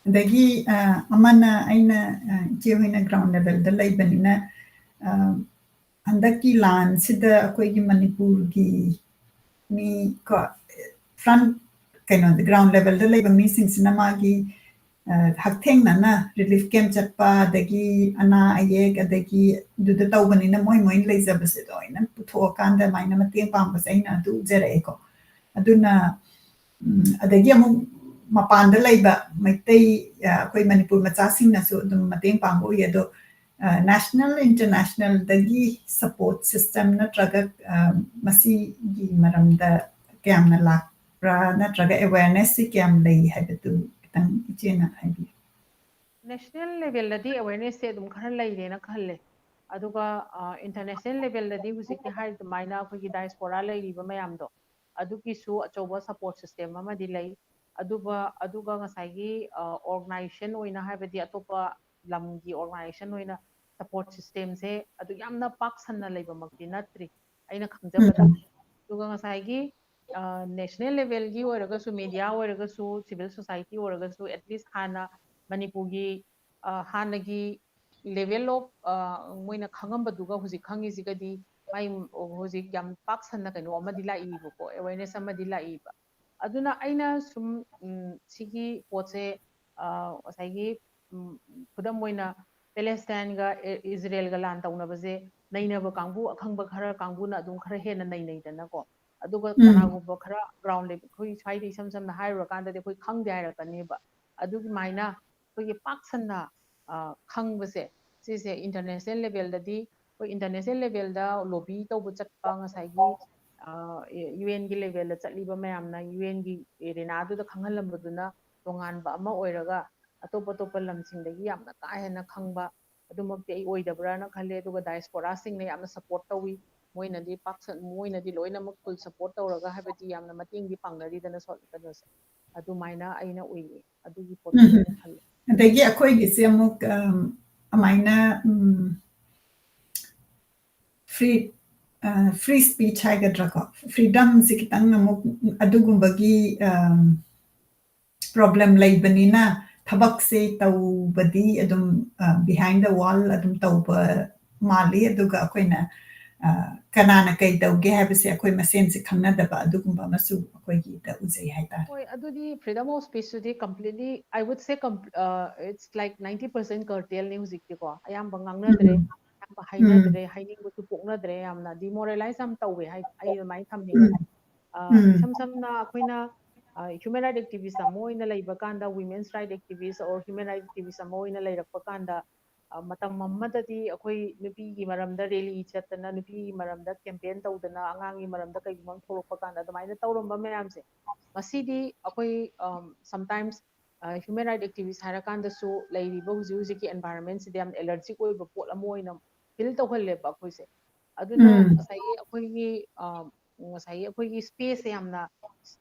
ꯑꯗꯒꯤ, ꯑ, ꯑꯃꯅ ꯑꯩꯅ, ꯑ, ꯏꯆꯦ ꯍꯣꯏꯅ ground level ꯗ ꯂꯩꯕꯅꯤꯅ, ꯑ, ꯍꯟꯗꯛꯀꯤ ꯂꯥꯟꯁꯤꯗ ꯑꯩꯈꯣꯏꯒꯤ ꯃꯅꯤꯄꯨꯔꯒꯤ ꯃꯤ ꯀꯣ, front, ꯀꯩꯅꯣꯗ, ground level ꯗ ꯂꯩꯕ ꯃꯤꯁꯤꯡꯁꯤꯅ ꯃꯥꯒꯤ, ꯑ, ꯍꯛꯊꯦꯡꯅꯅ relief camp ꯆꯠꯄ, ꯑꯗꯒꯤ ꯑꯅꯥ ꯑꯌꯦꯛ, ꯑꯗꯒꯤ ꯑꯗꯨꯗ ꯇꯧꯕꯅꯤꯅ ꯃꯣꯏ ꯃꯣꯏꯅ ꯂꯩꯖꯕꯁꯦ ꯂꯣꯏꯅ ꯄꯨꯊꯣꯛꯑꯀꯥꯟꯗ ꯑꯗꯨꯃꯥꯏꯅ ꯃꯇꯦꯡ ꯄꯥꯡꯕꯁꯦ ꯑꯩꯅ ꯑꯗꯨ ꯎꯖꯔꯛꯑꯦꯀꯣ꯫ ꯑꯗꯨꯅ, ꯎꯝ, ꯑꯗꯒꯤ ꯑꯃꯨꯛ ꯃꯄꯥꯟꯗ ꯂꯩꯕ ꯃꯩꯇꯩ, ꯑ, ꯑꯩꯈꯣꯏ ꯃꯅꯤꯄꯨꯔ ꯃꯆꯥꯁꯤꯡꯅꯁꯨ ꯑꯗꯨꯝ ꯃꯇꯦꯡ ꯄꯥꯡꯕ ꯎꯏ꯫ ꯑꯗꯣ, ꯑ, national, international ꯗꯒꯤ support system ꯅꯠꯇ꯭ꯔꯒ, ꯑ, ꯃꯁꯤꯒꯤ ꯃꯔꯝꯗ ꯀꯌꯥꯝꯅ ꯂꯥꯛꯄ꯭ꯔꯥ, ꯅꯠꯇ꯭ꯔꯒ awareness ꯁꯤ ꯀꯌꯥꯝ ꯂꯩ ꯍꯥꯏꯕꯗꯨ ꯈꯤꯇꯪ ꯏꯆꯦꯅ ꯍꯥꯏꯕꯤꯌꯨ꯫ National level ꯗꯗꯤ awareness ꯁꯦ ꯑꯗꯨꯝ ꯈꯔ ꯂꯩꯔꯦꯅ ꯈꯜꯂꯦ꯫ ꯑꯗꯨꯒ, ꯑ, international level ꯗꯗꯤ ꯍꯧꯖꯤꯛꯀꯤ ꯍꯥꯏꯔꯤꯕ ꯑꯗꯨꯃꯥꯏꯅ ꯑꯩꯈꯣꯏꯒꯤ diaspora ꯂꯩꯔꯤꯕ ꯃꯌꯥꯝꯗꯣ, ꯑꯗꯨꯒꯤꯁꯨ ꯑꯆꯧꯕ support system ꯑꯃꯗꯤ ꯂꯩ꯫ ꯑꯗꯨꯒ, ꯑꯗꯨꯒ ꯉꯁꯥꯏꯒꯤ, ꯑ, organization ꯑꯣꯏꯅ, ꯍꯥꯏꯕꯗꯤ ꯑꯇꯣꯞꯄ ꯂꯝꯒꯤ organization ꯑꯣꯏꯅ support system ꯁꯦ ꯑꯗꯨ ꯌꯥꯝꯅ ꯄꯥꯛ ꯁꯟꯅ ꯂꯩꯕꯃꯛꯇꯤ ꯅꯠꯇ꯭ꯔꯤ, ꯑꯩꯅ ꯈꯪꯖꯕꯗ꯫ ꯎꯝ꯫ ꯑꯗꯨꯒ ꯉꯁꯥꯏꯒꯤ, ꯑ, national level ꯒꯤ ꯑꯣꯏꯔꯒꯁꯨ, media ꯑꯣꯏꯔꯒꯁꯨ, civil society ꯑꯣꯏꯔꯒꯁꯨ, at least ꯍꯥꯟꯅ ꯃꯅꯤꯄꯨꯔꯒꯤ, ꯑ, ꯍꯥꯟꯅꯒꯤ level of, ꯑ, ꯃꯣꯏꯅ ꯈꯪꯉꯝꯕꯗꯨꯒ ꯍꯧꯖꯤꯛ ꯈꯪꯉꯤꯁꯤꯒꯗꯤ ꯃꯥꯏ, ꯍꯧꯖꯤꯛ ꯌꯥꯝ ꯄꯥꯛ ꯁꯟꯅ ꯀꯩꯅꯣ ꯑꯃꯗꯤ ꯂꯥꯛꯏꯕꯀꯣ, awareness ꯑꯃꯗꯤ ꯂꯥꯛꯏꯕ꯫ ꯑꯗꯨꯅ ꯑꯩꯅ ꯁꯨꯝ, ꯎꯝ, ꯁꯤꯒꯤ ꯄꯣꯠꯁꯦ, ꯑ, ꯉꯁꯥꯏꯒꯤ, ꯎꯝ, ꯈꯨꯗꯝ ꯑꯣꯏꯅ ꯄꯦꯂꯦꯁꯇꯥꯏꯟꯒ ꯏ-, ꯏꯖꯔꯦꯜꯒ ꯂꯥꯟ ꯇꯧꯅꯕꯁꯦ ꯅꯩꯅꯕ ꯀꯥꯡꯕꯨ, ꯑꯈꯪꯕ ꯈꯔ ꯀꯥꯡꯕꯨꯅ ꯑꯗꯨꯝ ꯈꯔ ꯍꯦꯟꯅ ꯅꯩꯅꯩꯗꯅꯀꯣ꯫ ꯑꯗꯨꯒ ꯎꯝ꯫ ꯀꯅꯥꯒꯨꯝꯕ ꯈꯔ ground level, ꯑꯩꯈꯣꯏ ꯁ꯭ꯋꯥꯏꯗ ꯏꯁꯝ ꯁꯝꯅ ꯍꯥꯏꯔꯨꯔꯀꯥꯟꯗꯗꯤ ꯑꯩꯈꯣꯏ ꯈꯪꯗꯦ ꯍꯥꯏꯔꯛꯀꯅꯦꯕ꯫ ꯑꯗꯨꯃꯥꯏꯅ ꯑꯩꯈꯣꯏꯒꯤ ꯄꯥꯛ ꯁꯟꯅ, ꯑ, ꯈꯪꯕꯁꯦ, ꯁꯤꯁꯦ international level ꯗꯗꯤ, ꯑꯩꯈꯣꯏ international level ꯗ lobby ꯇꯧꯕ ꯆꯠꯄ, ꯉꯁꯥꯏꯒꯤ, ꯑ, UN ꯒꯤ level ꯗ ꯆꯠꯂꯤꯕ ꯃꯌꯥꯝꯅ UN ꯒꯤ arena ꯗꯨꯗ ꯈꯪꯍꯜꯂꯝꯕꯗꯨꯅ ꯇꯣꯉꯥꯟꯕ ꯑꯃ ꯑꯣꯏꯔꯒ, ꯑꯇꯣꯞ ꯑꯇꯣꯞꯄ ꯂꯝꯁꯤꯡꯗꯒꯤ ꯌꯥꯝꯅ ꯀꯥ ꯍꯦꯟꯅ ꯈꯪꯕ ꯑꯗꯨꯃꯛꯇꯤ ꯑꯩ ꯑꯣꯏꯗꯕ꯭ꯔꯥꯅ ꯈꯜꯂꯦ꯫ ꯑꯗꯨꯒ diaspora ꯁꯤꯡꯅ ꯌꯥꯝꯅ support ꯇꯧꯏ꯫ ꯃꯣꯏꯅꯗꯤ ꯄꯥꯛ ꯁꯟ-, ꯃꯣꯏꯅꯗꯤ ꯂꯣꯏꯅꯃꯛ full support ꯇꯧꯔꯒ, ꯍꯥꯏꯕꯗꯤ ꯌꯥꯝꯅ ꯃꯇꯦꯡꯗꯤ ꯄꯥꯡꯅꯔꯤꯗꯅ, ꯁꯣ-, ꯀꯩꯅꯣꯁꯦ꯫ ꯑꯗꯨꯃꯥꯏꯅ ꯑꯩꯅ ꯎꯏꯌꯦ꯫ ꯑꯗꯨꯒꯤ ꯄꯣꯠꯇꯨ ꯎꯝ꯫ ꯑꯩꯅ ꯈꯜꯂꯦ꯫ ꯑꯗꯒꯤ ꯑꯩꯈꯣꯏꯒꯤꯁꯦ ꯑꯃꯨꯛ, ꯑꯝ, ꯑꯃꯥꯏꯅ, ꯎꯝ, free, ꯑ, free speech ꯍꯥꯏꯒꯗ꯭ꯔꯥꯀꯣ, freedom ꯁꯦ ꯈꯤꯇꯪ ꯑꯃꯨꯛ ꯑꯗꯨꯒꯨꯝꯕꯒꯤ, ꯑꯝ, problem ꯂꯩꯕꯅꯤꯅ ꯊꯕꯛꯁꯦ ꯇꯧꯕꯗꯤ ꯑꯗꯨꯝ, ꯑ, behind the wall ꯑꯗꯨꯝ ꯇꯧꯕ ꯃꯥꯜꯂꯤ꯫ ꯑꯗꯨꯒ ꯑꯩꯈꯣꯏꯅ, ꯑ, ꯀꯅꯥꯅ ꯀꯩ ꯇꯧꯒꯦ ꯍꯥꯏꯕꯁꯦ ꯑꯩꯈꯣꯏ ꯃꯁꯦꯟꯁꯦ ꯈꯪꯅꯗꯕ ꯑꯗꯨꯒꯨꯝꯕ ꯑꯃꯁꯨ ꯑꯩꯈꯣꯏꯒꯤꯗ ꯎꯖꯩ ꯍꯥꯏꯇꯥꯔꯦ꯫ ꯍꯣꯏ, ꯑꯗꯨꯗꯤ freedom of speech ꯇꯨꯗꯤ completely, I would say, com-, ꯑ, it's like ninety percent curtail ꯅꯤ ꯍꯧꯖꯤꯛꯇꯤꯀꯣ꯫ ꯑꯌꯥꯝꯕ ꯉꯥꯡꯅꯗ꯭ꯔꯦ, ꯎꯝ꯫ ꯑꯌꯥꯝꯕ ꯎꯝ꯫ ꯍꯥꯏꯅꯗ꯭ꯔꯦ, ꯍꯥꯏꯅꯤꯡꯕꯁꯨ ꯄꯣꯛꯅꯗ꯭ꯔꯦ, ꯌꯥꯝꯅ demoralize ꯌꯥꯝ ꯇꯧꯋꯦ ꯍꯥꯏ, ꯑꯩ ꯑꯗꯨꯃꯥꯏꯅ ꯊꯝꯅꯤꯡꯉꯦ꯫ ꯎꯝ꯫ ꯑ, ꯎꯝ꯫ ꯏꯁꯝ ꯁꯝꯅ ꯑꯩꯈꯣꯏꯅ, human right activist ꯑꯃ ꯑꯣꯏꯅ ꯂꯩꯕ ꯀꯥꯟꯗ, women's right activist or human right activist ꯑꯃ ꯑꯣꯏꯅ ꯂꯩꯔꯛꯄ ꯀꯥꯟꯗ, ꯃꯇꯝ ꯑꯃꯗꯗꯤ ꯑꯩꯈꯣꯏ ꯅꯨꯄꯤꯒꯤ ꯃꯔꯝꯗ rally ꯆꯠꯇꯅ, ꯅꯨꯄꯤꯒꯤ ꯃꯔꯝꯗ campaign ꯇꯧꯗꯅ, ꯑꯉꯥꯡꯒꯤ ꯃꯔꯝꯗ ꯀꯩꯒꯨꯝꯕ ꯑꯃ ꯊꯣꯛꯂꯛꯄ ꯀꯥꯟꯗ ꯑꯗꯨꯃꯥꯏꯅ ꯇꯧꯔꯝꯕ ꯃꯌꯥꯝꯁꯦ, ꯉꯁꯤꯗꯤ ꯑꯩꯈꯣꯏ sometimes human right activist ꯍꯥꯏꯔꯀꯥꯟꯗꯁꯨ ꯂꯩꯔꯤꯕ ꯍꯧꯖꯤꯛ ꯍꯧꯖꯤꯛꯀꯤ environment ꯁꯤꯗ ꯌꯥꯝ allergic ꯑꯣꯏꯕ ꯄꯣꯠ ꯑꯃ ꯑꯣꯏꯅ feel ꯇꯧꯍꯜꯂꯦꯕ ꯑꯩꯈꯣꯏꯁꯦ꯫ ꯑꯗꯨꯅ ꯉꯁꯥꯏꯒꯤ ꯑꯩꯈꯣꯏꯒꯤ ꯉꯁꯥꯏꯒꯤ ꯑꯩꯈꯣꯏꯒꯤ space ꯁꯦ ꯌꯥꯝꯅ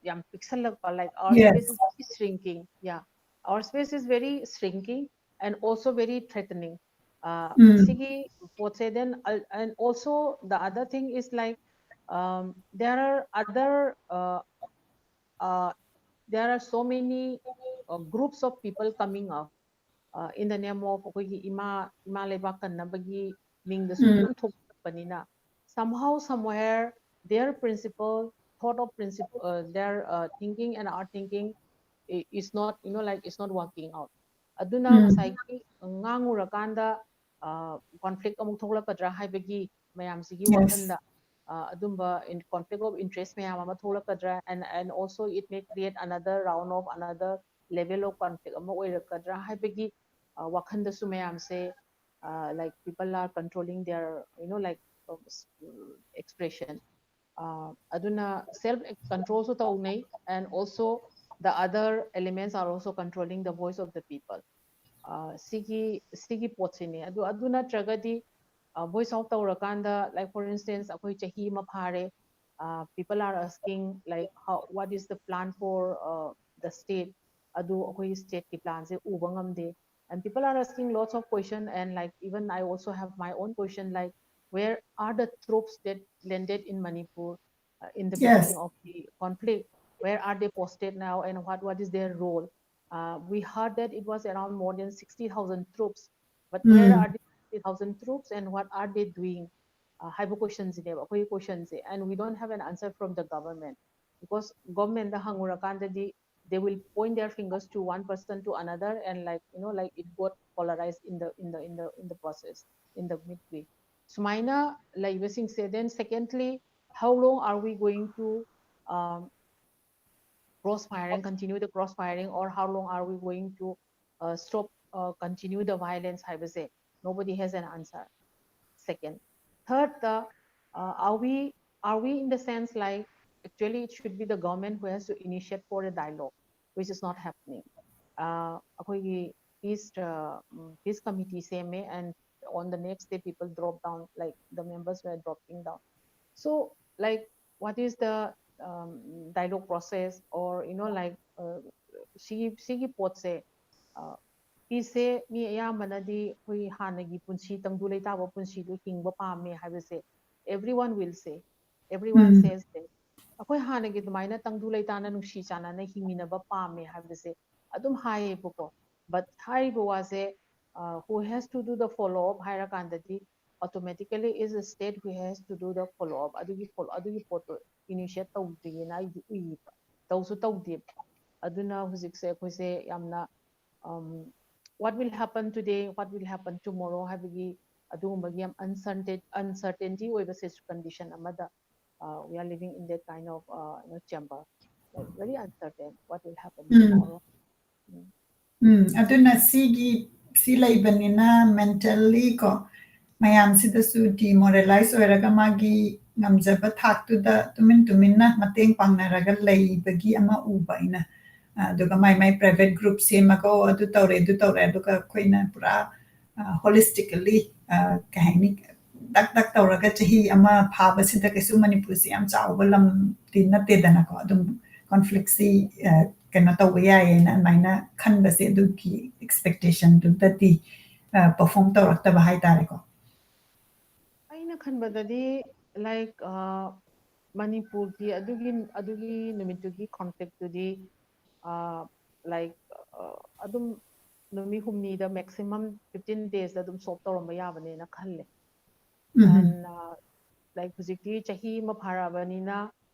ꯌꯥꯝ ꯄꯤꯛꯁꯜꯂꯛꯄ, like, our space is very shrinking. Yeah, our space is very shrinking and also very threatening. ꯁꯤꯒꯤ ꯄꯣꯠꯁꯦ, then and also the other thing is like, there are other uh, there are so many uh, groups of people coming up uh, in the name of ꯑꯩꯈꯣꯏꯒꯤ ꯏꯃꯥ ꯏꯃꯥ ꯂꯩꯕꯥꯛ ꯀꯟꯅꯕꯒꯤ ꯃꯤꯡꯗꯁꯨ ꯑꯗꯨꯝ ꯊꯣꯛꯂꯛꯄꯅꯤꯅ, somehow somewhere their principle, thought of principle, uh, their uh, thinking and our thinking is not, you know, like, it's not working out. ꯑꯗꯨꯅ ꯉꯁꯥꯏꯒꯤ ꯉꯥꯡꯉꯨꯔꯀꯥꯟꯗ conflict ꯑꯃꯨꯛ ꯊꯣꯛꯂꯛꯀꯗ꯭ꯔꯥ ꯍꯥꯏꯕꯒꯤ ꯃꯌꯥꯝꯁꯤꯒꯤ ꯋꯥꯈꯜꯗ ꯑꯗꯨꯝꯕ conflict of interest ꯃꯌꯥꯝ ꯑꯃ ꯊꯣꯛꯂꯛꯀꯗ꯭ꯔꯥ, and and also it may create another round of another level of conflict ꯑꯃ ꯑꯣꯏꯔꯛꯀꯗ꯭ꯔꯥ ꯍꯥꯏꯕꯒꯤ ꯋꯥꯈꯜꯗꯁꯨ ꯃꯌꯥꯝꯁꯦ, like, people are controlling their, you know, like, expression. ꯑꯗꯨꯅ self control ꯁꯨ ꯇꯧꯅꯩ, and also the other elements are also controlling the voice of the people. ꯁꯤꯒꯤ ꯁꯤꯒꯤ ꯄꯣꯠꯁꯤꯅꯤ꯫ ꯑꯗꯨ ꯑꯗꯨ ꯅꯠꯇ꯭ꯔꯒꯗꯤ voice out ꯇꯧꯔꯀꯥꯟꯗ, like, for instance, ꯑꯩꯈꯣꯏ ꯆꯍꯤ ꯑꯃ ꯐꯥꯔꯦ, people are asking, like, how, what is the plan for the state? ꯑꯗꯨ ꯑꯩꯈꯣꯏ state ꯀꯤ plan ꯁꯦ ꯎꯕ ꯉꯝꯗꯦ, and people are asking lots of question, and, like, even I also have my own question, like, where are the troops that landed in Manipur uh, in the beginning of the conflict? Where are they posted now, and what what is their role? Uh, we heard that it was around more than sixty thousand troops, but where are the sixty thousand troops and what are they doing? Uh, ꯍꯥꯏꯕ question ꯁꯤꯅꯦꯕ ꯑꯩꯈꯣꯏꯒꯤ question say, and we don't have an answer from the government, because government the ꯍꯪꯉꯨꯔꯀꯥꯟꯗꯗꯤ they will point their fingers to one person to another, and, like, you know, like, it got polarized in the in the in the in the process, in the midway. ꯁꯨꯃꯥꯏꯅ ꯂꯩꯕꯁꯤꯡꯁꯦ, then secondly, how long are we going to um, cross firing, continue the cross firing, or how long are we going to uh, stop, uh, continue the violence ꯍꯥꯏꯕꯁꯦ, nobody has an answer. Second, third, uh, are we are we in the sense like actually it should be the government who has to initiate for a dialogue, which is not happening. Uh, ꯑꯩꯈꯣꯏꯒꯤ peace uh, peace committee ꯁꯦꯝꯃꯦ, and on the next day people drop down, like the members were dropping down. So like what is the um, dialogue process, or you know like uh, ꯁꯤꯒꯤ ꯁꯤꯒꯤ ꯄꯣꯠꯁꯦ, uh, peace ꯁꯦ ꯃꯤ ꯑꯌꯥꯝꯕꯅꯗꯤ ꯑꯩꯈꯣꯏ ꯍꯥꯟꯅꯒꯤ ꯄꯨꯟꯁꯤ, ꯇꯪꯗꯨ ꯂꯩꯇꯥꯕ ꯄꯨꯟꯁꯤꯗꯣ ꯍꯤꯡꯕ ꯄꯥꯝꯃꯦ ꯍꯥꯏꯕꯁꯦ everyone will say, everyone says this. ꯑꯩꯈꯣꯏ ꯍꯥꯟꯅꯒꯤ ꯑꯗꯨꯃꯥꯏꯅ ꯇꯪꯗꯨ ꯂꯩꯇꯥꯅ ꯅꯨꯡꯁꯤ ꯆꯥꯟꯅꯅ ꯍꯤꯡꯃꯤꯟꯅꯕ ꯄꯥꯝꯃꯦ ꯍꯥꯏꯕꯁꯦ ꯑꯗꯨꯝ ꯍꯥꯏꯌꯦꯕꯀꯣ. But ꯍꯥꯏꯔꯤꯕ ꯋꯥꯁꯦ uh, who has to do the follow up ꯍꯥꯏꯔꯀꯥꯟꯗꯗꯤ automatically is the state who has to do the follow up. ꯑꯗꯨꯒꯤ follow ꯑꯗꯨꯒꯤ ꯄꯣꯠꯇꯣ initiate ꯇꯧꯗ꯭ꯔꯤꯌꯦꯅ ꯑꯩꯗꯤ ꯎꯏꯌꯦꯕ, ꯇꯧꯁꯨ ꯇꯧꯗꯦꯕ. ꯑꯗꯨꯅ ꯍꯧꯖꯤꯛꯁꯦ ꯑꯩꯈꯣꯏꯁꯦ ꯌꯥꯝꯅ um, what will happen today, what will happen tomorrow ꯍꯥꯏꯕꯒꯤ ꯑꯗꯨꯒꯨꯝꯕꯒꯤ ꯌꯥꯝ uncertain uncertainty ꯑꯣꯏꯕ condition ꯑꯃꯗ uh, we are living in that kind of uh, you know, chamber, like very uncertain what will happen tomorrow. ꯎꯝ, ꯑꯗꯨꯅ ꯁꯤꯒꯤ ꯁꯤ ꯂꯩꯕꯅꯤꯅ mentally ꯀꯣ, ꯃꯌꯥꯝꯁꯤꯗꯁꯨ demoralize ꯑꯣꯏꯔꯒ ꯃꯥꯒꯤ ꯉꯝꯖꯕ ꯊꯥꯛꯇꯨꯗ ꯇꯨꯃꯤꯟ ꯇꯨꯃꯤꯟꯅ ꯃꯇꯦꯡ ꯄꯥꯡꯅꯔꯒ ꯂꯩꯕꯒꯤ ꯑꯃ ꯎꯕ ꯑꯩꯅ꯫ ꯑꯗꯨꯒ ꯃꯥꯏ ꯃꯥꯏ private group ꯁꯦꯝꯃꯒ, "ꯑꯣ, ꯑꯗꯨ ꯇꯧꯔꯦ, ꯑꯗꯨ ꯇꯧꯔꯦ", ꯑꯗꯨꯒ ꯑꯩꯈꯣꯏꯅ ꯄꯨꯔꯥ holistically ꯀꯩ ꯍꯥꯏꯅꯤ, ꯗꯛ ꯗꯛ ꯇꯧꯔꯒ ꯆꯍꯤ ꯑꯃ ꯐꯥꯕꯁꯤꯗ ꯀꯩꯁꯨ ꯃꯅꯤꯄꯨꯔꯁꯤ ꯌꯥꯝ ꯆꯥꯎꯕ ꯂꯝꯗꯤ ꯅꯠꯇꯦꯗꯅꯀꯣ꯫ ꯑꯗꯨꯝ conflict ꯁꯤ ꯀꯩꯅꯣ ꯇꯧꯕ ꯌꯥꯏꯌꯦꯅ ꯑꯗꯨꯃꯥꯏꯅ ꯈꯟꯕꯁꯦ ꯑꯗꯨꯒꯤ expectation ꯗꯨꯗꯗꯤ perform ꯇꯧꯔꯛꯇꯕ ꯍꯥꯏꯇꯥꯔꯦꯀꯣ꯫ ꯑꯩꯅ ꯈꯟꯕꯗꯗꯤ like ꯃꯅꯤꯄꯨꯔꯒꯤ ꯑꯗꯨꯒꯤ ꯑꯗꯨꯒꯤ ꯅꯨꯃꯤꯠꯇꯨꯒꯤ conflict ꯇꯨꯗꯤ like ꯑꯗꯨꯝ ꯅꯨꯃꯤꯠ ꯍꯨꯝꯅꯤꯗ maximum fifteen days ꯗ ꯑꯗꯨꯝ solve ꯇꯧꯔꯝꯕ ꯌꯥꯕꯅꯦꯅ ꯈꯜꯂꯦ꯫ And like ꯍꯧꯖꯤꯛꯇꯤ ꯆꯍꯤ ꯑꯃ ꯐꯥꯔꯛꯑꯕꯅꯤꯅ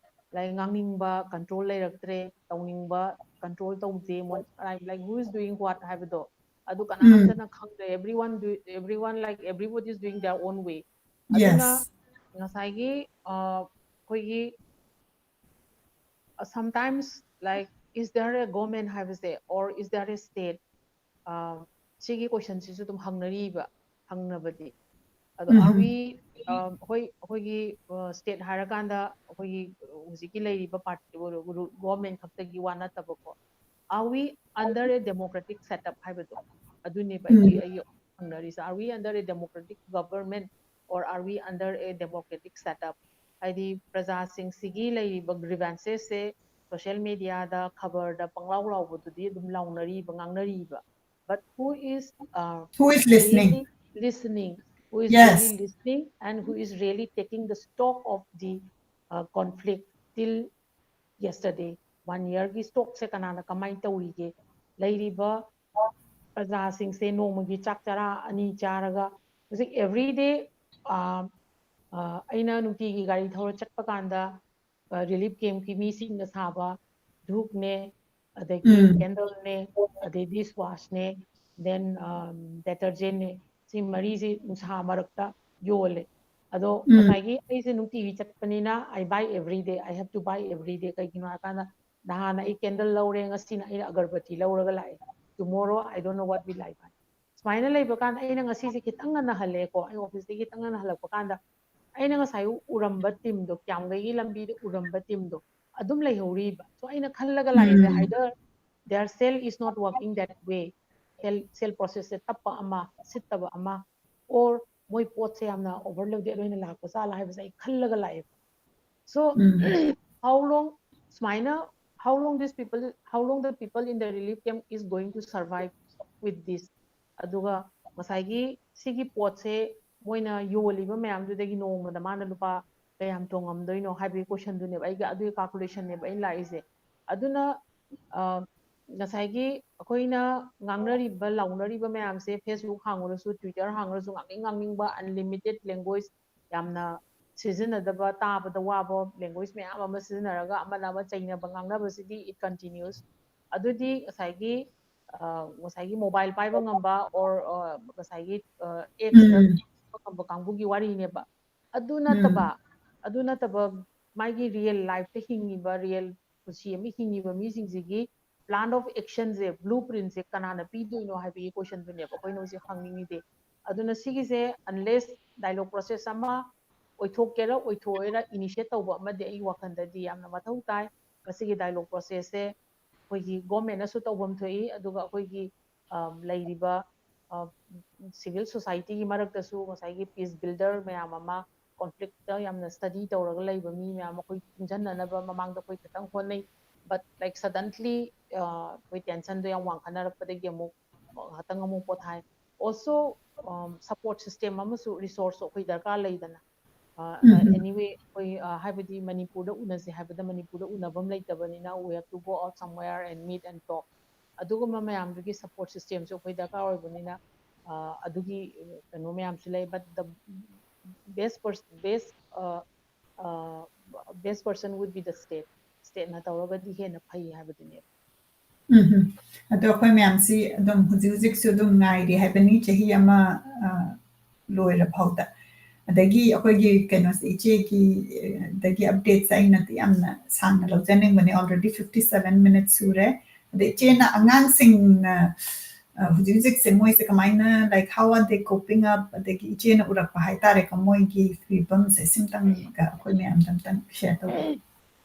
like ꯉꯥꯡꯅꯤꯡꯕ control ꯂꯩꯔꯛꯇ꯭ꯔꯦ, ꯇꯧꯅꯤꯡꯕ control ꯇꯧꯗꯦ, like who is doing what ꯍꯥꯏꯕꯗꯣ ꯑꯗꯨ ꯀꯅꯥꯝꯇꯅ ꯈꯪꯗ꯭ꯔꯦ꯫ Everyone do everyone like everybody is doing their own way. ꯑꯗꯨꯅ ꯉꯁꯥꯏꯒꯤ ꯑꯩꯈꯣꯏꯒꯤ sometimes like, is there a government ꯍꯥꯏꯕꯁꯦ, or is there a state? ꯑ, ꯁꯤꯒꯤ question ꯁꯤꯁꯨ ꯑꯗꯨꯝ ꯍꯪꯅꯔꯤꯕ, ꯍꯪꯅꯕꯗꯤ꯫ ꯑꯗꯣ ꯎꯝ are ꯍꯝ꯫ we, ꯑ, ꯍꯣꯏ, ꯑꯩꯈꯣꯏꯒꯤ, ꯑ, state ꯍꯥꯏꯔꯀꯥꯟꯗ ꯑꯩꯈꯣꯏꯒꯤ ꯍꯧꯖꯤꯛꯀꯤ ꯂꯩꯔꯤꯕ party, government ꯈꯛꯇꯒꯤ ꯋꯥ ꯅꯠꯇꯕꯀꯣ, are we under a democratic setup ꯍꯥꯏꯕꯗꯣ, ꯑꯗꯨꯅꯦꯕ ꯑꯩꯒꯤ, ꯎꯝ꯫ ꯑꯩꯒꯤ ꯍꯪꯅꯔꯤꯁꯦ, are we under a democratic government or are we under a democratic setup? ꯍꯥꯏꯗꯤ ꯄ꯭ꯔꯖꯥꯁꯤꯡꯁꯤꯒꯤ ꯂꯩꯔꯤꯕ grievances ꯁꯦ social media ꯗ, ꯈꯕꯔꯗ ꯄꯪꯂꯥꯎ ꯂꯥꯎꯕꯗꯨꯗꯤ ꯑꯗꯨꯝ ꯂꯥꯎꯅꯔꯤꯕ, ꯉꯥꯡꯅꯔꯤꯕ, but who is, uh, Who is listening? Really listening, who is Yes. Really listening and who is really taking the stock of the, uh, conflict till yesterday, one year ꯒꯤ stock ꯁꯦ ꯀꯅꯥꯅ ꯀꯃꯥꯏꯅ ꯇꯧꯔꯤꯒꯦ? ꯂꯩꯔꯤꯕ ꯄ꯭ꯔꯖꯥꯁꯤꯡꯁꯦ ꯅꯣꯡꯃꯒꯤ ꯆꯥꯛ ꯆꯔꯥ ꯑꯅꯤ ꯆꯥꯔꯒ, ꯍꯧꯖꯤꯛ everyday, ꯑ, ꯑ, ꯑꯩꯅ ꯅꯨꯡꯇꯤꯒꯤ ꯒꯥꯔꯤ ꯊꯧꯔ ꯆꯠꯄ ꯀꯥꯟꯗ, ꯑ, relief camp ꯀꯤ ꯃꯤꯁꯤꯡꯅ ꯁꯥꯕ ꯙꯨꯞꯅꯦ, ꯑꯗꯒꯤ ꯎꯝ꯫ Candle ꯅꯦ, ꯑꯗꯩ dish wash ꯅꯦ, then, ꯑ, detergent ꯅꯦ, ꯁꯤ ꯃꯔꯤꯁꯤ ꯅꯨꯡꯁꯥ ꯃꯔꯛꯇ ꯌꯣꯜꯂꯦ꯫ ꯑꯗꯣ ꯎꯝ꯫ ꯉꯁꯥꯏꯒꯤ ꯑꯩꯁꯦ ꯅꯨꯡꯇꯤꯒꯤ ꯆꯠꯄꯅꯤꯅ, I buy every day, I have to buy every day꯫ ꯀꯩꯒꯤꯅꯣ ꯍꯥꯏꯔꯀꯥꯟꯗ, ꯅꯍꯥꯟ ꯑꯩ candle ꯂꯧꯔꯦ, ꯉꯁꯤꯅ ꯑꯩꯅ ꯑꯒꯔꯕꯇꯤ ꯂꯧꯔꯒ ꯂꯥꯛꯑꯦ, tomorrow I don't know what will I buy꯫ ꯁꯨꯃꯥꯏꯅ ꯂꯩꯕ ꯀꯥꯟꯗ ꯑꯩꯅ ꯉꯁꯤꯁꯦ ꯈꯤꯇꯪ ꯉꯟꯅ ꯍꯜꯂꯛꯑꯦꯀꯣ, ꯑꯩ office ꯇꯒꯤ ꯈꯤꯇꯪ ꯉꯟꯅ ꯍꯜꯂꯛꯄ ꯀꯥꯟꯗ, ꯑꯩꯅ ꯉꯁꯥꯏ ꯎꯔꯝꯕ team ꯗꯣ, ꯀ꯭ꯌꯥꯝꯒꯩꯒꯤ ꯂꯝꯕꯤꯗ ꯎꯔꯝꯕ team ꯗꯣ ꯑꯗꯨꯝ ꯂꯩꯍꯧꯔꯤꯕ꯫ So ꯑꯩꯅ ꯈꯜꯂꯒ ꯂꯥꯛꯏꯁꯦ, ꯎꯝ꯫ Either their cell is not working that way, cell, cell process ꯁꯦ ꯇꯞꯄ ꯑꯃ, ꯁꯤꯠꯇꯕ ꯑꯃ, or ꯃꯣꯏ ꯄꯣꯠꯁꯦ ꯌꯥꯝꯅ overloaded ꯑꯣꯏꯅ ꯂꯥꯛꯄ ꯖꯥꯠꯂ ꯍꯥꯏꯕꯁꯦ ꯑꯩ ꯈꯜꯂꯒ ꯂꯥꯛꯑꯦꯕ꯫ So um. how long, ꯁꯨꯃꯥꯏꯅ, how long this people, how long the people in the relief camp is going to survive with this? ꯑꯗꯨꯒ ꯉꯁꯥꯏꯒꯤ ꯁꯤꯒꯤ ꯄꯣꯠꯁꯦ ꯃꯣꯏꯅ ꯌꯣꯜꯂꯤꯕ ꯃꯌꯥꯝꯗꯨꯗꯒꯤ ꯅꯣꯡꯃꯗ ꯃꯥꯅ ꯂꯨꯄꯥ ꯀꯌꯥꯝ ꯇꯣꯡꯉꯝꯗꯣꯏꯅꯣ ꯍꯥꯏꯕꯒꯤ question ꯗꯨꯅꯦꯕ, ꯑꯩꯒꯤ ꯑꯗꯨꯒꯤ calculation ꯅꯦꯕ ꯑꯩꯅ ꯂꯥꯛꯏꯁꯦ꯫ ꯑꯗꯨꯅ, ꯑ, ꯉꯁꯥꯏꯒꯤ ꯑꯩꯈꯣꯏꯅ ꯉꯥꯡꯅꯔꯤꯕ, ꯂꯥꯎꯅꯔꯤꯕ ꯃꯌꯥꯝꯁꯦ, Facebook ꯍꯥꯡꯉꯨꯔꯁꯨ, Twitter ꯍꯥꯡꯉꯨꯔꯁꯨ, ꯉꯥꯡꯅꯤꯡ ꯉꯥꯡꯅꯤꯡꯕ unlimited language ꯌꯥꯝꯅ ꯁꯤꯖꯤꯟꯅꯗꯕ, ꯇꯥꯕꯗ ꯋꯥꯕ language ꯃꯌꯥꯝ ꯑꯃ ꯁꯤꯖꯤꯟꯅꯔꯒ ꯑꯃꯅ ꯑꯃ ꯆꯩꯅꯕ, ꯉꯥꯡꯅꯕꯁꯤꯗꯤ it continues꯫ ꯑꯗꯨꯗꯤ ꯉꯁꯥꯏꯒꯤ, ꯑ, ꯉꯁꯥꯏꯒꯤ mobile ꯄꯥꯏꯕ ꯉꯝꯕ, or, ꯑ, ꯉꯁꯥꯏꯒꯤ, ꯑ, X ꯇ ꯎꯝ꯫ ꯉꯝꯕ ꯀꯥꯡꯕꯨꯒꯤ ꯋꯥꯔꯤꯅꯦꯕ꯫ ꯑꯗꯨ ꯎꯝ꯫ ꯅꯠꯇꯕ, ꯑꯗꯨ ꯅꯠꯇꯕ ꯃꯥꯒꯤ real life ꯇ ꯍꯤꯡꯉꯤꯕ, real ꯄꯨꯟꯁꯤ ꯑꯃ ꯍꯤꯡꯉꯤꯕ ꯃꯤꯁꯤꯡꯁꯤꯒꯤ plan of actionꯁꯦ, blueprintꯁꯦ ꯀꯅꯥꯅ ꯄꯤꯗꯣꯏꯅꯣ ꯍꯥꯏꯕꯒꯤ questionꯗꯨꯅꯦꯕ ꯑꯩꯈꯣꯏꯅ ꯍꯧꯖꯤꯛ ꯍꯪꯅꯤꯡꯉꯤꯗꯤ꯫ ꯑꯗꯨꯅ ꯁꯤꯒꯤꯁꯦ unless dialogue process ꯑꯃ ꯑꯣꯏꯊꯣꯛꯀꯦꯔꯥ ꯑꯣꯏꯊꯣꯛꯑꯣꯏꯔꯥ initiate ꯇꯧꯕ ꯑꯃꯗꯤ ꯑꯩꯒꯤ ꯋꯥꯈꯜꯗꯗꯤ ꯌꯥꯝꯅ ꯃꯊꯧ ꯇꯥꯏ꯫ ꯃꯁꯤꯒꯤ dialogue processꯁꯦ ꯑꯩꯈꯣꯏꯒꯤ governmentꯅꯁꯨ ꯇꯧꯐꯝ ꯊꯣꯛꯏ, ꯑꯗꯨꯒ ꯑꯩꯈꯣꯏꯒꯤ ꯑ, ꯂꯩꯔꯤꯕ ꯑ, civil societyꯒꯤ ꯃꯔꯛꯇꯁꯨ ꯉꯁꯥꯏꯒꯤ peace builder ꯃꯌꯥꯝ ꯑꯃ, conflictꯇ ꯌꯥꯝꯅ study ꯇꯧꯔꯒ ꯂꯩꯕ ꯃꯤ ꯃꯌꯥꯝ ꯑꯩꯈꯣꯏ ꯄꯨꯟꯁꯤꯟꯅꯅꯕ ꯃꯃꯥꯡꯗ ꯑꯩꯈꯣꯏ ꯈꯤꯇꯪ ꯍꯣꯠꯅꯩ꯫ But like suddenly ꯑ, ꯑꯩꯈꯣꯏ tensionꯗꯣ ꯌꯥꯝ ꯋꯥꯡꯈꯠꯅꯔꯛꯄꯗꯒꯤ ꯑꯃꯨꯛ ꯉꯥꯏꯍꯥꯛꯇꯪ ꯑꯃꯨꯛ ꯄꯣꯊꯥꯏ꯫ Also support system ꯑꯃꯁꯨ resource ꯑꯩꯈꯣꯏ ꯗꯔꯀꯥꯔ ꯂꯩꯗꯅ꯫ ꯑ, ꯎꯝ, ꯎꯝ꯫ Anyway, ꯑꯩꯈꯣꯏ ꯑ, ꯍꯥꯏꯕꯗꯤ ꯃꯅꯤꯄꯨꯔꯗ ꯎꯅꯁꯦ ꯍꯥꯏꯕꯗ ꯃꯅꯤꯄꯨꯔꯗ ꯎꯅꯐꯝ ꯂꯩꯇꯕꯅꯤꯅ we have to go out somewhere and meet and talk꯫ ꯑꯗꯨꯒꯨꯝꯕ ꯃꯌꯥꯝꯗꯨꯒꯤ support systemꯁꯨ ꯑꯩꯈꯣꯏ ꯗꯔꯀꯥꯔ ꯑꯣꯏꯕꯅꯤꯅ ꯑ, ꯑꯗꯨꯒꯤ ꯀꯩꯅꯣ ꯃꯌꯥꯝꯁꯨ ꯂꯩ꯫ But the best pers- best uh, uh, best person would be the state. Stateꯅ ꯇꯧꯔꯒꯗꯤ ꯍꯦꯟꯅ ꯐꯩ ꯍꯥꯏꯕꯗꯨꯅꯦꯕ꯫ ꯎꯝ ꯎꯝ꯫ ꯑꯗꯣ ꯑꯩꯈꯣꯏ ꯃꯌꯥꯝꯁꯤ ꯑꯗꯨꯝ ꯍꯧꯖꯤꯛ ꯍꯧꯖꯤꯛꯁꯨ ꯑꯗꯨꯝ ꯉꯥꯏꯔꯤ ꯍꯥꯏꯕꯅꯤ, ꯆꯍꯤ ꯑꯃ ꯑ, ꯂꯣꯏꯔ ꯐꯥꯎꯗ꯫ ꯑꯗꯒꯤ ꯑꯩꯈꯣꯏꯒꯤ ꯀꯩꯅꯣꯁꯦ, ꯏꯆꯦꯒꯤ ꯑ, ꯗꯒꯤ updateꯁꯦ ꯑꯩꯅꯗꯤ ꯌꯥꯝꯅ ꯁꯥꯡꯅ ꯂꯧꯖꯅꯤꯡꯕꯅꯦ꯫ Already fifty seven minutes ꯁꯨꯔꯦ꯫ ꯑꯗ ꯏꯆꯦꯅ ꯑꯉꯥꯡꯁꯤꯡꯅ ꯑ, ꯍꯧꯖꯤꯛ ꯍꯧꯖꯤꯛꯁꯦ ꯃꯣꯏꯁꯦ ꯀꯃꯥꯏꯅ, like, how are they coping up, ꯑꯗꯒꯤ ꯏꯆꯦꯅ ꯎꯔꯛꯄ ꯍꯥꯏꯇꯥꯔꯦꯀꯣ, ꯃꯣꯏꯒꯤ ꯐꯤꯕꯝꯁꯦ ꯁꯤꯝꯇꯪꯒ ꯑꯩꯈꯣꯏ ꯃꯌꯥꯝꯗ ꯑꯝꯇꯪ share ꯇꯧꯕꯤꯌꯨ꯫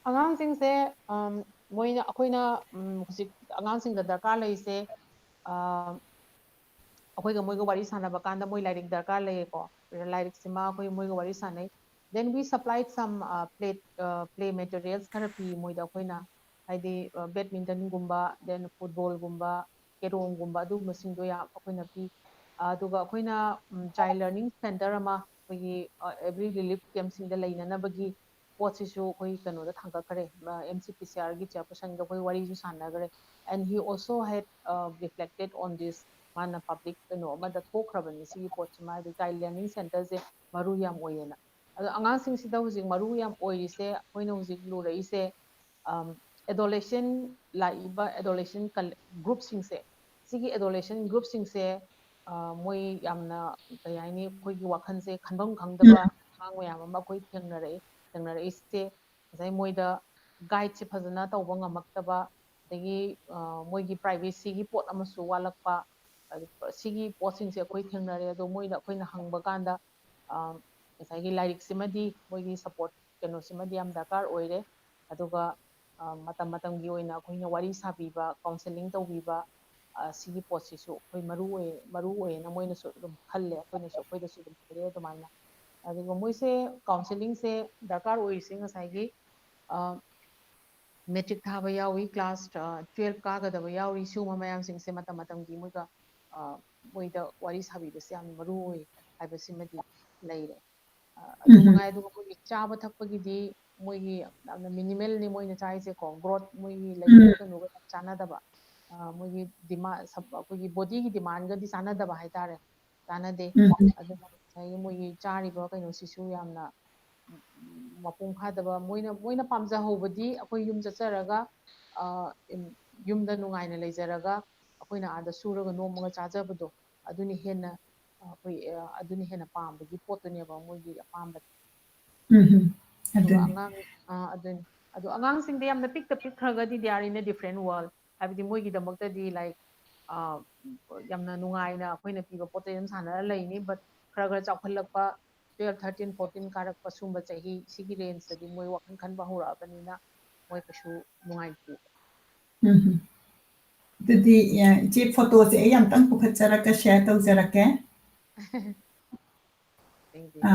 ꯑꯉꯥꯡꯁꯤꯡꯁꯦ ꯑꯝ, ꯃꯣꯏꯅ ꯑꯩꯈꯣꯏꯅ ꯎꯝ, ꯍꯧꯖꯤꯛ ꯑꯉꯥꯡꯁꯤꯡꯗ ꯗꯔꯀꯥꯔ ꯂꯩꯔꯤꯁꯦ ꯑ, ꯑꯩꯈꯣꯏꯒ ꯃꯣꯏꯒ ꯋꯥꯔꯤ ꯁꯥꯟꯅꯕ ꯀꯥꯟꯗ ꯃꯣꯏ ꯂꯥꯏꯔꯤꯛ ꯗꯔꯀꯥꯔ ꯂꯩꯌꯦꯀꯣ꯫ ꯂꯥꯏꯔꯤꯛꯁꯤꯃ ꯑꯩꯈꯣꯏ ꯃꯣꯏꯒ ꯋꯥꯔꯤ ꯁꯥꯟꯅꯩ꯫ Then we supplied some uh, play uh, play materials ꯈꯔ ꯄꯤ ꯃꯣꯏꯗ ꯑꯩꯈꯣꯏꯅ, ꯍꯥꯏꯗꯤ badmintonꯒꯨꯝꯕ, then footballꯒꯨꯝꯕ, carromꯒꯨꯝꯕ, ꯑꯗꯨꯒꯨꯝꯕꯁꯤꯡꯗꯣ ꯌꯥꯝ ꯑꯩꯈꯣꯏꯅ ꯄꯤ꯫ ꯑꯗꯨꯒ ꯑꯩꯈꯣꯏꯅ child learning center ꯑꯃ ꯑꯩꯈꯣꯏꯒꯤ every relief campꯁꯤꯡꯗ ꯂꯩꯅꯅꯕꯒꯤ ꯄꯣꯠꯁꯤꯁꯨ ꯑꯩꯈꯣꯏ ꯀꯩꯅꯣꯗ ꯊꯥꯡꯒꯠꯈ꯭ꯔꯦ, M C P C Rꯒꯤ chairpersonꯒ ꯑꯩꯈꯣꯏ ꯋꯥꯔꯤꯁꯨ ꯁꯥꯟꯅꯈ꯭ꯔꯦ꯫ And he also had uh, reflected on this. ꯃꯥꯅ public ꯀꯩꯅꯣ ꯑꯃꯗ ꯊꯣꯛꯈ꯭ꯔꯕꯅꯤ ꯁꯤꯒꯤ ꯄꯣꯠꯁꯤꯃ, ꯍꯥꯏꯗꯤ child learning centerꯁꯦ ꯃꯔꯨ ꯌꯥꯝ ꯑꯣꯏꯌꯦꯅ꯫ ꯑꯗꯣ ꯑꯉꯥꯡꯁꯤꯡꯁꯤꯗ ꯍꯧꯖꯤꯛ ꯃꯔꯨ ꯌꯥꯝ ꯑꯣꯏꯔꯤꯁꯦ, ꯑꯩꯈꯣꯏꯅ ꯍꯧꯖꯤꯛ ꯂꯨꯔꯛꯏꯁꯦ ꯑꯦꯗꯣꯂꯦꯁꯟ, ꯂꯥꯛꯏꯕ ꯑꯦꯗꯣꯂꯦꯁꯟ ꯒ꯭ꯔꯨꯞꯁꯤꯡꯁꯦ, ꯁꯤꯒꯤ ꯑꯦꯗꯣꯂꯦꯁꯟ ꯒ꯭ꯔꯨꯞꯁꯤꯡꯁꯦ ꯃꯣꯏ ꯌꯥꯝꯅ, ꯀꯩ ꯍꯥꯏꯅꯤ, ꯑꯩꯈꯣꯏꯒꯤ ꯋꯥꯈꯜꯁꯦ ꯈꯟꯐꯝ ꯈꯪꯗꯕ ꯑꯉꯥꯡ ꯃꯌꯥꯝ ꯑꯃ ꯑꯩꯈꯣꯏ ꯊꯦꯡꯅꯔꯛꯏ꯫ ꯊꯦꯡꯅꯔꯛꯏꯁꯦ ꯉꯁꯥꯏ ꯃꯣꯏꯗ ꯒꯥꯏꯗꯁꯦ ꯐꯖꯅ ꯇꯧꯕ ꯉꯝꯃꯛꯇꯕ, ꯑꯗꯒꯤ ꯑ, ꯃꯣꯏꯒꯤ ꯄ꯭ꯔꯥꯏꯚꯦꯁꯤꯒꯤ ꯄꯣꯠ ꯑꯃꯁꯨ ꯋꯥꯠꯂꯛꯄ, ꯑꯗꯨ ꯁꯤꯒꯤ ꯄꯣꯠꯁꯤꯡꯁꯦ ꯑꯩꯈꯣꯏ ꯊꯦꯡꯅꯔꯦ꯫ ꯑꯗꯣ ꯃꯣꯏꯅ, ꯑꯩꯈꯣꯏꯅ ꯍꯪꯕ ꯀꯥꯟꯗ ꯑ, ꯉꯁꯥꯏꯒꯤ ꯂꯥꯏꯔꯤꯛꯁꯤꯃꯗꯤ, ꯃꯣꯏꯒꯤ ꯁꯞꯄꯣꯔꯠ ꯀꯩꯅꯣꯁꯤꯃꯗꯤ ꯌꯥꯝ ꯗꯔꯀꯥꯔ ꯑꯣꯏꯔꯦ꯫ ꯑꯗꯨꯒ ꯑ, ꯃꯇꯝ ꯃꯇꯝꯒꯤ ꯑꯣꯏꯅ ꯑꯩꯈꯣꯏꯅ ꯋꯥꯔꯤ ꯁꯥꯕꯤꯕ, ꯀꯥꯎꯟꯁꯦꯂꯤꯡ ꯇꯧꯕꯤꯕ, ꯑ, ꯁꯤꯒꯤ ꯄꯣꯠꯁꯤꯁꯨ ꯑꯩꯈꯣꯏ ꯃꯔꯨ ꯑꯣꯏ, ꯃꯔꯨ ꯑꯣꯏꯌꯦꯅ ꯃꯣꯏꯅꯁꯨ ꯑꯗꯨꯝ ꯈꯜꯂꯦ, ꯑꯩꯈꯣꯏꯅꯁꯨ, ꯑꯩꯈꯣꯏꯗꯁꯨ ꯑꯗꯨꯝ ꯍꯥꯏꯔꯛꯑꯦ ꯑꯗꯨꯃꯥꯏꯅ꯫ ꯑꯗꯨꯒ ꯃꯣꯏꯁꯦ ꯀꯥꯎꯟꯁꯦꯂꯤꯡꯁꯦ ꯗꯔꯀꯥꯔ ꯑꯣꯏꯔꯤꯁꯦ ꯉꯁꯥꯏꯒꯤ ꯑ, ꯃꯦꯇ꯭ꯔꯤꯛ ꯊꯥꯕ ꯌꯥꯎꯏ, ꯀ꯭ꯂꯥꯁ, ꯑ, ꯇꯨꯋꯦꯜꯐ ꯀꯥꯒꯗꯕ ꯌꯥꯎꯔꯤ, ꯁꯤꯒꯨꯝꯕ ꯃꯌꯥꯝꯁꯤꯡꯁꯦ ꯃꯇꯝ ꯃꯇꯝꯒꯤ ꯃꯣꯏꯒ, ꯑ, ꯃꯣꯏꯗ ꯋꯥꯔꯤ ꯁꯥꯕꯤꯕꯁꯦ ꯌꯥꯝꯅ ꯃꯔꯨ ꯑꯣꯏ ꯍꯥꯏꯕꯁꯤꯃꯗꯤ ꯂꯩꯔꯦ꯫ ꯑ, ꯑꯗꯨ ꯎꯝ꯫ ꯃꯉꯥꯏ, ꯑꯗꯨꯒ ꯃꯣꯏꯒꯤ ꯆꯥꯕ ꯊꯛꯄꯒꯤꯗꯤ ꯃꯣꯏꯒꯤ ꯌꯥꯝꯅ ꯃꯤꯅꯤꯃꯦꯜꯅꯤ ꯃꯣꯏꯅ ꯆꯥꯔꯤꯁꯦꯀꯣ, ꯒ꯭ꯔꯣꯠ, ꯃꯣꯏꯒꯤ ꯂꯩꯔꯤꯕ ꯎꯝ꯫ ꯀꯩꯅꯣꯒ ꯌꯥꯝ ꯆꯥꯟꯅꯗꯕ, ꯑ, ꯃꯣꯏꯒꯤ ꯗꯤꯃꯥꯟ, ꯁꯞ-, ꯑꯩꯈꯣꯏꯒꯤ ꯕꯣꯗꯤꯒꯤ ꯗꯤꯃꯥꯟꯒꯗꯤ ꯆꯥꯟꯅꯗꯕ ꯍꯥꯏꯇꯥꯔꯦ, ꯆꯥꯟꯅꯗꯦ꯫ ꯎꯝ꯫ ꯑꯗꯨꯅ ꯉꯁꯥꯏꯒꯤ ꯃꯣꯏꯒꯤ ꯆꯥꯔꯤꯕ ꯀꯩꯅꯣꯁꯤꯁꯨ ꯌꯥꯝꯅ ꯃꯄꯨꯡ ꯐꯥꯗꯕ, ꯃꯣꯏꯅ, ꯃꯣꯏꯅ ꯄꯥꯝꯖꯍꯧꯕꯗꯤ ꯑꯩꯈꯣꯏ ꯌꯨꯝ ꯆꯠꯆꯔꯒ, ꯑ, ꯌꯨꯝꯗ ꯅꯨꯡꯉꯥꯏꯅ ꯂꯩꯖꯔꯒ ꯑꯩꯈꯣꯏꯅ ꯑꯥꯗ ꯁꯨꯔꯒ ꯅꯣꯝꯃꯒ ꯆꯥꯖꯕꯗꯣ, ꯑꯗꯨꯅ ꯍꯦꯟꯅ, ꯑ, ꯑꯩꯈꯣꯏ, ꯑ, ꯑꯗꯨꯅ ꯍꯦꯟꯅ ꯄꯥꯝꯕꯒꯤ ꯄꯣꯠꯇꯨꯅꯦꯕ ꯃꯣꯏꯒꯤ ꯑꯄꯥꯝꯕꯗꯤ꯫ ꯎꯝ, ꯎꯝ꯫ ꯑꯗꯨꯒ ꯑꯗꯨꯅꯤ꯫ ꯑꯉꯥꯡ, ꯑ, ꯑꯗꯨꯅꯤ꯫ ꯑꯗꯣ ꯑꯉꯥꯡꯁꯤꯡꯗꯤ ꯌꯥꯝꯅ ꯄꯤꯛꯇ ꯄꯤꯛꯈ꯭ꯔꯒꯗꯤ they are in a different world꯫ ꯍꯥꯏꯕꯗꯤ ꯃꯣꯏꯒꯤꯗꯃꯛꯇꯗꯤ, like, ꯑ, ꯌꯥꯝꯅ ꯅꯨꯡꯉꯥꯏꯅ ꯑꯩꯈꯣꯏꯅ ꯄꯤꯕ ꯄꯣꯠ ꯆꯩ ꯑꯗꯨꯝ ꯁꯥꯟꯅꯔ ꯂꯩꯅꯤ, but ꯈꯔ ꯈꯔ ꯆꯥꯎꯈꯠꯂꯛꯄ, ꯇꯨꯋꯦꯜꯐ, ꯊꯥꯔꯇꯤꯟ, ꯐꯣꯔꯇꯤꯟ ꯀꯥꯔꯛꯄ ꯁꯨꯝꯕ ꯆꯍꯤ ꯁꯤꯒꯤ ꯔꯦꯟꯖꯇꯗꯤ ꯃꯣꯏ ꯋꯥꯈꯜ ꯈꯟꯕ ꯍꯧꯔꯛꯑꯕꯅꯤꯅ ꯃꯣꯏ ꯀꯩꯁꯨ ꯅꯨꯡꯉꯥꯏꯇꯦ꯫ ꯎꯝ꯫ ꯑꯗꯨꯗꯤ, ꯑ, ꯏꯆꯦ, ꯐꯣꯇꯣꯁꯦ ꯑꯩ ꯑꯝꯇꯪ ꯄꯨꯈꯠꯆꯔꯛꯀꯦ, ꯁꯤꯌꯔ ꯇꯧꯖꯔꯛꯀꯦ꯫ ꯌꯦꯡꯕꯤꯌꯨ꯫ ꯑ,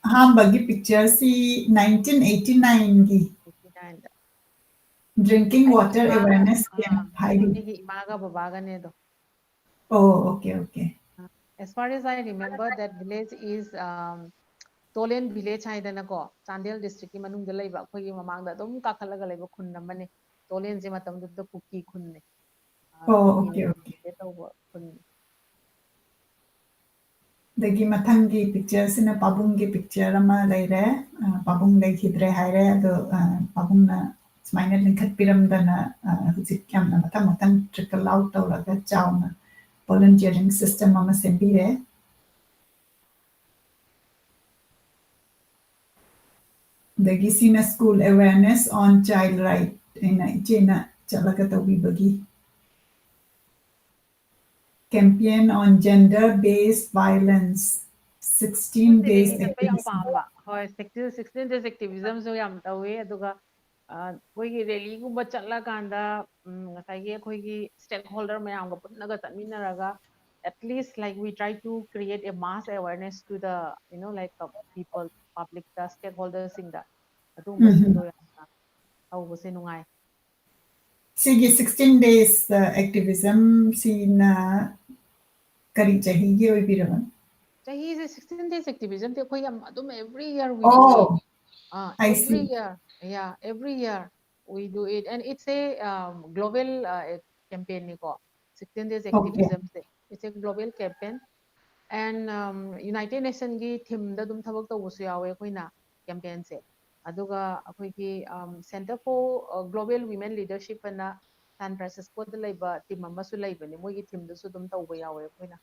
ꯑꯍꯥꯟꯕꯒꯤ ꯄꯤꯛꯆꯔꯁꯤ ꯅꯥꯏꯟꯇꯤꯟ ꯑꯩꯠꯇꯤ ꯅꯥꯏꯟꯒꯤ ꯑꯩꯠꯇꯤ ꯅꯥꯏꯟꯗ꯫ Drinking ꯑꯩꯒꯤ Water ꯏꯃꯥꯒ, Awareness ꯑꯥ, Camp ꯍꯥꯏꯔꯤ꯫ ꯑꯩꯒꯤ ꯏꯃꯥꯒ ꯕꯕꯥꯒꯅꯦ ꯑꯗꯣ꯫ ꯑꯣ, okay, okay. As far as I remember, that village is, um, Tolen village ꯍꯥꯏꯗꯅꯀꯣ, Chandel districtꯀꯤ ꯃꯅꯨꯡꯗ ꯂꯩꯕ, ꯑꯩꯈꯣꯏꯒꯤ ꯃꯃꯥꯡꯗ ꯑꯗꯨꯝ ꯀꯥꯈꯠꯂꯒ ꯂꯩꯕ ꯈꯨꯟ ꯑꯃꯅꯤ꯫ ꯇꯣꯂꯦꯟꯁꯦ ꯃꯇꯝꯗꯨꯗ ꯀꯨꯀꯤ ꯈꯨꯟꯅꯦ꯫ ꯑ, ꯑꯣ, ꯀꯨꯀꯤꯅ okay, okay. Dominate ꯇꯧꯕ ꯈꯨꯟꯅꯤ꯫ ꯑꯗꯒꯤ ꯃꯊꯪꯒꯤ ꯄꯤꯛꯆꯔꯁꯤꯅ ꯄꯥꯕꯨꯡꯒꯤ ꯄꯤꯛꯆꯔ ꯑꯃ ꯂꯩꯔꯦ꯫ ꯑ, ꯄꯥꯕꯨꯡ ꯂꯩꯈꯤꯗ꯭ꯔꯦ ꯍꯥꯏꯔꯦ꯫ ꯑꯗꯣ, ꯑ, ꯄꯥꯕꯨꯡꯅ ꯁꯨꯃꯥꯏꯅ ꯂꯤꯡꯈꯠꯄꯤꯔꯝꯗꯅ, ꯑ, ꯍꯧꯖꯤꯛ ꯌꯥꯝꯅ ꯃꯊꯪ ꯃꯊꯪ trickle out ꯇꯧꯔꯒ ꯆꯥꯎꯅ volunteering system ꯑꯃ ꯁꯦꯝꯕꯤꯔꯦ꯫ ꯑꯗꯒꯤ ꯁꯤꯅ School Awareness on Child Right ꯍꯥꯏꯅ ꯏꯆꯦꯅ ꯆꯠꯂꯒ ꯇꯧꯕꯤꯕꯒꯤ꯫ Campaign on Gender Based Violence, sixteen ꯑꯩꯈꯣꯏꯁꯦ days rally ꯆꯠꯄ ꯌꯥꯝ activism. ꯄꯥꯝꯕ꯫ ꯍꯣꯏ, sixteen, sixteen days activismꯁꯨ ꯌꯥꯝ ꯇꯧꯋꯤ꯫ ꯑꯗꯨꯒ ꯑ, ꯑꯩꯈꯣꯏꯒꯤ rallyꯒꯨꯝꯕ ꯆꯠꯂꯀꯥꯟꯗ, ꯎꯝ, ꯉꯁꯥꯏꯒꯤ ꯑꯩꯈꯣꯏꯒꯤ stakeholder ꯃꯌꯥꯝꯒ ꯄꯨꯟꯅꯒ ꯆꯠꯃꯤꯟꯅꯔꯒ, at least, like, we try to create a mass awareness to the, you know, like, uh, people, publicꯇ, stakeholderꯁꯤꯡꯗ ꯑꯗꯨꯒꯨꯝꯕꯁꯤꯡꯗꯣ ꯌꯥꯝꯅ ꯇꯧꯕꯁꯦ ꯅꯨꯡꯉꯥꯏ꯫ ꯁꯤꯒꯤ sixteen days activism ꯁꯤꯅ ꯀꯔꯤ ꯆꯍꯤꯒꯤ ꯑꯣꯏꯕꯤꯔꯕꯅꯣ? ꯆꯍꯤꯁꯦ sixteen days activismꯗꯤ ꯑꯩꯈꯣꯏ ꯌꯥꯝ ꯑꯗꯨꯝ every year we Oh, do it. Uh, I every see. year, yeah, every year we do it, and it's a, um, global, uh, campaignꯅꯤꯀꯣ. Sixteen days Okay. activismꯁꯦ, it's a global campaign, and, um, United Nationꯒꯤ themeꯗ ꯑꯗꯨꯝ ꯊꯕꯛ ꯇꯧꯕꯁꯨ ꯌꯥꯎꯋꯦ ꯑꯩꯈꯣꯏꯅ campaignꯁꯦ꯫ ꯑꯗꯨꯒ ꯑꯩꯈꯣꯏꯒꯤ, um, Center for, uh, Global Women Leadership ꯑꯅ San Franciscoꯗ ꯂꯩꯕ team ꯑꯃꯁꯨ ꯂꯩꯕꯅꯦ, ꯃꯣꯏꯒꯤ themeꯗꯁꯨ ꯑꯗꯨꯝ ꯇꯧꯕ ꯌꯥꯎꯋꯦ ꯑꯩꯈꯣꯏꯅ꯫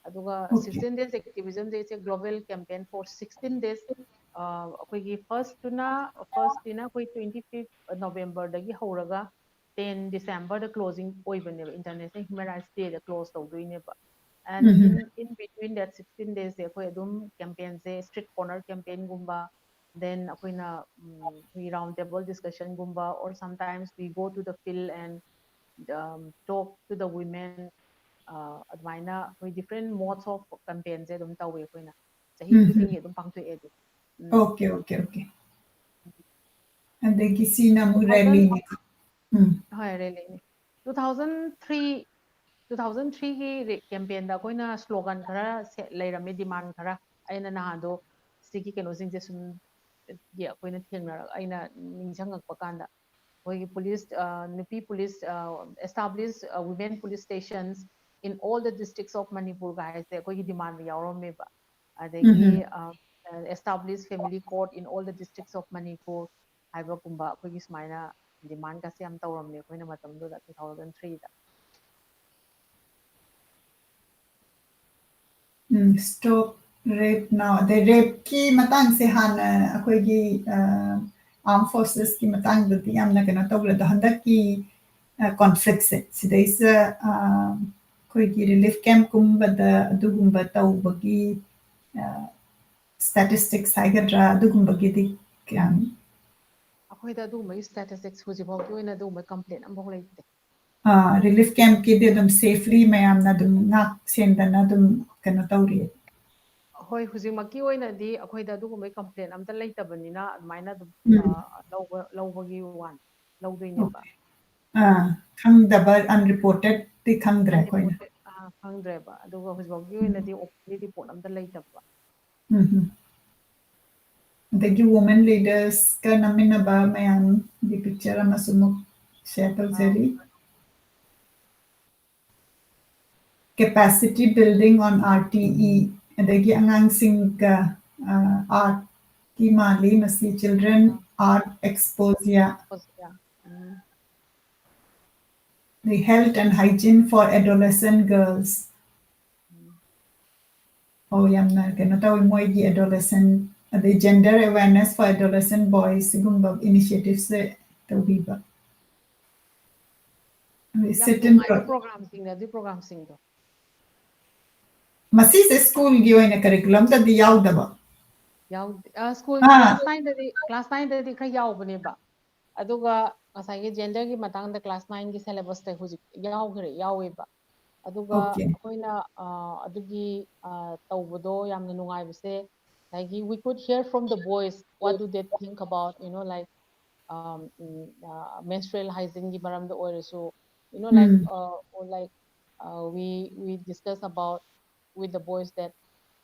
ꯑꯗꯨꯒ Okay. sixteen days activismꯁꯦ, it's a global campaign for sixteen days. ꯑ, ꯑꯩꯈꯣꯏꯒꯤ firstꯇꯨꯅ, firstꯁꯤꯅ ꯑꯩꯈꯣꯏ twenty fifth Novemberꯗꯒꯤ ꯍꯧꯔꯒ ten Decemberꯗ closing ꯑꯣꯏꯕꯅꯦꯕ, International Human Rights Dayꯗ close ꯇꯧꯗꯣꯏꯅꯦꯕ꯫ And Mhm. in, in between that sixteen daysꯁꯦ ꯑꯩꯈꯣꯏ ꯑꯗꯨꯝ campaignꯁꯦ street corner campaignꯒꯨꯝꯕ, then ꯑꯩꯈꯣꯏꯅ, ꯎꯝ, ꯑꯩꯈꯣꯏꯒꯤ round table discussionꯒꯨꯝꯕ, or sometimes we go to the field and, um, talk to the women, ꯑ, ꯑꯗꯨꯃꯥꯏꯅ ꯑꯩꯈꯣꯏ different modes of campaignꯁꯦ ꯑꯗꯨꯝ ꯇꯧꯋꯦ ꯑꯩꯈꯣꯏꯅ꯫ ꯆꯍꯤ ꯎꯝ, ꯈꯨꯗꯤꯡꯒꯤ ꯑꯗꯨꯝ ꯄꯥꯡꯊꯣꯛꯑꯦ ꯑꯗꯨ꯫ ꯎꯝ꯫ Okay, okay, okay. ꯑꯗꯒꯤ ꯁꯤꯅ ꯑꯃꯨꯛ Two thousand rallyꯅꯤ꯫ ꯎꯝ. ꯍꯣꯏ, rallyꯅꯤ꯫ Two thousand three, two thousand threeꯒꯤ re-, campaignꯗ ꯑꯩꯈꯣꯏꯅ slogan ꯈꯔ ꯁꯦ-, ꯂꯩꯔꯝꯃꯦ, demand ꯈꯔ꯫ ꯑꯩꯅ ꯅꯍꯥꯟꯗꯣ ꯁꯤꯒꯤ ꯀꯩꯅꯣꯁꯤꯡꯁꯦ ꯁꯨꯝ, ꯒꯤ ꯑꯩꯈꯣꯏꯅ ꯊꯦꯡꯅꯔ-, ꯑꯩꯅ ꯅꯤꯡꯁꯤꯡꯉꯛꯄ ꯀꯥꯟꯗ, ꯑꯩꯈꯣꯏꯒꯤ police, ꯑ, ꯅꯨꯄꯤ police, ꯑ, establish, ꯑ, women police stations in all the districts of Manipur ꯒ ꯍꯥꯏꯁꯦ ꯑꯩꯈꯣꯏꯒꯤ demandꯗ ꯌꯥꯎꯔꯝꯃꯦꯕ꯫ ꯑꯗꯒꯤ, ꯎꯝ. ꯑ, establish family court in all the districts of Manipur ꯍꯥꯏꯕꯒꯨꯝꯕ ꯑꯩꯈꯣꯏꯒꯤ ꯁꯨꯃꯥꯏꯅ demandꯒꯁꯦ ꯌꯥꯝ ꯇꯧꯔꯝꯃꯦ ꯑꯩꯈꯣꯏꯅ ꯃꯇꯝꯗꯨꯗ, two thousand threeꯗ꯫ ꯎꯝ, stop ꯔꯦꯞ ꯅꯥꯎ ꯑꯗꯩ ꯔꯦꯞꯀꯤ ꯃꯇꯥꯡꯁꯦ ꯍꯥꯟꯅ ꯑꯩꯈꯣꯏꯒꯤ ꯑꯥꯔꯝ ꯐꯣꯔꯁꯦꯁꯀꯤ ꯃꯇꯥꯡꯗꯗꯤ ꯌꯥꯝꯅ ꯀꯩꯅꯣ ꯇꯧꯈ꯭ꯔꯦ, ꯑꯗꯣ ꯍꯟꯗꯛꯀꯤ ꯀꯣꯟꯐ꯭ꯂꯤꯛꯁꯦ ꯁꯤꯗꯩꯁꯤꯗ ꯑꯩꯈꯣꯏꯒꯤ ꯔꯤꯂꯤꯐ ꯀꯦꯝꯞꯀꯨꯝꯕꯗ ꯑꯗꯨꯒꯨꯝꯕ ꯇꯧꯕꯒꯤ ꯁ꯭ꯇꯦꯇꯤꯁꯇꯤꯛꯁ ꯍꯥꯏꯒꯗ꯭ꯔꯥ, ꯑꯗꯨꯒꯨꯝꯕꯒꯤꯗꯤ ꯀꯌꯥꯝ? ꯑꯩꯈꯣꯏꯗ ꯑꯗꯨꯒꯨꯝꯕꯒꯤ ꯁ꯭ꯇꯦꯇꯤꯁꯇꯤꯛꯁ ꯍꯧꯖꯤꯛꯐꯥꯎꯒꯤ ꯑꯣꯏꯅ ꯑꯗꯨꯒꯨꯝꯕ ꯀꯝꯄ꯭ꯂꯦꯟ ꯑꯃꯐꯥꯎ ꯂꯩꯇꯦ꯫ ꯔꯤꯂꯤꯐ ꯀꯦꯝꯞꯀꯤꯗꯤ ꯑꯗꯨꯝ ꯁꯦꯐꯂꯤ ꯃꯌꯥꯝꯅ ꯑꯗꯨꯝ ꯉꯥꯛ ꯁꯦꯟꯗꯅ ꯑꯗꯨꯝ ꯀꯩꯅꯣ ꯇꯧꯔꯤ? ꯍꯣꯏ, ꯍꯧꯖꯤꯛꯃꯛꯀꯤ ꯑꯣꯏꯅꯗꯤ ꯑꯩꯈꯣꯏꯗ ꯑꯗꯨꯒꯨꯝꯕꯒꯤ ꯀꯝꯄ꯭ꯂꯦꯟ ꯑꯝꯇ ꯂꯩꯇꯕꯅꯤꯅ ꯑꯗꯨꯃꯥꯏꯅ ꯑꯗꯨꯝ ꯎꯝ. ꯑ, ꯂꯧꯕ ꯂꯧꯕꯒꯤ ꯋꯥꯅꯤ, ꯂꯧꯗꯣꯏꯅꯦꯕ꯫ ꯑꯣꯀꯦ. ꯑꯥ, ꯈꯪꯗꯕ, ꯑꯟꯔꯤꯄꯣꯔꯇꯦꯠꯇꯤ ꯈꯪꯗ꯭ꯔꯦ ꯑꯩꯈꯣꯏꯅ. ꯑꯟꯔꯤꯄꯣꯔꯇꯦꯠ, ꯑ, ꯈꯪꯗ꯭ꯔꯦꯕ꯫ ꯑꯗꯨꯒ ꯍꯧꯖꯤꯛꯐꯥꯎꯒꯤ ꯑꯣꯏꯅꯗꯤ ꯑꯣꯄꯦꯟꯂꯤ ꯔꯤꯄꯣꯔꯠ ꯑꯝꯇ ꯂꯩꯇꯕ꯫ ꯎꯝ. ꯑꯗꯒꯤ ꯋꯨꯃꯦꯟ ꯂꯤꯗꯔꯁꯀ ꯅꯝꯃꯤꯟꯅꯕ ꯃꯌꯥꯝꯒꯤ ꯄꯤꯛꯆꯔ ꯑꯃꯁꯨ ꯑꯃꯨꯛ ꯁꯤꯌꯔ ꯇꯧꯖꯔꯤ꯫ Capacity building on R T E, ꯑꯗꯒꯤ ꯑꯉꯥꯡꯁꯤꯡꯒ ꯑꯥꯔꯠꯀꯤ ꯃꯥꯜꯂꯤ ꯃꯁꯤ, Children Art Exposure, um. The Health and Hygiene for Adolescent Girls. ꯑꯣ, ꯌꯥꯝꯅ ꯀꯩꯅꯣ ꯇꯧꯋꯤ ꯃꯣꯏꯒꯤ adolescent, ꯑꯗꯩ Gender Awareness for Adolescent Boys, ꯁꯤꯒꯨꯝꯕ initiatives ꯁꯦ ꯇꯧꯕꯤꯕ꯫ ꯑꯗꯩ ꯌꯥꯝ sit in ꯅꯨꯡꯉꯥꯏꯕ pro- ꯄ꯭ꯔꯣꯒ꯭ꯔꯥꯝꯁꯤꯡꯅꯦ ꯑꯗꯨꯒꯤ ꯄ꯭ꯔꯣꯒ꯭ꯔꯥꯝꯁꯤꯡꯗꯣ꯫ ꯃꯁꯤꯁꯦ ꯁ꯭ꯀꯨꯜꯒꯤ ꯑꯣꯏꯅ ꯀꯔꯤꯀꯨꯂꯝꯗꯗꯤ ꯌꯥꯎꯗꯕ? ꯌꯥꯎꯗꯦ꯫ ꯑ, ꯁ꯭ꯀꯨꯜꯒꯤ ꯑꯥ. ꯀ꯭ꯂꯥꯁ ꯅꯥꯏꯟꯗꯗꯤ, ꯀ꯭ꯂꯥꯁ ꯅꯥꯏꯟꯗꯗꯤ ꯈꯔ ꯌꯥꯎꯕꯅꯦꯕ꯫ ꯑꯗꯨꯒ ꯉꯁꯥꯏꯒꯤ ꯖꯦꯟꯗꯔꯒꯤ ꯃꯇꯥꯡꯗ ꯀ꯭ꯂꯥꯁ ꯅꯥꯏꯟꯒꯤ ꯁꯦꯂꯦꯕꯁꯇ ꯍꯧꯖꯤꯛ ꯌꯥꯎꯈ꯭ꯔꯦ, ꯌꯥꯎꯋꯦꯕ꯫ ꯑꯗꯨꯒ Okay. ꯑꯩꯈꯣꯏꯅ ꯑ, ꯑꯗꯨꯒꯤ ꯑ, ꯇꯧꯕꯗꯣ ꯌꯥꯝꯅ ꯅꯨꯡꯉꯥꯏꯕꯁꯦ, ꯉꯁꯥꯏꯒꯤ we could hear from the boys what do they think about, you know, like, um, mm, uh, menstrual hygiene ꯒꯤ ꯃꯔꯝꯗ ꯑꯣꯏꯔꯁꯨ, you know, like, um. uh, or like, uh, we we discuss about with the boys that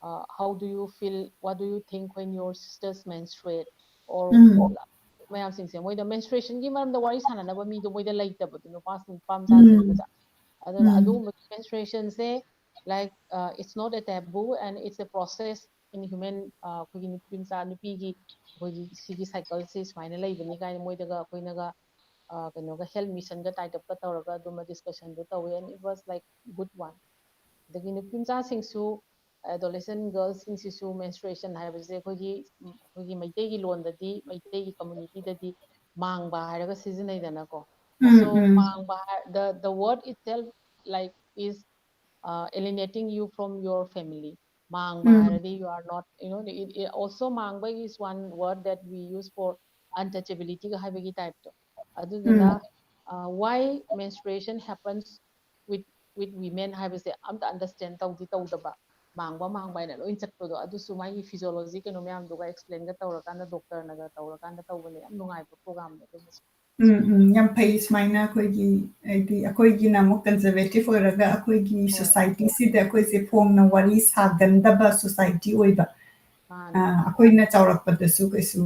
uh, how do you feel, what do you think when your sisters menstruate, or ꯎꯝ. ꯃꯌꯥꯝꯁꯤꯡꯁꯦ ꯃꯣꯏꯗ menstruation ꯒꯤ ꯃꯔꯝꯗ ꯋꯥꯔꯤ ꯁꯥꯟꯅꯅꯕ ꯃꯤꯗꯣ ꯃꯣꯏꯗ ꯂꯩꯇꯕꯗꯣ, ꯅꯨꯄꯥꯁꯤꯡ, ꯅꯨꯄꯥ ꯃꯆꯥꯁꯤꯡꯗꯨꯗ꯫ ꯑꯗꯨꯅ ꯎꯝ. ꯑꯗꯨꯒꯨꯝꯕ menstruation say, like, uh, it's not a taboo and it's a process in human, uh, ꯑꯩꯈꯣꯏꯒꯤ ꯅꯨꯄꯤ ꯃꯆꯥ, ꯅꯨꯄꯤꯒꯤ ꯑꯩꯈꯣꯏꯒꯤ ꯁꯤꯒꯤ ꯁꯥꯏꯀꯜꯁꯦ ꯁꯨꯃꯥꯏꯅ ꯂꯩꯕꯅꯤ ꯀꯥꯏꯅ ꯃꯣꯏꯗꯒ ꯑꯩꯈꯣꯏꯅꯒ ꯑ, ꯀꯩꯅꯣꯒ health mission ꯒ tie up ꯀ ꯇꯧꯔꯒ ꯑꯗꯨꯝꯕ discussion ꯗꯣ ꯇꯧꯋꯦ, and it was like good one. ꯑꯗꯒꯤ ꯅꯨꯄꯤ ꯃꯆꯥꯁꯤꯡꯁꯨ adolescent girls ꯁꯤꯡꯁꯤꯁꯨ menstruation ꯍꯥꯏꯕꯁꯦ ꯑꯩꯈꯣꯏꯒꯤ ꯑꯩꯈꯣꯏꯒꯤ ꯃꯩꯇꯩꯒꯤ ꯂꯣꯟꯗꯗꯤ, ꯃꯩꯇꯩꯒꯤ community ꯗꯗꯤ ꯃꯥꯡꯕ ꯍꯥꯏꯔꯒ ꯁꯤꯖꯤꯟꯅꯩꯗꯅꯀꯣ꯫ ꯎꯝ, So ꯎꯝ. ꯃꯥꯡꯕ ꯍꯥꯏ- the the word itself, like, is uh, alienating you from your family. ꯃꯥꯡꯕ ꯎꯝ. ꯍꯥꯏꯔꯗꯤ you are not, you know, it, it also ꯃꯥꯡꯕ is one word that we use for untouchability ꯒ ꯍꯥꯏꯕꯒꯤ type ꯇꯣ꯫ ꯑꯗꯨꯗꯨꯅ ꯎꯝ. uh, why menstruation happens with with women ꯍꯥꯏꯕꯁꯦ ꯑꯝꯇ understand ꯇꯧꯗꯤ ꯇꯧꯗꯕ, ꯃꯥꯡꯕ ꯃꯥꯡꯕ ꯍꯥꯏꯅ ꯂꯣꯏ ꯆꯠꯄꯗꯣ꯫ ꯑꯗꯨꯁꯨ ꯃꯥꯒꯤ physiology ꯀꯩꯅꯣ ꯃꯌꯥꯝꯗꯨꯒ explain ꯒ ꯇꯧꯔꯀꯥꯟꯗ, doctor ꯅꯒ ꯇꯧꯔꯀꯥꯟꯗ ꯇꯧꯕꯅꯦ꯫ ꯌꯥꯝ ꯅꯨꯡꯉꯥꯏꯕ program ꯅꯦ ꯑꯗꯨꯃꯁꯨ꯫ ꯎꯝ, ꯎꯝ, ꯌꯥꯝ ꯐꯩ꯫ ꯁꯨꯃꯥꯏꯅ ꯑꯩꯈꯣꯏꯒꯤ, ꯍꯥꯏꯗꯤ, ꯑꯩꯈꯣꯏꯒꯤꯅ ꯑꯃꯨꯛ conservative ꯑꯣꯏꯔꯒ, ꯑꯩꯈꯣꯏꯒꯤ ꯍꯣꯏ. Society ꯁꯤꯗ ꯑꯩꯈꯣꯏꯁꯦ ꯐꯣꯡꯅ ꯋꯥꯔꯤ ꯁꯥꯒꯟꯗꯕ society ꯑꯣꯏꯕ꯫ ꯃꯥꯅꯦ. ꯑ, ꯑꯩꯈꯣꯏꯅ ꯆꯥꯎꯔꯛꯄꯗꯁꯨ ꯀꯩꯁꯨ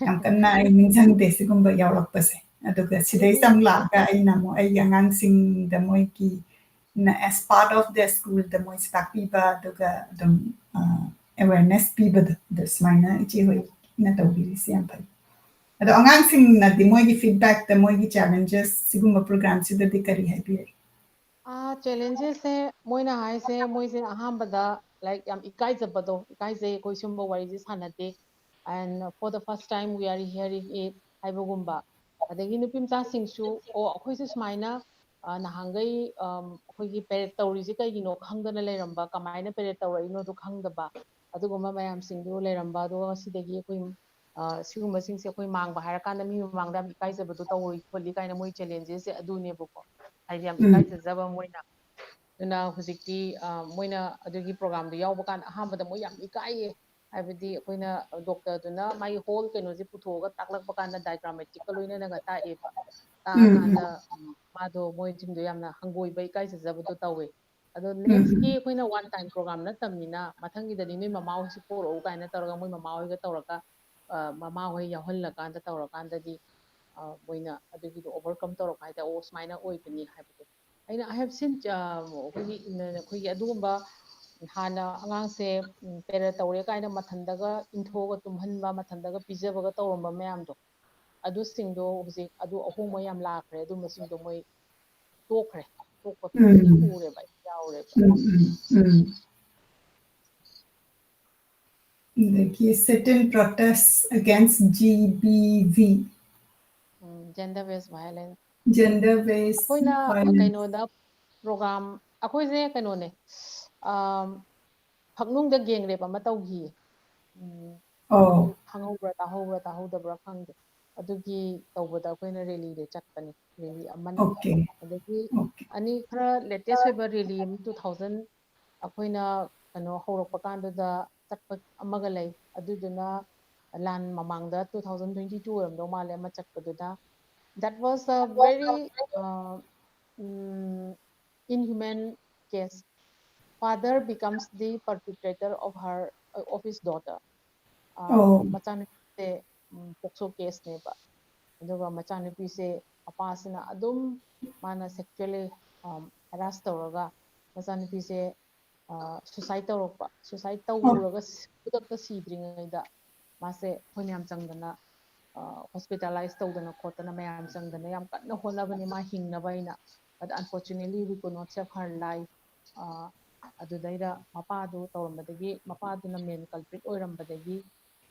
ꯌꯥꯝ ꯀꯟꯅ ꯑꯩ ꯅꯤꯡꯁꯤꯡꯗꯦ ꯁꯤꯒꯨꯝꯕ ꯌꯥꯎꯔꯛꯄꯁꯦ꯫ ꯑꯗꯨꯒ ꯁꯤꯗꯩ ꯑꯗꯨꯕꯨ ꯆꯪꯂꯛꯑꯒ ꯑꯩꯅ ꯑꯃꯨꯛ ꯑꯩꯒꯤ ꯑꯉꯥꯡꯁꯤꯡꯗ ꯃꯣꯏꯒꯤ ꯅ-, as part of the school ꯗ ꯃꯣꯏꯁꯦ ꯇꯥꯛꯄꯤꯕ, ꯑꯗꯨꯒ ꯑꯗꯨꯝ, ꯑ, awareness ꯄꯤꯕꯗꯣ, ꯑꯗꯨ ꯁꯨꯃꯥꯏꯅ ꯏꯆꯦ ꯍꯣꯏꯅ ꯇꯧꯕꯤꯔꯤꯁꯦ ꯌꯥꯝ ꯐꯩ꯫ ꯑꯗꯣ ꯑꯉꯥꯡꯁꯤꯡꯅꯗꯤ ꯃꯣꯏꯒꯤ feedback ꯇ ꯃꯣꯏꯒꯤ challenges ꯁꯤꯒꯨꯝꯕ program ꯁꯤꯗꯗꯤ ꯀꯔꯤ ꯍꯥꯏꯕꯤꯔꯛꯏ? ꯑꯥ, challenges ꯁꯦ ꯃꯣꯏꯅ ꯍꯥꯏꯁꯦ, ꯃꯣꯏꯁꯦ ꯑꯍꯥꯟꯕꯗ, like, ꯌꯥꯝ ꯏꯀꯥꯏꯖꯕꯗꯣ, "ꯏꯀꯥꯏꯖꯩ, ꯑꯩꯈꯣꯏ ꯁꯨꯝꯕ ꯋꯥꯔꯤꯁꯦ ꯁꯥꯟꯅꯗꯦ, and for the first time we are hearing it" ꯍꯥꯏꯕꯒꯨꯝꯕ꯫ ꯑꯗꯒꯤ ꯅꯨꯄꯤ ꯃꯆꯥꯁꯤꯡꯁꯨ, "ꯑꯣ, ꯑꯩꯈꯣꯏꯁꯦ ꯁꯨꯃꯥꯏꯅ, ꯑ, ꯅꯍꯥꯟꯈꯩ, ꯑꯝ, ꯑꯩꯈꯣꯏꯒꯤ period ꯇꯧꯔꯤꯁꯦ ꯀꯩꯒꯤꯅꯣ ꯈꯪꯗꯅ ꯂꯩꯔꯝꯕ, ꯀꯃꯥꯏꯅ period ꯇꯧꯔꯛꯏꯅꯣꯗꯣ ꯈꯪꯗꯕ", ꯑꯗꯨꯒꯨꯝꯕ ꯃꯌꯥꯝꯁꯤꯡꯗꯨ ꯂꯩꯔꯝꯕ꯫ ꯑꯗꯨꯒ ꯉꯁꯤꯗꯒꯤ ꯑꯩꯈꯣꯏ, ꯑ, ꯁꯤꯒꯨꯝꯕꯁꯤꯡꯁꯦ ꯑꯩꯈꯣꯏ ꯃꯥꯡꯕ ꯍꯥꯏꯔꯀꯥꯟꯗ ꯃꯤ ꯃꯃꯥꯡꯗ ꯌꯥꯝ ꯏꯀꯥꯏꯖꯕꯗꯣ ꯇꯧꯔꯣꯏ ꯈꯣꯠꯂꯤ ꯀꯥꯏꯅ ꯃꯣꯏ challenges ꯁꯦ ꯑꯗꯨꯅꯦꯕꯀꯣ꯫ ꯍꯥꯏꯗꯤ ꯌꯥꯝ ꯎꯝ. ꯏꯀꯥꯏꯖꯖꯕ ꯃꯣꯏꯅ꯫ ꯑꯗꯨꯅ ꯍꯧꯖꯤꯛꯇꯤ, ꯑ, ꯃꯣꯏꯅ ꯑꯗꯨꯒꯤ program ꯗꯣ ꯌꯥꯎꯕ ꯀꯥꯟꯗ ꯑꯍꯥꯟꯕꯗ ꯃꯣꯏ ꯌꯥꯝ ꯏꯀꯥꯏꯌꯦ꯫ ꯍꯥꯏꯕꯗꯤ ꯑꯩꯈꯣꯏꯅ doctor ꯗꯨꯅ ꯃꯥꯒꯤ whole ꯀꯩꯅꯣꯁꯦ ꯄꯨꯊꯣꯛꯑꯒ ꯇꯥꯛꯂꯛꯄ ꯀꯥꯟꯗ diagrammatic ꯀ ꯂꯣꯏꯅꯅꯒ ꯇꯥꯛꯑꯦꯕ꯫ ꯎꯝ, ꯎꯝ. ꯇꯥꯛꯑꯀꯥꯟꯗ, ꯎꯝ, ꯃꯥꯗꯣ, ꯃꯣꯏꯁꯤꯡꯗꯣ ꯌꯥꯝꯅ ꯍꯪꯒꯣꯏꯕ, ꯏꯀꯥꯏꯖꯖꯕꯗꯣ ꯇꯧꯋꯦ꯫ ꯑꯗꯣ ꯎꯝ, next ꯀꯤ ꯎꯝ. ꯑꯩꯈꯣꯏꯅ one time program ꯅꯠꯇꯕꯅꯤꯅ, ꯃꯊꯪꯒꯤꯗꯗꯤ ꯅꯣꯏ ꯃꯃꯥ ꯍꯣꯏꯁꯨ ꯄꯣꯔꯛꯎ ꯀꯥꯏꯅ ꯇꯧꯔꯒ ꯃꯣꯏ ꯃꯃꯥ ꯍꯣꯏꯒ ꯇꯧꯔꯒ, ꯑ, ꯃꯃꯥ ꯍꯣꯏ ꯌꯥꯎꯍꯜꯂꯀꯥꯟꯗ ꯇꯧꯔꯀꯥꯟꯗꯗꯤ, ꯑ, ꯃꯣꯏꯅ ꯑꯗꯨꯒꯤꯗꯣ overcome ꯇꯧꯔꯛꯄ ꯍꯥꯏꯇꯥꯔꯦ꯫ "ꯑꯣ, ꯁꯨꯃꯥꯏꯅ ꯑꯣꯏꯕꯅꯤ" ꯍꯥꯏꯕꯗꯣ꯫ ꯑꯩꯅ, I have seen, ꯑ, ꯑꯩꯈꯣꯏꯒꯤ, ꯑꯩꯈꯣꯏꯒꯤ ꯑꯗꯨꯒꯨꯝꯕ ꯍꯥꯟꯅ ꯑꯉꯥꯡꯁꯦ, ꯎꯝ, period ꯇꯧꯔꯦ ꯀꯥꯏꯅ ꯃꯊꯟꯗꯒ ꯏꯟꯊꯣꯛꯑꯒ ꯇꯨꯝꯍꯟꯕ, ꯃꯊꯟꯗꯒ ꯄꯤꯖꯕꯒ ꯇꯧꯔꯝꯕ ꯃꯌꯥꯝꯗꯣ, ꯑꯗꯨꯁꯤꯡꯗꯣ ꯍꯧꯖꯤꯛ ꯑꯗꯨ ꯑꯍꯣꯡꯕ ꯌꯥꯝ ꯂꯥꯛꯈ꯭ꯔꯦ꯫ ꯑꯗꯨꯝꯕꯁꯤꯡꯗꯣ ꯃꯣꯏ ꯇꯣꯛꯈ꯭ꯔꯦ꯫ ꯇꯣꯛꯄ ꯃꯌꯥꯝ ꯎꯝ. ꯎꯔꯦꯕ, ꯑꯩ ꯌꯥꯎꯔꯦꯕ꯫ ꯎꯝ, ꯎꯝ, ꯎꯝ. ꯑꯗꯒꯤ sit-in protest against G B V, gender based violence gender based ꯑꯩꯈꯣꯏꯅ violence. ꯀꯩꯅꯣꯗ ꯄ꯭ꯔꯣꯒ꯭ꯔꯥꯝ ꯑꯩꯈꯣꯏꯁꯦ ꯀꯩꯅꯣꯅꯦ, ꯑꯝ, ꯐꯛꯅꯨꯡꯗ ꯒꯦꯡ ꯔꯦꯞ ꯑꯃ ꯇꯧꯈꯤꯌꯦ. ꯎꯝ, ꯑꯣ ꯈꯪꯍꯧꯕ꯭ꯔꯥ ꯇꯥꯍꯧꯕ꯭ꯔꯥ ꯇꯥꯍꯧꯗꯕ꯭ꯔꯥ ꯈꯪꯗꯦ꯫ ꯑꯗꯨꯒꯤ ꯇꯧꯕꯗ ꯑꯩꯈꯣꯏꯅ ꯔꯦꯂꯤꯗ ꯆꯠꯄꯅꯤ, ꯔꯦꯂꯤ ꯑꯃꯅꯤ꯫ ꯑꯣꯀꯦ ꯑꯗꯒꯤ ꯑꯣꯀꯦ ꯑꯅꯤ ꯈꯔ ꯂꯦꯇꯦꯁ ꯑꯣꯏꯕ ꯔꯦꯂꯤ ꯑꯃ ꯇꯨ ꯊꯥꯎꯖꯟ ꯑꯩꯈꯣꯏꯅ ꯀꯩꯅꯣ ꯍꯧꯔꯛꯄ ꯀꯥꯟꯗꯨꯗ ꯆꯠꯄ ꯑꯃꯒ ꯂꯩ꯫ ꯑꯗꯨꯗꯨꯅ ꯂꯥꯟ ꯃꯃꯥꯡꯗ ꯇꯨ ꯊꯥꯎꯖꯟ ꯇ꯭ꯋꯦꯟꯇꯤ ꯇꯨ ꯑꯣꯏꯔꯝꯗꯧ ꯃꯥꯜꯂꯦ ꯑꯃ ꯆꯠꯄꯗꯨꯗ. That was a very uh, mm, inhuman case. Father becomes the perpetrator of her uh, of his daughter. Uh, ꯑꯣ ꯃꯆꯥꯅꯨꯄꯤꯁꯦ ꯄꯣꯛꯁꯣ ꯀꯦꯁꯅꯦꯕ, ꯑꯗꯨꯒ ꯃꯆꯥꯅꯨꯄꯤꯁꯦ ꯃꯄꯥꯁꯤꯅ ꯑꯗꯨꯝ ꯃꯥꯅ sexually harass ꯇꯧꯔꯒ ꯃꯆꯥꯅꯨꯄꯤꯁꯦ suicide ꯇꯧꯔꯛꯄ, suicide ꯇꯧꯔꯒ ꯈꯨꯗꯛꯇ ꯁꯤꯗ꯭ꯔꯤꯉꯩꯗ ꯃꯥꯁꯦ ꯑꯩꯈꯣꯏ ꯃꯌꯥꯝ ꯆꯪꯗꯅ ꯍꯣꯁꯄꯤꯇꯥꯂꯥꯏꯁ ꯇꯧꯗꯅ ꯈꯣꯠꯇꯅ ꯃꯌꯥꯝ ꯆꯪꯗꯅ ꯌꯥꯝ ꯀꯟꯅ ꯍꯣꯠꯅꯕꯅꯤ ꯃꯥ ꯍꯤꯡꯅꯕ ꯍꯥꯏꯅ꯫ But unfortunately we could not save her life. ꯑꯗꯨꯗꯩꯗ ꯃꯄꯥꯗꯨ ꯇꯧꯔꯝꯕꯗꯒꯤ ꯃꯄꯥꯗꯨꯅ main culprit ꯑꯣꯏꯔꯝꯕꯗꯒꯤ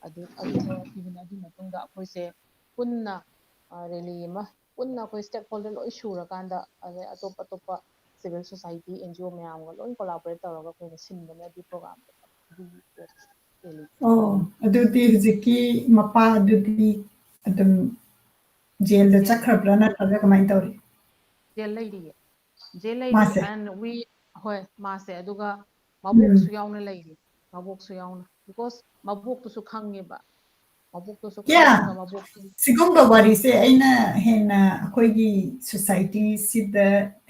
ꯑꯗꯨ ꯑꯗꯨ ꯊꯣꯛꯈꯤꯕꯅꯤ꯫ ꯑꯗꯨꯒꯤ ꯃꯇꯨꯡꯗ ꯑꯩꯈꯣꯏꯁꯦ ꯄꯨꯟꯅ ꯔꯦꯂꯤ ꯑꯃ ꯄꯨꯟꯅ ꯑꯩꯈꯣꯏ stakeholder ꯂꯣꯏ ꯁꯨꯔꯀꯥꯟꯗ ꯑꯗꯩ ꯑꯇꯣꯞ ꯑꯇꯣꯞꯄ civil society N G O ꯃꯌꯥꯝꯒ ꯂꯣꯏ collaborate ꯇꯧꯔꯒ ꯑꯩꯈꯣꯏꯅ ꯁꯤꯟꯕꯅꯦ ꯑꯗꯨꯒꯤ ꯄ꯭ꯔꯣꯒ꯭ꯔꯥꯝꯗꯣ꯫ ꯑꯗꯨꯒꯤ ꯔꯦꯂꯤ ꯑꯣ ꯑꯗꯨꯗꯤ ꯍꯧꯖꯤꯛꯀꯤ ꯃꯄꯥ ꯑꯗꯨꯗꯤ ꯑꯗꯨꯝ ꯖꯦꯜꯗ ꯆꯠꯈ꯭ꯔꯕ꯭ꯔꯥ ꯅꯠꯇ꯭ꯔꯒ ꯀꯃꯥꯏꯅ ꯇꯧꯔꯤ? ꯖꯦꯜ ꯂꯩꯔꯤꯌꯦ, ꯖꯦꯜ ꯂꯩꯔꯤ꯫ ꯃꯥꯁꯦ And we ꯍꯣꯏ ꯃꯥꯁꯦ, ꯑꯗꯨꯒ ꯎꯝ ꯃꯕꯣꯛꯁꯨ ꯌꯥꯎꯅ ꯂꯩꯔꯤ, ꯃꯕꯣꯛꯁꯨ ꯌꯥꯎꯅ, because ꯃꯕꯣꯛꯇꯨꯁꯨ ꯈꯪꯉꯦꯕ, ꯃꯕꯣꯛꯇꯨꯁꯨ ꯀꯌꯥ ꯈꯪꯉꯒ ꯃꯕꯣꯛꯇꯨ ꯁꯤꯒꯨꯝꯕ ꯋꯥꯔꯤꯁꯦ ꯑꯩꯅ ꯍꯦꯟꯅ ꯑꯩꯈꯣꯏꯒꯤ ꯁꯣꯁꯥꯏꯇꯤꯁꯤꯗ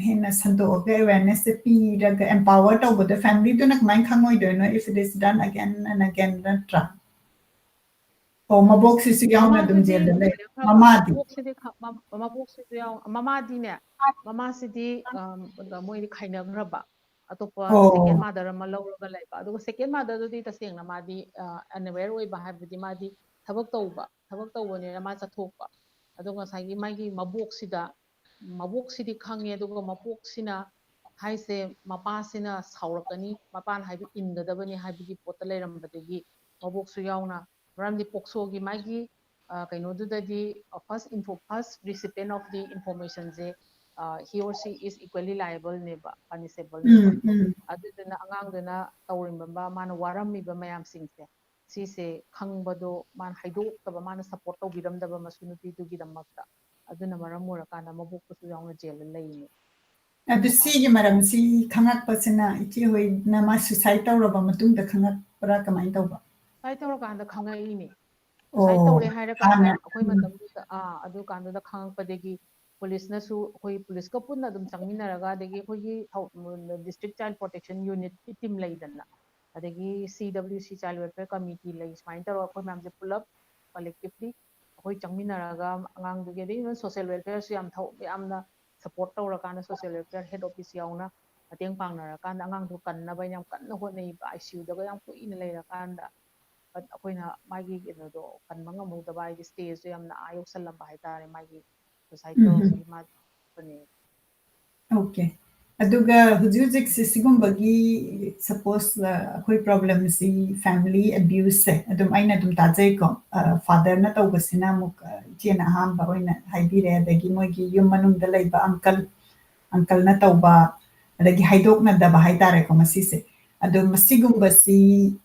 ꯍꯦꯟꯅ ꯁꯟꯗꯣꯛꯑꯒ awareness ꯁꯦ ꯄꯤꯔꯒ empower ꯇꯧꯕꯗ family ꯗꯨꯅ ꯀꯃꯥꯏꯅ ꯈꯪꯉꯣꯏꯗꯣꯏꯅꯣ? If it is done again and again, ꯅꯠꯇ꯭ꯔꯥ? ꯑꯣ ꯃꯕꯣꯛꯁꯤꯁꯨ ꯌꯥꯎꯅ ꯑꯗꯨꯝ ꯃꯃꯥꯁꯤꯗꯤ ꯖꯦꯜꯗ ꯂꯩ꯫ ꯈꯥꯏꯅꯈ꯭ꯔꯕ, ꯃꯃꯥꯗꯤ ꯃꯕꯣꯛꯁꯤꯗꯤ ꯈ- ꯃ- ꯃꯕꯣꯛꯁꯤꯁꯨ ꯌꯥꯎ ꯃꯃꯥꯗꯤꯅꯦ, ꯃꯃꯥꯁꯤꯗꯤ ꯑꯝ, ꯃꯣꯏꯗꯤ ꯈꯥꯏꯅꯈ꯭ꯔꯕ, ꯑꯇꯣꯞꯄ second ꯑꯣ mother ꯑꯃ ꯂꯧꯔꯒ ꯂꯩꯕ꯫ ꯑꯗꯨꯒ second mother ꯗꯨꯗꯤ ꯇꯁꯦꯡꯅ ꯃꯥꯗꯤ unaware ꯑꯣꯏꯕ, ꯍꯥꯏꯕꯗꯤ ꯃꯥꯗꯤ ꯊꯕꯛ ꯇꯧꯕ, ꯊꯕꯛ ꯇꯧꯕꯅꯤꯅ ꯃꯥ ꯆꯠꯊꯣꯛꯄ꯫ ꯑꯗꯣ ꯉꯁꯥꯏꯒꯤ ꯃꯥꯒꯤ ꯃꯕꯣꯛꯁꯤꯗ, ꯃꯕꯣꯛꯁꯤꯗꯤ ꯈꯪꯉꯦ, ꯑꯗꯨꯒ ꯃꯕꯣꯛꯁꯤꯅ ꯍꯥꯏꯁꯦ ꯃꯄꯥꯁꯤꯅ ꯁꯥꯎꯔꯛꯀꯅꯤ, ꯃꯄꯥꯅ ꯍꯥꯏꯕ ꯏꯟꯒꯗꯕꯅꯤ ꯍꯥꯏꯕꯒꯤ ꯄꯣꯠꯇ ꯂꯩꯔꯝꯕꯗꯒꯤ ꯃꯕꯣꯛꯁꯨ ꯌꯥꯎꯅ, ꯃꯔꯝꯗꯤ ꯄꯣꯛꯁꯣꯒꯤ ꯃꯥꯒꯤ ꯑ, ꯀꯩꯅꯣꯗꯨꯗꯗꯤ first info, first recipient of the information ꯁꯦ, ꯑ, he or she is equally liable ꯅꯦꯕ, punishable ꯅꯦꯕ꯫ ꯎꯝ ꯎꯝ ꯑꯗꯨꯗꯨꯅ ꯑꯉꯥꯡꯗꯨꯅ ꯇꯧꯔꯝꯕ, ꯃꯥꯅ ꯋꯥꯔꯝꯃꯤꯕ ꯃꯌꯥꯝꯁꯤꯡꯁꯦ, ꯁꯤꯁꯦ ꯈꯪꯕꯗꯣ ꯃꯥꯅ ꯍꯥꯏꯗꯣꯛꯇꯕ, ꯃꯥꯅ support ꯇꯧꯕꯤꯔꯝꯗꯕ ꯃꯁꯨ ꯅꯨꯄꯤꯗꯨꯒꯤꯗꯃꯛꯇ꯫ ꯑꯗꯨꯅ ꯃꯔꯝ ꯑꯣꯏꯔꯀꯥꯟꯗ ꯃꯕꯣꯛꯇꯨꯁꯨ ꯌꯥꯎꯅ ꯖꯦꯜꯗ ꯂꯩꯅꯦ꯫ ꯑꯗꯨ ꯁꯤꯒꯤ ꯃꯔꯝꯁꯤ ꯈꯪꯉꯛꯄꯁꯤꯅ ꯏꯆꯦ ꯍꯣꯏꯅ ꯃꯥ suicide ꯇꯧꯔꯕ ꯃꯇꯨꯡꯗ ꯈꯪꯉꯛꯄ꯭ꯔꯥ, ꯀꯃꯥꯏꯅ ꯇꯧꯕ? Suicide ꯇꯧꯔꯀꯥꯟꯗ ꯈꯪꯉꯛꯏꯅꯦ꯫ ꯑꯣ, Suicide ꯇꯧꯔꯦ ꯍꯥꯏꯔ ꯀꯥꯟꯗ ꯍꯥꯟꯅ, ꯑꯩꯈꯣꯏ ꯎꯝ, ꯃꯇꯝꯗꯨꯗ, ꯑꯥ, ꯑꯗꯨ ꯀꯥꯟꯗꯨꯗ ꯈꯪꯉꯛꯄꯗꯒꯤ ꯄꯨꯂꯤꯁꯅꯁꯨ, ꯑꯩꯈꯣꯏ ꯄꯨꯂꯤꯁꯀ ꯄꯨꯟꯅ ꯑꯗꯨꯝ ꯆꯪꯃꯤꯟꯅꯔꯒ, ꯑꯗꯒꯤ ꯑꯩꯈꯣꯏꯒꯤ ꯊꯧ-, ꯎꯝ, District Child Protection Unit ꯀꯤ team ꯂꯩꯗꯅ, ꯑꯗꯒꯤ C W C Child Welfare Committee ꯂꯩ, ꯁꯨꯃꯥꯏꯅ ꯇꯧꯔꯒ ꯑꯩꯈꯣꯏ ꯃꯌꯥꯝꯁꯦ ꯄꯨꯂꯞ collectively ꯑꯩꯈꯣꯏ ꯆꯪꯃꯤꯟꯅꯔꯒ ꯑꯉꯥꯡꯗꯨꯒꯤ, ꯑꯗꯒꯤ social welfare ꯁꯨ ꯌꯥꯝ ꯊꯧ-, ꯌꯥꯝꯅ support ꯇꯧꯔꯀꯥꯟꯗ social welfare head office ꯌꯥꯎꯅ ꯃꯇꯦꯡ ꯄꯥꯡꯅꯔꯀꯥꯟꯗ ꯑꯉꯥꯡꯗꯣ ꯀꯟꯅꯕ ꯑꯩꯅ ꯌꯥꯝ ꯀꯟꯅ ꯍꯣꯠꯅꯩꯕ, I C U ꯗꯒ ꯌꯥꯝ ꯀꯨꯏꯅ ꯂꯩꯔꯀꯥꯟꯗ꯫ But ꯑꯩꯈꯣꯏꯅ ꯃꯥꯒꯤ ꯀꯩꯅꯣꯗꯣ ꯀꯟꯕ ꯉꯝꯍꯧꯗꯕ, ꯍꯥꯏꯗꯤ stage ꯇꯣ ꯌꯥꯝꯅ ꯑꯥ ꯌꯧꯁꯜꯂꯝꯕ ꯍꯥꯏꯇꯥꯔꯦ, ꯃꯥꯒꯤ suicide ꯎꯝ, ꯎꯝ꯫ ꯇꯧꯔꯝꯕꯒꯤ ꯃꯥ ꯐꯅꯦ꯫ Okay꯫ ꯑꯗꯨꯒ ꯍꯧꯖꯤꯛ ꯍꯧꯖꯤꯛꯁꯦ ꯁꯤꯒꯨꯝꯕꯒꯤ, suppose, ꯑ, ꯑꯩꯈꯣꯏ problem ꯁꯤ family abuse ꯁꯦ ꯑꯗꯨꯝ ꯑꯩꯅ ꯑꯗꯨꯝ ꯇꯥꯖꯩꯀꯣ꯫ ꯑ, father ꯅ ꯇꯧꯕꯁꯤꯅ ꯑꯃꯨꯛ, ꯑ, ꯏꯆꯦꯅ ꯑꯍꯥꯟꯕ ꯑꯣꯏꯅ ꯍꯥꯏꯕꯤꯔꯦ, ꯑꯗꯒꯤ ꯃꯣꯏꯒꯤ ꯌꯨꯝ ꯃꯅꯨꯡꯗ ꯂꯩꯕ uncle, uncle ꯅ ꯇꯧꯕ, ꯑꯗꯒꯤ ꯍꯥꯏꯗꯣꯛꯅꯗꯕ ꯍꯥꯏꯇꯥꯔꯦꯀꯣ ꯃꯁꯤꯁꯦ꯫ ꯑꯗꯣ ꯃꯁꯤꯒꯨꯝꯕꯁꯤ,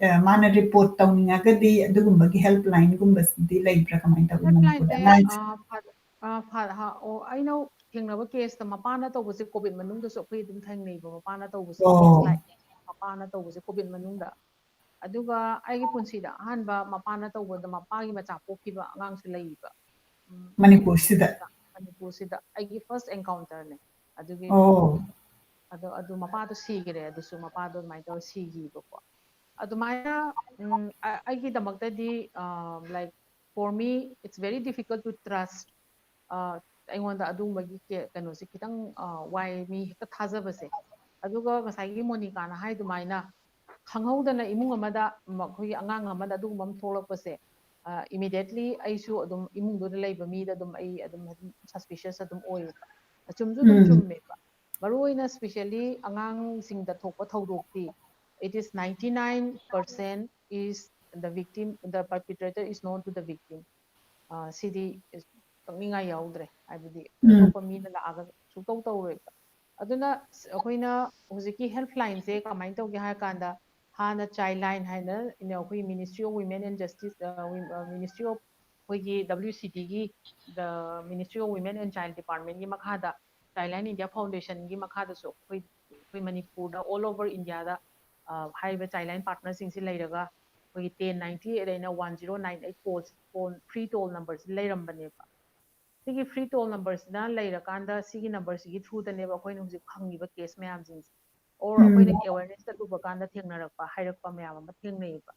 ꯑ, ꯃꯥꯅ report ꯇꯧꯅꯤꯡꯉꯒꯗꯤ ꯑꯗꯨꯒꯨꯝꯕꯒꯤ helpline ꯒꯨꯝꯕꯁꯤꯗꯤ ꯂꯩꯕ꯭ꯔꯥ, ꯀꯃꯥꯏꯅ ꯇꯧꯏ Helpline ꯃꯅꯤꯄꯨꯔꯗ ꯁꯦ, ꯑꯉꯥꯡꯁꯦ? ꯑ, ꯐ-, ꯑ, ꯐ-, ꯍ-, ꯑꯣ, ꯑꯩꯅ ꯊꯦꯡꯅꯕ case ꯇ ꯃꯄꯥꯅ ꯇꯧꯕꯁꯦ, COVID ꯃꯅꯨꯡꯗꯁꯨ ꯑꯩꯈꯣꯏ ꯑꯗꯨꯝ ꯊꯦꯡꯅꯩꯕ, ꯃꯄꯥꯅ ꯇꯧꯕꯁꯦ, case ꯑꯣ, ꯂꯥꯛꯑꯦ ꯃꯄꯥꯅ ꯇꯧꯕꯁꯦ COVID ꯃꯅꯨꯡꯗ꯫ ꯑꯗꯨꯒ ꯑꯩꯒꯤ ꯄꯨꯟꯁꯤꯗ ꯑꯍꯥꯟꯕ ꯃꯄꯥꯅ ꯇꯧꯕꯗ ꯃꯄꯥꯒꯤ ꯃꯆꯥ ꯄꯣꯛꯈꯤꯕ ꯑꯉꯥꯡꯁꯨ ꯂꯩꯌꯦꯕ꯫ ꯎꯝ, ꯃꯅꯤꯄꯨꯔꯁꯤꯗ? ꯃꯅꯤꯄꯨꯔꯁꯤꯗ ꯑꯩꯒꯤ first encounter ꯅꯦ꯫ ꯑꯗꯨꯒꯤ ꯑꯣ, ꯑꯗꯣ ꯑꯗꯨ ꯃꯄꯥꯗꯣ ꯁꯤꯈꯔꯦ, ꯑꯗꯨꯁꯨ ꯃꯄꯥꯗꯣ ꯑꯗꯨꯃꯥꯏꯅ ꯇꯧꯔ ꯁꯤꯈꯤꯕꯀꯣ꯫ ꯑꯗꯨꯃꯥꯏꯅ, ꯎꯝ, ꯑ-, ꯑꯩꯒꯤꯗꯃꯛꯇꯗꯤ, ꯑ, like, for me, it's very difficult to trust, ꯑ, ꯑꯩꯉꯣꯟꯗ ꯑꯗꯨꯒꯨꯝꯕꯒꯤ ꯀꯦ-, ꯀꯩꯅꯣꯁꯦ ꯈꯤꯇꯪ, ꯑ, ꯋꯥꯏ, ꯃꯤ ꯍꯦꯛꯇ ꯊꯥꯖꯕꯁꯦ꯫ ꯑꯗꯨꯒ ꯉꯁꯥꯏꯒꯤ ꯃꯣꯅꯤꯀꯥꯅ ꯍꯥꯏ ꯑꯗꯨꯃꯥꯏꯅ ꯈꯪꯍꯧꯗꯅ ꯏꯃꯨꯡ ꯑꯃꯗ, ꯃ-, ꯑꯩꯈꯣꯏꯒꯤ ꯑꯉꯥꯡ ꯑꯃꯗ ꯑꯗꯨꯒꯨꯝꯕ ꯑꯃ ꯊꯣꯛꯂꯛꯄꯁꯦ, ꯑ, immediately ꯑꯩꯁꯨ ꯑꯗꯨꯝ ꯏꯃꯨꯡꯗꯨꯗ ꯂꯩꯕ ꯃꯤꯗ ꯑꯗꯨꯝ ꯑꯩ ꯑꯗꯨꯝ suspicious ꯑꯗꯨꯝ ꯑꯣꯏꯌꯦꯕ꯫ ꯑꯆꯨꯝꯁꯨ ꯑꯗꯨꯝ ꯎꯝ, ꯆꯨꯝꯃꯦꯕ꯫ ꯃꯔꯨꯑꯣꯏꯅ specially ꯑꯉꯥꯡꯁꯤꯡꯗ ꯊꯣꯛꯄ ꯊꯧꯗꯣꯛꯇꯤ, it is ninety nine percent is the victim, the perpetrator is known to the victim. ꯑ, ꯁꯤꯗꯤ ꯀꯛꯅꯤꯡꯉꯥꯏ ꯌꯥꯎꯗ꯭ꯔꯦ, ꯍꯥꯏꯕꯗꯤ ꯎꯝ꯫ ꯑꯇꯣꯞꯄ ꯃꯤꯅ ꯂꯥꯛꯑꯒ ꯁꯨꯛꯇꯧ ꯇꯧꯔꯣꯏꯕ꯫ ꯑꯗꯨꯅ ꯁ-, ꯑꯩꯈꯣꯏꯅ ꯍꯧꯖꯤꯛꯀꯤ helpline ꯁꯦ ꯀꯃꯥꯏꯅ ꯇꯧꯒꯦ ꯍꯥꯏꯔ ꯀꯥꯟꯗ, ꯍꯥꯟꯅ Childline ꯍꯥꯏꯅ ꯑꯩꯈꯣꯏ Ministry of Women and Justice, ꯑ, ꯋꯤ-, ꯑ, Ministry of, ꯑꯩꯈꯣꯏꯒꯤ W C D ꯒꯤ, the Ministry of Women and Child Department ꯀꯤ ꯃꯈꯥꯗ Childline India Foundation ꯒꯤ ꯃꯈꯥꯗꯁꯨ ꯑꯩꯈꯣꯏ, ꯑꯩꯈꯣꯏ ꯃꯅꯤꯄꯨꯔꯗ all over India ꯗ, ꯑ, ꯍꯥꯏꯔꯤꯕ Childline partner ꯁꯤꯡꯁꯤ ꯂꯩꯔꯒ ꯑꯩꯈꯣꯏꯒꯤ ten ninety eight ꯑꯩꯅ one zero nine eight call, call, free toll number ꯁꯤ ꯂꯩꯔꯝꯕꯅꯦꯕ꯫ ꯁꯤꯒꯤ free toll number ꯁꯤꯅ ꯂꯩꯔꯀꯥꯟꯗ ꯁꯤꯒꯤ number ꯁꯤꯒꯤ through ꯗꯅꯦꯕ ꯑꯩꯈꯣꯏꯅ ꯍꯧꯖꯤꯛ ꯐꯪꯉꯤꯕ case ꯃꯌꯥꯝꯁꯤꯡꯁꯦ꯫ Or ꯎꯝ꯫ ꯑꯩꯈꯣꯏꯅ awareness ꯆꯠꯂꯨꯕ ꯀꯥꯟꯗ ꯊꯦꯡꯅꯔꯛꯄ, ꯍꯥꯏꯔꯛꯄ ꯃꯌꯥꯝ ꯑꯃ ꯊꯦꯡꯅꯩꯌꯦꯕ꯫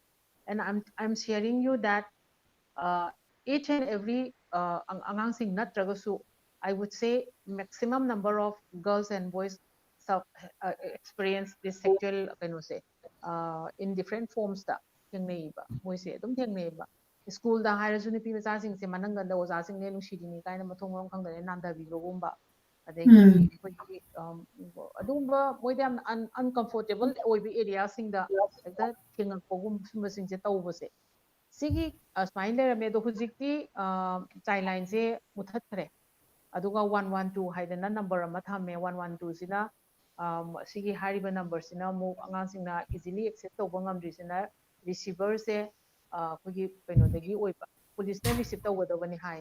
And I'm, I'm sharing you that, uh, each and every, uh, ꯑꯉ-, ꯑꯉꯥꯡꯁꯤꯡ ꯅꯠꯇ꯭ꯔꯒꯁꯨ, I would say maximum number of girls and boys sub-, uh, experience this sexual ꯀꯩꯅꯣꯁꯦ, uh, in different forms ꯇ ꯊꯦꯡꯅꯩꯌꯦꯕ, ꯃꯣꯏꯁꯦ ꯑꯗꯨꯝ ꯊꯦꯡꯅꯩꯌꯦꯕ꯫ ꯁ꯭ꯀꯨꯜꯗ ꯍꯥꯏꯔꯁꯨ ꯅꯨꯄꯤ ꯃꯆꯥꯁꯤꯡꯁꯦ ꯃꯅꯪꯒꯟꯗ ꯑꯣꯖꯥꯁꯤꯡꯅ ꯅꯨꯡꯁꯤꯔꯤꯅꯤ ꯀꯥꯏꯅ ꯃꯊꯣꯡ ꯃꯔꯝ ꯈꯪꯗꯅ ꯅꯥꯟꯊꯕꯤꯕꯒꯨꯝꯕ, ꯑꯗꯒꯤ ꯎꯝ꯫ ꯑꯩꯈꯣꯏꯒꯤ, ꯑꯝ, ꯑꯗꯨꯒꯨꯝꯕ ꯃꯣꯏꯗ ꯌꯥꯝꯅ un-, uncomfortable ꯑꯣꯏꯕ area ꯁꯤꯡꯗ ꯍꯦꯛꯇ ꯊꯦꯡꯉꯛꯄꯒꯨꯝ ꯁꯨꯝꯕꯁꯤꯡꯁꯦ ꯇꯧꯕꯁꯦ, ꯁꯤꯒꯤ ꯑꯁꯨꯃꯥꯏꯅ ꯂꯩꯔꯝꯃꯦ꯫ ꯑꯗꯣ ꯍꯧꯖꯤꯛꯇꯤ, ꯑ, Childline ꯁꯦ ꯃꯨꯊꯠꯈ꯭ꯔꯦ꯫ ꯑꯗꯨꯒ one one two ꯍꯥꯏꯗꯅ number ꯑꯃ ꯊꯝꯃꯦ꯫ One one two ꯁꯤꯅ, ꯑ, ꯁꯤꯒꯤ ꯍꯥꯏꯔꯤꯕ number ꯁꯤꯅ ꯑꯃꯨꯛ ꯑꯉꯥꯡꯁꯤꯡꯅ easily access ꯇꯧꯕ ꯉꯝꯗ꯭ꯔꯤꯁꯤꯅ receiver ꯁꯦ, ꯑ, ꯑꯩꯈꯣꯏꯒꯤ ꯀꯩꯅꯣꯗꯒꯤ ꯑꯣꯏꯕ, police ꯅ receive ꯇꯧꯒꯗꯕꯅꯤ ꯍꯥꯏ꯫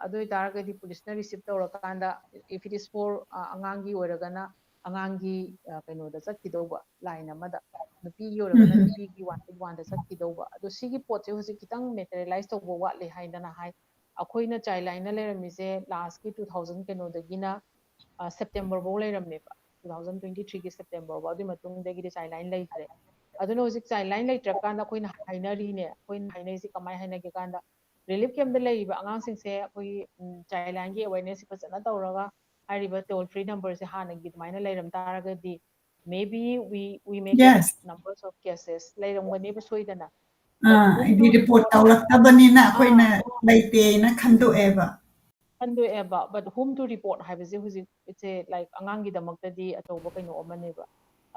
ꯑꯗꯨ ꯑꯣꯏꯇꯥꯔꯒꯗꯤ police ꯅ receive ꯇꯧꯔꯀꯥꯟꯗ, if it is for, ꯑ, ꯑꯉꯥꯡꯒꯤ ꯑꯣꯏꯔꯒꯅ ꯑꯉꯥꯡꯒꯤ, ꯑ, ꯀꯩꯅꯣꯗ ꯆꯠꯈꯤꯗꯧꯕ, line ꯑꯃꯗ, ꯅꯨꯄꯤꯒꯤ ꯑꯣꯏꯔꯒꯅ ꯎꯝ꯫ ꯅꯨꯄꯤꯒꯤ one eight one ꯗ ꯆꯠꯈꯤꯗꯧꯕ꯫ ꯑꯗꯣ ꯁꯤꯒꯤ ꯄꯣꯠꯁꯦ ꯍꯧꯖꯤꯛ ꯈꯤꯇꯪ materialize ꯇꯧꯕ ꯋꯥꯠꯂꯦ ꯍꯥꯏꯗꯅ ꯍꯥꯏ꯫ ꯑꯩꯈꯣꯏꯅ Childline ꯅ ꯂꯩꯔꯝꯃꯤꯁꯦ last ꯀꯤ two thousand ꯀꯩꯅꯣꯗꯒꯤꯅ, ꯑ, September ꯐꯧ ꯂꯩꯔꯝꯃꯦꯕ, two thousand twenty three ꯒꯤ September ꯐꯧ꯫ ꯑꯗꯨꯒꯤ ꯃꯇꯨꯡꯗꯒꯤꯗꯤ Childline ꯂꯩꯇ꯭ꯔꯦ꯫ ꯑꯗꯨꯅ ꯍꯧꯖꯤꯛ Childline ꯂꯩꯇ꯭ꯔꯀꯥꯟꯗ ꯑꯩꯈꯣꯏꯅ ꯍꯥꯏꯅꯔꯤꯅꯦ, ꯑꯩꯈꯣꯏꯅ ꯍꯥꯏꯅꯔꯤꯁꯦ ꯀꯃꯥꯏꯅ ꯍꯥꯏꯅꯒꯦ ꯀꯥꯟꯗ, relief camp ꯇ ꯂꯩꯔꯤꯕ ꯑꯉꯥꯡꯁꯤꯡꯁꯦ ꯑꯩꯈꯣꯏꯒꯤ, ꯎꯝ, Childline ꯒꯤ awareness ꯁꯦ ꯐꯖꯅ ꯇꯧꯔꯒ, ꯍꯥꯏꯔꯤꯕ toll free number ꯁꯦ ꯍꯥꯟꯅꯒꯤ ꯑꯗꯨꯃꯥꯏꯅ ꯂꯩꯔꯝ ꯇꯥꯔꯒꯗꯤ, maybe we, we may get Yes. numbers of cases ꯂꯩꯔꯝꯒꯅꯦꯕ ꯁꯣꯏꯗꯅ꯫ But ꯑꯥ, whom ꯍꯥꯏꯗꯤ to report report? ꯇꯧꯔꯛꯇꯕꯅꯤꯅ ꯑꯩꯈꯣꯏꯅ ꯑꯥ, ꯂꯩꯇꯦꯅ ꯈꯟꯗꯣꯛꯑꯦꯕ꯫ ꯈꯟꯗꯣꯛꯑꯦꯕ, but whom to report ꯍꯥꯏꯕꯁꯦ ꯍꯧꯖꯤꯛ it's a, like, ꯑꯉꯥꯡꯒꯤꯗꯃꯛꯇꯗꯤ ꯑꯆꯧꯕ ꯀꯩꯅꯣ ꯑꯃꯅꯦꯕ꯫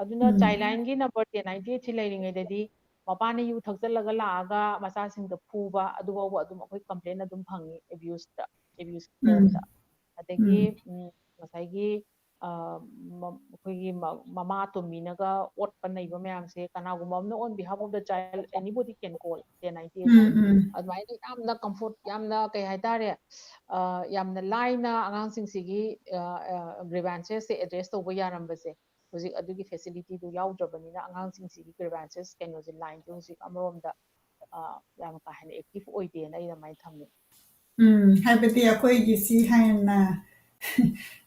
ꯑꯗꯨꯅ ꯎꯝ꯫ Childline ꯒꯤ number ten ninety eight ꯁꯤ ꯂꯩꯔꯤꯉꯩꯗꯗꯤ ꯃꯄꯥꯅ ꯌꯨ ꯊꯛꯆꯜꯂꯒ ꯂꯥꯛꯑꯒ ꯃꯆꯥꯁꯤꯡꯗ ꯐꯨꯕ, ꯑꯗꯨ ꯐꯥꯎꯕ ꯑꯗꯨꯝ ꯑꯩꯈꯣꯏ complain ꯑꯗꯨꯝ ꯐꯪꯉꯤ, abuse ꯇ, abuse ꯎꯝ form ꯗ꯫ ꯑꯗꯒꯤ ꯎꯝ ꯎꯝ, ꯉꯁꯥꯏꯒꯤ ꯑ, ꯃ- ꯑꯩꯈꯣꯏꯒꯤ ꯃ- ꯃꯃꯥ ꯑꯇꯣꯝꯕꯤꯅꯒ ꯑꯣꯠꯄ ꯅꯩꯕ ꯃꯌꯥꯝꯁꯦ, ꯀꯅꯥꯒꯨꯝꯕ ꯑꯃꯅ on behalf of the child, anybody can call ten ninety eight ꯎꯝ ꯍꯥꯏ꯫ ꯎꯝ ꯑꯗꯨꯃꯥꯏꯅ ꯌꯥꯝꯅ comfort, ꯌꯥꯝꯅ ꯀꯩ ꯍꯥꯏꯇꯥꯔꯦ, ꯑ, ꯌꯥꯝꯅ ꯂꯥꯏꯅ ꯑꯉꯥꯡꯁꯤꯡꯁꯤꯒꯤ grievances ꯁꯦ address ꯇꯧꯕ ꯌꯥꯔꯝꯕꯁꯦ, ꯍꯧꯖꯤꯛ ꯑꯗꯨꯒꯤ facility ꯗꯨ ꯌꯥꯎꯗ꯭ꯔꯕꯅꯤꯅ ꯑꯉꯥꯡꯁꯤꯡꯁꯤꯒꯤ grievances ꯀꯩꯅꯣꯁꯦ, line ꯁꯦ ꯍꯧꯖꯤꯛ ꯑꯃꯔꯣꯝꯗ ꯑ, ꯌꯥꯝ ꯀꯥ ꯍꯦꯟꯅ active ꯑꯣꯏꯗꯦꯅ ꯑꯩ ꯑꯗꯨꯃꯥꯏꯅ ꯊꯝꯃꯦ꯫ ꯎꯝ, ꯍꯥꯏꯕꯗꯤ ꯑꯩꯈꯣꯏꯒꯤ ꯁꯤ ꯍꯦꯟꯅ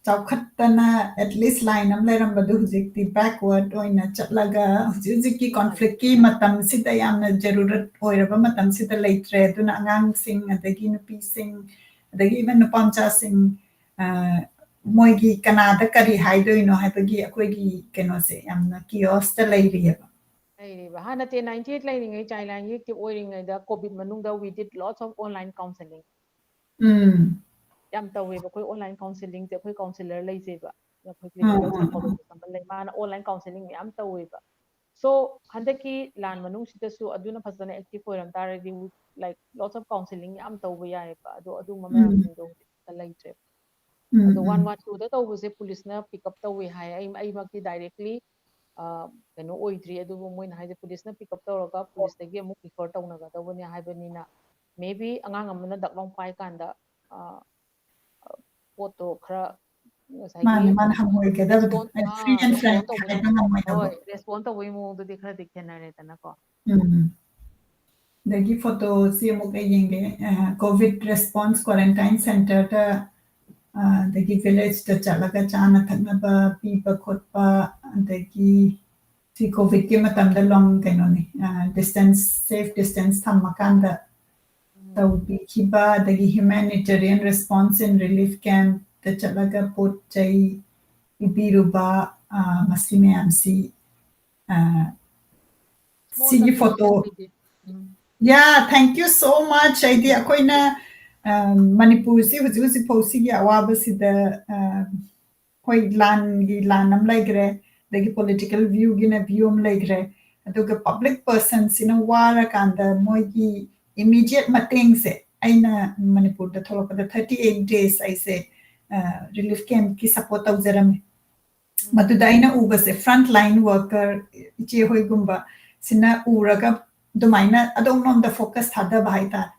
ꯆꯥꯎꯈꯠꯇꯅ, at least, line ꯑꯃ ꯂꯩꯔꯝꯕꯗꯨ ꯍꯧꯖꯤꯛꯇꯤ backward ꯑꯣꯏꯅ ꯆꯠꯂꯒ, ꯍꯧꯖꯤꯛ ꯍꯧꯖꯤꯛꯀꯤ ꯃꯥꯅꯦ꯫ conflict ꯀꯤ ꯃꯇꯝꯁꯤꯗ ꯌꯥꯝꯅ ꯖꯔꯨꯔꯠ ꯑꯣꯏꯔꯕ ꯃꯇꯝꯁꯤꯗ ꯂꯩꯇ꯭ꯔꯦ꯫ ꯑꯗꯨꯅ ꯑꯉꯥꯡꯁꯤꯡ, ꯑꯗꯒꯤ ꯅꯨꯄꯤꯁꯤꯡ, ꯑꯗꯒꯤ even ꯅꯨꯄꯥ ꯃꯆꯥꯁꯤꯡ, ꯑ, ꯃꯣꯏꯒꯤ ꯀꯅꯥꯗ ꯀꯔꯤ ꯍꯥꯏꯗꯣꯏꯅꯣ ꯍꯥꯏꯕꯒꯤ ꯑꯩꯈꯣꯏꯒꯤ ꯀꯩꯅꯣꯁꯦ ꯌꯥꯝꯅ chaos ꯇ ꯂꯩꯔꯤꯑꯕ꯫ ꯂꯩꯔꯤꯕ꯫ ꯍꯥꯟꯅ ten ninety eight ꯂꯩꯔꯤꯉꯩ, Childline ꯒꯤ active ꯑꯣꯏꯔꯤꯉꯩꯗ, COVID ꯃꯅꯨꯡꯗ, we did lots of online counseling꯫ ꯎꯝ ꯌꯥꯝ ꯇꯧꯋꯦꯕ꯫ ꯑꯩꯈꯣꯏ online counseling ꯁꯦ, ꯑꯩꯈꯣꯏ counsellor ꯂꯩꯖꯩꯕ, ꯑꯩꯈꯣꯏ ꯎꯝ clinical ꯎꯝ ꯎꯝ psychologist ꯑꯃ ꯂꯩ, ꯃꯥꯅ online counseling ꯃꯌꯥꯝ ꯇꯧꯋꯦꯕ꯫ So, ꯍꯟꯗꯛꯀꯤ ꯂꯥꯟ ꯃꯅꯨꯡꯁꯤꯗꯁꯨ ꯑꯗꯨꯅ ꯐꯖꯅ active ꯑꯣꯏꯔꯝ ꯇꯥꯔꯗꯤ, like, lots of counseling ꯌꯥꯝ ꯇꯧꯕ ꯌꯥꯏꯑꯕ꯫ ꯑꯗꯣ ꯑꯗꯨꯒꯨꯝꯕ ꯎꯝ ꯃꯌꯥꯝꯁꯤꯡꯗꯣ ꯍꯧꯖꯤꯛ ꯑꯝꯇ ꯂꯩꯇ꯭ꯔꯦꯕ꯫ ꯎꯝ ꯑꯗꯣ one ꯎꯝ one two ꯗ ꯇꯧꯕꯁꯦ police ꯅ pick up ꯇꯧꯋꯦ ꯍꯥꯏ꯫ ꯑꯩ, ꯑꯩꯃꯛꯇꯤ directly, ꯑ, ꯀꯩꯅꯣ ꯑꯣꯏꯗ꯭ꯔꯤ, ꯑꯗꯨꯕꯨ ꯃꯣꯏꯅ ꯍꯥꯏꯁꯦ police ꯅ pick up ꯇꯧꯔꯒ police ꯇꯒꯤ ꯑꯃꯨꯛ refer ꯇꯧꯅꯒꯗꯧꯕꯅꯦ ꯍꯥꯏꯕꯅꯤꯅ, maybe ꯑꯉꯥꯡ ꯑꯃꯅ ꯗꯛ ꯂꯥꯎ ꯄꯥꯏ ꯀꯥꯟꯗ, ꯑ, ꯑ, ꯄꯣꯠꯇꯣ ꯈꯔ ꯉꯁꯥꯏꯒꯤ ꯃꯥꯅꯦ, ꯃꯥꯅ ꯍꯪꯉꯣꯏꯒꯗꯕꯗꯣ, respond, ꯑ, ꯑꯥ, free and frank respond ꯇꯧꯕꯩ, ꯍꯥꯏꯕ ꯉꯝꯃꯣꯏꯗꯧꯕ꯫ ꯍꯣꯏ, respond ꯇꯧꯕꯩ ꯃꯑꯣꯡꯗꯨꯗꯤ ꯈꯔꯗꯤ ꯈꯦꯠꯅꯔꯦꯗꯅꯀꯣ꯫ ꯎꯝ꯫ ꯑꯗꯒꯤ photo ꯁꯤ ꯑꯃꯨꯛ ꯑꯩ ꯌꯦꯡꯒꯦ꯫ ꯑ, COVID response quarantine centre ꯗ, ꯑ, ꯑꯗꯒꯤ village ꯇ ꯆꯠꯂꯒ ꯆꯥꯅ ꯊꯛꯅꯕ ꯄꯤꯕ ꯈꯣꯠꯄ, ꯑꯗꯒꯤ ꯁꯤ COVID ꯀꯤ ꯃꯇꯝꯗ long ꯀꯩꯅꯣꯅꯤ, ꯑ, distance, safe distance ꯊꯝꯃꯀꯥꯟꯗ ꯎꯝ꯫ ꯇꯧꯕꯤꯈꯤꯕ, ꯑꯗꯒꯤ humanitarian response in relief camp ꯇ ꯆꯠꯂꯒ ꯄꯣꯠ ꯆꯩ ꯄꯤꯕꯤꯔꯨꯕ, ꯑ, ꯃꯁꯤ ꯃꯌꯥꯝꯁꯤ, ꯑ, Small ꯁꯤꯒꯤ contribution photo ꯂꯩꯇꯦ꯫ ꯎꯝ꯫ Yeah, thank you so much. ꯍꯥꯏꯗꯤ ꯑꯩꯈꯣꯏꯅ, ꯑ, ꯃꯅꯤꯄꯨꯔꯁꯤ ꯍꯧꯖꯤꯛ ꯍꯧꯖꯤꯛ ꯐꯥꯎ ꯁꯤꯒꯤ ꯑꯋꯥꯕꯁꯤꯗ, ꯑ, ꯍꯣꯏ, ꯂꯥꯟꯒꯤ ꯂꯥꯟ ꯑꯃ ꯂꯩꯈ꯭ꯔꯦ, ꯑꯗꯒꯤ political view ꯒꯤꯅ view ꯑꯃ ꯂꯩꯈ꯭ꯔꯦ, ꯑꯗꯨꯒ ꯄꯕ꯭ꯂꯤꯛ ꯄꯔꯁꯟꯁꯤꯅ ꯋꯥꯔꯀꯥꯟꯗ ꯃꯣꯏꯒꯤ ꯏꯃꯤꯗꯤꯌꯦꯠ ꯃꯇꯦꯡꯁꯦ ꯑꯩꯅ ꯃꯅꯤꯄꯨꯔꯗ ꯊꯣꯛꯂꯛꯄꯗ ꯊꯥꯔꯇꯤ ꯑꯩꯠ ꯗꯦꯖ ꯑꯩꯁꯦ ꯔꯤꯂꯤꯐ ꯀꯦꯝꯞꯀꯤ ꯁꯄꯣꯔꯠ ꯇꯧꯖꯔꯝꯃꯤ꯫ ꯃꯗꯨꯗ ꯑꯩꯅ ꯎꯕꯁꯦ ꯐ꯭ꯔꯟꯠ ꯂꯥꯏꯟ ꯋꯥꯔꯀꯔ ꯏꯆꯦ ꯍꯣꯏꯒꯨꯝꯕ ꯁꯤꯅ ꯎꯔꯒ ꯑꯗꯨꯃꯥꯏꯅ ꯑꯗꯣꯝꯂꯣꯝꯗ ꯐꯣꯀꯁ ꯊꯥꯗꯕ ꯍꯥꯏꯇꯥꯔꯦ꯫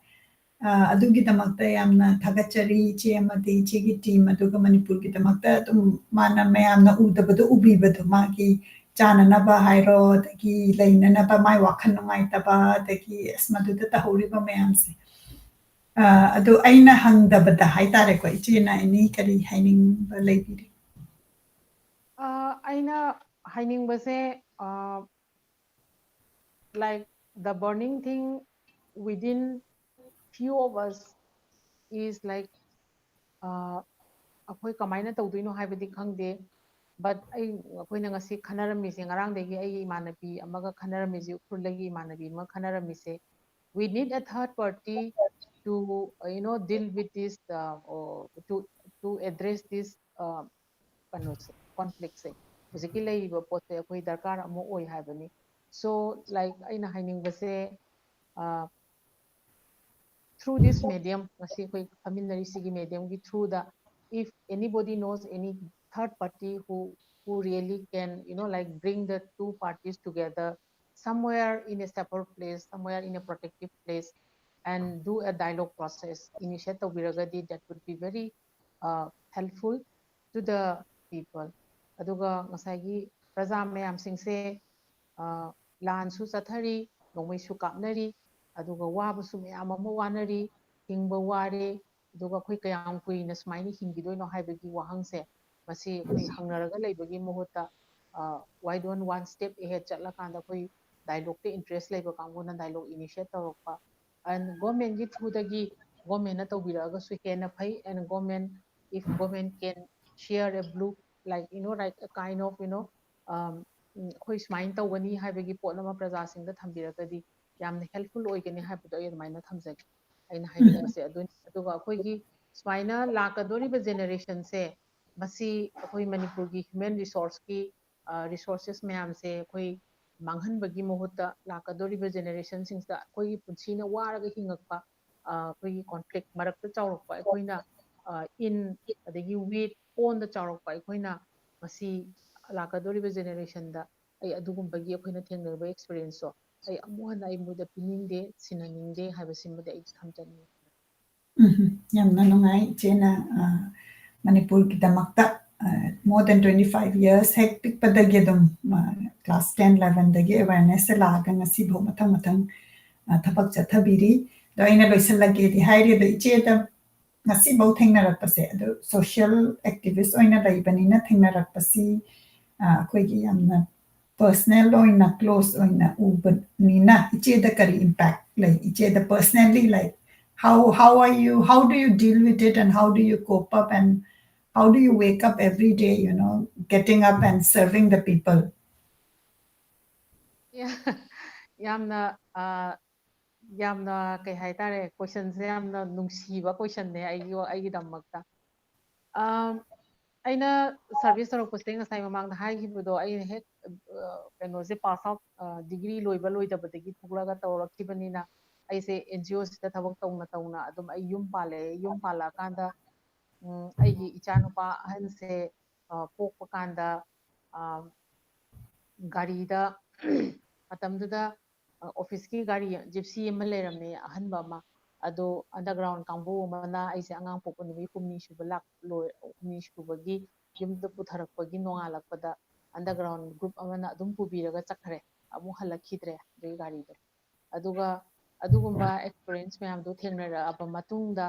ꯑ, ꯑꯗꯨꯒꯤꯗꯃꯛꯇ ꯌꯥꯝꯅ ꯊꯥꯒꯠꯆꯔꯤ ꯏꯆꯦ ꯑꯃꯗꯤ ꯏꯆꯦꯒꯤ ꯇꯤꯝ, ꯑꯗꯨꯒ ꯃꯅꯤꯄꯨꯔꯒꯤꯗꯃꯛꯇ ꯑꯗꯨꯝ ꯃꯥꯅ ꯃꯌꯥꯝꯅ ꯎꯗꯕꯗꯣ ꯎꯕꯤꯕꯗꯣ, ꯃꯥꯒꯤ ꯆꯥꯅꯅꯕ ꯍꯥꯏꯔꯣ, ꯑꯗꯒꯤ ꯂꯩꯅꯅꯕ, ꯃꯥꯏ ꯋꯥꯈꯜ ꯅꯨꯡꯉꯥꯏꯇꯕ, ꯑꯗꯒꯤ ꯑꯁ ꯃꯗꯨꯗ ꯇꯧꯍꯧꯔꯤꯕ ꯃꯌꯥꯝꯁꯦ꯫ ꯑ, ꯑꯗꯨ ꯑꯩꯅ ꯍꯪꯗꯕꯗ ꯍꯥꯏꯇꯥꯔꯦꯀꯣ, ꯏꯆꯦꯅ ꯑꯦꯅꯤ ꯀꯔꯤ ꯍꯥꯏꯅꯤꯡꯕ ꯂꯩꯕꯤꯔꯤ? ꯑ, ꯑꯩꯅ ꯍꯥꯏꯅꯤꯡꯕꯁꯦ, ꯑ, like, the burning thing within few of us is like, ꯑ, ꯑꯩꯈꯣꯏ ꯀꯃꯥꯏꯅ ꯇꯧꯗꯣꯏꯅꯣ ꯍꯥꯏꯕꯗꯤ ꯈꯪꯗꯦ, but ꯑꯩ, ꯑꯩꯈꯣꯏꯅ ꯉꯁꯤ ꯈꯟꯅꯔꯝꯃꯤꯁꯦ, ꯉꯔꯥꯡꯗꯒꯤ ꯑꯩꯒꯤ ꯏꯃꯥꯟꯅꯕꯤ ꯑꯃꯒ ꯈꯟꯅꯔꯝꯃꯤꯁꯦ, ꯎꯈ꯭ꯔꯨꯜꯗꯒꯤ ꯏꯃꯥꯟꯅꯕꯤ ꯑꯃꯒ ꯈꯟꯅꯔꯝꯃꯤꯁꯦ, we need a third party to, uh, you know, deal with this, uh, or to, to address this, uh, ꯀꯩꯅꯣꯁꯦ, ꯀꯣꯟꯐ꯭ꯂꯤꯛꯁꯦ, ꯍꯧꯖꯤꯛꯀꯤ ꯂꯩꯔꯤꯕ ꯄꯣꯠꯁꯦ ꯑꯩꯈꯣꯏ ꯗꯔꯀꯥꯔ ꯑꯃ ꯑꯣꯏ ꯍꯥꯏꯕꯅꯤ꯫ So, like, ꯑꯩꯅ ꯍꯥꯏꯅꯤꯡꯕꯁꯦ, uh, through this medium, ꯉꯁꯤ ꯑꯩꯈꯣꯏ ꯐꯝꯃꯤꯟꯅꯔꯤꯁꯤꯒꯤ ꯃꯦꯗꯤꯌꯝꯒꯤ ꯊ꯭ꯔꯨꯗ, if anybody knows any third party who, who really can, you know, like, bring the two parties together somewhere in a separate place, somewhere in a protective place, and do a dialogue process initiate ꯇꯧꯕꯤꯔꯒꯗꯤ, that would be very, uh, helpful to the people. ꯑꯗꯨꯒ ꯉꯁꯥꯏꯒꯤ ꯄ꯭ꯔꯖꯥ ꯃꯌꯥꯝꯁꯤꯡꯁꯦ, ꯑ, ꯂꯥꯟꯁꯨ ꯆꯠꯊꯔꯤ, ꯅꯣꯡꯃꯩꯁꯨ ꯀꯥꯞꯅꯔꯤ, ꯑꯗꯨꯒ ꯋꯥꯕꯁꯨ ꯃꯌꯥꯝ ꯑꯃ ꯋꯥꯅꯔꯤ, ꯍꯤꯡꯕ ꯋꯥꯔꯦ, ꯑꯗꯨꯒ ꯑꯩꯈꯣꯏ ꯀꯌꯥꯝ ꯀꯨꯏꯅ ꯁꯨꯃꯥꯏꯅ ꯍꯤꯡꯈꯤꯗꯣꯏꯅꯣ ꯍꯥꯏꯕꯒꯤ ꯋꯥꯍꯪꯁꯦ, ꯃꯁꯤ ꯑꯩꯈꯣꯏ ꯍꯪꯅꯔꯒ ꯂꯩꯕꯒꯤ ꯃꯍꯨꯠꯇ, ꯑ, why don't one step ahead ꯆꯠꯂꯀꯥꯟꯗ ꯑꯩꯈꯣꯏ ꯗꯥꯏꯂꯣꯛꯇ ꯏꯟꯇꯔꯦꯁ ꯂꯩꯕ ꯀꯥꯡꯕꯨꯅ ꯗꯥꯏꯂꯣꯛ ꯏꯅꯤꯁꯤꯌꯦꯠ ꯇꯧꯔꯛꯄ, and ꯒꯣꯔꯃꯦꯟꯒꯤ ꯊ꯭ꯔꯨꯗꯒꯤ ꯒꯣꯔꯃꯦꯟꯅ ꯇꯧꯕꯤꯔꯛꯑꯒꯁꯨ ꯍꯦꯟꯅ ꯐꯩ, and government, if government can share a blue, like, you know, like, a kind of, you know, um, ꯎꯝ, ꯑꯩꯈꯣꯏ ꯁꯨꯃꯥꯏꯅ ꯇꯧꯒꯅꯤ ꯍꯥꯏꯕꯒꯤ ꯄꯣꯠ ꯑꯃ ꯄ꯭ꯔꯖꯥꯁꯤꯡꯗ ꯊꯝꯕꯤꯔꯒꯗꯤ ꯌꯥꯝꯅ ꯍꯦꯜꯞꯐꯨꯜ ꯑꯣꯏꯒꯅꯤ ꯍꯥꯏꯕꯗꯣ ꯑꯩ ꯑꯗꯨꯃꯥꯏꯅ ꯊꯝꯖꯒꯦ꯫ ꯑꯩꯅ ꯍꯥꯏꯅꯤꯡꯕꯁꯦ ꯑꯗꯨꯅꯤ꯫ ꯑꯗꯨꯒ ꯑꯩꯈꯣꯏꯒꯤ ꯁꯨꯃꯥꯏꯅ ꯂꯥꯛꯀꯗꯧꯔꯤꯕ ꯖꯦꯅꯦꯔꯦꯁꯟꯁꯦ, ꯃꯁꯤ ꯑꯩꯈꯣꯏ ꯃꯅꯤꯄꯨꯔꯒꯤ ꯍ꯭ꯌꯨꯃꯦꯟ ꯔꯤꯁꯣꯔꯁꯀꯤ, ꯑ, ꯔꯤꯁꯣꯔꯁꯦꯁ ꯃꯌꯥꯝꯁꯦ ꯑꯩꯈꯣꯏ ꯃꯥꯡꯍꯟꯕꯒꯤ ꯃꯍꯨꯠꯇ ꯂꯥꯛꯀꯗꯧꯔꯤꯕ generationꯁꯤꯡꯁꯤꯗ ꯑꯩꯈꯣꯏꯒꯤ ꯄꯨꯟꯁꯤꯅ ꯋꯥꯔꯒ ꯍꯤꯡꯉꯛꯄ, ꯑ, ꯑꯩꯈꯣꯏꯒꯤ conflict ꯃꯔꯛꯇ ꯆꯥꯎꯔꯛꯄ ꯑꯩꯈꯣꯏꯅ, ꯑ, in ꯑꯗꯒꯤ with onꯗ ꯆꯥꯎꯔꯛꯄ ꯑꯩꯈꯣꯏꯅ ꯉꯁꯤ ꯂꯥꯛꯀꯗꯧꯔꯤꯕ generationꯗ ꯑꯩ ꯑꯗꯨꯒꯨꯝꯕꯒꯤ ꯑꯩꯈꯣꯏꯅ ꯊꯦꯡꯅꯔꯤꯕ experienceꯇꯣ ꯑꯩ ꯑꯃꯨꯛ ꯍꯟꯅ ꯑꯩ ꯃꯣꯏꯗ ꯄꯤꯅꯤꯡꯗꯦ, ꯁꯤꯟꯅꯅꯤꯡꯗꯦ ꯍꯥꯏꯕꯁꯤꯃꯗꯤ ꯑꯩ ꯊꯝꯖꯅꯤꯡꯉꯤ꯫ ꯎꯝ, ꯌꯥꯝꯅ ꯅꯨꯡꯉꯥꯏ ꯏꯆꯦꯅ, ꯑ, ꯃꯅꯤꯄꯨꯔꯒꯤꯗꯃꯛꯇ, ꯑ, more than twenty five years ꯍꯦꯛ ꯄꯤꯛꯄꯗꯒꯤ ꯑꯗꯨꯝ, ꯑ, class ten elevenꯗꯒꯤ awarenessꯁꯦ ꯂꯥꯛꯑꯒ ꯉꯁꯤꯐꯥꯎ ꯃꯊꯪ ꯃꯊꯪ, ꯑ, ꯊꯕꯛ ꯆꯠꯊꯕꯤꯔꯤ꯫ ꯑꯗꯣ ꯑꯩꯅ ꯂꯣꯏꯁꯤꯜꯂꯒꯦꯗꯤ ꯍꯥꯏꯔꯤ, ꯑꯗꯣ ꯏꯆꯦꯗ ꯉꯁꯤꯐꯥꯎ ꯊꯦꯡꯅꯔꯛꯄꯁꯦ, ꯑꯗꯣ social activist ꯑꯣꯏꯅ ꯂꯩꯕꯅꯤꯅ ꯊꯦꯡꯅꯔꯛꯄꯁꯤ, ꯑ, ꯑꯩꯈꯣꯏꯒꯤ ꯌꯥꯝꯅ personal ꯑꯣꯏꯅ close ꯑꯣꯏꯅ ꯎꯕꯅꯤꯅ ꯏꯆꯦꯗ ꯀꯔꯤ impact ꯂꯩ? ꯏꯆꯦꯗ personally, like, how, how are you, how do you deal with it and how do you cope up and how do you wake up every day, you know, getting up and serving the people? ꯌꯥꯝꯅ, ꯑ, ꯌꯥꯝꯅ ꯀꯩ ꯍꯥꯏꯇꯥꯔꯦ, questionꯁꯦ ꯌꯥꯝꯅ ꯅꯨꯡꯁꯤꯕ questionꯅꯦ ꯑꯩꯒꯤ, ꯑꯩꯒꯤꯗꯃꯛꯇ꯫ ꯑꯝ, ꯑꯩꯅ service ꯇꯧꯔꯛꯄꯁꯦ ꯉꯁꯥꯏ ꯃꯃꯥꯡꯗ ꯍꯥꯏꯈꯤꯕꯗꯣ, ꯑꯩꯅ ꯍꯦꯛ, ꯑ, ꯀꯩꯅꯣꯁꯦ pass out, ꯑ, degree ꯂꯣꯏꯕ ꯂꯣꯏꯗꯕꯗꯒꯤ ꯊꯣꯛꯂꯛꯑꯒ ꯇꯧꯔꯛꯈꯤꯕꯅꯤꯅ, ꯑꯩꯁꯦ NGOꯁꯤꯗ ꯊꯕꯛ ꯇꯧꯅ ꯇꯧꯅ ꯑꯗꯨꯝ ꯑꯩ ꯌꯨꯝ ꯄꯥꯜꯂꯛꯑꯦ꯫ ꯌꯨꯝ ꯄꯥꯜꯂꯛꯑꯀꯥꯟꯗ, ꯎꯝ, ꯑꯩꯒꯤ ꯏꯆꯥꯅꯨꯄꯥ ꯑꯍꯟꯁꯦ, ꯑ, ꯄꯣꯛꯄ ꯀꯥꯟꯗ, ꯑ, ꯒꯥꯔꯤꯗ, ꯃꯇꯝꯗꯨꯗ, ꯑ, officeꯀꯤ ꯒꯥꯔꯤ gypsy ꯑꯃ ꯂꯩꯔꯝꯃꯦ, ꯑꯍꯟꯕ ꯑꯃ꯫ ꯑꯗꯣ underground ꯀꯥꯡꯕꯨ ꯑꯃꯅ ꯑꯩꯁꯦ ꯑꯉꯥꯡ ꯄꯣꯛꯄ ꯅꯨꯃꯤꯠ ꯍꯨꯝꯅꯤ ꯁꯨꯕ ꯂꯥꯛ-, ꯂꯣꯏ-, ꯍꯨꯝꯅꯤ ꯁꯨꯕꯒꯤ ꯌꯨꯝꯗ ꯄꯨꯊꯔꯛꯄꯒꯤ ꯅꯣꯡꯉꯥꯜꯂꯛꯄꯗ underground group ꯑꯃꯅ ꯑꯗꯨꯝ ꯄꯨꯕꯤꯔꯒ ꯆꯠꯈ꯭ꯔꯦ꯫ ꯑꯃꯨꯛ ꯍꯜꯂꯛꯈꯤꯗ꯭ꯔꯦ ꯑꯗꯨꯒꯤ ꯒꯥꯔꯤꯗꯣ꯫ ꯑꯗꯨꯒ ꯑꯗꯨꯒꯨꯝꯕ experience ꯃꯌꯥꯝꯗꯣ ꯊꯦꯡꯅꯔꯛꯑꯕ ꯃꯇꯨꯡꯗ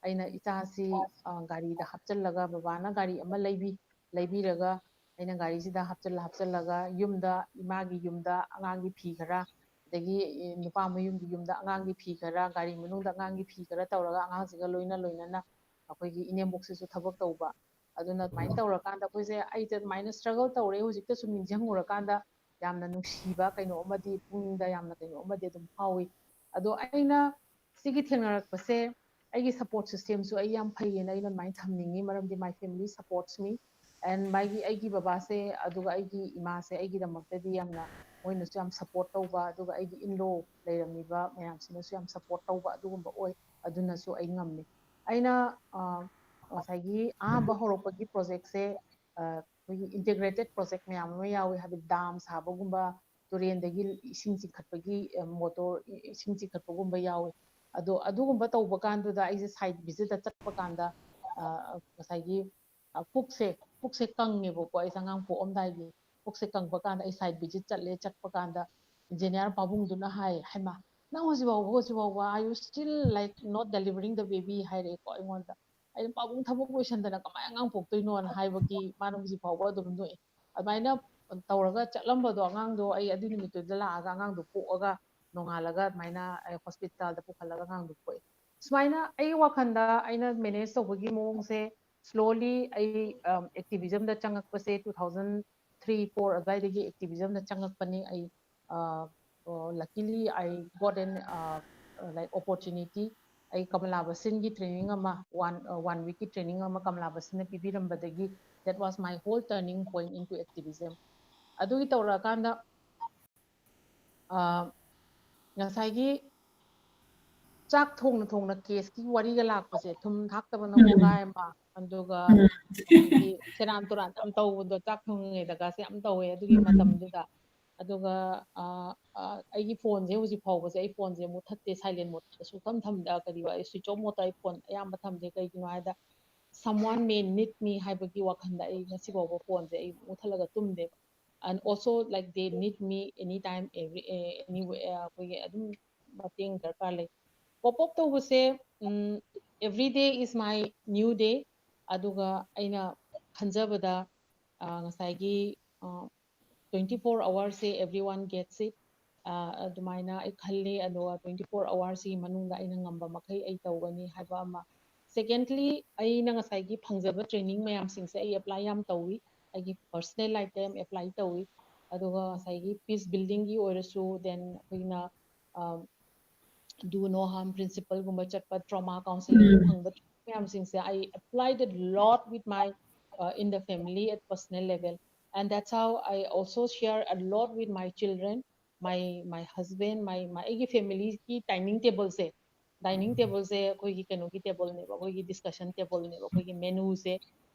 ꯑꯩꯅ ꯏꯆꯥꯁꯤ, ꯑ, ꯒꯥꯔꯤꯗ ꯍꯥꯞꯆꯜꯂꯒ, ꯕꯕꯥꯅ ꯒꯥꯔꯤ ꯑꯃ ꯂꯩꯕꯤ-, ꯂꯩꯕꯤꯔꯒ ꯑꯩꯅ ꯒꯥꯔꯤꯁꯤꯗ ꯍꯥꯞꯆꯜꯂ ꯍꯥꯞꯆꯜꯂꯒ ꯌꯨꯝꯗ, ꯏꯃꯥꯒꯤ ꯌꯨꯝꯗ ꯑꯉꯥꯡꯒꯤ ꯐꯤ ꯈꯔ, ꯑꯗꯒꯤ, ꯑꯦ, ꯅꯨꯄꯥ ꯃꯌꯨꯝꯒꯤ ꯌꯨꯝꯗ ꯑꯉꯥꯡꯒꯤ ꯐꯤ ꯈꯔ, ꯒꯥꯔꯤ ꯃꯅꯨꯡꯗ ꯑꯉꯥꯡꯒꯤ ꯐꯤ ꯈꯔ ꯇꯧꯔꯒ ꯑꯉꯥꯡꯁꯤꯒ ꯂꯣꯏꯅ ꯂꯣꯏꯅꯅ ꯑꯩꯈꯣꯏꯒꯤ ꯏꯅꯦꯝꯕꯣꯛꯁꯤꯁꯨ ꯊꯕꯛ ꯇꯧꯕ꯫ ꯑꯗꯨꯅ ꯑꯗꯨꯃꯥꯏꯅ ꯇꯧꯔꯀꯥꯟꯗ ꯑꯩꯈꯣꯏꯁꯦ, ꯑꯩꯁꯦ ꯑꯗꯨꯃꯥꯏꯅ struggle ꯇꯧꯔꯦ, ꯍꯧꯖꯤꯛꯇ ꯁꯨꯝ ꯅꯤꯡꯁꯤꯡꯉꯨꯔꯀꯥꯟꯗ ꯌꯥꯝꯅ ꯅꯨꯡꯁꯤꯕ ꯀꯩꯅꯣ ꯑꯃꯗꯤ, ꯄꯨꯛꯅꯤꯡꯗ ꯌꯥꯝꯅ ꯀꯩꯅꯣ ꯑꯃꯗꯤ ꯑꯗꯨꯝ ꯐꯥꯎꯏ꯫ ꯑꯗꯣ ꯑꯩꯅ ꯁꯤꯒꯤ ꯊꯦꯡꯅꯔꯛꯄꯁꯦ, ꯑꯩꯒꯤ support systemꯁꯨ ꯑꯩ ꯌꯥꯝ ꯐꯩꯌꯦꯅ ꯑꯩꯅ ꯑꯗꯨꯃꯥꯏꯅ ꯊꯝꯅꯤꯡꯉꯤ, ꯃꯔꯝꯗꯤ my family supports me and ꯃꯥꯒꯤ, ꯑꯩꯒꯤ ꯕꯕꯥꯁꯦ ꯑꯗꯨꯒ ꯑꯩꯒꯤ ꯏꯃꯥꯁꯦ ꯑꯩꯒꯤꯗꯃꯛꯇꯗꯤ ꯌꯥꯝꯅ, ꯃꯣꯏꯅꯁꯨ ꯌꯥꯝ ꯁꯞꯄꯣꯔꯠ ꯇꯧꯕ, ꯑꯗꯨꯒ ꯑꯩꯒꯤ ꯏꯟꯂꯣ ꯂꯩꯔꯝꯃꯤꯕ ꯃꯌꯥꯝꯁꯤꯅꯁꯨ ꯌꯥꯝ ꯁꯞꯄꯣꯔꯠ ꯇꯧꯕ, ꯑꯗꯨꯒꯨꯝꯕ ꯑꯣꯏ꯫ ꯑꯗꯨꯅꯁꯨ ꯑꯩ ꯉꯝꯃꯤ꯫ ꯑꯩꯅ ꯉꯁꯥꯏꯒꯤ ꯑꯍꯥꯟꯕ ꯍꯧꯔꯛꯄꯒꯤ ꯄ꯭ꯔꯣꯖꯦꯛꯁꯦ ꯑꯩꯈꯣꯏꯒꯤ ꯏꯟꯇꯤꯒ꯭ꯔꯦꯇꯦꯠ ꯄ꯭ꯔꯣꯖꯦꯛ ꯃꯌꯥꯝ ꯑꯃ ꯌꯥꯎꯋꯤ, ꯍꯥꯏꯕꯗꯤ ꯗꯥꯝ ꯁꯥꯕꯒꯨꯝꯕ, ꯇꯨꯔꯦꯟꯗꯒꯤ ꯏꯁꯤꯡ ꯆꯤꯡꯈꯠꯄꯒꯤ ꯃꯣꯇꯣꯔ ꯏꯁꯤꯡ ꯆꯤꯡꯈꯠꯄꯒꯨꯝꯕ ꯌꯥꯎꯋꯤ꯫ ꯑꯗꯣ ꯑꯗꯨꯒꯨꯝꯕ ꯇꯧꯕ ꯀꯥꯟꯗꯨꯗ ꯑꯩꯁꯦ ꯁꯥꯏꯠ ꯚꯤꯖꯤꯠꯇ ꯆꯠꯄ ꯀꯥꯟꯗ ꯉꯁꯥꯏꯒꯤ ꯄꯨꯛꯁꯦ ꯄꯨꯛꯁꯦ ꯀꯪꯉꯦꯕꯀꯣ꯫ ꯑꯩꯁꯦ ꯑꯉꯥꯡ ꯄꯣꯛꯑꯝꯗꯥꯏꯒꯤ ꯄꯨꯛꯁꯦ ꯀꯪꯕ ꯀꯥꯟꯗ ꯑꯩ ꯁꯥꯏꯠ ꯚꯤꯖꯤꯠ ꯆꯠꯂꯦ꯫ ꯆꯠꯄ ꯀꯥꯟꯗ ꯏꯟꯖꯤꯅꯤꯌꯥꯔ ꯄꯥꯕꯨꯡꯗꯨꯅ ꯍꯥꯏ, "ꯍꯩꯃꯥ, ꯅꯪ ꯍꯧꯖꯤꯛ ꯐꯥꯎꯕ, ꯍꯧꯖꯤꯛ ꯐꯥꯎꯕ are you still like not delivering the baby?" ꯍꯥꯏꯔꯛꯑꯦꯀꯣ ꯑꯩꯉꯣꯟꯗ꯫ ꯑꯩꯅ, "ꯄꯥꯕꯨꯡ ꯊꯕꯛ ꯂꯣꯏꯁꯟꯗꯅ ꯀꯃꯥꯏꯅ ꯑꯉꯥꯡ ꯄꯣꯛꯇꯣꯏꯅꯣꯅ?" ꯍꯥꯏꯕꯒꯤ ꯃꯥꯅ ꯍꯧꯖꯤꯛ ꯐꯥꯎꯕ ꯑꯗꯨꯝ ꯅꯣꯛꯑꯦ꯫ ꯑꯗꯨꯃꯥꯏꯅ ꯇꯧꯔꯒ ꯆꯠꯂꯝꯕꯗꯣ, ꯑꯉꯥꯡꯗꯣ ꯑꯩ ꯑꯗꯨ ꯅꯨꯃꯤꯠꯇꯨꯗ ꯂꯥꯛꯑꯒ ꯑꯉꯥꯡꯗꯣ ꯄꯣꯛꯑꯒ ꯅꯣꯡꯉꯥꯜꯂꯒ ꯑꯗꯨꯃꯥꯏꯅ ꯑꯩ ꯍꯣꯁꯄꯤꯇꯥꯜꯗ ꯄꯨꯈꯠꯂꯒ ꯑꯉꯥꯡꯗꯣ ꯄꯣꯛꯑꯦ꯫ ꯁꯨꯃꯥꯏꯅ ꯑꯩꯒꯤ ꯋꯥꯈꯜꯗ ꯑꯩꯅ ꯃꯦꯅꯦꯖ ꯇꯧꯕꯒꯤ ꯃꯑꯣꯡꯁꯦ, ꯁ꯭ꯂꯣꯂꯤ ꯑꯩ ꯑꯦꯛꯇꯤꯚꯤꯖꯝꯗ ꯆꯪꯉꯛꯄꯁꯦ two thousand three four ꯑꯗꯨꯋꯥꯏꯗꯒꯤ ꯑꯦꯛꯇꯤꯚꯤꯖꯝꯗ ꯆꯪꯉꯛꯄꯅꯤ꯫ ꯑꯩ luckily I got an like opportunity. ꯑꯩ ꯀꯃꯂꯥ ꯕꯁꯤꯟꯒꯤ ꯇ꯭ꯔꯦꯅꯤꯡ ꯑꯃ, ꯋꯥꯟ ꯋꯥꯟ ꯋꯤꯛꯀꯤ ꯇ꯭ꯔꯦꯅꯤꯡ ꯑꯃ Kamala ꯕꯁꯤꯟꯅ ꯄꯤꯕꯤꯔꯝꯕꯗꯒꯤ, that was my whole turning point into activism. ꯑꯗꯨꯒꯤ ꯇꯧꯔꯛꯑꯀꯥꯟꯗ ꯉꯁꯥꯏꯒꯤ ꯆꯥꯛ ꯊꯣꯡꯅ ꯊꯣꯡꯅ ꯀꯦꯁꯀꯤ ꯋꯥꯔꯤꯒ ꯂꯥꯛꯄꯁꯦ, ꯊꯨꯝ ꯊꯥꯛꯇꯕꯅ ꯎꯝ꯫ ꯀꯣꯡꯒꯥꯏ ꯑꯃ, ꯑꯗꯨꯒ ꯎꯝ꯫ ꯑꯩꯈꯣꯏꯒꯤ ꯁꯦꯔꯥꯟ ꯇꯨꯔꯥꯟ ꯌꯥꯝ ꯇꯧꯕꯗꯣ ꯆꯥꯛ ꯊꯣꯡꯉꯤꯉꯩꯗꯒꯁꯦ ꯌꯥꯝ ꯇꯧꯋꯦ ꯑꯗꯨꯒꯤ ꯎꯝ꯫ ꯃꯇꯝꯗꯨꯗ꯫ ꯑꯗꯨꯒ ꯑ, ꯑ, ꯑꯩꯒꯤ ꯐꯣꯟꯁꯦ ꯍꯧꯖꯤꯛ ꯐꯥꯎꯕꯁꯦ ꯑꯩ ꯐꯣꯟꯁꯦ ꯃꯨꯠꯊꯠꯇꯦ, silent mode ꯁꯨꯡꯊꯝ ꯊꯝꯗ, ꯀꯔꯤꯕ, switch off mode ꯑꯩ ꯐꯣꯟ ꯑꯌꯥꯝꯕ ꯊꯝꯗꯦ꯫ ꯀꯩꯒꯤꯅꯣ ꯍꯥꯏꯗ, someone may need me ꯍꯥꯏꯕꯒꯤ ꯋꯥꯈꯜꯗ ꯑꯩ ꯉꯁꯤ ꯐꯥꯎꯕ ꯐꯣꯟꯁꯦ ꯑꯩ ꯃꯨꯠꯊꯠꯂꯒ ꯇꯨꯝꯗꯦꯕ꯫ And also like they need me anytime, every, anywhere, ꯑꯩꯈꯣꯏꯒꯤ ꯑꯗꯨꯝ ꯃꯇꯦꯡ ꯗꯔꯀꯥꯔ ꯂꯩ꯫ Pop up ꯇꯧꯕꯁꯦ, ꯎꯝ, every day is my new day꯫ ꯑꯗꯨꯒ ꯑꯩꯅ ꯈꯟꯖꯕꯗ, ꯑ, ꯉꯁꯥꯏꯒꯤ, ꯑ, twenty four hours say everyone gets it꯫ ꯑ, ꯑꯗꯨꯃꯥꯏꯅ ꯑꯩ ꯈꯜꯂꯤ꯫ ꯑꯗꯨꯒ twenty four hours ꯁꯤꯒꯤ ꯃꯅꯨꯡꯗ ꯑꯩꯅ ꯉꯝꯕ ꯃꯈꯩ ꯑꯩ ꯇꯧꯒꯅꯤ ꯍꯥꯏꯕ ꯑꯃ꯫ Secondly, ꯑꯩꯅ ꯉꯁꯥꯏꯒꯤ ꯐꯪꯖꯕ ꯇ꯭ꯔꯦꯅꯤꯡ ꯃꯌꯥꯝꯁꯤꯡꯁꯦ ꯑꯩ apply ꯌꯥꯝ ꯇꯧꯏ꯫ ꯑꯩꯒꯤ personal life ꯇ ꯌꯥꯝ apply ꯇꯧꯏ꯫ ꯑꯗꯨꯒ ꯉꯁꯥꯏꯒꯤ peace building ꯒꯤ ꯑꯣꯏꯔꯁꯨ, then ꯑꯩꯈꯣꯏꯅ, ꯑ, do no harm principle ꯒꯨꯝꯕ ꯆꯠꯄ, trauma counselling ꯎꯝ꯫ ꯐꯪꯕ ꯃꯌꯥꯝꯁꯤꯡꯁꯦ, I applied a lot with my, uh, in the family at personal level꯫ And that's how I also share a lot with my children, my my husband, my my ꯑꯩꯒꯤ family ꯒꯤ dining table ꯁꯦ, dining table ꯁꯦ ꯑꯩꯈꯣꯏꯒꯤ ꯀꯩꯅꯣꯒꯤ table ꯅꯦꯕ, ꯑꯩꯈꯣꯏꯒꯤ discussion table ꯅꯦꯕ, ꯑꯩꯈꯣꯏꯒꯤ menu ꯁꯦ,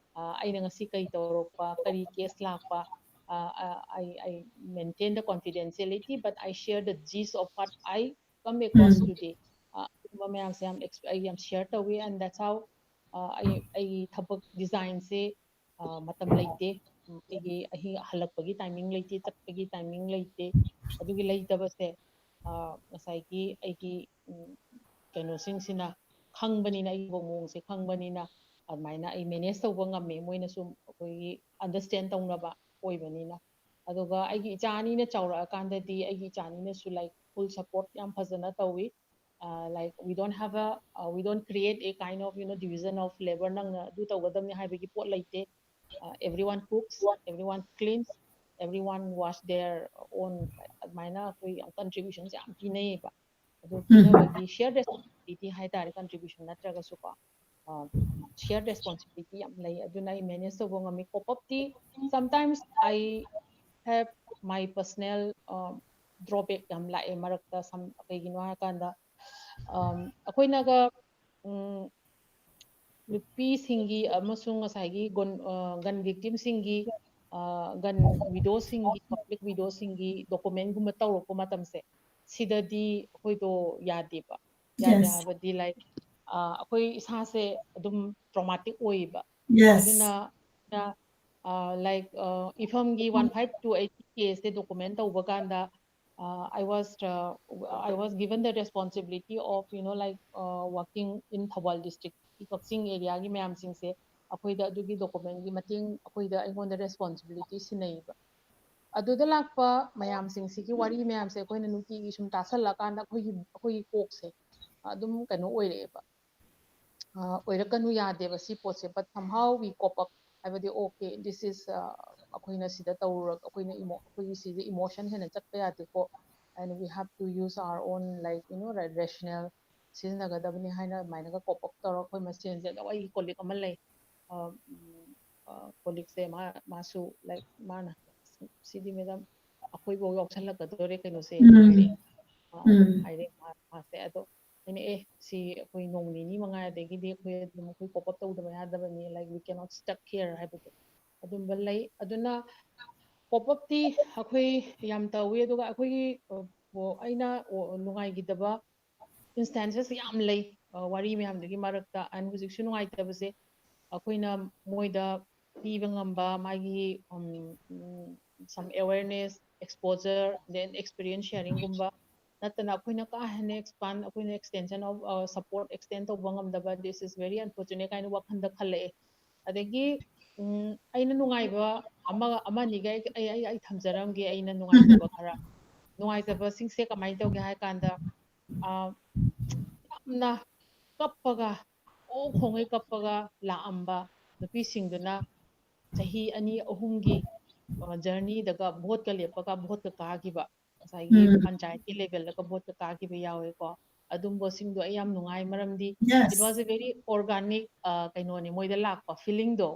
ꯑꯩꯅ ꯉꯁꯤ ꯀꯔꯤ ꯇꯧꯔꯛꯄ, ꯀꯔꯤ guest ꯂꯥꯛꯄ, I I maintain the confidentiality, but I share the gist of what I come across today. ꯑꯗꯨꯒꯨꯝꯕ ꯃꯌꯥꯝꯁꯦ ꯌꯥꯝ ꯑꯩ ꯌꯥꯝ share ꯇꯧꯋꯤ꯫ And that's how ꯑꯩ ꯑꯩꯒꯤ ꯊꯕꯛ design ꯁꯦ ꯃꯇꯝ ꯂꯩꯇꯦ꯫ ꯑꯩꯒꯤ ꯑꯍꯤꯡ ꯍꯜꯂꯛꯄꯒꯤ timing ꯂꯩꯇꯦ, ꯆꯠꯄꯒꯤ timing ꯂꯩꯇꯦ꯫ ꯑꯗꯨꯒꯤ ꯂꯩꯇꯕꯁꯦ ꯉꯁꯥꯏꯒꯤ ꯑꯩꯒꯤ ꯀꯩꯅꯣꯁꯤꯡꯁꯤꯅ ꯈꯪꯕꯅꯤꯅ, ꯑꯩꯒꯤ ꯊꯕꯛ ꯃꯑꯣꯡꯁꯦ ꯈꯪꯕꯅꯤꯅ, ꯑꯗꯨꯃꯥꯏꯅ ꯑꯩ manage ꯇꯧꯕ ꯉꯝꯃꯦ꯫ ꯃꯣꯏꯅꯁꯨ ꯑꯩꯈꯣꯏꯒꯤ understand ꯇꯧꯅꯕ ꯑꯣꯏꯕꯅꯤꯅ꯫ ꯑꯗꯨꯒ ꯑꯩꯒꯤ ꯏꯆꯥ ꯑꯅꯤꯅ ꯆꯥꯎꯔꯛꯑꯀꯥꯟꯗꯗꯤ ꯑꯩꯒꯤ ꯏꯆꯥ ꯑꯅꯤꯅꯁꯨ, like, full support ꯌꯥꯝ ꯐꯖꯅ ꯇꯧꯋꯤ꯫ Like, we don't have a, we don't create a kind of, you know, division of labor, ꯅꯪꯅ ꯑꯗꯨ ꯇꯧꯒꯗꯕꯅꯤ ꯍꯥꯏꯕꯒꯤ ꯄꯣꯠ ꯂꯩꯇꯦ꯫ Everyone cooks, everyone cleans, everyone wash their own, ꯑꯗꯨꯃꯥꯏꯅ ꯑꯩꯈꯣꯏ ꯌꯥꯝ contribution ꯁꯦ ꯌꯥꯝ ꯄꯤꯅꯩꯌꯦꯕ꯫ ꯑꯗꯨ ꯄꯤꯅꯕꯒꯤ share responsibility ꯍꯥꯏꯇꯥꯔꯦ, contribution ꯅꯠꯇ꯭ꯔꯒꯁꯨꯀꯣ, share responsibility ꯌꯥꯝ ꯂꯩ꯫ ꯑꯗꯨꯅ ꯑꯩ manage ꯇꯧꯕ ꯉꯝꯃꯤ꯫ Cope up T sometimes I have my personal drawback ꯌꯥꯝ ꯂꯥꯛꯑꯦ ꯃꯔꯛꯇ꯫ ꯀꯩꯒꯤꯅꯣ ꯍꯥꯏꯔꯀꯥꯟꯗ ꯑꯩꯈꯣꯏꯅꯒ ꯅꯨꯄꯤꯁꯤꯡꯒꯤ ꯑꯃꯁꯨꯡ ꯉꯁꯥꯏꯒꯤ gun victim ꯁꯤꯡꯒꯤ, gun widow ꯁꯤꯡꯒꯤ, public widow ꯁꯤꯡꯒꯤ document ꯒꯨꯝꯕ ꯇꯧꯔꯛꯄ ꯃꯇꯝꯁꯦ, ꯁꯤꯗꯗꯤ ꯑꯩꯈꯣꯏꯗꯣ ꯌꯥꯗꯦꯕ꯫ ꯌꯥꯗꯦ ꯍꯥꯏꯕꯗꯤ, like, ꯑꯩꯈꯣꯏ ꯏꯁꯥꯁꯦ ꯑꯗꯨꯝ traumatic ꯑꯣꯏꯌꯦꯕ꯫ ꯑꯗꯨꯅ, like, ꯏꯐꯝꯒꯤ one five two eight case ꯁꯦ document ꯇꯧꯕ ꯀꯥꯟꯗ, I was I was given the responsibility of, you know, like, working in Thoubal district, Kakching area ꯒꯤ ꯃꯌꯥꯝꯁꯤꯡꯁꯦ ꯑꯩꯈꯣꯏꯗ ꯑꯗꯨꯒꯤ document ꯒꯤ ꯃꯇꯦꯡ, ꯑꯩꯈꯣꯏꯗ, ꯑꯩꯉꯣꯟꯗ responsibility ꯁꯤꯟꯅꯩꯌꯦꯕ꯫ ꯑꯗꯨꯗ ꯂꯥꯛꯄ ꯃꯌꯥꯝꯁꯤꯡꯁꯤꯒꯤ ꯋꯥꯔꯤ ꯃꯌꯥꯝꯁꯦ ꯑꯩꯈꯣꯏꯅ ꯅꯨꯡꯇꯤꯒꯤ ꯁꯨꯝ ꯇꯥꯁꯜꯂꯀꯥꯟꯗ ꯑꯩꯈꯣꯏꯒꯤ ꯑꯩꯈꯣꯏꯒꯤ ꯀꯣꯛꯁꯦ ꯑꯗꯨꯝ ꯀꯩꯅꯣ ꯑꯣꯏꯔꯛꯑꯦꯕ꯫ ꯑꯣꯏꯔꯛꯀꯅꯨ ꯌꯥꯗꯦꯕ ꯁꯤ ꯄꯣꯠꯁꯦ, but somehow we cope up꯫ ꯍꯥꯏꯕꯗꯤ, okay, this is, ꯑꯩꯈꯣꯏꯅ ꯁꯤꯗ ꯇꯧꯔꯨꯔꯒ ꯑꯩꯈꯣꯏꯅ ꯑꯩꯈꯣꯏꯒꯤ ꯁꯤꯁꯦ emotion ꯍꯦꯟꯅ ꯆꯠꯄ ꯌꯥꯗꯦꯀꯣ, and we have to use our own, like, you know, rational ꯁꯤꯖꯤꯟꯅꯒꯗꯕꯅꯤ ꯍꯥꯏꯅ ꯑꯗꯨꯃꯥꯏꯅꯒ cope up ꯇꯧꯔꯒ ꯑꯩꯈꯣꯏ ꯃꯁꯦꯟꯁꯦ꯫ ꯑꯗꯣ ꯑꯩꯒꯤ colleague ꯑꯃ ꯂꯩ, ꯀꯣꯂꯤꯛꯁꯦ ꯃꯥ ꯃꯥꯁꯨ ꯂꯥꯏꯛ ꯃꯥꯅ "ꯁꯤꯗꯤ ꯃꯦꯗꯥꯝ ꯑꯩꯈꯣꯏꯐꯧ ꯌꯥꯎꯁꯜꯂꯛꯀꯗꯣꯔꯦ ꯀꯩꯅꯣꯁꯦ" ꯎꯝ. ꯍꯥꯏꯔꯦ꯫ ꯑ, ꯑꯗꯨꯝ ꯎꯝ. ꯍꯥꯏꯔꯦ ꯃꯥ- ꯃꯥꯁꯦ꯫ ꯑꯗꯣ ꯑꯩꯅ "ꯑꯦ ꯁꯤ ꯑꯩꯈꯣꯏ ꯅꯣꯡ ꯅꯤꯅꯤ ꯃꯉꯥꯏ ꯑꯗꯒꯤꯗꯤ ꯑꯩꯈꯣꯏ ꯑꯗꯨꯝ ꯑꯩꯈꯣꯏ ꯄꯣꯞ ꯑꯞ ꯇꯧꯗꯕ ꯌꯥꯗꯕꯅꯤ, ꯂꯥꯏꯛ ꯋꯤ ꯀꯦꯅꯣꯠ ꯁ꯭ꯇꯛ ꯍꯤꯌꯔ" ꯍꯥꯏꯕꯗꯣ ꯑꯗꯨꯝꯕ ꯂꯩ꯫ ꯑꯗꯨꯅ ꯄꯣꯞ ꯑꯞꯇꯤ ꯑꯩꯈꯣꯏ ꯌꯥꯝ ꯇꯧꯋꯤ꯫ ꯑꯗꯨꯒ ꯑꯩꯈꯣꯏꯒꯤ ꯑ, ꯑꯣ, ꯑꯩꯅ ꯑꯣ, ꯅꯨꯡꯉꯥꯏꯈꯤꯗꯕ ꯏꯟꯁꯇꯦꯟꯁꯦꯁ ꯌꯥꯝ ꯂꯩ꯫ ꯑ, ꯋꯥꯔꯤ ꯃꯌꯥꯝꯗꯨꯒꯤ ꯃꯔꯛꯇ ꯑꯩꯅ ꯍꯧꯖꯤꯛꯁꯨ ꯅꯨꯡꯉꯥꯏꯇꯕꯁꯦ ꯑꯩꯈꯣꯏꯅ ꯃꯣꯏꯗ ꯄꯤꯕ ꯉꯝꯕ ꯃꯥꯒꯤ ꯁꯝ ꯑꯦꯋꯦꯔꯅꯦꯁ, ꯑꯦꯛꯁꯄꯣꯖꯔ, ꯗꯦꯟ ꯑꯦꯛꯁꯄꯤꯔꯤꯌꯦꯟꯁ ꯁꯦꯌꯥꯔꯤꯡꯒꯨꯝꯕ ꯅꯠꯇꯅ ꯑꯩꯈꯣꯏꯅ ꯀꯥ ꯍꯦꯟꯅ ꯑꯦꯛꯁꯄꯥꯟ ꯑꯩꯈꯣꯏꯅ extension of support extend ꯇꯧꯕ ꯉꯝꯗꯕ, this is very unfortunate ꯀꯥꯏꯅ ꯋꯥꯈꯜꯗ ꯈꯜꯂꯛꯑꯦ꯫ ꯑꯗꯒꯤ ꯎꯝ, ꯑꯩꯅ ꯅꯨꯡꯉꯥꯏꯕ ꯑꯃ ꯑꯃ ꯑꯅꯤꯒ ꯑꯩ ꯑꯩ ꯑꯩ ꯑꯩ ꯊꯝꯖꯔꯝꯒꯦ꯫ ꯑꯩꯅ ꯅꯨꯡꯉꯥꯏꯇꯕ ꯈꯔ ꯅꯨꯡꯉꯥꯏꯇꯕꯁꯤꯡꯁꯦ ꯀꯃꯥꯏꯅ ꯇꯧꯒꯦ ꯍꯥꯏ ꯀꯥꯟꯗ ꯑ, ꯌꯥꯝꯅ ꯀꯞꯄꯒ ꯈꯣꯡ ꯈꯣꯡꯉꯩ ꯀꯞꯄꯒ ꯂꯥꯛꯑꯝꯕ ꯅꯨꯄꯤꯁꯤꯡꯗꯨꯅ ꯆꯍꯤ ꯑꯅꯤ ꯑꯍꯨꯝꯒꯤ ꯖꯔꯅꯤꯗꯒ ꯚꯣꯠꯀ ꯂꯦꯞꯄꯒ ꯚꯣꯠꯀ ꯀꯥꯈꯤꯕ, ꯉꯁꯥꯏꯒꯤ ꯎꯝ. ꯄꯟꯆꯥꯌꯠꯀꯤ ꯂꯦꯚꯦꯜꯗꯒ ꯚꯣꯠꯀ ꯀꯥꯈꯤꯕ ꯌꯥꯎꯋꯦꯀꯣ꯫ ꯑꯗꯨꯝꯕꯁꯤꯡꯗꯣ ꯑꯩ ꯌꯥꯝ ꯅꯨꯡꯉꯥꯏ, ꯃꯔꯝꯗꯤ it Yes. was a very organic ꯀꯩꯅꯣꯅꯤ ꯃꯣꯏꯗ ꯂꯥꯛꯄ ꯐꯤꯂꯤꯡꯗꯣ꯫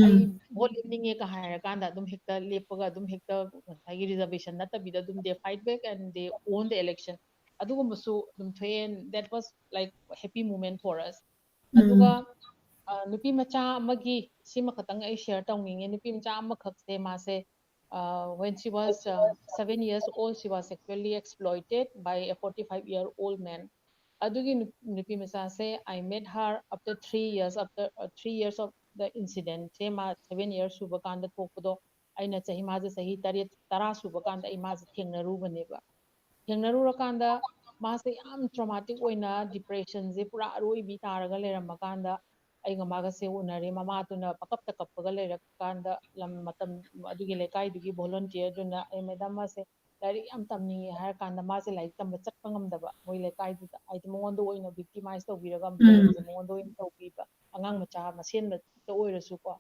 ꯑꯩ ꯎꯝ. ꯚꯣꯠ ꯂꯦꯞꯅꯤꯡꯉꯦꯒ ꯍꯥꯏꯔꯀꯥꯟꯗ ꯑꯗꯨꯝ ꯍꯦꯛꯇ ꯂꯦꯞꯄꯒ ꯑꯗꯨꯝ ꯍꯦꯛꯇ ꯉꯁꯥꯏꯒꯤ ꯔꯤꯖꯔꯕꯦꯁꯟ ꯅꯠꯇꯕꯤꯗ ꯑꯗꯨꯝ they fight back and they own the election, ꯑꯗꯨꯒꯨꯝꯕꯁꯨ ꯑꯗꯨꯝ ꯊꯣꯛꯑꯦ꯫ That was like happy moment for us. ꯑꯗꯨꯒ ꯎꯝ. ꯑ, ꯅꯨꯄꯤ ꯃꯆꯥ ꯑꯃꯒꯤ ꯁꯤꯃ ꯈꯛꯇꯪ ꯑꯩ ꯁꯤꯌꯔ ꯇꯧꯅꯤꯡꯉꯦ꯫ ꯅꯨꯄꯤ ꯃꯆꯥ ꯑꯃꯈꯛꯁꯦ ꯃꯥꯁꯦ uh, when she was uh, seven years old, she was sexually exploited by a forty-five year old man. ꯑꯗꯨꯒꯤ ꯅꯨ- ꯅꯨꯄꯤ ꯃꯆꯥꯁꯦ I met her after three years, after uh, three years of the incident ꯁꯦ ꯃꯥ seven years ꯁꯨꯕ ꯀꯥꯟꯗ ꯊꯣꯛꯄꯗꯣ ꯑꯩꯅ ꯆꯍꯤ ꯃꯥꯁꯦ ꯆꯍꯤ ꯇꯔꯦꯠ ꯇꯔꯥ ꯁꯨꯕ ꯀꯥꯟꯗ ꯑꯩ ꯃꯥꯁꯦ ꯊꯦꯡꯅꯔꯨꯕꯅꯦꯕ꯫ ꯊꯦꯡꯅꯔꯨꯔꯀꯥꯟꯗ ꯃꯥꯁꯦ ꯌꯥꯝ ꯇ꯭ꯔꯣꯃꯥꯇꯤꯛ ꯑꯣꯏꯅ ꯗꯤꯄ꯭ꯔꯦꯁꯟꯁꯦ ꯄꯨꯔꯥ ꯑꯔꯣꯏꯕꯤ ꯇꯥꯔꯒ ꯂꯩꯔꯝꯃꯀꯥꯟꯗ ꯑꯩꯒ ꯃꯥꯒꯁꯦ ꯎꯅꯔꯦ꯫ ꯃꯃꯥꯗꯨꯅ ꯄꯀꯞꯇ ꯀꯞꯄꯒ ꯂꯩꯔꯀꯥꯟꯗ ꯂꯝ ꯃꯇꯝ ꯑꯗꯨꯒꯤ ꯂꯩꯀꯥꯏꯗꯨꯒꯤ ꯚꯣꯂꯟꯇꯤꯌꯔꯗꯨꯅ ꯑꯦ ꯃꯦꯗꯥꯝ ꯃꯥꯁꯦ ꯂꯥꯏꯔꯤꯛ ꯌꯥꯝ ꯇꯝꯅꯤꯡꯉꯦ ꯍꯥꯏꯔ ꯀꯥꯟꯗ ꯃꯥꯁꯦ ꯂꯥꯏꯔꯤꯛ ꯇꯝꯕ ꯆꯠꯄ ꯉꯝꯗꯕ ꯃꯣꯏ ꯂꯩꯀꯥꯏꯗꯨꯗ ꯍꯥꯏꯗꯤ ꯃꯉꯣꯟꯗ ꯑꯣꯏꯅ ꯚꯤꯛꯇꯤꯃꯥꯏꯁ ꯇꯧꯕꯤꯔꯒ ꯎꯝ. ꯕ꯭ꯂꯦꯝꯁꯦ ꯃꯉꯣꯟꯗ ꯑꯣꯏꯅ ꯇꯧꯕꯤꯕ ꯑꯉꯥꯡ ꯃꯆꯥ ꯃꯁꯦꯟꯗ ꯑꯣꯏꯔꯁꯨꯀꯣ꯫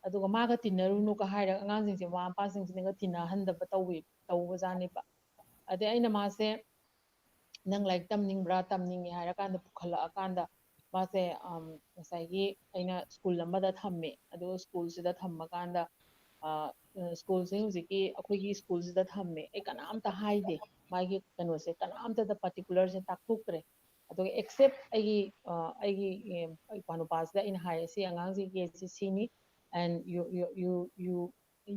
ꯑꯗꯨꯒ ꯃꯥꯒ ꯇꯤꯟꯅꯔꯨꯅꯨꯒ ꯍꯥꯏꯔꯒ ꯑꯉꯥꯡꯁꯤꯡꯁꯦ ꯃꯃꯥ ꯃꯄꯥꯁꯤꯡꯁꯤꯅꯒ ꯇꯤꯟꯅꯍꯟꯗꯕ ꯇꯧꯕꯤ ꯇꯧꯕꯖꯥꯠꯅꯦꯕ꯫ ꯑꯗꯩ ꯑꯩꯅ ꯃꯥꯁꯦ ꯅꯪ ꯂꯥꯏꯔꯤꯛ ꯇꯝꯅꯤꯡꯕ꯭ꯔꯥ? ꯇꯝꯅꯤꯡꯉꯦ ꯍꯥꯏꯔꯀꯥꯟꯗ ꯄꯨꯈꯠꯂꯛꯑꯀꯥꯟꯗ ꯃꯥꯁꯦ ꯉꯁꯥꯏꯒꯤ ꯑꯩꯅ ꯁ꯭ꯀꯨꯜ ꯑꯃꯗ ꯊꯝꯃꯦ꯫ ꯑꯗꯨꯒ ꯁ꯭ꯀꯨꯜꯁꯤꯗ ꯊꯝꯃꯀꯥꯟꯗ ꯁ꯭ꯀꯨꯜꯁꯦ ꯍꯧꯖꯤꯛꯀꯤ ꯑꯩꯈꯣꯏꯒꯤ ꯁ꯭ꯀꯨꯜꯁꯤꯗ ꯊꯝꯃꯦ꯫ ꯑꯩ ꯀꯅꯥꯝꯇ ꯍꯥꯏꯗꯦ꯫ ꯃꯥꯒꯤ ꯀꯩꯅꯣꯁꯦ ꯀꯅꯥꯝꯇꯗ ꯄꯥꯔꯇꯤꯀꯨꯂꯔꯁꯦ ꯇꯥꯛꯊꯣꯛꯇ꯭ꯔꯦ꯫ ꯑꯗꯨꯒ ꯑꯦꯛꯁꯦꯞ ꯑꯩꯒꯤ ꯑꯩꯒꯤ ꯏꯄ꯭ꯋꯥ ꯅꯨꯄꯥꯁꯤꯗ ꯑꯩꯅ ꯍꯥꯏꯔꯦ, "ꯁꯤ ꯑꯉꯥꯡꯁꯤꯒꯤ ꯀꯦꯁꯁꯤ ꯁꯤꯅꯤ, and you you you you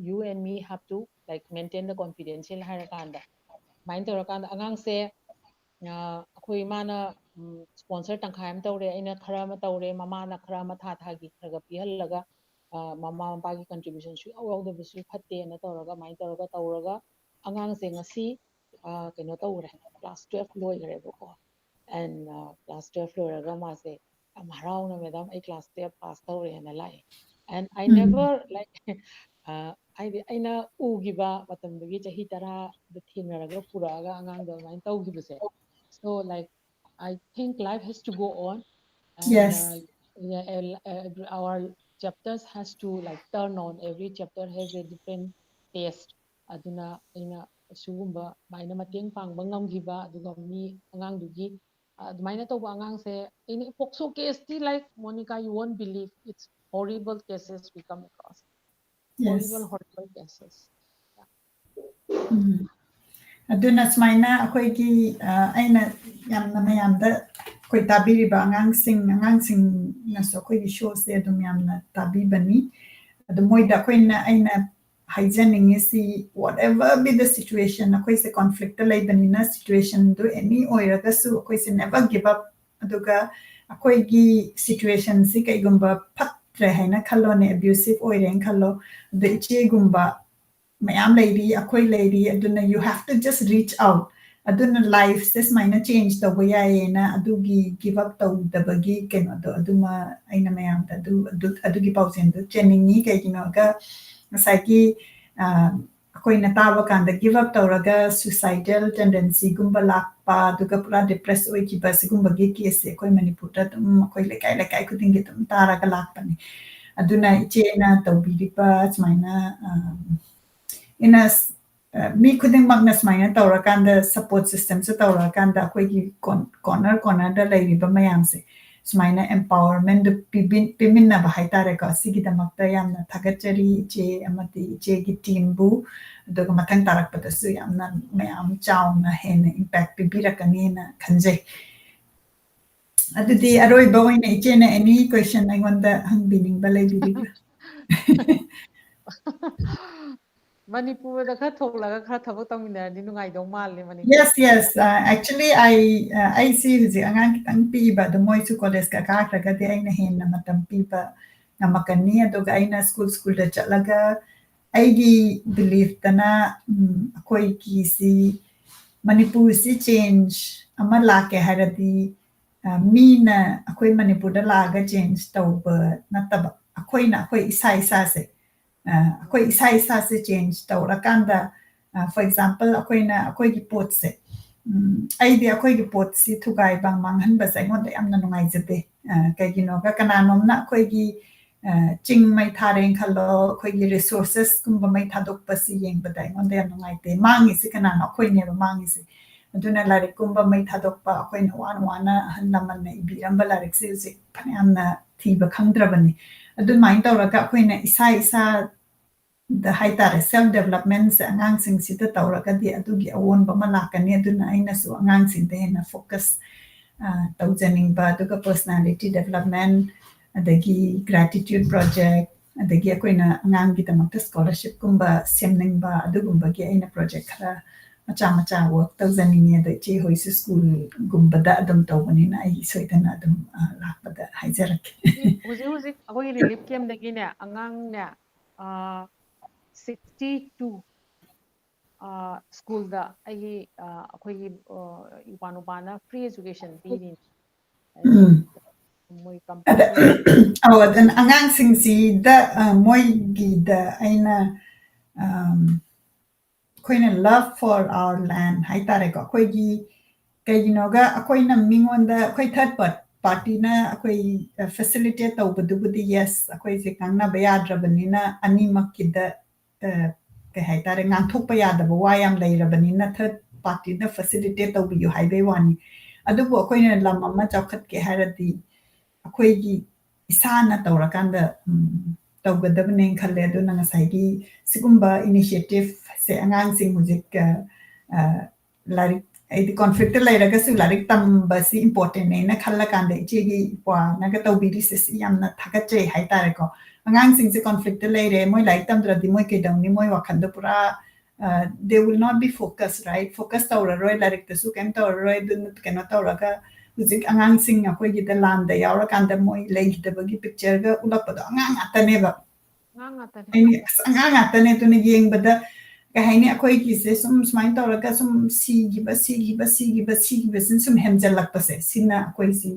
you and me have to, like, maintain the confidential" ꯍꯥꯏꯔꯀꯥꯟꯗ, ꯑꯗꯨꯃꯥꯏꯅ ꯇꯧꯔꯀꯥꯟꯗ ꯑꯉꯥꯡꯁꯦ ꯑꯩꯈꯣꯏ ꯏꯃꯥꯅ ꯁ꯭ꯄꯣꯟꯁꯔ ꯇꯪꯈꯥꯏ ꯑꯃ ꯇꯧꯔꯦ, ꯑꯩꯅ ꯈꯔ ꯑꯃ ꯇꯧꯔꯦ, ꯃꯃꯥꯅ ꯈꯔ ꯑꯃ ꯊꯥ ꯊꯥꯒꯤ ꯈꯔ ꯈꯔ ꯄꯤꯍꯜꯂꯒ, ꯃꯃꯥ ꯃꯄꯥꯒꯤ ꯀꯟꯇ꯭ꯔꯤꯕ꯭ꯌꯨꯁꯟ ꯁꯨꯡꯌꯥꯎ ꯌꯥꯎꯗꯕꯁꯨ ꯐꯠꯇꯦꯅ ꯇꯧꯔꯒ, ꯑꯗꯨꯃꯥꯏꯅ ꯇꯧꯔꯒ ꯇꯧꯔꯒ ꯑꯉꯥꯡꯁꯦ ꯉꯁꯤ ꯀꯩꯅꯣ ꯇꯧꯈ꯭ꯔꯦ, ꯀ꯭ꯂꯥꯁ ꯇꯨꯌꯦꯜꯐ ꯂꯣꯏꯈ꯭ꯔꯦꯕꯀꯣ꯫ And ꯀ꯭ꯂꯥꯁ ꯇꯨꯌꯦꯜꯐ ꯂꯣꯏꯔꯒ ꯃꯥꯁꯦ ꯌꯥꯝ ꯍꯔꯥꯎꯅ, "ꯃꯦꯗꯥꯝ, ꯑꯩ ꯀ꯭ꯂꯥꯁ ꯇꯨꯌꯦꯜꯐ ꯄꯥꯁ ꯇꯧꯔꯦꯅ" ꯂꯥꯛꯑꯦ꯫ And I never, like, ꯍꯥꯏꯗꯤ ꯑꯩꯅ ꯎꯈꯤꯕ ꯃꯇꯝꯗꯨꯒꯤ ꯆꯍꯤ ꯇꯔꯥꯗ ꯊꯦꯡꯅꯔꯒ ꯄꯨꯔꯛꯑꯒ ꯑꯉꯥꯡꯗꯣ ꯑꯗꯨꯃꯥꯏꯅ ꯇꯧꯈꯤꯕꯁꯦ꯫ So, like, I think life has to go on. And, Yes. Yeah, our chapters has to, like, turn on. Every chapter has a different taste. ꯑꯗꯨꯅ ꯑꯩꯅ ꯁꯤꯒꯨꯝꯕ ꯑꯗꯨꯃꯥꯏꯅ ꯃꯇꯦꯡ ꯄꯥꯡꯕ ꯉꯝꯈꯤꯕ, ꯑꯗꯨꯒ ꯃꯤ ꯑꯉꯥꯡꯗꯨꯒꯤ ꯑꯗꯨꯃꯥꯏꯅ ꯇꯧꯕ ꯑꯉꯥꯡꯁꯦ, ꯑꯩꯅ ꯄꯣꯛꯁꯣ ꯀꯦꯁꯇꯤ, like, Monica, you won't believe, it's horrible cases we come across. Horrible, horrible cases. ꯎꯝ꯫ ꯑꯗꯨꯅ ꯁꯨꯃꯥꯏꯅ ꯑꯩꯈꯣꯏꯒꯤ ꯑꯩꯅ ꯌꯥꯝꯅ ꯃꯌꯥꯝꯗ, ꯑꯩꯈꯣꯏ ꯇꯥꯕꯤꯔꯤꯕ ꯑꯉꯥꯡꯁꯤꯡ, ꯑꯉꯥꯡꯁꯤꯡꯅꯁꯨ ꯑꯩꯈꯣꯏꯒꯤ ꯁꯣꯁꯦ ꯑꯗꯨꯝ ꯌꯥꯝꯅ ꯇꯥꯕꯤꯕꯅꯤ꯫ ꯑꯗꯨ ꯃꯣꯏꯗ ꯑꯩꯈꯣꯏꯅ, ꯑꯩꯅ ꯍꯥꯏꯖꯅꯤꯡꯉꯤꯁꯤ, whatever be the situation, ꯑꯩꯈꯣꯏꯁꯦ ꯀꯣꯟꯐ꯭ꯂꯤꯛꯇ ꯂꯩꯕꯅꯤꯅ, ꯁꯤꯆꯨꯋꯦꯁꯟꯗꯨ ꯑꯦꯅꯤ ꯑꯣꯏꯔꯒꯁꯨ ꯑꯩꯈꯣꯏꯁꯦ never give up. ꯑꯗꯨꯒ ꯑꯩꯈꯣꯏꯒꯤ ꯁꯤꯆꯨꯋꯦꯁꯟꯁꯤ ꯀꯩꯒꯨꯝꯕ ꯐꯠꯇ꯭ꯔꯦ ꯍꯥꯏꯅ ꯈꯜꯂꯣꯅꯦ, ꯑꯦꯕ꯭ꯌꯨꯁꯤꯞ ꯑꯣꯏꯔꯦꯅ ꯈꯜꯂꯣ, ꯑꯗ ꯏꯆꯦꯒꯨꯝꯕ ꯃꯌꯥꯝ ꯂꯩꯔꯤ, ꯑꯩꯈꯣꯏ ꯂꯩꯔꯤ, ꯑꯗꯨꯅ you have to just reach out. ꯑꯗꯨꯅ ꯂꯥꯏꯐꯁꯦ ꯁꯨꯃꯥꯏꯅ ꯆꯦꯟꯖ ꯇꯧꯕ ꯌꯥꯏꯌꯦꯅ ꯑꯗꯨꯒꯤ ꯒꯤꯞ ꯑꯞ ꯇꯧꯗꯕꯒꯤ ꯀꯩꯅꯣꯗꯣ ꯑꯗꯨꯃ ꯑꯩꯅ ꯃꯌꯥꯝꯗ ꯑꯗꯨ ꯑꯗꯨꯒꯤ ꯄꯥꯎꯖꯦꯜꯗꯣ ꯆꯦꯟꯅꯤꯡꯉꯤ꯫ ꯀꯩꯒꯤꯅꯣꯒ ꯉꯁꯥꯏꯒꯤ ꯑꯩꯈꯣꯏꯅ ꯇꯥꯕ ꯀꯥꯟꯗ ꯒꯤꯞ ꯑꯞ ꯇꯧꯔꯒ ꯁꯨꯏꯁꯥꯏꯗꯦꯜ ꯇꯦꯟꯗꯦꯟꯁꯤꯒꯨꯝꯕ ꯂꯥꯛꯄ, ꯑꯗꯨꯒ ꯄꯨꯔꯥ ꯗꯤꯄ꯭ꯔꯦꯁ ꯑꯣꯏꯈꯤꯕ, ꯁꯤꯒꯨꯝꯕꯒꯤ ꯀꯦꯁꯁꯦ ꯑꯩꯈꯣꯏ ꯃꯅꯤꯄꯨꯔꯗ ꯑꯗꯨꯝ ꯑꯩꯈꯣꯏ ꯂꯩꯀꯥꯏ ꯂꯩꯀꯥꯏ ꯈꯨꯗꯤꯡꯒꯤ ꯑꯗꯨꯝ ꯇꯥꯔꯒ ꯂꯥꯛꯄꯅꯦ꯫ ꯑꯗꯨꯅ ꯏꯆꯦꯅ ꯇꯧꯕꯤꯔꯤꯕ ꯁꯨꯃꯥꯏꯅ ꯏꯟ ꯑ ꯃꯤ ꯈꯨꯗꯤꯡꯃꯛꯅ ꯁꯨꯃꯥꯏꯅ ꯇꯧꯔꯀꯥꯟꯗ, ꯁꯄꯣꯔꯠ ꯁꯤꯁꯇꯦꯝꯁꯦ ꯇꯧꯔꯀꯥꯟꯗ, ꯑꯩꯈꯣꯏꯒꯤ ꯀꯣꯔꯅꯔ ꯀꯣꯔꯅꯔꯗ ꯂꯩꯔꯤꯕ ꯃꯌꯥꯝꯁꯦ ꯁꯨꯃꯥꯏꯅ empowerment ꯄꯤꯕꯤ-, ꯄꯤꯃꯤꯟꯅꯕ ꯍꯥꯏꯇꯥꯔꯦꯀꯣ꯫ ꯑꯁꯤꯒꯤꯗꯃꯛꯇ ꯌꯥꯝꯅ ꯊꯥꯒꯠꯆꯔꯤ ꯏꯆꯦ ꯑꯃꯗꯤ ꯏꯆꯦꯒꯤ teamꯕꯨ꯫ ꯑꯗꯨꯒ ꯃꯊꯪ ꯇꯥꯔꯛꯄꯗꯁꯨ ꯌꯥꯝꯅ ꯃꯌꯥꯝ ꯆꯥꯎꯅ ꯍꯦꯟꯅ impact ꯄꯤꯕꯤꯔꯛꯀꯅꯤꯅ ꯈꯟꯖꯩ꯫ ꯑꯗꯨꯗꯤ ꯑꯔꯣꯏꯕ ꯑꯣꯏꯅ ꯏꯆꯦꯅ any question ꯑꯩꯉꯣꯟꯗ ꯍꯪꯕꯤꯅꯤꯡꯕ ꯂꯩꯕꯤꯔꯤꯕ꯭ꯔꯥ? ꯃꯅꯤꯄꯨꯔꯗ ꯈꯔ ꯊꯣꯛꯂꯒ ꯈꯔ ꯊꯕꯛ ꯇꯧꯃꯤꯟꯅꯔꯗꯤ ꯅꯨꯡꯉꯥꯏꯗꯧ ꯃꯥꯜꯂꯦ Manipur. Yes, yes. Uh, actually, I, uh, ꯑꯩꯁꯤ ꯍꯧꯖꯤꯛ ꯑꯉꯥꯡ ꯈꯤꯇꯪ ꯄꯤꯛꯏꯕ, ꯑꯗꯣ ꯃꯣꯏꯁꯨ ꯀꯣꯂꯦꯖꯀ ꯀꯥꯈ꯭ꯔꯒꯗꯤ ꯑꯩꯅ ꯍꯦꯟꯅ ꯃꯇꯝ ꯄꯤꯕ ꯉꯝꯃꯛꯀꯅꯤ꯫ ꯑꯗꯨꯒ ꯑꯩꯅ ꯁ꯭ꯀꯨꯜ ꯁ꯭ꯀꯨꯜꯗ ꯆꯠꯂꯒ ꯑꯩꯒꯤ beliefꯇꯅ, ꯎꯝ, ꯑꯩꯈꯣꯏꯒꯤꯁꯤ ꯃꯅꯤꯄꯨꯔꯁꯤ change ꯑꯃ ꯂꯥꯛꯀꯦ ꯍꯥꯏꯔꯗꯤ, ꯑ, ꯃꯤꯅ ꯑꯩꯈꯣꯏ ꯃꯅꯤꯄꯨꯔꯗ ꯂꯥꯛꯑꯒ change ꯇꯧꯕ ꯅꯠꯇꯕ, ꯑꯩꯈꯣꯏꯅ ꯑꯩꯈꯣꯏ ꯏꯁꯥ ꯏꯁꯥꯁꯦ, ꯑ, ꯑꯩꯈꯣꯏ ꯏꯁꯥ ꯏꯁꯥꯁꯦ change ꯇꯧꯔꯀꯥꯟꯗ, ꯑ, for example, ꯑꯩꯈꯣꯏꯅ ꯑꯩꯈꯣꯏꯒꯤ ꯄꯣꯠꯁꯦ, ꯎꯝ, ꯑꯩꯗꯤ ꯑꯩꯈꯣꯏꯒꯤ ꯄꯣꯠꯁꯤ ꯊꯨꯒꯥꯏꯕ, ꯃꯥꯡꯍꯟꯕꯁꯦ ꯑꯩꯉꯣꯟꯗ ꯌꯥꯝꯅ ꯅꯨꯡꯉꯥꯏꯖꯗꯦ꯫ ꯑ, ꯀꯩꯒꯤꯅꯣꯒ ꯀꯅꯥꯅꯣꯝꯅ ꯑꯩꯈꯣꯏꯒꯤ, ꯑ, ꯆꯤꯡ ꯃꯩ ꯊꯥꯔꯦꯅ ꯈꯜꯂꯣ, ꯑꯩꯈꯣꯏꯒꯤ resourcesꯀꯨꯝꯕ ꯃꯩ ꯊꯥꯗꯣꯛꯄꯁꯤ ꯌꯦꯡꯕꯗ ꯑꯩꯉꯣꯟꯗ ꯌꯥꯝ ꯅꯨꯡꯉꯥꯏꯇꯦ꯫ ꯃꯥꯡꯉꯤꯁꯤ ꯀꯅꯥꯅꯣ? ꯑꯩꯈꯣꯏꯅꯦꯕ ꯃꯥꯡꯉꯤꯁꯦ꯫ ꯑꯗꯨꯅ ꯂꯥꯏꯔꯤꯛꯀꯨꯝꯕ ꯃꯩ ꯊꯥꯗꯣꯛꯄ, ꯑꯩꯈꯣꯏꯅ ꯋꯥꯅ ꯋꯥꯅ ꯑꯍꯜ ꯂꯃꯟꯅ ꯏꯕꯤꯔꯝꯕ ꯂꯥꯏꯔꯤꯛꯁꯦ ꯍꯧꯖꯤꯛ ꯐꯅꯌꯥꯝꯅ ꯊꯤꯕ ꯈꯪꯗ꯭ꯔꯕꯅꯤ꯫ ꯑꯗꯨꯃꯥꯏꯅ ꯇꯧꯔꯒ ꯑꯩꯈꯣꯏꯅ ꯏꯁꯥ ꯏꯁꯥꯗ ꯍꯥꯏꯇꯥꯔꯦ, self developmentꯁꯦ ꯑꯉꯥꯡꯁꯤꯡꯁꯤꯗ ꯇꯧꯔꯒꯗꯤ ꯑꯗꯨꯒꯤ ꯑꯑꯣꯟꯕ ꯑꯃ ꯂꯥꯛꯀꯅꯤ꯫ ꯑꯗꯨꯅ ꯑꯩꯅꯁꯨ ꯑꯉꯥꯡꯁꯤꯡꯗ ꯍꯦꯟꯅ focus, ꯑ, ꯇꯧꯖꯅꯤꯡꯕ, ꯑꯗꯨꯒ personality development, ꯑꯗꯒꯤ gratitude project, ꯑꯗꯒꯤ ꯑꯩꯈꯣꯏꯅ ꯑꯉꯥꯡꯒꯤꯗꯃꯛꯇ scholarshipꯀꯨꯝꯕ ꯁꯦꯝꯅꯤꯡꯕ, ꯑꯗꯨꯒꯨꯝꯕꯒꯤ ꯑꯩꯅ project ꯈꯔ ꯃꯆꯥ ꯃꯆꯥ work ꯇꯧꯖꯅꯤꯡꯉꯦ꯫ ꯑꯗꯣ ꯏꯆꯦ ꯍꯣꯏꯁꯨ ꯁ꯭ꯀꯨꯜꯒꯨꯝꯕꯗ ꯑꯗꯨꯝ ꯇꯧꯕꯅꯤꯅ ꯑꯩ ꯁꯣꯏꯗꯅ ꯑꯗꯨꯝ, ꯑ, ꯂꯥꯛꯄꯗ ꯍꯥꯏꯖꯔꯛꯀꯦ꯫ ꯍꯧꯖꯤꯛ, ꯍꯧꯖꯤꯛ, ꯍꯧꯖꯤꯛ ꯑꯩꯈꯣꯏꯒꯤ relief campꯇꯒꯤꯅꯦ ꯑꯉꯥꯡꯅꯦ, ꯑ, sixty two, ꯑ, ꯁ꯭ꯀꯨꯜꯗ ꯑꯩꯒꯤ, ꯑ, ꯑꯩꯈꯣꯏꯒꯤ, ꯑ, ꯏꯄ꯭ꯋꯥ ꯅꯨꯄꯥꯅ free education ꯄꯤꯔꯤꯅꯤ꯫ ꯎꯝ꯫ ꯃꯣꯏ ꯑꯗ, compulsory ꯑꯧ, ꯑꯗꯨꯅ ꯑꯉꯥꯡꯁꯤꯡꯁꯤꯗ, ꯑ, ꯃꯣꯏꯒꯤꯗ ꯑꯩꯅ, ꯑꯝ, ꯑꯩꯈꯣꯏꯅ love for our land ꯍꯥꯏꯇꯥꯔꯦꯀꯣ꯫ ꯑꯩꯈꯣꯏꯒꯤ ꯀꯩꯒꯤꯅꯣꯒ ꯑꯩꯈꯣꯏꯅ ꯃꯤꯉꯣꯟꯗ, ꯑꯩꯈꯣꯏ third part-, partyꯅ ꯑꯩꯈꯣꯏ, ꯑ, facilitate ꯇꯧꯕꯗꯨꯕꯨꯗꯤ, yes, ꯑꯩꯈꯣꯏꯁꯦ ꯉꯥꯡꯅꯕ ꯌꯥꯗ꯭ꯔꯕꯅꯤꯅ ꯑꯅꯤꯃꯛꯀꯤꯗ, ꯑ, ꯀꯩ ꯍꯥꯏꯇꯥꯔꯦ, ꯉꯥꯡꯊꯣꯛꯄ ꯌꯥꯗꯕ ꯋꯥ ꯌꯥꯝ ꯂꯩꯔꯕꯅꯤꯅ third partyꯅ facilitate ꯇꯧꯕꯤꯌꯨ ꯍꯥꯏꯕꯩ ꯋꯥꯅꯤ꯫ ꯑꯗꯨꯕꯨ ꯑꯩꯈꯣꯏꯅ ꯂꯝ ꯑꯃ ꯆꯥꯎꯈꯠꯀꯦ ꯍꯥꯏꯔꯗꯤ, ꯑꯩꯈꯣꯏꯒꯤ ꯏꯁꯥꯅ ꯇꯧꯔꯀꯥꯟꯗ ꯎꯝ, ꯇꯧꯒꯗꯕꯅꯦꯅ ꯈꯜꯂꯦ꯫ ꯑꯗꯨꯅ ꯉꯁꯥꯏꯒꯤ ꯁꯤꯒꯨꯝꯕ initiative ꯁꯦ ꯑꯉꯥꯡꯁꯤꯡ ꯍꯧꯖꯤꯛ ꯑ, ꯑ, ꯂꯥꯏꯔꯤꯛ ꯍꯥꯏꯗꯤ conflict ꯇ ꯂꯩꯔꯒꯁꯨ ꯂꯥꯏꯔꯤꯛ ꯇꯝꯕꯁꯤ important ꯅꯦꯅ ꯈꯜꯂꯀꯥꯟꯗ ꯏꯆꯦꯒꯤ ꯏꯄ꯭ꯋꯥꯅꯒ ꯇꯧꯕꯤꯔꯤꯁꯦ ꯁꯤ ꯌꯥꯝꯅ ꯊꯥꯒꯠꯆꯩ ꯍꯥꯏꯇꯥꯔꯦꯀꯣ꯫ ꯑꯉꯥꯡꯁꯤꯡꯁꯦ conflict ꯇ ꯂꯩꯔꯦ, ꯃꯣꯏ ꯂꯥꯏꯔꯤꯛ ꯇꯝꯗ꯭ꯔꯗꯤ ꯃꯣꯏ ꯀꯩꯗꯧꯅꯤ? ꯃꯣꯏ ꯋꯥꯈꯜꯗꯣ ꯄꯨꯔꯥ uh, they will not be focused, right? Focus ꯇꯧꯔꯔꯣꯏ, ꯂꯥꯏꯔꯤꯛꯇꯁꯨ ꯀꯩꯝ ꯇꯧꯔꯔꯣꯏ꯫ ꯑꯗꯨꯅ ꯀꯩꯅꯣ ꯇꯧꯔꯒ ꯍꯧꯖꯤꯛ ꯑꯉꯥꯡꯁꯤꯡ ꯑꯩꯈꯣꯏꯒꯤꯗ ꯂꯥꯟꯗ ꯌꯥꯎꯔꯀꯥꯟꯗ ꯃꯣꯏ ꯂꯩꯈꯤꯗꯕꯒꯤ picture ꯒ ꯎꯠꯂꯛꯄꯗꯣ ꯑꯉꯥꯡ ꯉꯥꯛꯇꯅꯦꯕ꯫ ꯑꯉꯥꯡ ꯉꯥꯛꯇꯅꯦ꯫ ꯑꯩꯅ ꯑꯁ ꯑꯉꯥꯡ ꯉꯥꯛꯇꯅꯦ꯫ ꯑꯗꯨꯅ ꯌꯦꯡꯕꯗ ꯀꯩ ꯍꯥꯏꯅꯤ, ꯑꯩꯈꯣꯏꯒꯤꯁꯦ ꯁꯨꯝ ꯁꯨꯃꯥꯏꯅ ꯇꯧꯔꯒ ꯁꯨꯝ ꯁꯤꯈꯤꯕ ꯁꯤꯈꯤꯕ ꯁꯤꯈꯤꯕ ꯁꯤꯈꯤꯕꯁꯤꯅ ꯁꯨꯝ ꯍꯦꯟꯖꯜꯂꯛꯄꯁꯦ, ꯁꯤꯅ ꯑꯩꯈꯣꯏꯁꯤ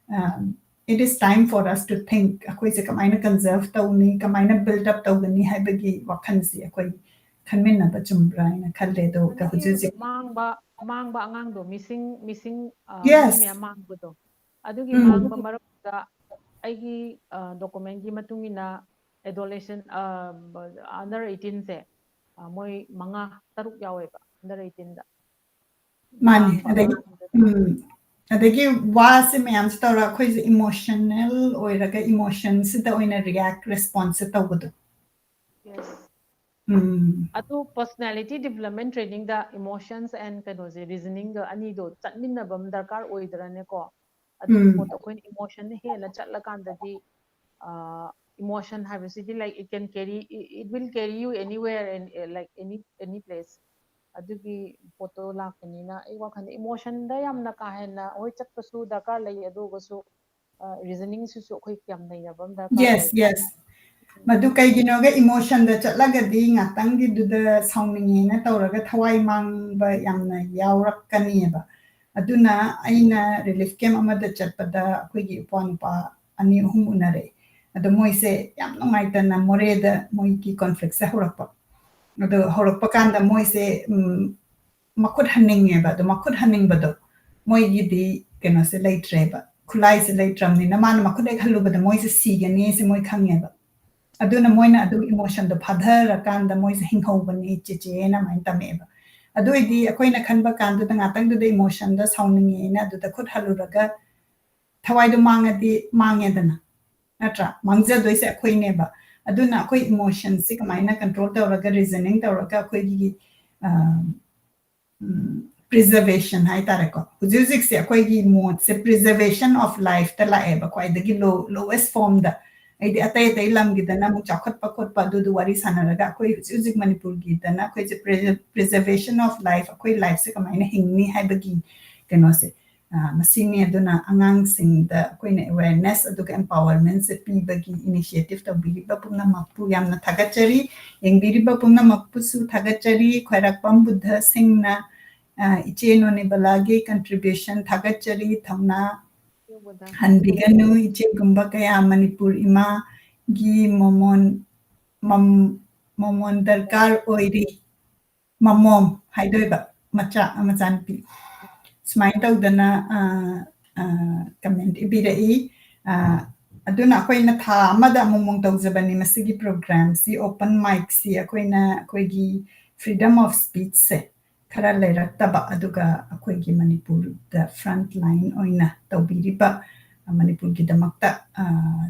um, it is time for us to think, ꯑꯩꯈꯣꯏꯁꯦ ꯀꯃꯥꯏꯅ conserve ꯇꯧꯅꯤ, ꯀꯃꯥꯏꯅ build up ꯇꯧꯒꯅꯤ ꯍꯥꯏꯕꯒꯤ ꯋꯥꯈꯜꯁꯤ ꯑꯩꯈꯣꯏ ꯈꯟꯃꯤꯟꯅꯕ ꯆꯨꯝꯕ꯭ꯔꯥ ꯍꯥꯏꯅ ꯈꯜꯂꯦ꯫ ꯑꯗꯣ ꯑꯗꯒꯤ ꯍꯧꯖꯤꯛ ꯍꯧꯖꯤꯛ ꯃꯥꯡꯕ ꯃꯥꯡꯕ ꯑꯉꯥꯡꯗꯣ, ꯃꯤꯁꯤꯡ ꯃꯤꯁꯤꯡ ꯑ, Yes. ꯃꯤ ꯃꯌꯥꯝ ꯃꯥꯡꯕꯗꯣ, ꯑꯗꯨꯒꯤ ꯎꯝ. ꯃꯥꯡꯕ ꯃꯔꯛꯇ ꯑꯩꯒꯤ document ꯀꯤ ꯃꯇꯨꯡ ꯏꯟꯅ adolescent under eighteen ꯁꯦ ꯑ, ꯃꯣꯏ ꯃꯉꯥ ꯇꯔꯨꯛ ꯌꯥꯎꯋꯦꯕ under eighteen ꯗ꯫ ꯃꯥꯅꯤ꯫ ꯃꯥꯡꯕ ꯑꯗꯒꯤ ꯑꯉꯥꯡꯁꯤꯡꯗ꯫ ꯎꯝ, ꯑꯗꯒꯤ ꯋꯥꯁꯦ ꯃꯌꯥꯝꯁꯦ ꯇꯧꯔꯒ ꯑꯩꯈꯣꯏꯁꯦ emotional ꯑꯣꯏꯔꯒ emotion ꯁꯤꯗ ꯑꯣꯏꯅ react response ꯁꯦ ꯇꯧꯕꯗꯣ꯫ Yes. ꯎꯝ, ꯑꯗꯨ personality development training the emotions and ꯀꯩꯅꯣꯁꯦ, reasoning ꯗꯣ ꯑꯅꯤꯗꯣ ꯆꯠꯃꯤꯟꯅꯕ ꯑꯃ ꯗꯔꯀꯥꯔ ꯑꯣꯏꯗ꯭ꯔꯅꯦꯀꯣ? ꯑꯗꯨꯒꯤ ꯎꯝ. ꯄꯣꯠꯇꯣ ꯑꯩꯈꯣꯏꯅ emotion ꯅ ꯍꯦꯟꯅ ꯆꯠꯂꯀꯥꯟꯗꯗꯤ ꯑ, emotion ꯍꯥꯏꯕꯁꯤꯗꯤ like it can carry, it will carry you anywhere and uh, like any any place. ꯑꯗꯨꯒꯤ ꯄꯣꯠꯇꯣ ꯂꯥꯛꯄꯅꯤꯅ ꯑꯩ ꯋꯥꯈꯜꯗ emotion ꯗ ꯌꯥꯝꯅ ꯀꯥ ꯍꯦꯟꯅ ꯍꯣꯏ ꯆꯠꯄꯁꯨ ꯗꯔꯀꯥꯔ ꯂꯩ, ꯑꯗꯨ ꯑꯣꯏꯔꯒꯁꯨ reasoning ꯁꯤꯁꯨ ꯑꯩꯈꯣꯏ ꯌꯥꯝ ꯅꯩꯅꯕ ꯑꯃ ꯗꯔꯀꯥꯔ Yes, ꯑꯣꯏ꯫ yes. ꯃꯗꯨ ꯀꯩꯒꯤꯅꯣꯒ emotion ꯗ ꯆꯠꯂꯒꯗꯤ ꯉꯥꯛꯇꯪꯒꯤꯗꯨꯗ ꯁꯥꯎꯅꯤꯡꯉꯦꯅ ꯇꯧꯔꯒ ꯊꯋꯥꯏ ꯃꯥꯡꯕ ꯌꯥꯝꯅ ꯌꯥꯎꯔꯛꯀꯅꯤꯕ꯫ ꯑꯗꯨꯅ ꯑꯩꯅ relief camp ꯑꯃꯗ ꯆꯠꯄꯗ ꯑꯩꯈꯣꯏꯒꯤ ꯏꯄ꯭ꯋꯥ ꯅꯨꯄꯥ ꯑꯅꯤ ꯑꯍꯨꯝ ꯎꯅꯔꯛꯑꯦ꯫ ꯑꯗꯣ ꯃꯣꯏꯁꯦ ꯌꯥꯝ ꯅꯨꯡꯉꯥꯏꯇꯅ ꯃꯣꯔꯦꯗ ꯃꯣꯏꯒꯤ conflict ꯁꯦ ꯍꯧꯔꯛꯄ꯫ ꯑꯗꯣ ꯍꯧꯔꯛꯄ ꯀꯥꯟꯗ ꯃꯣꯏꯁꯦ ꯎꯝ, ꯃꯈꯨꯠ ꯍꯟꯅꯤꯡꯉꯦꯕ꯫ ꯑꯗꯣ ꯃꯈꯨꯠ ꯍꯟꯅꯤꯡꯕꯗꯣ ꯃꯣꯏꯒꯤꯗꯤ ꯀꯩꯅꯣꯁꯦ ꯂꯩꯇ꯭ꯔꯦꯕ, ꯈꯨꯠꯂꯥꯏꯁꯦ ꯂꯩꯇ꯭ꯔꯕꯅꯤꯅ ꯃꯥꯅ ꯃꯈꯨꯠ ꯍꯦꯛ ꯍꯜꯂꯨꯕꯗ ꯃꯣꯏꯁꯦ ꯁꯤꯒꯅꯤ ꯁꯤ ꯃꯣꯏ ꯈꯪꯉꯦꯕ꯫ ꯑꯗꯨꯅ ꯃꯣꯏꯅ ꯑꯗꯨ emotion ꯗꯣ ꯐꯥꯊꯔꯀꯥꯟꯗ ꯃꯣꯏꯁꯦ ꯍꯤꯡꯍꯧꯕꯅꯦ ꯆꯦꯆꯦꯅ ꯑꯗꯨꯃꯥꯏꯅ ꯇꯝꯃꯛꯑꯦꯕ꯫ ꯑꯗꯨ ꯑꯣꯏꯗꯤ ꯑꯩꯈꯣꯏꯅ ꯈꯟꯕ ꯀꯥꯟꯗꯨꯗ ꯉꯥꯛꯇꯪꯗꯨꯗ emotion ꯗꯣ ꯁꯥꯎꯅꯤꯡꯉꯦꯅ ꯑꯗꯨꯗ ꯈꯨꯠ ꯍꯜꯂꯨꯔꯒ ꯊꯋꯥꯏꯗꯣ ꯃꯥꯡꯉꯗꯤ ꯃꯥꯡꯉꯦꯗꯅ, ꯅꯠꯇ꯭ꯔꯥ? ꯃꯥꯡꯖꯗꯣꯏꯁꯦ ꯑꯩꯈꯣꯏꯅꯦꯕ꯫ ꯑꯗꯨꯅ ꯑꯩꯈꯣꯏ emotionꯁꯤ ꯀꯃꯥꯏꯅ control ꯇꯧꯔꯒ, reasoning ꯇꯧꯔꯒ ꯑꯩꯈꯣꯏꯒꯤ, ꯑ, ꯎꯝ, preservation ꯍꯥꯏꯇꯥꯔꯦꯀꯣ꯫ ꯍꯧꯖꯤꯛ ꯍꯧꯖꯤꯛꯁꯦ ꯑꯩꯈꯣꯏꯒꯤ moodꯁꯦ preservation of lifeꯇ ꯂꯥꯛꯑꯦꯕ, ꯈ꯭ꯋꯥꯏꯗꯒꯤ low, lowest formꯗ꯫ ꯑꯩꯗꯤ ꯑꯇꯩ ꯑꯇꯩ ꯂꯝꯒꯤꯗꯅ ꯑꯃꯨꯛ ꯆꯥꯎꯈꯠꯄ ꯈꯣꯠꯄ ꯑꯗꯨꯗꯨ ꯋꯥꯔꯤ ꯁꯥꯟꯅꯔꯒ, ꯑꯩꯈꯣꯏ ꯍꯧꯖꯤꯛ ꯍꯧꯖꯤꯛ ꯃꯅꯤꯄꯨꯔꯒꯤꯗꯅ ꯑꯩꯈꯣꯏꯁꯦ pre-, preservation of life, ꯑꯩꯈꯣꯏ lifeꯁꯦ ꯀꯃꯥꯏꯅ ꯍꯤꯡꯅꯤ ꯍꯥꯏꯕꯒꯤ ꯀꯩꯅꯣꯁꯦ, ꯑ, ꯃꯁꯤꯅꯤ꯫ ꯑꯗꯨꯅ ꯑꯉꯥꯡꯁꯤꯡꯗ ꯑꯩꯈꯣꯏꯅ awareness ꯑꯗꯨꯒ empowermentꯁꯦ ꯄꯤꯕꯒꯤ initiative ꯇꯧꯕꯤꯔꯤꯕ ꯄꯨꯝꯅꯃꯛꯄꯨ ꯌꯥꯝꯅ ꯊꯥꯒꯠꯆꯔꯤ꯫ ꯌꯦꯡꯕꯤꯔꯤꯕ ꯄꯨꯝꯅꯃꯛꯄꯨꯁꯨ ꯊꯥꯒꯠꯆꯔꯤ꯫ ꯈ꯭ꯋꯥꯏꯔꯥꯛꯄꯝ ꯕꯨꯙ ꯁꯤꯡꯅ, ꯑ, ꯏꯆꯦ ꯅꯣꯅꯤꯕꯂꯥꯒꯤ contribution ꯊꯥꯒꯠꯆꯔꯤ꯫ ꯊꯧꯅꯥ ꯍꯟꯕꯤꯒꯅꯨ, ꯏꯆꯦꯒꯨꯝꯕ ꯀꯌꯥ ꯃꯅꯤꯄꯨꯔ ꯏꯃꯥꯒꯤ ꯃꯣꯃꯣꯟ, ꯃꯝ-, ꯃꯣꯃꯣꯟ ꯗꯔꯀꯥꯔ ꯑꯣꯏꯔꯤ꯫ ꯃꯃꯣꯝ ꯍꯥꯏꯗꯣꯏꯕ, ꯃꯆꯥ, ꯃꯆꯥꯅꯨꯄꯤ꯫ ꯁꯨꯃꯥꯏꯅ ꯇꯧꯗꯅ, ꯑ, ꯑ, comment ꯏꯕꯤꯔꯛꯏ꯫ ꯑ, ꯑꯗꯨꯅ ꯑꯩꯈꯣꯏꯅ ꯊꯥ ꯑꯃꯗ ꯑꯃꯨꯛꯃꯨꯛ ꯇꯧꯖꯕꯅꯤ ꯃꯁꯤꯒꯤ programꯁꯤ, open micꯁꯤ꯫ ꯑꯩꯈꯣꯏꯅ ꯑꯩꯈꯣꯏꯒꯤ freedom of speechꯁꯦ ꯈꯔ ꯂꯩꯔꯛꯇꯕ, ꯑꯗꯨꯒ ꯑꯩꯈꯣꯏꯒꯤ ꯃꯅꯤꯄꯨꯔꯗ front line ꯑꯣꯏꯅ ꯇꯧꯕꯤꯔꯤꯕ, ꯑ, ꯃꯅꯤꯄꯨꯔꯒꯤꯗꯃꯛꯇ, ꯑ,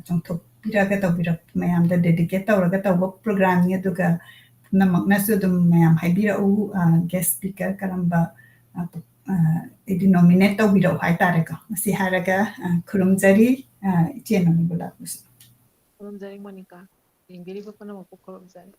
ꯆꯣꯡꯊꯣꯛꯄꯤꯔꯒ ꯇꯧꯕꯤꯔꯛ-, ꯃꯌꯥꯝꯗ dedicate ꯇꯧꯔꯒ ꯇꯧꯕ programꯅꯤ꯫ ꯑꯗꯨꯒ ꯄꯨꯝꯅꯃꯛꯅꯁꯨ ꯑꯗꯨꯝ ꯃꯌꯥꯝ ꯍꯥꯏꯕꯤꯔꯛꯎ, ꯑ, guest speaker ꯀꯔꯝꯕ, ꯑ, ꯑ, ꯍꯥꯏꯗꯤ nominate ꯇꯧꯕꯤꯔꯛꯎ ꯍꯥꯏꯇꯥꯔꯦꯀꯣ꯫ ꯃꯁꯤ ꯍꯥꯏꯔꯒ, ꯑ, ꯈꯨꯔꯨꯝꯖꯔꯤ, ꯑ, ꯏꯆꯦ ꯅꯣꯅꯤꯕꯂꯥꯕꯨꯁꯨ꯫ ꯈꯨꯔꯨꯝꯖꯔꯤ ꯃꯣꯅꯤꯀꯥ꯫ ꯌꯦꯡꯕꯤꯔꯤꯕ ꯄꯨꯝꯅꯃꯛꯄꯨ ꯈꯨꯔꯨꯝꯖꯔꯤ꯫